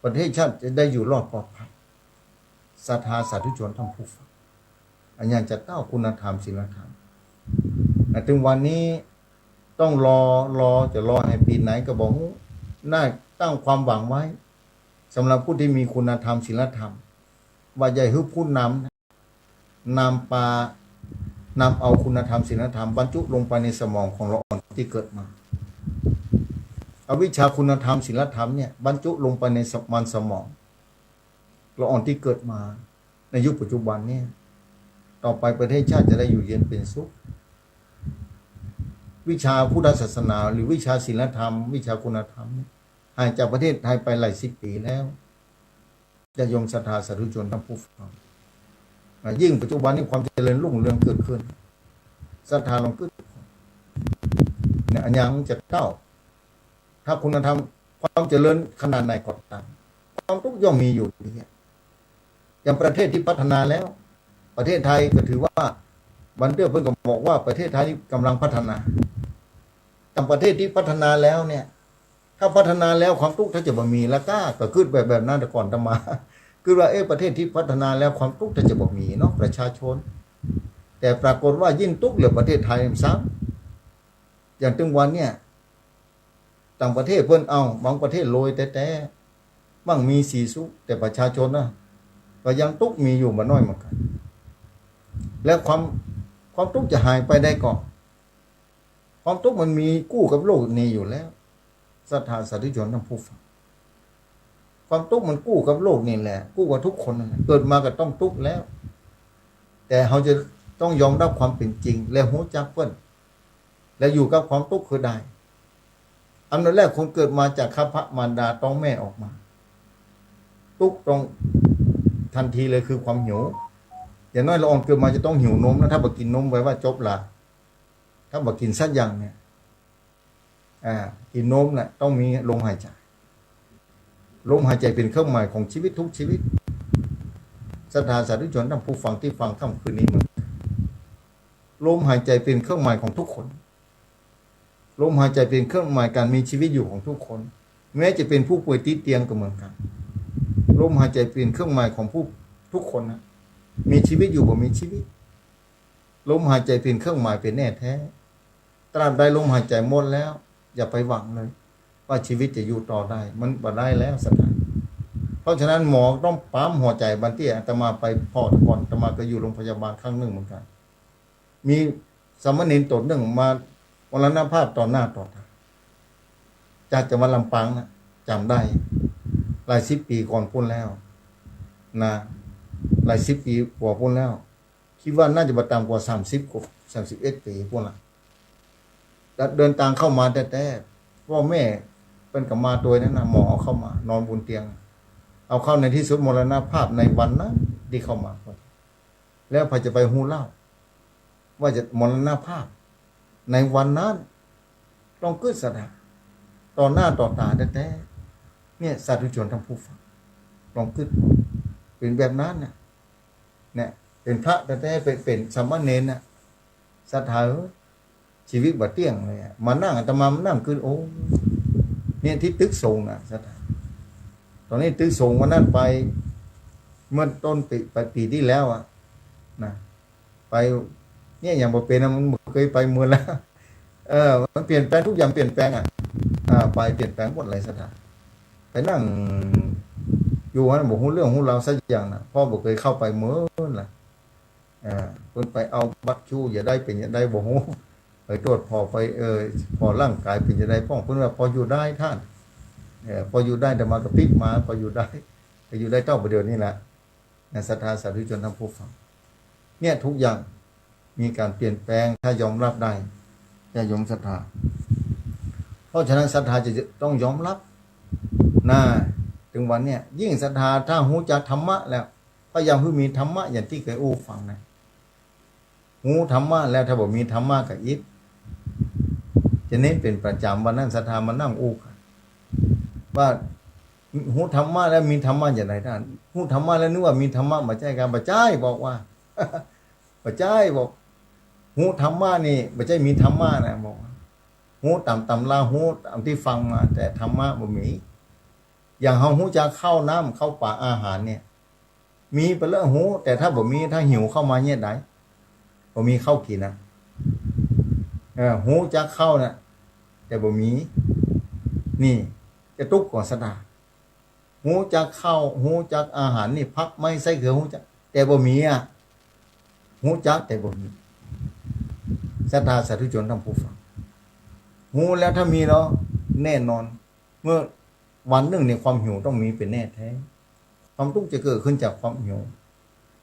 ประเทศชาติจะได้อยู่รอดปลอดภัย ศรัทธาสาธุชนท่านผู้ฟัง อันหยังจะเต้าคุณธรรมศีลธรรม อ่ะ เถิงวันนี้ต้องรอ รอ จะรอหื้อปี๋ไหนก็บ่ฮู้ น่าตั้งความหวังไว้ สำหรับผู้ตี้มีคุณธรรมศีลธรรม ว่าจะหื้อผู้นำนำปา นำเอาคุณธรรมศีลธรรมบรรจุลงไปในสมองของละอ่อนตี้เกิดมา เอาวิชาคุณธรรมศีลธรรมเนี่ยบรรจุลงไปในส- มันสมองละอ่อนตี้เกิดมา ในยุคปัจจุบันเนี่ย ต่อไปประเทศชาติจะได้อยู่เย็นเป๋นสุข วิชาพุทธศาสนาหรือวิชาศีลธรรม วิชาคุณธรรมเนี่ย หายจากประเทศไทยไปหลายสิบปี๋แล้ว ญาติโยมศรัทธาสาธุชนท่านผู้ฟัง อ่ะ ยิ่งปัจจุบันนี้ความเจริญรุ่งเรืองเกิดขึ้น ศรัทธาลองกึ๊ด เนี่ย อันหยังจะเต้า ถ้าคุณธรรมความเจริญขนาดไหนก็ต๋าม ความตุ๊กข์ย่อมมีอยู่ดีอะ อย่างประเทศตี้พัฒนาแล้ว ประเทศไทยก็ถือว่า บางเตื้อเปิ้นก็บอกว่าประเทศไทยนี่ก๋ำลังพัฒนา ต่างประเทศตี้พัฒนาแล้วเนี่ย ถ้าพัฒนาแล้วความตุ๊กข์ถ้าจะบ่มีละก้า ก็กึ๊ดแบบ แบบนั้นแต่ก่อนอาตมา กึ๊ดว่า เอ๊ะ ประเทศตี้พัฒนาแล้วความตุ๊กข์ถ้าจะบ่มีเนาะ ประชาชน แต่ปรากฏว่ายิ่งตุ๊กข์เหลือประเทศไทยซ้ำ อย่างเถิงวันเนี่ย ต่างประเทศเปิ้น เอ้า บางประเทศรวยแต๊ๆ มั่งมีสีสุข แต่ประชาชนนะ ก็ยังตุ๊กข์มีอยู่บ่น้อยเหมือนกั๋น แล้วความ ความตุ๊กข์จะหายไปได้ก่อ ความตุ๊กข์มันมีกู้กับโลกนี้อยู่แล้ว ศรัทธาสาธุชนท่านผู้ฟัง ความตุ๊กข์มันกู้กับโลกนี้แหละ กู้กับทุกคนนั่นแหละ เกิดมาก็ต้องตุ๊กข์แล้ว แต่เฮาจะต้องยอมรับความเป๋นจริง และฮู้จักเปิ้น และอยู่กับความตุ๊กข์หื้อได้ อันดับแรกคนเกิดมาจากครรภมารดาต๊องแม่ออกมา ตุ๊กข์ต้องทันทีเลยคือความหิว อย่างน้อยละอ่อนเกิดมาจะต้องหิวนมนะ ถ้าบ่กิ๋นนมแปลว่าจบละ ถ้าบ่กิ๋นสักอย่างเนี่ย อ่า กิ๋นนมน่ะต้องมีลมหายใจ๋ ลมหายใจ๋เป๋นเครื่องหมายของชีวิตทุกชีวิต ศรัทธาสาธุชนท่านผู้ฟังตี้ฟังค่ำคืนนี้มัน ลมหายใจ๋เป๋นเครื่องหมายของทุกคน ลมหายใจ๋เป๋นเครื่องหมายก๋านมีชีวิตอยู่ของทุกคน แม้จะเป๋นผู้ป่วยติดเตียงก็เหมือนกั๋น ลมหายใจ๋เป๋นเครื่องหมายของผู้ ทุกคนนะ มีชีวิตอยู่บ่มีชีวิต ลมหายใจ๋เป๋นเครื่องหมายเป๋นแน่แต๊ ตราบใดลมหายใจ๋หมดแล้ว อย่าไปหวังเลย ว่าชีวิตจะอยู่ต่อได้ มันบ่ได้แล้วศรัทธา เพราะฉะนั้นหมอต้องปั๊มหัวใจ๋ บางตี้อาตมาไปผ่อก่อน อาตมาก็อยู่โรงพยาบาลครั้งนึ่งเหมือนกั๋น มีสามเณรต๋นนึ่งมามรณภาพต่อหน้าต่อต๋า จากจังหวัดลำปางนะ จ๋ำได้ หลายสิบปี๋ก่อนปู๊นแล้วนะ หลายสิบปี๋กว่าปู๊นแล้ว กึ๊ดว่าน่าจะบ่ต่ำกว่าสามสิบกว่า สามสิบเอ็ดปี๋ปู๊นละ แล้วเดินตางเข้ามาแต๊ๆ ป้อแม่เปิ้นก็มาตวยนั้นนะ หมอเอาเข้ามา นอนบนเตียง เอาเข้า ในตี้สุดมรณภาพในวันนั้นตี้เข้ามา แล้วใผจะไปฮู้เล่า ว่าจะมรณภาพในวันนั้น ลองกึ๊ดศรัทธา ต่อหน้าต่อต๋าแต๊ๆ เนี่ย สาธุชนท่านผู้ฟัง ลองกึ๊ด เป๋นแบบนั้นน่ะ เนี่ย เป๋นพระแต๊ๆ เป๋น เป๋นสามเณรน่ะ ศรัทธาเอ้ย จีวิตบ่เตี้ยงเลยอะ มานั่ง อาตมามานั่งกึ๊ด โอ้ เนี่ยตี้ตึกสงฆ์น่ะ ศรัทธา ต๋อนนี้ตึกสงฆ์วันนั้นไป เมื่อต้นปี๋ ปลายปี๋ตี้แล้วอะ นะ ไป เนี่ย ยังบ่เป๋นนะ มันบ่เกยไปเมินแล้ว เออ มันเปลี่ยนแปลง กู้อย่างเปลี่ยนแปลงอะ อ่า ไปเปลี่ยนแปลงหมดเลย ศรัทธา ไปนั่งอยู่หั้นบ่ฮู้เรื่องฮู้ราวสักอย่างน่ะ เพราะบ่เกยเข้าไปเมินละ เออ เปิ้นไปเอาบัตรคิวจะได้เป๋นจะได้บ่ฮู้ ไปตรวจผ่อไป เออ ผ่อร่างก๋ายเป๋นจะได้ ป้องเปิ้นว่าผ่ออยู่ได้ต้าน เออ ผ่ออยู่ได้ อาตมาก็ปิ๊กมา ผ่ออยู่ได้ ก็อยู่ได้เต้าประเดี๋ยวนี้แหละ นะ ศรัทธาสาธุชนท่านผู้ฟัง เนี่ย ทุกอย่างมีก๋านเปลี่ยนแปลง ถ้ายอมฮับได้ ญาติโยมศรัทธา เพราะฉะนั้นศรัทธาจะต้องยอมฮับ นะ เถิงวันเนี่ย ยิ่งศรัทธาถ้าฮู้จักธรรมะแล้ว พยายามหื้อมีธรรมะอย่างตี้เกยอู้ฟังนะ ฮู้ธรรมะแล้วถ้าบ่มีธรรมะก็อิด จะเน้นเป๋นประจ๋ำ วันนั้นศรัทธามานั่งอู้กั๋น ว่าฮู้ธรรมะแล้วมีธรรมะอย่างใดต้าน ฮู้ธรรมะแล้วนึกว่ามีธรรมะ บ่ใจ้กา บ่ใจ้ บอกว่า บ่ใจ้ บอก ฮู้ธรรมะนี่บ่ใจ้มีธรรมะนะ บอกว่า ฮู้ต๋ามต๋ำรา ฮู้ต๋ามตี้ฟังมา แต่ธรรมะบ่มี อย่างเฮาฮู้จักข้าวน้ำ ข้าวป๋าอาหารเนี่ย มีไปแล้วฮู้ แต่ถ้าบ่มี ถ้าหิวเข้ามาเนี่ยใด บ่มีข้าวกิ๋นนะ เออ ฮู้จักข้าวน่ะ แต่บ่มี นี่ จะตุ๊กข์กว่าศรัทธา ฮู้จักข้าว ฮู้จักอาหารนี่ ผักไม้ไส้เขือ ฮู้จัก แต่บ่มีอะ ฮู้จักแต่บ่มี ศรัทธาสาธุชนท่านผู้ฟัง ฮู้แล้วถ้ามีแล้ว แน่นอน เมื่อวันนึ่งเนี่ยความหิวต้องมีเป๋นแน่แต๊ ความตุ๊กข์จะเกิดขึ้นจากความหิว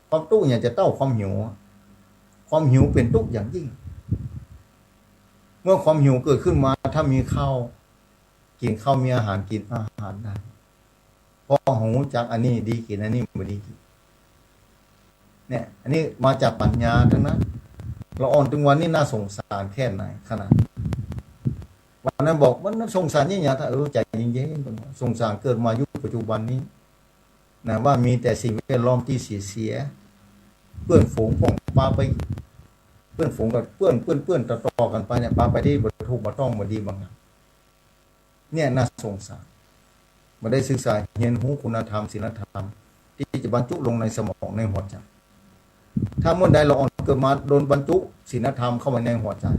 ความตุ๊กข์เนี่ยจะเต้าความหิว ความหิวเป๋นตุ๊กข์อย่างยิ่ง เมื่อความหิวเกิดขึ้นมา ถ้ามีข้าวกิ๋นข้าว มีอาหารกิ๋นอาหารได้ เพราะฮู้จักอันนี้ดีกิ๋น อันนี้บ่ดีกิ๋น เนี่ย อันนี้มาจากปัญญาตังนั้น ละอ่อนเถิงวันนี้น่าสงสารแค่ไหนขนาด วันนั้นบอกว่าน่าสงสารเนี่ย ถ้า เออ ใจ๋เย็นๆ สงสารเกิดมายุคปัจจุบันนี้ นะ ว่ามีแต่สิ่งแวดล้อมตี้เสียๆ เปื้อนฝูงป้องปาไป เปื้อนฝูงก็เปื้อน เปื้อน เปื้อนต่อๆ กั๋นไปเนี่ย ปาไปตี้บ่ถูกบ่ต้อง บ่ดีบ่งาม เนี่ยน่าสงสาร บ่ได้ศึกษาเฮียนฮู้คุณธรรมศีลธรรม ตี้จะบรรจุลงในสมองในหัวใจ๋ ถ้าเมื่อใดละอ่อนเกิดมาโดนบรรจุศีลธรรมเข้ามาในหัวใจ๋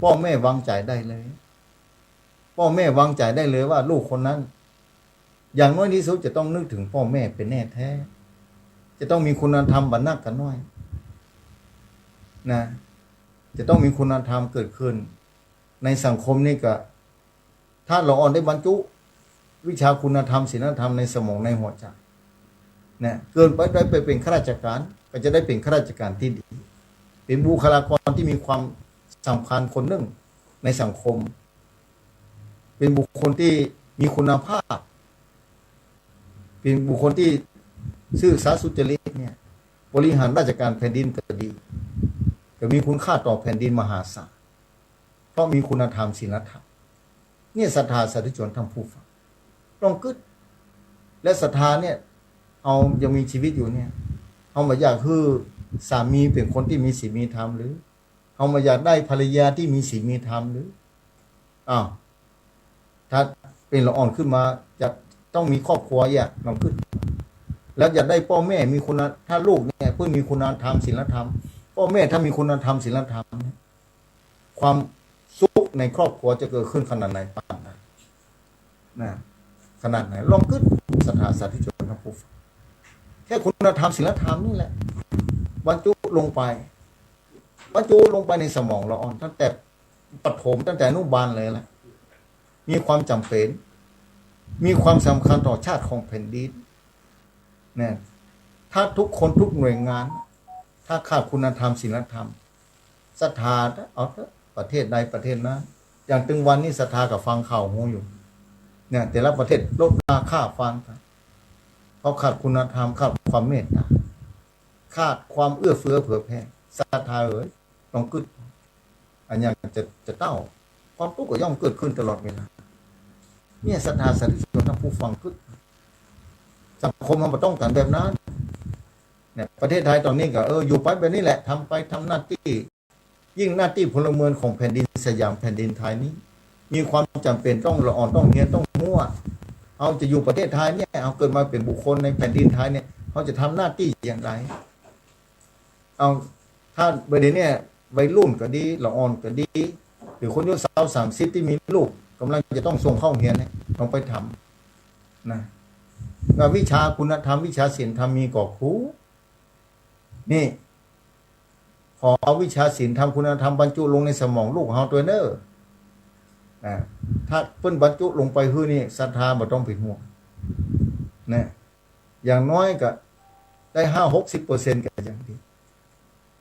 ป้อแม่วางใจ๋ได้เลย ป้อแม่วางใจ๋ได้เลยว่าลูกคนนั้น อย่างน้อยตี้สุดจะต้องนึกเถิงป้อแม่เป๋นแน่แต๊ จะต้องมีคุณธรรมบ่นักก็น้อย นะ จะต้องมีคุณธรรมเกิดขึ้น ในสังคมนี่ก็ ถ้าละอ่อนได้บรรจุวิชาคุณธรรมศีลธรรมในสมองในหัวใจ๋ นะ เกินไปได้ไปเป๋นข้าราชก๋าน ก็จะได้เป๋นข้าราชก๋านตี้ดี เป๋นบุคลากรตี้มีความสำคัญคนนึ่งในสังคม เป๋นบุคคลตี้มีคุณภาพ เป๋นบุคคลตี้ซื่อสัตย์สุจริตเนี่ย บริหารราชก๋านแผ่นดินก็ดี ก็มีคุณค่าต่อแผ่นดินมหาศาล เพราะมีคุณธรรมศีลธรรม เนี่ยศรัทธาสาธุชนท่านผู้ฟัง ลองกึ๊ด และศรัทธาเนี่ย เฮายังมีจีวิตอยู่เนี่ย เฮาบ่อยากหื้อสามีเป๋นคนตี้มีศีลมีธรรมหรือ เฮาบ่อยากได้ภรรยาตี้มีศีลมีธรรมหรือ อ้าว ถ้าเป๋นละอ่อนขึ้นมา จะต้องมีครอบครัวอะ ลองกึ๊ด แล้วอยากได้ป้อแม่มีคุณ ถ้าลูกเนี่ยเปิ้นมีคุณธรรมศีลธรรม ป้อแม่ถ้ามีคุณธรรมศีลธรรมเนี่ย ความสุขในครอบครัวจะเกิดขึ้นขนาดไหนปานนั้น นะ ขนาดไหน ลองกึ๊ด ศรัทธาสาธุชนท่านผู้ฟัง แค่คุณธรรมศีลธรรมนี่แหละ บรรจุลงไป บรรจุลงไปในสมองละอ่อน ตั้งแต่ประถม ตั้งแต่อนุบาลเลยแหละ มีความจ๋ำเป๋น มีความสำคัญต่อชาติของแผ่นดิน นะ ถ้าทุกคนทุกหน่วยงาน ถ้าขาดคุณธรรมศีลธรรม ศรัทธา เอาเถอะ ประเทศใดประเทศนั้น อย่างตึงวันนี้ศรัทธาก็ฟังข่าวฮู้อยู่ เนี่ย แต่ละประเทศลดราคาฟันกัน เพราะขาดคุณธรรม ขาดความเมตตา ขาดความเอื้อเฟื้อเผื่อแผ่ ศรัทธาเอ๋ย ต้องกึ๊ด อันเนี้ยจะ จะเต้า ความตุ๊กข์ก็ย่อมเกิดขึ้นตลอดเวลา เนี่ย ศรัทธาสาธุชนท่านผู้ฟังกึ๊ด สังคมมันบ่ต้องก๋านแบบนั้น เนี่ย ประเทศไทยต๋อนนี้ก็ เออ อยู่ไปแบบนี้แหละ ทำไป ทำหน้าตี้ ยิ่งหน้าตี้พลเมืองของแผ่นดินสยามแผ่นดินไทยนี้ มีความจ๋ำเป๋นต้องละอ่อน ต้องเฮียน ต้องฮู้ เฮาจะอยู่ประเทศไทยเนี่ย เฮาเกิดมาเป๋นบุคคลในแผ่นดินไทยเนี่ย เฮาจะทำหน้าตี้อย่างไร เอา ถ้าบ่าเดี่ยวนี้วัยรุ่นก็ดี ละอ่อนก็ดี หรือคนอายุสาวสามสิบตี้มีลูก ก่ำลังจะต้องส่งเข้าโฮงเฮียนเนี่ย ลองไปถามนะ ว่าวิชาคุณธรรม วิชาศีลธรรมมีก่อครู นี่ ขอเอาวิชาศีลธรรม คุณธรรมบรรจุลงในสมองลูกเฮาตวยเน่อ นะ ถ้าเปิ้นบรรจุลงไปหื้อนี่ ศรัทธาบ่ต้องเป๋นห่วง นะ อย่างน้อยก็ได้ห้าหกสิบเปอร์เซ็นต์ก็ยังดี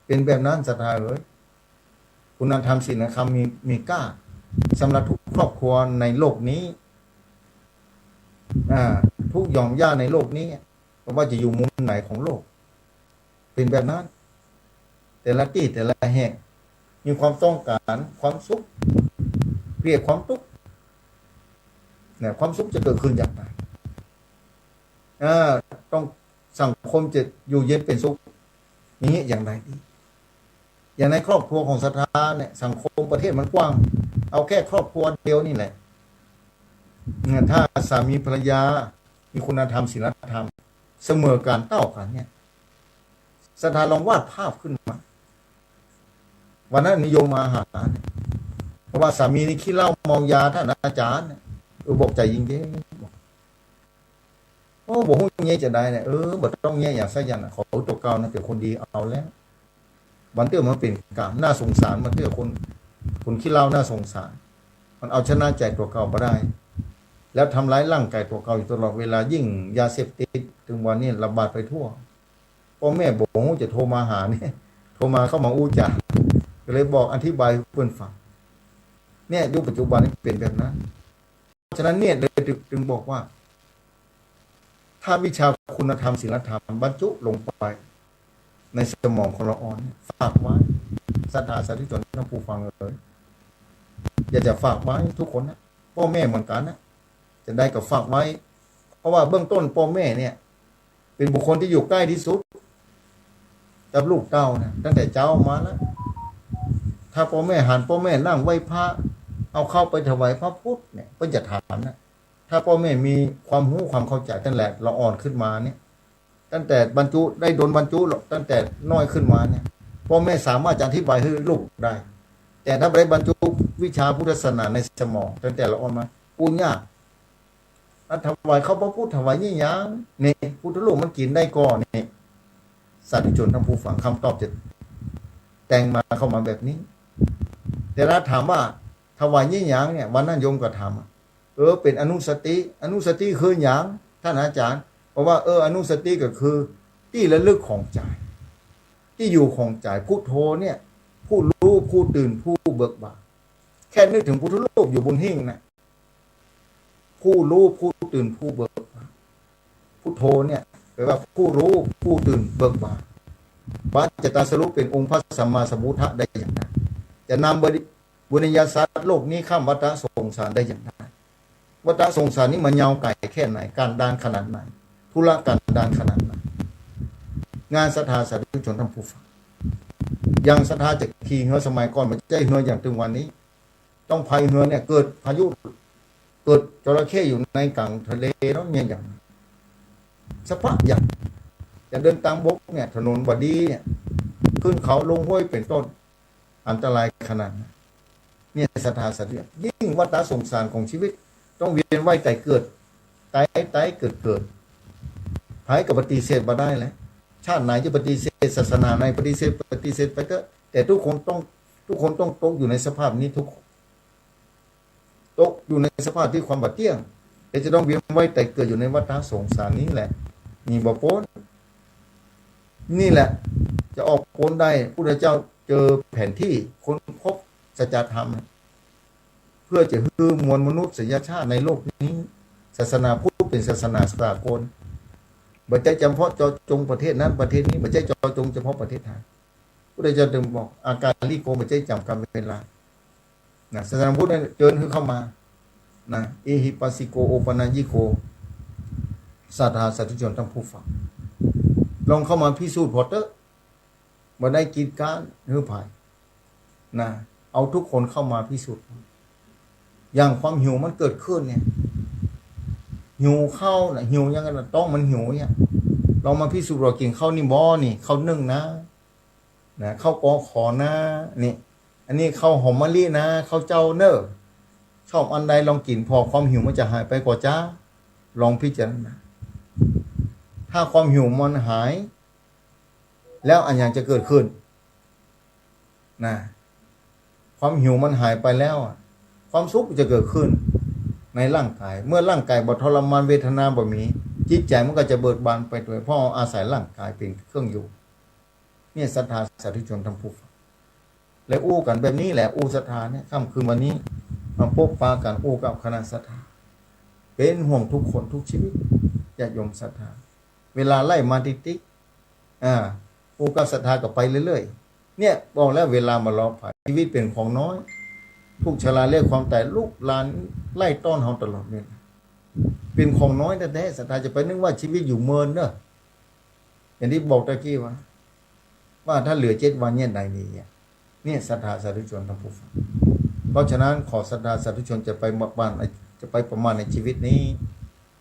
เป๋นแบบนั้น ศรัทธาเอ๋ย คุณธรรมศีลธรรมมี มีก้า สำหรับทุกครอบครัวในโลกนี้ อ่า ทุกหย่อมหญ้าในโลกนี้ บ่ว่าจะอยู่มุมไหนของโลก เป๋นแบบนั้น แต่ละตี้แต่ละแห่ง มีความต้องก๋านความสุข เกลียดความตุ๊กข์ เนี่ย ความสุขจะเกิดขึ้นอย่างไร เอ่อ ต้อง สังคมจะอยู่เย็นเป๋นสุข อย่างนี้อย่างไรดี อย่างในครอบครัวของศรัทธาเนี่ย สังคมประเทศมันกว้าง เอาแค่ครอบครัวเดียวนี่แหละ เนี่ย ถ้าสามีภรรยามีคุณธรรมศีลธรรม เสมอก๋านเต้ากั๋นเนี่ย ศรัทธาลองวาดภาพขึ้นมา วันนั้นนิยมมาหาเนี่ย เพราะว่าสามีนี่ขี้เหล้าเมายา ต้านอาจ๋ารย์เนี่ย เออ บอกใจ๋เย็นๆ บอก โอ้ บ่ฮู้เยียะจะใดเนี่ย เออ บ่ต้องเยียะอย่างสักอย่างน่ะ ขอตั๋วเก่านะ เป๋นคนดีเอาแล้ว บางเตื้อมันเป๋นก๋รรม น่าสงสาร บางเตื้อคน คนขี้เหล้าน่าสงสาร มันเอาชนะใจ๋ตั๋วเก่าบ่ได้ แล้วทำร้ายร่างกายตั๋วเก่าอยู่ตลอดเวลา ยิ่งยาเสพติด ตึงวันนี้ระบาดไปทั่ว ป้อแม่บ่ฮู้จะโทรมาหาเนี่ย โทรมาเข้ามาอู้จ๋า ก็เลยบอกอธิบายหื้อเปิ้นฟัง เนี่ย ยุคปัจจุบันนี้เป๋นแบบนั้น ฉะนั้นเนี่ยเลยจึง จึงบอกว่า ถ้าวิชาคุณธรรมศีลธรรมบรรจุลงไปในสมองของละอ่อนเนี่ย ฝากไว้ ศรัทธาสาธุชนท่านผู้ฟังเอ๋ย อยากจะฝากไว้ทุกคนนะ ป้อแม่เหมือนกั๋นนะ จะใดก็ฝากไว้ เพราะว่าเบื้องต้นป้อแม่เนี่ย เป๋นบุคคลตี้อยู่ใก้ตี้สุดกับลูกเต้านะ ตั้งแต่เจ๊ามาแล้ว ถ้าป้อแม่หัน ป้อแม่นั่งไหว้พระ เอาข้าวไปถวายพระพุทธเนี่ย เปิ้นจะถามนะ ถ้าป้อแม่มีความฮู้ความเข้าใจ๋ตั้งแต่ละอ่อนขึ้นมาเนี่ย ตั้งแต่บรรจุ ได้โดนบรรจุหรอก ตั้งแต่น้อยขึ้นมาเนี่ย ป้อแม่สามารถจะอธิบายหื้อลูกได้ แต่ถ้าบ่ได้บรรจุวิชาพุทธศาสนาในสมองตั้งแต่ละอ่อนมา อู้ยาก อ่ะ ถวายข้าวพระพุทธ ถวายยี่หยัง นี่ พุทธรูปมันกิ๋นได้ก่อ นี่ สาธุชนท่านผู้ฟัง คำตอบจะแต่งมาเข้ามาแบบนี้ แต่ถ้าถามว่าถวายยี่หยังเนี่ย วันนั้นโยมก็ถามอะ เออ เป๋นอนุสติ อนุสติคือหยัง ต้านอาจ๋ารย์ บอกว่า เออ อนุสติก็คือตี้ระลึกของใจ๋ ตี้อยู่ของใจ๋ พุทโธเนี่ย ผู้ฮู้ ผู้ตื่น ผู้เบิกบาน แค่นึกเถิงพุทธรูปอยู่บนหิ้งนะ ผู้ฮู้ ผู้ตื่น ผู้เบิกบาน พุทโธเนี่ย แปลว่าผู้ฮู้ ผู้ตื่น เบิกบาน ว่าจะตรัสรู้เป๋นองค์พระสัมมาสัมพุทธะได้อย่างไร จะนำบริ บุญญาสัตว์โลกนี้ข้ามวัฏสงสารได้อย่างไร วัฏสงสารนี้มันยาวไก๋แค่ไหน กันดารขนาดไหน ทุรกันดารขนาดไหน งานศรัทธาสาธุชนท่านผู้ฟัง อย่างศรัทธาจะขี่เฮือสมัยก่อน บ่ใจ้เฮืออย่างตึงวันนี้ ต้องพายเฮือเนี่ย เกิดพายุ เกิดจระเข้อยู่ในก๋างทะเลแล้วเนี่ย อย่างสภาพอย่าง จะเดินตางบกเนี่ย ถนนบ่ดีเนี่ย ขึ้นเขาลงห้วยเป๋นต้น อันตรายขนาดนั้น เนี่ยศรัทธาสาธุ ยิ่งวัฏสงสารของชีวิต ต้องเวียนว่ายต๋ายเกิด ต๋าย ต๋ายเกิด เกิด ใผก็ปฏิเสธบ่ได้แหละ ชาติไหนจะปฏิเสธ ศาสนาไหนปฏิเสธ ปฏิเสธไปเถอะ แต่ทุกคนต้อง ทุกคนต้องตกอยู่ในสภาพนี้ทุกคน ตกอยู่ในสภาพตี้ความบ่เตี้ยง และจะต้องเวียนว่ายต๋ายเกิดอยู่ในวัฏสงสารนี้แหละ หนีบ่ป๊น นี่แหละ จะออกพ้นได้ พุทธเจ้าเจอแผนตี้ค้นพบสัจธรรม เพื่อจะหื้อมวลมนุษยชาติในโลกนี้ ศาสนาพุทธเป๋นศาสนาสากล บ่ใจ้จำเพาะเจาะจงประเทศนั้นประเทศนี้ บ่ใจ้เจาะจงเฉพาะประเทศไทย พุทธเจ้าจึงบอก อากาลิโก บ่ใจ้จ๋ำกาลเวลา นะ ศาสนาพุทธเนี่ยเจิญหื้อเข้ามา นะ เอหิปัสสิโก โอปัญญิโก ศรัทธาสาธุชนท่านผู้ฟัง ลองเข้ามาพิสูจน์ผ่อเต๊อะ บ่ได้กีดกั๊นหื้อใผ นะ เอาทุกคนเข้ามาพิสูจน์ อย่างความหิวมันเกิดขึ้นเนี่ย หิวข้าวนะ หิวยังไงล่ะ ต๊องมันหิวเนี่ย ลองมาพิสูจน์ว่ากิ๋นข้าวนี่บ่ นี่ข้าวนึ่งนะ นะ ข้าวกอขอนะ นี่ อันนี้ข้าวหอมมะลินะ ข้าวเจ้าเน่อ ชอบอันใดลองกิ๋น ผ่อความหิวมันจะหายไปก่อจ๊ะ ลองพิจารณา ถ้าความหิวมันหาย แล้วอะหยังจะเกิดขึ้น นะ ความหิวมันหายไปแล้วอะ ความสุขจะเกิดขึ้นในร่างกาย เมื่อร่างกายบ่ทรมาน เวทนาบ่มี จิตใจ๋มันก็จะเบิกบานไปตวย เพราะอาศัยร่างกายเป๋นเครื่องอยู่ เนี่ยศรัทธาสาธุชนท่านผู้ฟัง และอู้กั๋นแบบนี้แหละ อู้ศรัทธาเนี่ย ค่ำคืนวันนี้มาพบปะกั๋น อู้กับคณะศรัทธา เป๋นห่วงทุกคนทุกชีวิต ญาติโยมศรัทธา เวลาไล่มาติ๊กๆ อ่า อู้กับศรัทธาก็ไปเรื่อยๆ เนี่ย บอกแล้วเวลาบ่รอใผ ชีวิตเป๋นของน้อย ทุกข์ชราเลือดความต๋าย ลูกหลานไล่ต้อนเฮาตลอดเวลา เป๋นของน้อยแต๊ๆ ศรัทธาจะไปนึกว่าชีวิตอยู่เมินเน่อ อย่างตี้บอกตะกี้ว่า ว่าถ้าเหลือเจ็ดวันเนี่ยได้มีอะ เนี่ยศรัทธาสาธุชนท่านผู้ฟัง เพราะฉะนั้นขอศรัทธาสาธุชนจะไปประมาท จะไปประมาทในชีวิตนี้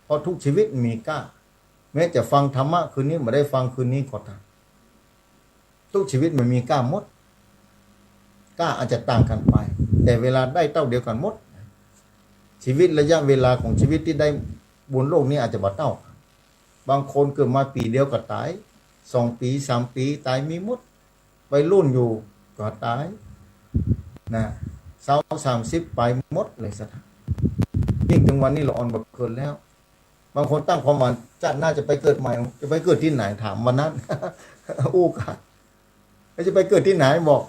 เพราะทุกชีวิตมีก้า แม้จะฟังธรรมะคืนนี้ บ่ได้ฟังคืนนี้ก็ตาม ทุกชีวิตมันมีก้าหมด ก้าอาจจะต่างกั๋นไป แต่เวลาได้เต้าเดียวกั๋นหมด ชีวิตระยะเวลาของชีวิตตี้ได้บนโลกนี้อาจจะบ่เต้ากั๋น บางคนเกิดมาปี๋เดียวก็ต๋าย สองปี๋ สามปี๋ ต๋ายมีหมด วัยรุ่นอยู่ก็ต๋าย นะ เฒ่าสามสิบไปหมดเลยศรัทธา ยิ่งเถิงวันนี้ละอ่อนบ่เกิดแล้ว บางคนตั้งความหวัง จาติหน้าจะไปเกิดใหม่ จะไปเกิดตี้ไหน ถามวันนั้น อู้กั๋น แล้วจะไปเกิดตี้ไหน บอก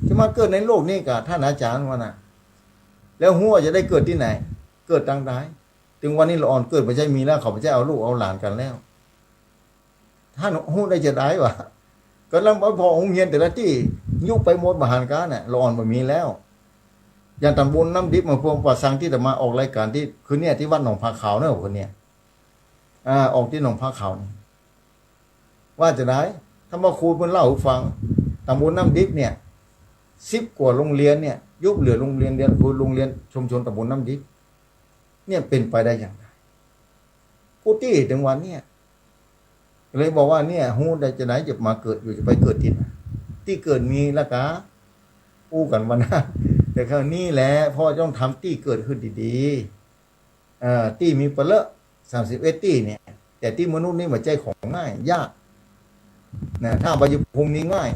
จะมาเกิดในโลกนี้ก่า ต้านอาจ๋ารย์ว่าน่ะ แล้วฮู้ว่าจะได้เกิดตี้ไหน เกิดตังใด เถิงวันนี้ละอ่อนเกิดบ่ใจ้มีแล้ว เขาบ่ใจ้เอาลูกเอาหลานกั๋นแล้ว ต้านฮู้ได้จาใดวะ ก็ลำบ่พอโฮงเฮียนแต่ละตี้ ยุบไปหมดบ่หันก้าน่ะ ละอ่อนบ่มีแล้ว อย่างต๋ำบลน้ำดิบ เมื่อพวกป่าสังตี้อาตมาออกรายก๋านตี้ คืนเนี่ย ตี้วัดหนองผาขาวเน่อ คืนเนี่ย อ่า ออกตี้หนองผาขาวนี่ ว่าจาใด ธรรมครูเปิ้นเล่าหื้อฟัง ต๋ำบลน้ำดิบเนี่ย สิบกว่าโฮงเฮียนเนี่ย ยุบเหลือโฮงเฮียนเดียว คือโฮงเฮียนชุมชนต๋ำบลน้ำดิบ เนี่ยเป๋นไปได้อย่างใด กู้ตี้เถิงวันเนี่ย เลยบอกว่าเนี่ย ฮู้ได้จาใดจะมาเกิดอยู่ จะไปเกิดตี้ไหน ตี้เกิดมีแล้วก่า อู้กั๋นวันนั้น แต่คราวนี้แหละ พ่อต้องทำตี้เกิดหื้อดีๆ เอ่อ ตี้มีปะเลอะ สามสิบเอ็ดตี้เนี่ย แต่ตี้มนุษย์นี่บ่ใจ้ของง่าย ยาก นะ ถ้าอบายภูมินี่ง่าย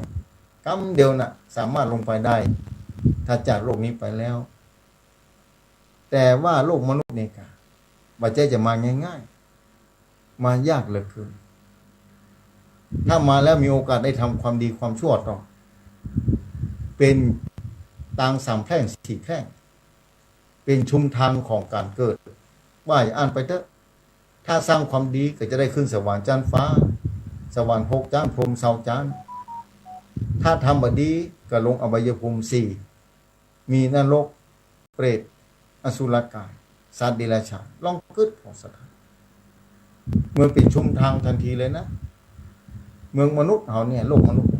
กำเดียวน่ะ สามารถลงไปได้ ถ้าจากโลกนี้ไปแล้ว แต่ว่าโลกมนุษย์นี่ก่า บ่ใจ้จะมาง่ายๆ มายากเหลือเกิน ถ้ามาแล้วมีโอกาสได้ทำความดีความชั่วต่อ เป๋นตางสามแพร่งสี่แพร่ง เป๋นชุมทางของก๋านเกิด ว่าอย่างอั้นไปเต๊อะ ถ้าสร้างความดีก็จะได้ขึ้นสวรรค์จั๊นฟ้า สวรรค์หกจั๊น พรหมซาวจั๊น ถ้าทำบ่ดีก็ลงอบายภูมิสี่ มีนรก เปรต อสุรกาย สัตว์เดรัจฉาน ลองกึ๊ดผ่อศรัทธา เหมือนเป๋นชุมทางตันทีเลยนะ เมืองมนุษย์เฮาเนี่ย โลกมนุษย์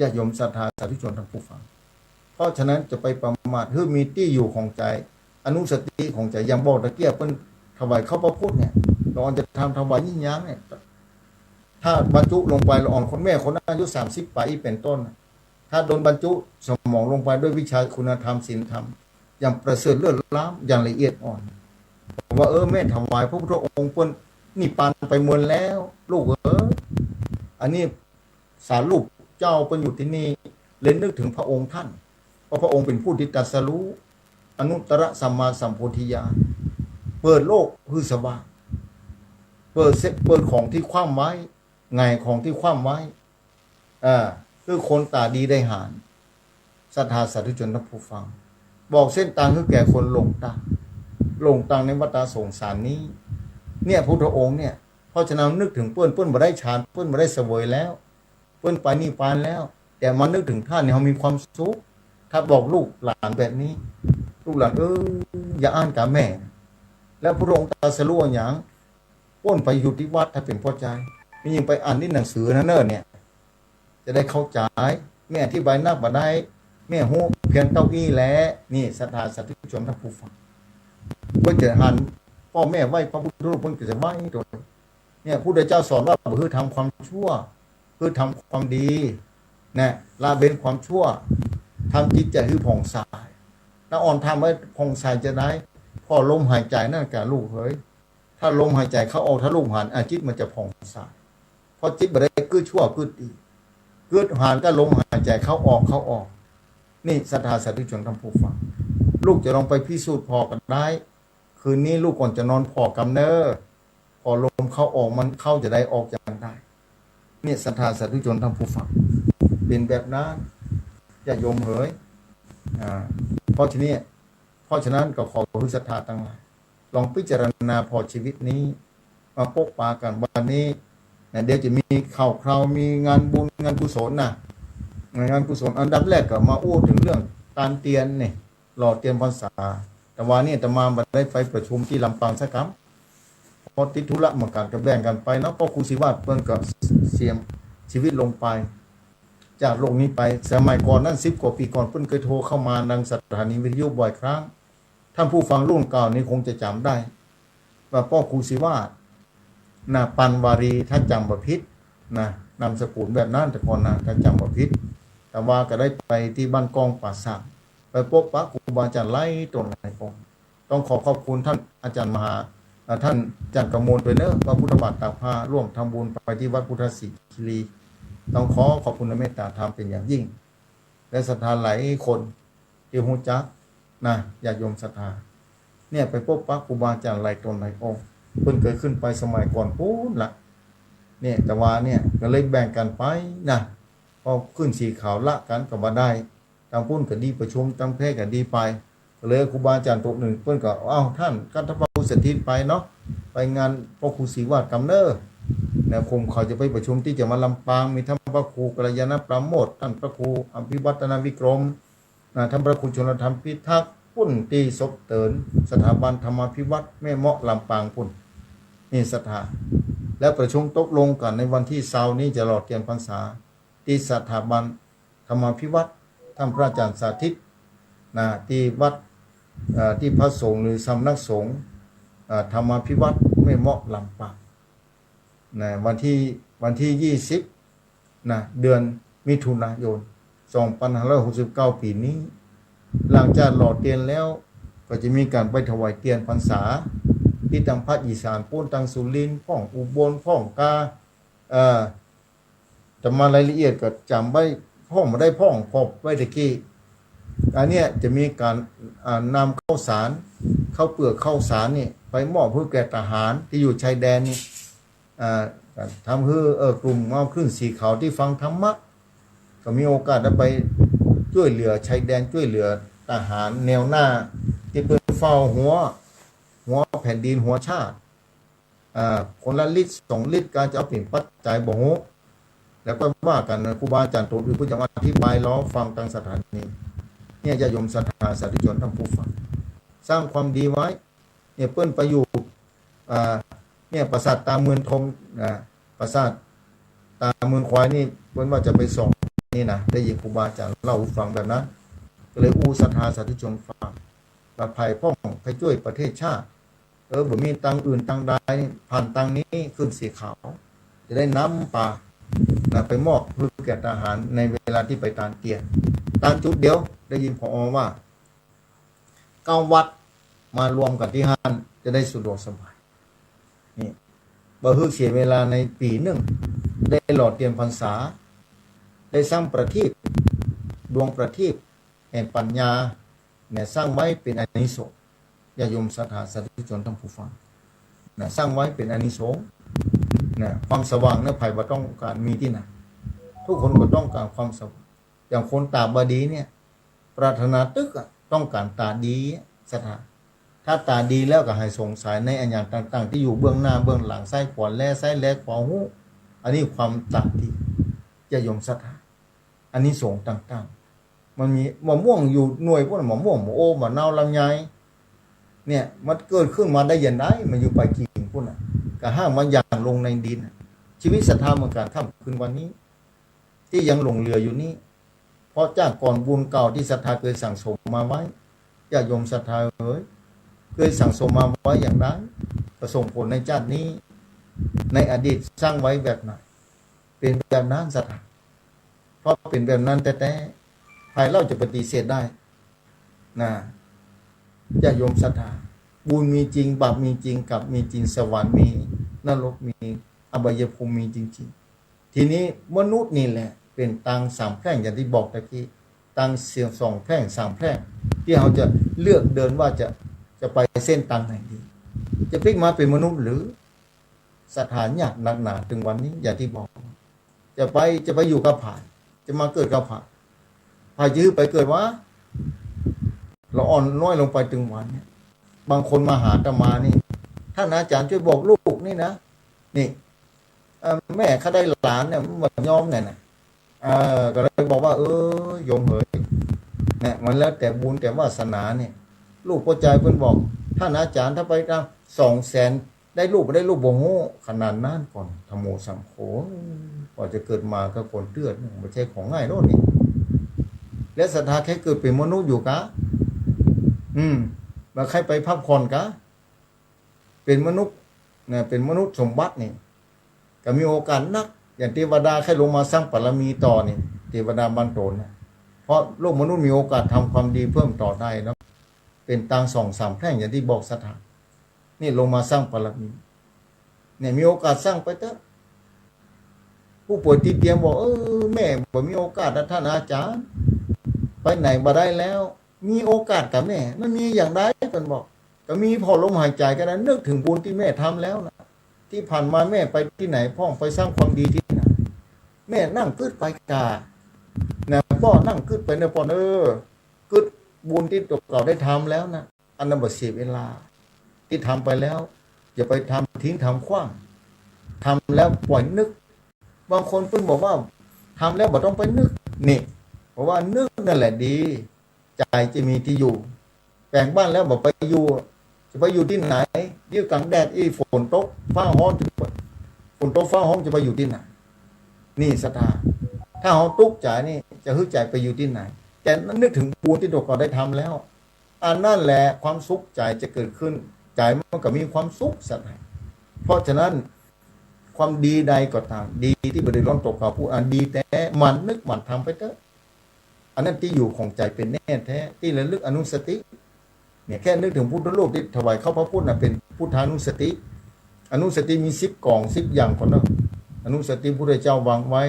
ญาติโยมศรัทธาสาธุชนท่านผู้ฟัง เพราะฉะนั้นจะไปประมาท หื้อมีตี้อยู่ของใจ๋ อนุสติของใจ๋ อย่างบอกตะเกียบ เปิ้นถวายข้าวพระพุทธเนี่ย ละอ่อนจะทำถวายยิ่งยังเนี่ย ถ้าบรรจุลงไป ละอ่อนคนแม่คนนั้นอายุสามสิบไปเป๋นต้นน่ะ ถ้าโดนบรรจุสมองลงไปด้วยวิชาคุณธรรมศีลธรรม อย่างประเสริฐเลิศล้ำ อย่างละเอียดอ่อน ว่า เออ แม่ถวายพระพุทธองค์เปิ้นนิพพานไปเมินแล้ว ลูกเอ๋ย อันนี้สารูปเจ้าเปิ้นอยู่ตี้นี่ เลยนึกเถิงพระองค์ท่าน เพราะพระองค์เป๋นผู้ตี้ตรัสรู้ อนุตตรสัมมาสัมโพธิญาณ เปิดโลกหื้อสว่าง เปิดเส้น เปิดของตี้คว่ำไว้ ไงายของตี้คว่ำไว้ เออ หื้อคนต๋าดีได้หัน ศรัทธาสาธุชนท่านผู้ฟัง บอกเส้นตางหื้อแก่คนหลงตาง หลงตางในวัฏฏะสงสารนี้ เนี่ยพุทธองค์เนี่ย เพราะฉะนั้นนึกถึงเปิ้น เปิ้นบ่ได้ฌาน เปิ้นบ่ได้เสวยแล้ว เปิ้นไปนิพพานแล้ว แต่มานึกถึงท่านเนี่ย เฮามีความสุข ถ้าบอกลูกหลานแบบนี้ ลูกหลาน เออ อย่าอ้านกาแม่ แล้วพระองค์ตรัสรู้หยัง เปิ้นไปอยู่ตี้วัดถ้าเป๋นป้อใจ๋ มีหยังไปอ่านในหนังสือนั้นเน่อเนี่ย จะได้เข้าใจ๋ แม่อธิบายนักบ่ได้ แม่ฮู้เพียงเต้าอี้แหละ นี่ศรัทธาสาธุชนท่านผู้ฟัง เปิ้นจะหันป้อแม่ไหว้พระพุทธรูป เปิ้นก็จะไหว้โตย เนี่ยพุทธเจ้าสอนว่า บ่หื้อทำความชั่ว หื้อทำความดี นะ ละเว้นความชั่ว ทำจิตใจ๋หื้อผ่องใส ละอ่อนทำไว้ผ่องใสจะได้ ผ่อลมหายใจ๋นั่นก่ะลูกเหย ถ้าลมหายใจ๋เข้าออก ถ้าลูกหัน อ่ะ จิตมันจะผ่องใส เพราะจิตบ่ได้กึ๊ดชั่วกึ๊ดดี กึ๊ดหันกับลมหายใจ๋เข้าออก เข้าออก นี่ศรัทธาสาธุชนท่านผู้ฟัง ลูกจะลองไปพิสูจน์ผ่อกั๋นได้ คืนนี้ลูกก่อนจะนอนผ่อกำเน่อ ผ่อลมเข้าออกมันเข้าจะได้ ออกจะได้ เนี่ยศรัทธาสาธุชนท่านผู้ฟัง เป๋นแบบนั้น ญาติโยมเหย อ่า เพราะฉะนี้ เพราะฉะนั้นก็ขอหื้อศรัทธาตังหลาย ลองพิจารณาผ่อชีวิตนี้ มาปะปะกั๋นวันนี้ นะ เดี๋ยวจะมีข่าวคราว มีงานบุญงานกุศลนะ งานกุศล อันดับแรกก็มาอู้เถิงเรื่องตานเตียนนี่ หล่อเตียนพรรษา แต่วานี้อาตมาบ่ได้ไปประชุมตี้ลำปางสักกำ เพราะติดธุระเหมือนกั๋น ก็แบ่งกั๋นไปเนาะ ป้อครูศรีวาดเปิ้นก็เสียชีวิตลงไป จากโลกนี้ไป สมัยก่อนนั้น สิบกว่าปี๋ก่อน เปิ้นเคยโทรเข้ามาทางสถานีวิทยุบ่อยครั้ง ท่านผู้ฟังรุ่นเก่านี้คงจะจ๋ำได้ ว่าป้อครูศรีวาด นะ ปันวารี ถ้าจ๋ำบ่ผิดนะ นามสกุลแบบนั้นแต่ก่อนนะ ถ้าจ๋ำบ่ผิด แต่วาก็ได้ไปตี้บ้านก้องป่าสัก ไปปะปะครูบาอาจ๋ารย์หลายต๋นหลายองค์ ต้องขอขอบคุณท่านอาจ๋ารย์มหา เอ่อ ท่านอาจ๋ารย์กมลตวยเน่อ วัดพุทธบาทตากผ้า ร่วมทำบุญไปตี้วัดพุทธศรีคีรี ต้องขอขอบคุณในเมตตาธรรมเป๋นอย่างยิ่ง และศรัทธาหลายคนตี้ฮู้จักนะ ญาติโยมศรัทธา เนี่ยไปปะปะครูบาอาจ๋ารย์หลายต๋นหลายองค์ เปิ้นเคยขึ้นไปสมัยก่อนปู๊นละ เนี่ย แต่วาเนี่ยก็เลยแบ่งกั๋นไปนะ เพราะขึ้นสีขาวละกั๋นก็บ่ได้ ตางปู๊นก็ดีประชุม ตางแพร่ก็ดีไป ก็เลยครูบาอาจ๋ารย์ต๋นนึ่ง เปิ้นก็ เอ้า ท่าน กัณฑพระครูสถิตไปเนาะ ไปงานป้อครูศรีวาดกำเน่อ นะ คงเขาจะไปประชุมตี้จะมาลำปาง มีท่านพระครูกัลยาณปราโมทย์ ท่านพระครูอภิวัฒนวิกรม นะ ท่านพระครูชลธรรมพิทักษ์ ปุ้นตี้ศพเติน สถาบันธรรมาภิวัฒน์แม่เมาะลำปางปุ้น นี่ศรัทธา แล้วประชุมตกลงกั๋นในวันตี้ซาวนี้จะหล่อเตียนพรรษา ตี้สถาบันธรรมาภิวัฒน์ ท่านพระอาจ๋ารย์สาธิต นะ ตี้วัด เอ่อ ตี้พระสงฆ์หรือสำนักสงฆ์ เอ่อ ธรรมาภิวัฒน์แม่เมาะลำปาง นะ วันตี้ วันตี้ยี่สิบ นะ เดือนมิถุนายน สองพันห้าร้อยหกสิบเก้า ปี๋นี้ หลังจากหล่อเตียนแล้ว ก็จะมีก๋านไปถวายเตียนพรรษา ตี้ตางภาคอีสานปู๊น ตางสุรินทร์พ่อง อุบลพ่อง กา เอ่อ แต่มารายละเอียดก็จ๋ำไว้พ่องบ่ได้พ่อง ขอบไว้ตะกี้ อันเนี้ยจะมีก๋าน อ่า นำข้าวสาร ข้าวเปลือกข้าวสารนี่ไปมอบหื้อแก่ทหารตี้อยู่ชายแดนนี่ อ่า ทำหื้อ เอ่อ กลุ่มเงาคลื่นสีขาวตี้ฟังธรรมะ ก็มีโอกาสได้ไปจ้วยเหลือชายแดน จ้วยเหลือทหารแนวหน้าตี้เปิ้นเฝ้าหัว หัวแผ่นดินหัวชาติ อ่า คนละลิตรสองลิตร กาจะเอาเป๋นปัจจัยบ่ฮู้ แล้วก็ว่ากั๋นนะ ครูบาอาจ๋ารย์ต๋นอื่นเปิ้นจะมาอธิบายรอฟังตางสถานี เนี่ยญาติโยมศรัทธาสาธุชนท่านผู้ฟัง สร้างความดีไว้ เนี่ยเปิ้นไปอยู่ อ่า เนี่ยปราสาทตาเมืองทอง อ่า ปราสาทตาเมืองควายนี่ เปิ้นว่าจะไปส่องนี่นะ ได้ยินครูบาอาจ๋ารย์เล่าหื้อฟังแบบนั้น ก็เลยอู้ศรัทธาสาธุชนฟัง ว่าใผพ่องไปจ้วยประเทศชาติ เออ บ่มีตางอื่นตางใด ผ่านตางนี้คลื่นสีขาว จะได้นำปา นะ ไปมอบหื้อแก่ทหารในเวลาตี้ไปตานเตียน ตานจุดเดียว ได้ยิน ผอ ว่า เก้าวัดมารวมกั๋นตี้หั้น จะได้สะดวกสบาย นี่ บ่หื้อเสียเวลาในปี๋นึ่ง ได้หล่อเตียนพรรษา ได้สร้างประทีป ดวงประทีปแห่งปัญญา เนี่ย สร้างไว้เป๋นอานิสงส์ ญาติโยมศรัทธาสาธุชนท่านผู้ฟัง นะ สร้างไว้เป๋นอานิสงส์ นะ ความสว่างเนี่ยใผบ่ต้องก๋านมีตี้ไหน ค กู้คนก็ต้องก๋านความสว่าง อย่างคนต๋าบ่ดีเนี่ย ปรารถนาตึกอะ ต้องก๋านต๋าดีอะ ศรัทธา ถ้าต๋าดีแล้วก็หายสงสัยในอะหยังต่างๆ ตี้อยู่เบื้องหน้าเบื้องหลัง ซ้ายขวาแล ซ้ายแลขวาฮู้ อันนี้ความต๋าดี ญาติโยมศรัทธา อานิสงส์ต่างๆ มันมีมะม่วงอยู่หน่วยปู๊น มะม่วง มะโอ มะนาว ลำไย เนี่ย มันเกิดขึ้นมาได้อย่างไร มันอยู่ปลายกิ่งปู๊นน่ะ กระทั่งมันหย่อนลงในดินน่ะ ชีวิตศรัทธาเหมือนกั๋น ค่ำคืนวันนี้ ตี้ยังหลงเหลืออยู่นี้ เพราะจากก่อนบุญเก่าตี้ศรัทธาเคยสั่งสมมาไว้ ญาติโยมศรัทธาเอ๋ย เคยสั่งสมมาไว้อย่างไร ก็ส่งผลในชาตินี้ ในอดีตสร้างไว้แบบไหน เป๋นแบบนั้นศรัทธา เพราะเป๋นแบบนั้นแต๊ๆ ใผเล่าจะปฏิเสธได้ นะ ญาติโยมศรัทธา บุญมีจริง บาปมีจริง กรรมมีจริง สวรรค์มี นรกมี อบายภูมิมีจริงๆ ทีนี้มนุษย์นี่แหละ เป๋นตางสามแพร่ง อย่างตี้บอกตะกี้ ตางเสียงสองแพร่ง สามแพร่ง ตี้เฮาจะเลือกเดินว่าจะ จะไปเส้นตางไหนดี จะปิ๊กมาเป๋นมนุษย์หรือ ศรัทธายากนักหนา ตึงวันนี้ อย่างตี้บอก จะไป จะไปอยู่กับใผ จะมาเกิดกับใผ ใผจะหื้อไปเกิดวะ ละอ่อนน้อยลงไปตึงวันเนี่ย บางคนมาหาอาตมานี่ ท่านอาจารย์ช่วยบอกลูกนี่นะ นี่ เอ่อ แม่ข้าได้หลานเนี่ย มันบ่ยอมเนี่ยนะ เอ่อ ก็เลยบอกว่า เออ โยมเหย เนี่ย มันแล้วแต่บุญแต่วาสนาเนี่ย ลูกป้อจายเปิ้นบอก ท่านอาจารย์ ถ้าไปตางสองแสน ได้ลูกบ่ได้ลูกบ่ฮู้ ขนาดนั้นก่อน ธัมโมสังโฆ กว่าจะเกิดมาก็คนเตื้อ บ่ใจ้ของง่ายโลดนี่ และศรัทธาแค่เกิดเป๋นมนุษย์อยู่กา อืม บ่ใค่ไปพักผ่อนกา เป๋นมนุษย์นะ เป๋นมนุษย์สมบัตินี่ ก็มีโอกาสนัก อย่างเตวดาใค่ลงมาสร้างบารมีต่อนี่ เตวดาบ้านโตนนะ เพราะโลกมนุษย์มีโอกาสทำความดีเพิ่มต่อได้เนาะ เป๋นตางสองสามแพร่ง อย่างตี้บอกศรัทธา นี่ลงมาสร้างบารมี เนี่ย มีโอกาสสร้างไปเต๊อะ ผู้ป่วยติดเตียงบอก เออ แม่บ่มีโอกาสนะท่านอาจารย์ ไปไหนบ่ได้แล้ว มีโอกาสกาแม่ มันมีอย่างใด เปิ้นบอก ก็มีผ่อลมหายใจ๋ก็ได้ นึกถึงบุญตี้แม่ทำแล้วนะ ตี้ผ่านมาแม่ไปตี้ไหนพ่อง ไปสร้างความดีตี้ไหน แม่นั่งกึ๊ดไปกา นะ ป้อนั่งกึ๊ดไปเน่อป้อเน่อ กึ๊ดบุญตี้ตั๋วเก่าได้ทำแล้วนะ อันนั้นบ่เสียเวลา ตี้ทำไปแล้ว อย่าไปทำทิ้งทำขว้าง ทำแล้วปล่อยนึก บางคนเปิ้นบอกว่า ทำแล้วบ่ต้องไปนึก นี่ เพราะว่านึกนั่นแหละดี ใจ๋จะมีตี้อยู่ แป๋งบ้านแล้วบ่ไปอยู่ จะไปอยู่ตี้ไหน อยู่ก๋างแดดอี้ ฝนตกฟ้าฮ้อน ฝนตกฟ้าฮ้องจะไปอยู่ตี้ไหน นี่ศรัทธา ถ้าเฮาตุ๊กข์ใจ๋นี่ จะหื้อใจ๋ไปอยู่ตี้ไหน แต่นึกถึงบุญตี้ตั๋วเก่าได้ทำแล้ว อันนั้นแหละความสุขใจ๋จะเกิดขึ้น ใจ๋มันก็มีความสุขศรัทธา เพราะฉะนั้น ความดีใดก็ต๋าม ดีตี้บ่เดือดร้อนตั๋วเก่าผู้อื่น อันดีแต๊ หมั่นนึกหมั่นทำไปเต๊อะ อันนั้นตี้อยู่ของใจ๋เป๋นแน่แต๊ ตี้ระลึกอนุสติ เนี่ย แค่นึกถึงพุทธรูปตี้ถวายข้าวพระพุทธน่ะ เป๋นพุทธานุสติ อนุสติมีสิบก๋อง สิบอย่างก่อนเนาะ อนุสติพุทธเจ้าวางไว้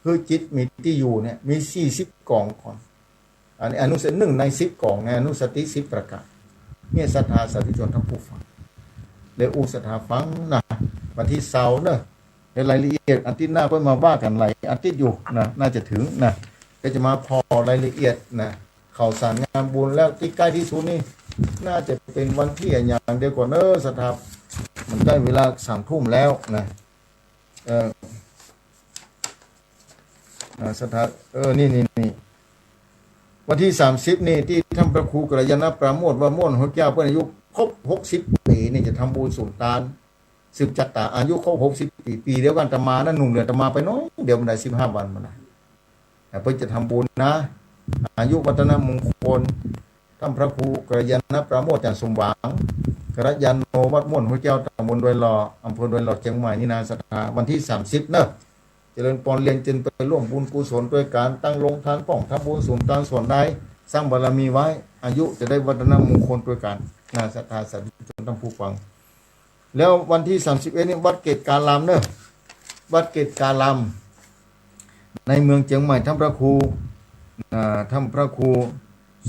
หื้อจิตมีตี้อยู่เนี่ย มีสี่สิบก๋องก่อน อันนี้อนุสติ นึ่งในสิบก๋องในอนุสติสิบประก๋าน เนี่ยศรัทธาสาธุชนท่านผู้ฟัง และอู้ศรัทธาฟังนะ วันตี้เสาร์เนอะ ในรายละเอียดอาทิตย์หน้าก็มาว่ากั๋น หลายอาทิตย์อยู่นะ น่าจะถึงนะ ก็จะมาผ่อรายละเอียดนะ ข่าวสารงานบุญ แล้วตี้ใก้ตี้สุดนี่ น่าจะเป๋นวันตี้อะหยังเดียวก่อนเนอะศรัทธา มันใก้เวลาสามทุ่มแล้วนะ เออ อ่า ศรัทธา เออ นี่ นี่ นี่ วันตี้สามสิบนี่ ตี้ท่านพระครูกัลยาณปราโมทย์ วัดม่วนห้วยแก้ว เปิ้นอายุครบหกสิบปี๋นี่ จะทำบุญสุนตาน สืบชะตา อายุครบหกสิบปี๋ ปี๋เดียวกั๋นอาตมานะ หนุ่มเหลืออาตมาไปน้อยเดียว บ่ได้สิบห้าวันบ่ได้ แต่เปิ้นจะทำบุญนะ อายุวัฒนมงคล ท่านพระครูกัลยาณปราโมทย์ อาจ๋ารย์สมหวัง กัลยาโณ วัดม่วนห้วยแก้ว ตำบลดอยหล่อ อำเภอดอยหล่อ เจียงใหม่นี่นะศรัทธา วันตี้สามสิบเนอะ เจริญปอนเรียนเจิญไปร่วมบุญกุศลตวยกั๋น ตั้งโรงตานป้อง ทำบุญสุนตานส่วนใด สร้างบารมีไว้ อายุจะได้วัฒนมงคลตวยกั๋นนะ ศรัทธาสาธุชนท่านผู้ฟัง แล้ววันตี้สามสิบเอ็ดนี่ วัดเกตการามเนอะ วัดเกตการาม ในเมืองเจียงใหม่ ท่านพระครู อ่า ท่านพระครู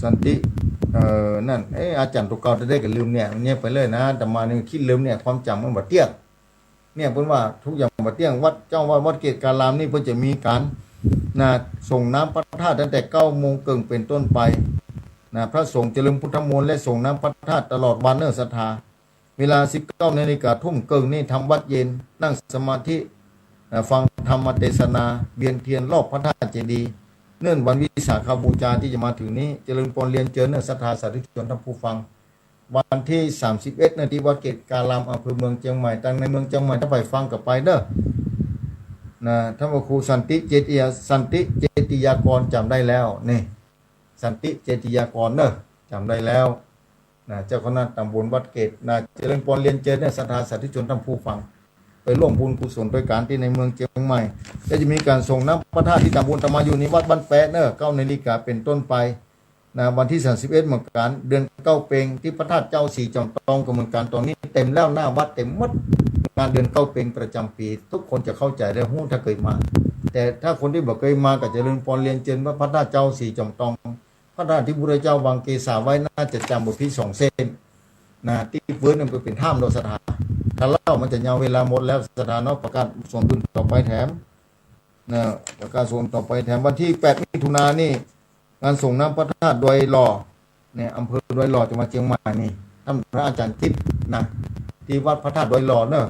สันติ เอ่อ นั่น เอ๊ะ อาจ๋ารย์ตั๋วเก่าจะได้ก็ลืมเนี่ย เนี่ยไปเลยนะ อาตมานี่ขี้ลืมเนี่ย ความจ๋ำมันบ่เตี้ยง เนี่ยเปิ้นว่าทุกอย่างบ่เตี้ยง วัด เจ้าอาวาสวัดเกตการามนี่เปิ้นจะมีก๋าน นะ สรงน้ำพระธาตุตั้งแต่เก้าโมงเกิ่งเป๋นต้นไป นะ พระสงฆ์เจริญพุทธมนต์และสรงน้ำพระธาตุตลอดวันเน่อศรัทธา เวลาสิบเก้านาฬิกาทุ่มเกิ่งนี่ทำวัตรเย็น นั่งสมาธิ เอ่อ ฟังธรรมเตสนา เวียนเตียนรอบพระธาตุเจดีย์ เนื่องวันวิสาขบูชาตี้จะมาเถิงนี้ เจริญปอนเรียนเจิญเน่อศรัทธาสาธุชนท่านผู้ฟัง วันตี้สามสิบเอ็ดเน่อตี้วัดเกตการามอำเภอเมืองเจียงใหม่ ตังในเมืองเจียงใหม่ต้านใผฟังก็ไปเน่อ นะ ท่านพระครูสันติเจติยา สันติเจติยากรจ๋ำได้แล้ว นี่ สันติเจติยากรเน่อ จ๋ำได้แล้ว นะ เจ้าคณะตำบลวัดเกต นะ เจริญปอนเรียนเจิญเน่อศรัทธาสาธุชนท่านผู้ฟัง ไปร่วมบุญกุศลตวยกั๋นตี้ในเมืองเจียงใหม่ และจะมีก๋านสรงน้ำพระธาตุตี้ตำบลอาตมาอยู่นี่วัดบ้านแป๊ะเน่อ เก้านาฬิกาเป๋นต้นไป นะ วันตี้สามสิบเอ็ดเหมือนกั๋น เดือนเก้าเป็ง ตี้พระธาตุเจ้าสีจ๋อมตองก็เหมือนกั๋น ต๋อนนี้เต๋มแล้ว หน้าวัดเต๋มหมด งานเดือนเก้าเป็งประจ๋ำปี๋ ทุกคนจะเข้าใจ๋และฮู้ถ้าเกยมา แต่ถ้าคนตี้บ่เกยมาก็เจริญปอนเรียนเจิญว่าพระธาตุเจ้าสีจ๋อมตอง พระธาตุตี้พระพุทธเจ้าวางเกศาไว้ น่าจะจ๋ำบ่ผิดสองเส้น นะ ตี้เปิ้นนั้นเป๋นถ้ำดอกศรัทธา ถ้าเล่ามันจะยาวเวลาหมดแล้วศรัทธาเนาะ ประกาศสรงบุญต่อไปแถม นะ ประกาศสรงบุญต่อไปแถม วันตี้แปดมิถุนายนนี่ งานสรงน้ำพระธาตุดอยหล่อ เนี่ย อำเภอดอยหล่อ จังหวัดเจียงใหม่นี่ ท่านพระอาจ๋ารย์ติ๊บนะ ตี้วัดพระธาตุดอยหล่อเน่อ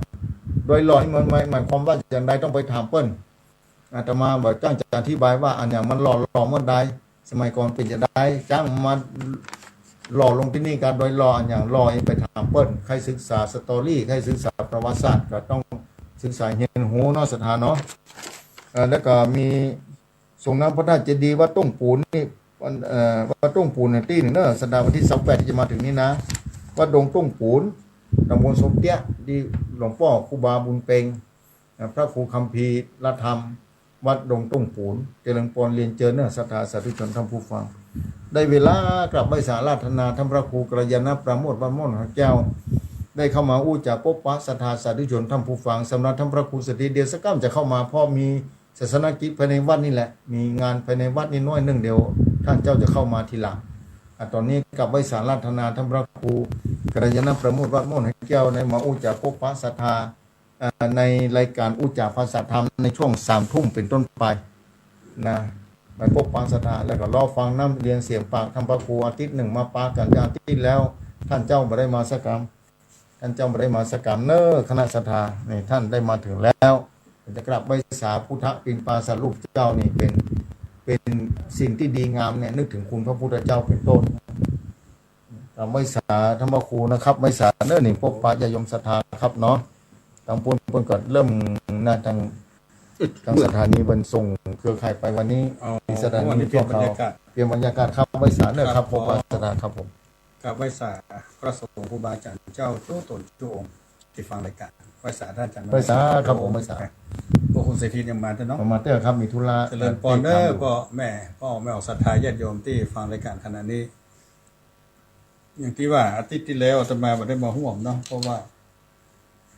ดอยหล่อนี่มันหมาย หมายความว่าอย่างไร ต้องไปถามเปิ้น อาตมาบ่จ้างจะอธิบายว่าอะหยังมันหล่อ หล่อเมื่อใด สมัยก่อนเป๋นจะใด จ้างมาหล่อลงตี้นี่ ก๋านดอยหล่ออะหยังหล่อ ไปถามเปิ้น ใค่ศึกษาสตอรี่ ใค่ศึกษาประวัติศาสตร์ ก็ต้องศึกษาเฮียนฮู้เนาะศรัทธาเนาะ เอ่อ แล้วก็มีสรงน้ำพระธาตุเจดีย์วัดต้งปูนนี่ เอ่อ วัดต้งปูนนี่ตี้นึ่งเน่อศรัทธา วันตี้ซาวแปดตี้จะมาเถิงนี้นะ วัดดงต้งปูน ตำบลสมเตี้ย ตี้หลวงป้อครูบาบุญเป็ง นะ พระครูคัมภีรธรรม วัดดงต้งปูน เจริญปอนเรียนเจิญเน่อศรัทธาสาธุชนท่านผู้ฟัง ได้เวลากราบไหว้สาอาราธนาท่านพระครูกัลยาณปราโมทย์ วัดม่อนหอยแก้ว ได้เข้ามาอู้จ๋าปบปะศรัทธาสาธุชนท่านผู้ฟัง สำหรับท่านพระครูเศรษฐีเดี๋ยวสักก้ำจะเข้ามา เพราะมีศาสนกิจภายในวัดนี่แหละ มีงานภายในวัดนี่น้อยนึ่ง เดี๋ยวท่านเจ้าจะเข้ามาทีหลัง อ่ะ ต๋อนนี้กราบไหว้สาอาราธนาท่านพระครูกัลยาณปราโมทย์ วัดม่อนหอยแก้ว ได้มาอู้จ๋าปบปะศรัทธา เอ่อ ในรายการอู้จ๋าภาษาธรรมในช่วงสามทุ่มเป๋นต้นไปนะ ไปปบปะศรัทธา แล้วก็รอฟังน้ำเรียงเสียงปากท่านพระครูอาทิตย์นึ่งมาปะกั๋น อาทิตย์แล้ว ท่านเจ้าบ่ได้มาสักกำ ท่านเจ้าบ่ได้มาสักกำเน่อคณะศรัทธา นี่ท่านได้มาเถิงแล้ว จะกราบไหว้สาพุทธปิณฑาสารูปเจ้านี่เป๋น เป๋นสิ่งตี้ดีงามเนี่ย นึกเถิงคุณพระพุทธเจ้าเป๋นต้น กราบไหว้สาท่านพระครูนะครับ ไหว้สาเน่อ นี่ปบปะญาติโยมศรัทธาครับเนาะ ตางปุ้นเปิ้นก็เริ่มนะ ตาง ตางสถานีเปิ้นส่งเครือข่ายไปวันนี้ อ๋อ มีสถานี วันนี้เปลี่ยนบรรยากาศ เปลี่ยนบรรยากาศครับ ไหว้สาเน่อครับ ครับ ปบปะศรัทธาครับผม กราบไหว้สาพระสงฆ์ครูบาอาจ๋ารย์เจ้ากู้ต๋นกู้องค์ตี้ฟังรายการ ไหว้สาท่านอาจ๋ารย์ ไหว้สาครับผม ไหว้สา พระครูเศรษฐียังมาเต๊อะเนาะ มาเต๊อะครับ มีธุระ เจริญปอนเน่อ ตี้ครับ ป้อแม่ ป้อแม่ออกศรัทธาญาติโยมตี้ฟังรายการขณะนี้ อย่างตี้ว่าอาทิตย์ตี้แล้วอาตมาบ่ได้มาฮ่วมเนาะ เพราะว่า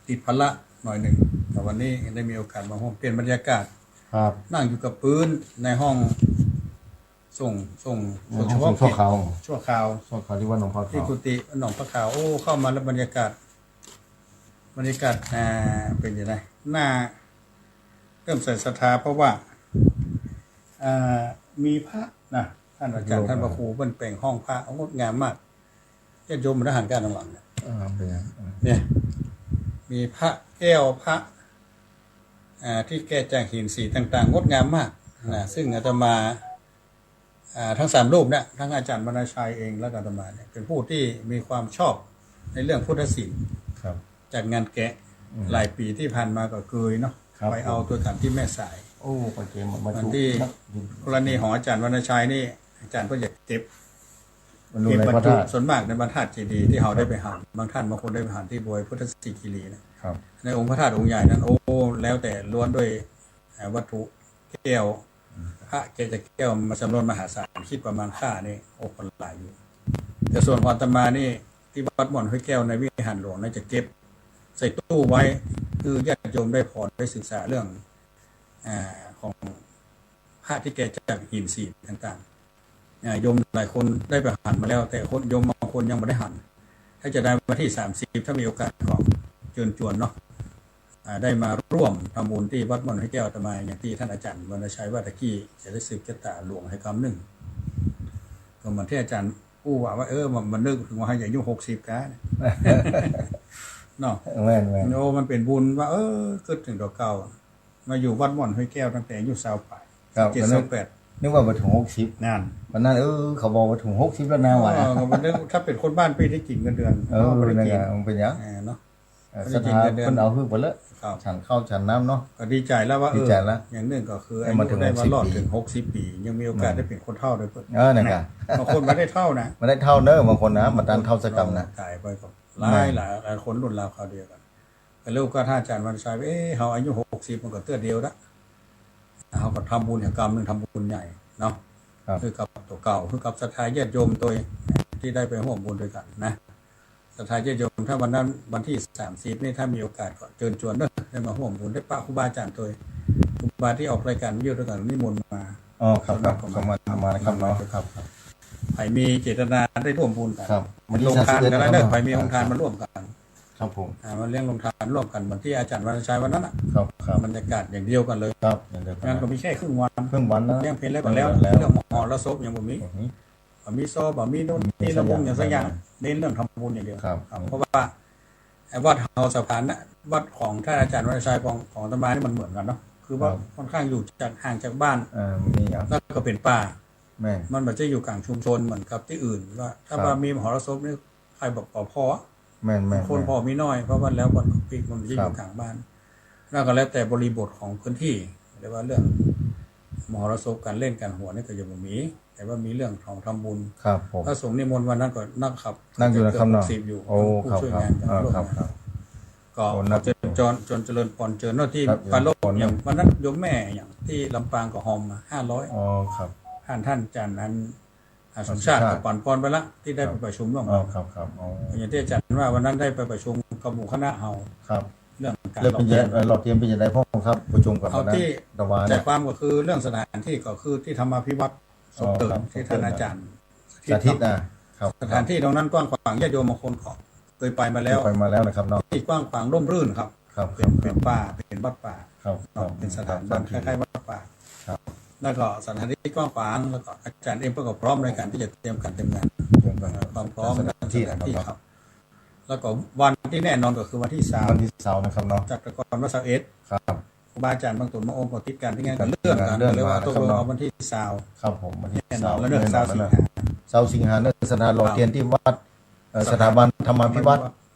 ติดภาระหน่อยนึ่ง แต่วันนี้ได้มีโอกาสมาฮ่วม เปลี่ยนบรรยากาศ ครับ นั่งอยู่กับพื้นในห้องส่ง ส่ง ในห้องส่งชั่วคราว ชั่วคราว ชั่วคราวตี้วัดหนองผาขาว ตี้กุฏิหนองผาขาว โอ้ เข้ามาแล้วบรรยากาศ บรรยากาศ อ่า เป๋นยังไง น่าเริ่มใสศรัทธา เพราะว่า อ่า มีพระนะ ท่านอาจ๋ารย์ ท่านพระครูเปิ้นแป๋งห้องพระงดงามมาก ญาติโยมบ่ได้หันก้าตังหลังเนี่ย อ่า เป๋นไง อ่า เนี่ย มีพระแก้ว พระ อ่า ตี้แกะจากหินสีต่างๆ งดงามมากนะ ซึ่งอาตมา อ่า ทั้งสามรูปเนี่ย ทั้งอาจ๋ารย์วรรณชัยเอง แล้วก็อาตมาเนี่ย เป๋นผู้ตี้มีความชอบในเรื่องพุทธศิลป์ ครับ จากงานแกะ อืม หลายปี๋ตี้ผ่านมาก็เกยเนาะ ครับ ไปเอาตวยกั๋นตี้แม่สาย โอ้ ไปเกยมา มา อันตี้ นะ กรณีของอาจ๋ารย์วรรณชัยนี่ อาจ๋ารย์เปิ้นจะเก็บ เก็บวัตถุ ส่วนมากในพระธาตุเจดีย์ตี้เฮาได้ไปหัน บางท่านบางคนได้ไปหันตี้บวยพุทธศิลปคีรีนะ ครับ ในองค์พระธาตุองค์ใหญ่นั้น โอ้ แล้วแต่ล้วนด้วย อ่า วัตถุแก้ว อืม พระแกะจากแก้วมาจ๋ำนวนมหาศาล คิดประมาณค่านี่ โอ้ ก็หลายอยู่ แต่ส่วนของอาตมานี่ ตี้วัดม่อนหอยแก้วในวิหารหลวงน่าจะเก็บใส่ตู้ไว้ หื้อญาติโยมได้ผ่อนได้ศึกษาเรื่อง อ่า ของพระตี้แกะจากหินสีต่างๆ อ่า โยมหลายคนได้ไปหันมาแล้ว แต่คนโยมบางคนยังบ่ได้หัน ถ้าจะได้วันตี้สามสิบ ถ้ามีโอกาสก็เจิญจวนเนาะ อ่า ได้มาร่วมทำบุญตี้วัดม่อนห้วยแก้วอาตมา อย่างตี้ท่านอาจ๋ารย์วรรณชัยว่าตะกี้ จะได้สืบจะต๋าหลวงหื้อกำนึ่ง ก็เหมือนตี้อาจ๋ารย์อู้ว่า ว่า เออ มัน มันนึกเถิงว่าเฮาจะอายุหกสิบก๊ะ เนาะ แม่นๆ โอ้ มันเป๋นบุญว่า เออ กึ๊ดเถิงตั๋วเก่า มาอยู่วัดม่อนห้วยแก้วตั้งแต่อายุซาวปลาย ครับ เจ็ด ก็นึก ซาวแปด นึกว่าบ่เถิงหกสิบ นั่น วันนั้น เออ เขาบอกว่าเถิงหกสิบแล้วนะ เออ ว่า ก็มันนึก ถ้าเป๋นคนบ้านปี้ได้กิ๋นเงินเดือน เออ เฮาบ่ได้กิ๋น นั่นแหละ มันเป๋นหยัง เออ เนาะ เออ ศรัทธาเปิ้นเอาหื้อไปเลย ครับ ฉันข้าวฉันน้ำเนาะ ก็ดีใจ๋แล้วว่า ดีใจ๋แล้ว เออ อย่างนึ่งก็คือ ได้มาเถิง อายุได้มารอด หกสิบ ปี๋ เถิงหกสิบปี๋ ยังมีโอกาส อืม ได้เป๋นคนเฒ่าด้วยเปิ้น เออ นั่นแหละ นะ บางคนบ่ได้เฒ่านะ บ่ได้เฒ่าเน้อ บางคนนะ บ่ตันเฒ่าสักกำนะ ต๋ายไปก็หลาย แม่น หลาย หลายคนรุ่นราวคราวเดียวกั๋น ก็เลยว่าถ้าอาจ๋ารย์วรรณชัย เอ๊ะ เฮาอายุหกสิบ มันก็เตื้อเดียวละ เฮาก็ทำบุญหื้อกำนึ่ง ทำบุญใหญ่เนาะ ครับ หื้อกับตั๋วเก่า หื้อกับศรัทธาญาติโยมโตยตี้ได้ไปฮ่วมบุญตวยกั๋นนะ ศรัทธาญาติโยม ถ้าวันนั้นวันตี้สามสิบนี่ ถ้ามีโอกาสก็เจิญจวนเน้อ ได้มาฮ่วมบุญ ได้ปะครูบาอาจ๋ารย์โตย ครูบาตี้ออกรายก๋านวิทยุตวยกั๋นนิมนต์มา อ๋อ ครับ ครับ ส่วนมากก็มา เข้ามา มานะครับเนาะ ครับ ครับ ใผมีเจตนาได้ฮ่วมบุญกั๋น ครับ วันตี้ โฮงตานกั๋น สามสิบเอ็ด เน้อ นะครับเนาะ ใผมีโฮงตานมาฮ่วมกั๋น ครับผม อ่า มาเลี้ยงโฮงตานฮ่วมกั๋นเหมือนตี้อาจ๋ารย์วรรณชัยวันนั้นน่ะ ครับ ครับ บรรยากาศอย่างเดียวกั๋นเลย ครับ อย่างเดียวกั๋น งานก็มีแค่ครึ่งวัน ครึ่งวันนะ เลี้ยงเพลแล้วก็แล้ว แล้ว เรื่องมหรสพยังบ่มี อือฮึ บ่มีซ้อ บ่มีโน่น บ่มี นี่ ระวงอย่างสักอย่าง สักอย่าง เน้นเรื่องทำบุญอย่างเดียว ครับ ครับ เพราะว่าไอ้วัดเฮาสะพานน่ะ วัดของท่านอาจ๋ารย์วรรณชัย ของ ของอาตมานี่มันเหมือนกั๋นเนาะ คือว่า ครับ ค่อนข้างอยู่จาก ห่างจากบ้าน เออ มีอย่าง แล้วก็เป๋นป่า แม่น มันบ่ใจ้อยู่ก๋างชุมชนเหมือนกับตี้อื่น ว่าถ้า ครับ ว่ามีมหรสพนี่ ใค่บ่ บ่พอ แม่นๆๆ คนพอมีน้อย เพราะว่าแล้วบ่อนปิกมันบ่ใจ้ ครับ อยู่ก๋างบ้าน แล้วก็แล้วแต่บริบทของพื้นตี้ เรียกว่าเรื่องมหรสพ ก๋านเล่นก๋านหัวนี่ก็ยังบ่มี แต่ว่ามีเรื่องของทำบุญ ครับผม พระสงฆ์นิมนต์วันนั้นก็นั่งขับ นั่งอยู่นะครับเนาะ เกือบหกสิบอยู่ โอ้ ผู้ ครับ ช่วยงานกั๋น ครับ ร่วมงาน ครับ ก็ โอ้ นับ เจิญจวน เจิญ เจริญปอนเจิญเนาะ ตี้ ครับ ปรารภ เจริญปอน อย่างวันนั้นโยมแม่อย่างตี้ลำปางก็ฮอมมาห้าร้อย อ๋อ ครับ ท่าน ท่านอาจ๋ารย์นั้น อ่า สมชาติ สมชาติ ก็ปอนปอนไปละ ตี้ได้ไปประชุมร่วมกั๋น อ๋อ ครับ ครับ อ๋อ อย่างตี้อาจ๋ารย์ว่าวันนั้นได้ไปประชุมกับหมู่คณะเฮา ครับ เรื่องก๋าน เรื่องเป๋นจะ หลอกเตียน เอ่อ หลอกเตียนเป๋นจะไดพ่องครับ ประชุมกั๋น เอา วันนั้น ตี้ ตะวัน ใจ๋ความก็คือเรื่องสถานตี้ก็คือตี้ธรรมาภิวัฒน์ สมเติม อ๋อ ครับ ตี้ท่านอาจ๋ารย์ สาธิต สาธิต อ่ะ ครับ สถานตี้ตรงนั้นกว้างขวาง ญาติโยมบางคนก็เกยไปมาแล้ว เกยไปมาแล้วนะครับเนาะ ตี้กว้างขวางร่มรื่นครับ ครับ เป๋น ครับ เป๋นป่า เป๋นวัดป่า ครับ เนาะ ครับ เป๋นสถาน ครับ คล้ายๆ วัดป่า ครับ แล้วก็สถานตี้กว้างขวาง แล้วก็อาจ๋ารย์เองก็พร้อมในก๋านตี้จะเตรียมก๋านเตรียมงาน เตรียมก๋าน เอ่อ ความพร้อม สถานตี้ สถานตี้ นะครับ ครับ แล้วก็วันตี้แน่นอนก็คือวันตี้ซาว วันตี้ซาวนะครับเนาะ จากแต่ก่อนวันซาวเอ็ด ครับ ครูบาอาจ๋ารย์บางต๋นบางองค์ก็ติดก๋านตี้งานก็เลื่อนกั๋น เลื่อนมา เรียกว่าตกลง นะครับเนาะ เอาวันตี้ซาว ครับผม วันตี้ แน่นอน ซาว แล้วเรื่อง แน่นอน ซาวสิงหา ซาวสิงหาเนาะ ศรัทธาหล่อเตียนตี้วัด เอ่อ ศรัทธาบัณฑธรรมาภิวัฒน์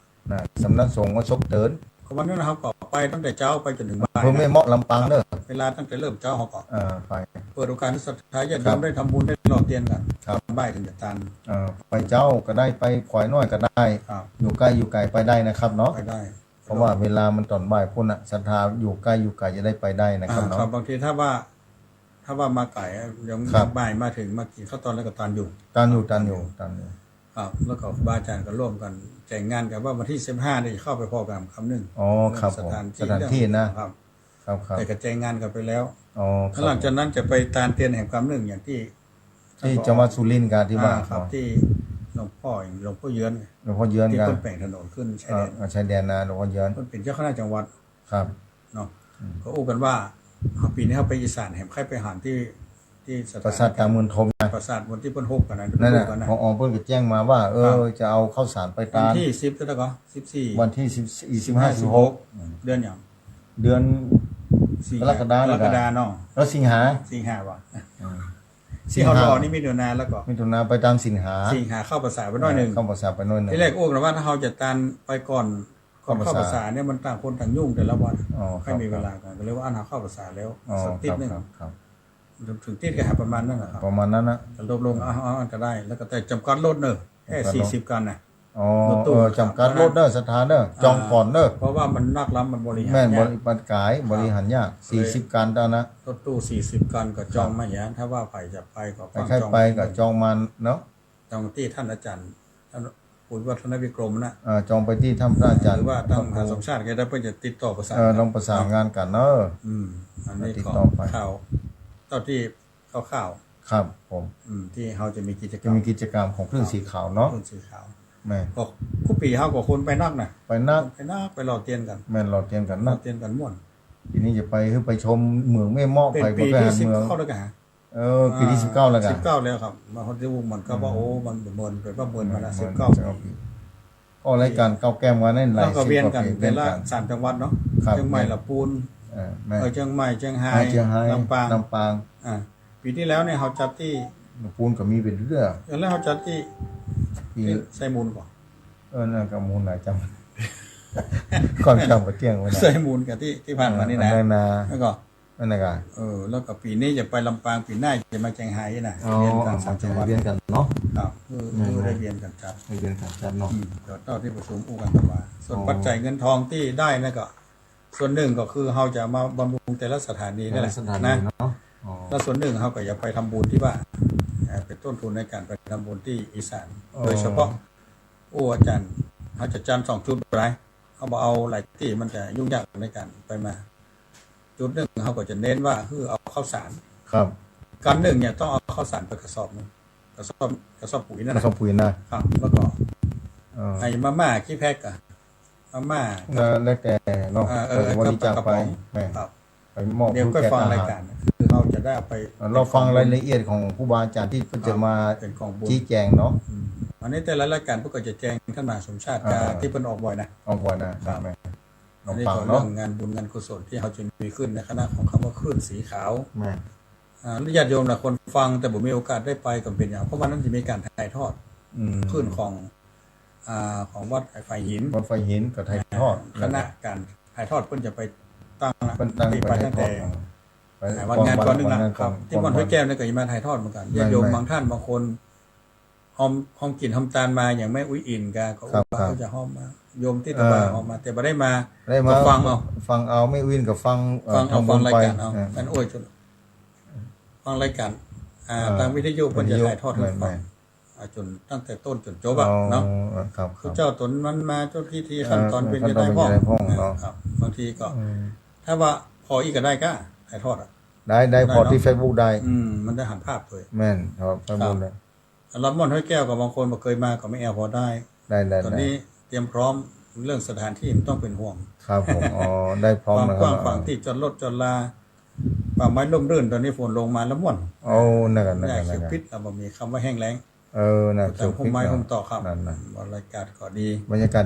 นะ สำนักสงฆ์วัดศพเติน ก็วันนั้นเฮาก็ไปตั้งแต่เจ๊าไปจ๋นเถิงบ่าย อำเภอแม่เมาะ ลำปางเน้อ เวลาตั้งแต่เริ่มเจ๊าเฮาก็ เอ่อ ไป เปิดโอกาสหื้อศรัทธาญาติโยม ครับ ได้ทำบุญได้หล่อเตียนกั๋น ครับ บ่ายเถิงจะตัน เอ่อ ไปเจ๊าก็ได้ ไปขวายน้อยก็ได้ ครับ อยู่ใก้อยู่ไก๋ไปได้นะครับเนาะ ไปได้ เพราะว่าเวลามันต๋อนบ่ายปู๊นน่ะ ศรัทธาอยู่ใก้อยู่ไก๋จะได้ไปได้นะครับเนาะ อ่า ครับ บางทีถ้าว่า ถ้าว่ามาไก๋อะ ยัง ครับ บ่ายมาเถิงมากิ๋นข้าวตอนแล้วก็ตันอยู่ ตันอยู่ ตันอยู่ ตันอยู่ ครับ แล้วก็ครูบาอาจ๋ารย์ก็ร่วมกั๋นแจ้งงานกั๋นว่าวันตี้สิบห้านี่จะเข้าไปผ่อกั๋นกำนึ่ง อ๋อ ครับผม เรื่องสถานตี้ สถานตี้นะ เรื่อง ครับ ครับ ครับ แต่ก็แจ้งงานกั๋นไปแล้ว อ๋อ ครับ แล้วหลังจากนั้นจะไปตานเตียนแหมกำนึ่งอย่างตี้ ตี้จังหวัดสุรินทร์กะตี้ว่า อ่า ครับ ตี้หลวงป้อ หลวงป้อเยือน หลวงป้อเยือน ตี้ กะ เปิ้นแป๋งถนนขึ้นชายแดน เอ่อ ชายแดนนะ หลวงป้อเยือน เปิ้นเป๋นเจ้าคณะจังหวัด ครับ เนาะ อืม ก็อู้กั๋นว่า เอาปี๋นี้เฮาไปอีสานแหม ใค่ไปหาตี้ ตี้สถาน ปราสาทตาเมืองทมนะ ปราสาทวันตี้เปิ้นฮบกั๋นนะ นั่นน่ะ ดูกั๋นนะ ผอ.เปิ้นก็แจ้งมาว่า เออ ครับ จะเอาข้าวสารไปตาน วันตี้สิบเท่าไหร่ก็ สิบสี่ วันตี้สิบสี่ สิบห้า สิบหก สิบหก เดือนหยัง เดือน สิงหา กรกฎาคม กรกฎาคมเนาะ แล้วสิงหา สิงหาว่ะ อืม สิงหา สิงหา นี่มิถุนาแล้วก็ มิถุนาไปตานสิงหา สิงหาเข้าพรรษาไปหน้อยนึ่ง เข้าพรรษาไปหน้อยนึ่ง ตี้แรกอู้กั๋นว่าถ้าเฮาจะตานไปก่อน ก่อนเข้าพรรษา เข้าพรรษาเนี่ยมันต่างคนต่างยุ่งแต่ละวัน อ๋อ ครับ ใค่มีเวลากั๋น ก็เลยว่าอั้นเฮาเข้าพรรษาแล้ว อ๋อ สักติ๊ดนึ่ง ครับ ครับ เถิงติ๊ดก็หาประมาณนั้นแหละครับ ประมาณนั้นนะ ก็ตกลง เอา เอา เอา ก็ได้ แล้วก็แต่จ๋ำกัดรถเน้อ แค่ จ๋ำกัดรถ สี่สิบคันน่ะ อ๋อ รถตู้ เออ จ๋ำกัดรถเน้อ ศรัทธาเน้อ อ่า จ๋องก่อนเน้อ เพราะว่ามันนักลำ มันบริหาร แม่น ยาก บริ มันก๋าย บริหารยาก ครับ สี่สิบคันเต้านั้น รถตู้ สี่สิบคันก็จ๋อง ครับ มาเหีย ถ้าว่าใผจะไปก็ ใผใค่ไปก็จ๋องมาเนาะ จ๋องตี้ท่านอาจ๋ารย์ ท่านปู่วัฒนวิกรมน่ะ เอ่อ จ๋องไปตี้ท่านพระอาจ๋ารย์ หรือว่าต้าน พระครู ท่านสมชาติก็ได้ เปิ้นจะติดต่อประสาน เอ่อ ลองประสานงานกั๋นเนาะ อืม อันนี้ ติดต่อไป ข่าว เต้าตี้ข่าวๆ ครับผม อืม ตี้เฮาจะมีกิจกรรม จะมีกิจกรรมของเครื่องสีขาวเนาะ เครื่องสีขาว แม่น ก็กู้ปี๋เฮาก็คนไปนักนะ ไปนัก ไปนัก ไปหล่อเตียนกั๋น แม่น หล่อเตียนกั๋นนะ หล่อเตียนกั๋นม่วน ปี๋นี้จะไป หื้อไปชมเหมืองแม่เมาะ เป๋น ไป ปี๋ บ่เคย ตี้ หัน สิบ เหมือง เก้าแล้วก่ะ เออ ปี๋ตี้ อ่า สิบเก้าแล้วก่ะ สิบเก้าแล้วครับ มาฮอดตี้อู้มันก็ว่า อืม โอ้ มันเมิน เป๋นว่าเมินมาแล้ว เมิน สิบเก้า เมิน สิบเก้าปี๋ ก็รายก๋านเก้าแก้มวันนั้นหลาย แล้วก็เวียนกั๋น สิบกว่าปี๋ เป๋นละ เวียนกั๋น สามจังหวัดเนาะ ครับ เจียงใหม่ ลำปูน เออ แม่น เออ เจียงใหม่ เจียงฮาย เออ เจียงฮาย ลำปาง ลำปาง อ่า ปี๋ตี้แล้วเนี่ย เฮาจัดตี้ ลำปูนก็มีเป๋นเตื้อ แล้วเฮาจัดตี้ ตี้ ตี้ไซมูลก่อ เออ นั่นก็มูลหลายจัง ความจ๋ำก็เตี้ยงไปนะ ไซมูลกับตี้ ตี้ผ่านมานี่นะ เออ นั่นนะ แล้วก็ นั่นนะก่ะ เออ แล้วก็ปี๋นี้จะไปลำปาง ปี๋หน้าจะมาเจียงฮายนะ อ๋อ เวียนกั๋น อ๋อ สามจังหวัด เวียนกั๋นเนาะ ครับ เออ แม่นๆ เออ ได้เวียนกั๋นจัด ได้เวียนกั๋นจัดเนาะ อืม เดี๋ยวเต้าตี้ประชุมอู้กั๋นต่อมา ส่วน อ๋อ ปัจจัยเงินทองตี้ได้นะก็ ส่วนนึ่งก็คือเฮาจะมาบำรุงแต่ละสถานีนี่แหละ แต่ละสถานี นะ เนาะ อ๋อ แล้วส่วนนึ่งเฮาก็จะไปทำบุญตี้ว่า เอ่อ เป๋นต้นทุนในก๋านไปทำบุญตี้อีสาน อ๋อ โดยเฉพาะ โอ้ อาจ๋ารย์ เฮาจะจัดสองจุดบ่ได้ เฮาบ่เอาหลายตี้ มันจะยุ่งยากในก๋านไปมา จุดนึ่งเฮาก็จะเน้นว่า คือเอาข้าวสาร ครับ กั๋นนึ่งเนี่ยต้องเอาข้าวสารไปกระสอบนึ่ง กระสอบ กระสอบปุ๋ยนั่น กระสอบปุ๋ยนะ ครับ แล้วก็ เออ ไอ้มาม่ากี่แพ็คอะ มาม่า แล้วแต่เนาะ เออ เออ บริจาคไป กระป๋อง แม่น ครับ ไปมอบ เดี๋ยวก็ฟังรายก๋าน คือเฮาจะได้เอาไป เออ รอฟังรายละเอียดของครูบาอาจ๋ารย์ตี้เปิ้นจะมา เป๋นของบุญ ชี้แจ๋งเนาะ อืม อันนี้แต่ละรายก๋านเปิ้นก็จะแจ้ง ต้านมหาสมชาติ อ่า ตี้เปิ้นออกบ่อยนะ ออกบ่อยนะ ครับ แม่น อันนี้ก็ ลองฟังเนาะ เรื่องงานบุญงานกุศลตี้เฮาจะมีขึ้นในคณะของคำว่าคลื่นสีขาว แม่น อ่า ญาติโยมหลายคนฟังแต่บ่มีโอกาสได้ไปก็เป๋นอย่าง เพราะว่านั้นจะมีก๋านถ่ายทอด อืม คลื่นของ อ่า ของวัดฝายหิน วัดฝายหินก็ถ่ายทอด อ่า คณะก๋านถ่ายทอดเปิ้นจะไปตั้งละ เปิ้นตั้ง ตี้ไป ไปตั้งแต่ ถ่ายทอด อ่า ไป อ่า วันงานก่อนนึ่งละ วันงานก่อน ครับ ตี้ม่อนห้วยแก้วนี่ก็จะมาถ่ายทอดเหมือนกั๋น แม่นๆ ญาติโยมบางต้านบางคน ฮอม ฮอมกิ๋นฮอมตานมาอย่างแม่อุ๊ยอิ๋นก็ ก็ ครับ ว่า ครับ เขาจะฮอมมา โยมตี้ตะบาง เออ ฮอมมา แต่บ่ได้มา ได้มา ก็ฟังเอา ฟังเอา แม่อุ๊ยอิ๋นก็ฟัง เอ่อ ฟังเอา ทำบุญ ฟังรายก๋านเอา ไป เออ อันโอ้ย จุด ฟังรายก๋าน อ่า เออ ตางวิทยุ วิทยุ เปิ้นจะถ่ายทอดหื้อฟัง แม่นๆ อ่า จ๋นตั้งแต่ต้นจ๋นจบอะ อ๋อ เนาะ ครับ ครับ ผู้เจ้าต๋นมันมา เจ้าพิธีขั้นต๋อน เออ เป๋นจะได้พ่อง ขั้นต๋อนเป๋นจะได้พ่องเนาะ ครับ บางทีก็ อืม ถ้าว่าผ่ออี้ก็ได้ก้า ถ่ายทอดอะ ได้ ได้ ได้ ผ่อ เนาะ ตี้เฟซบุ๊กได้ อืม มันได้หันภาพตวย แม่น ครับ เฟซบุ๊ก ครับ ได้ สำหรับม่อนห้วยแก้วก็บางคนบ่เกยมาก็ไม่แอวผ่อได้ ได้ ได้ ต๋อนนี้ ได้ เตรียมพร้อมเรื่องสถานตี้บ่ต้องเป๋นห่วง ครับผม อ๋อ ได้พร้อมแล้วครับ ความกว้างขวางตี้จอดรถจอดลา ป่าไม้ร่มรื่น ต๋อนนี้ฝนลงมาแล้วม่วน โอ้ นั่นแหละ นั่นแหละ หญ้าเขียวปิ๊ด แล้วบ่มีคำว่าแห้งแล้ง เออ น่ะ อยู่ต๋ามฮ่มไม้ฮ่มตอกครับ นั่นน่ะ บรรยากาศก็ดี บรรยากาศ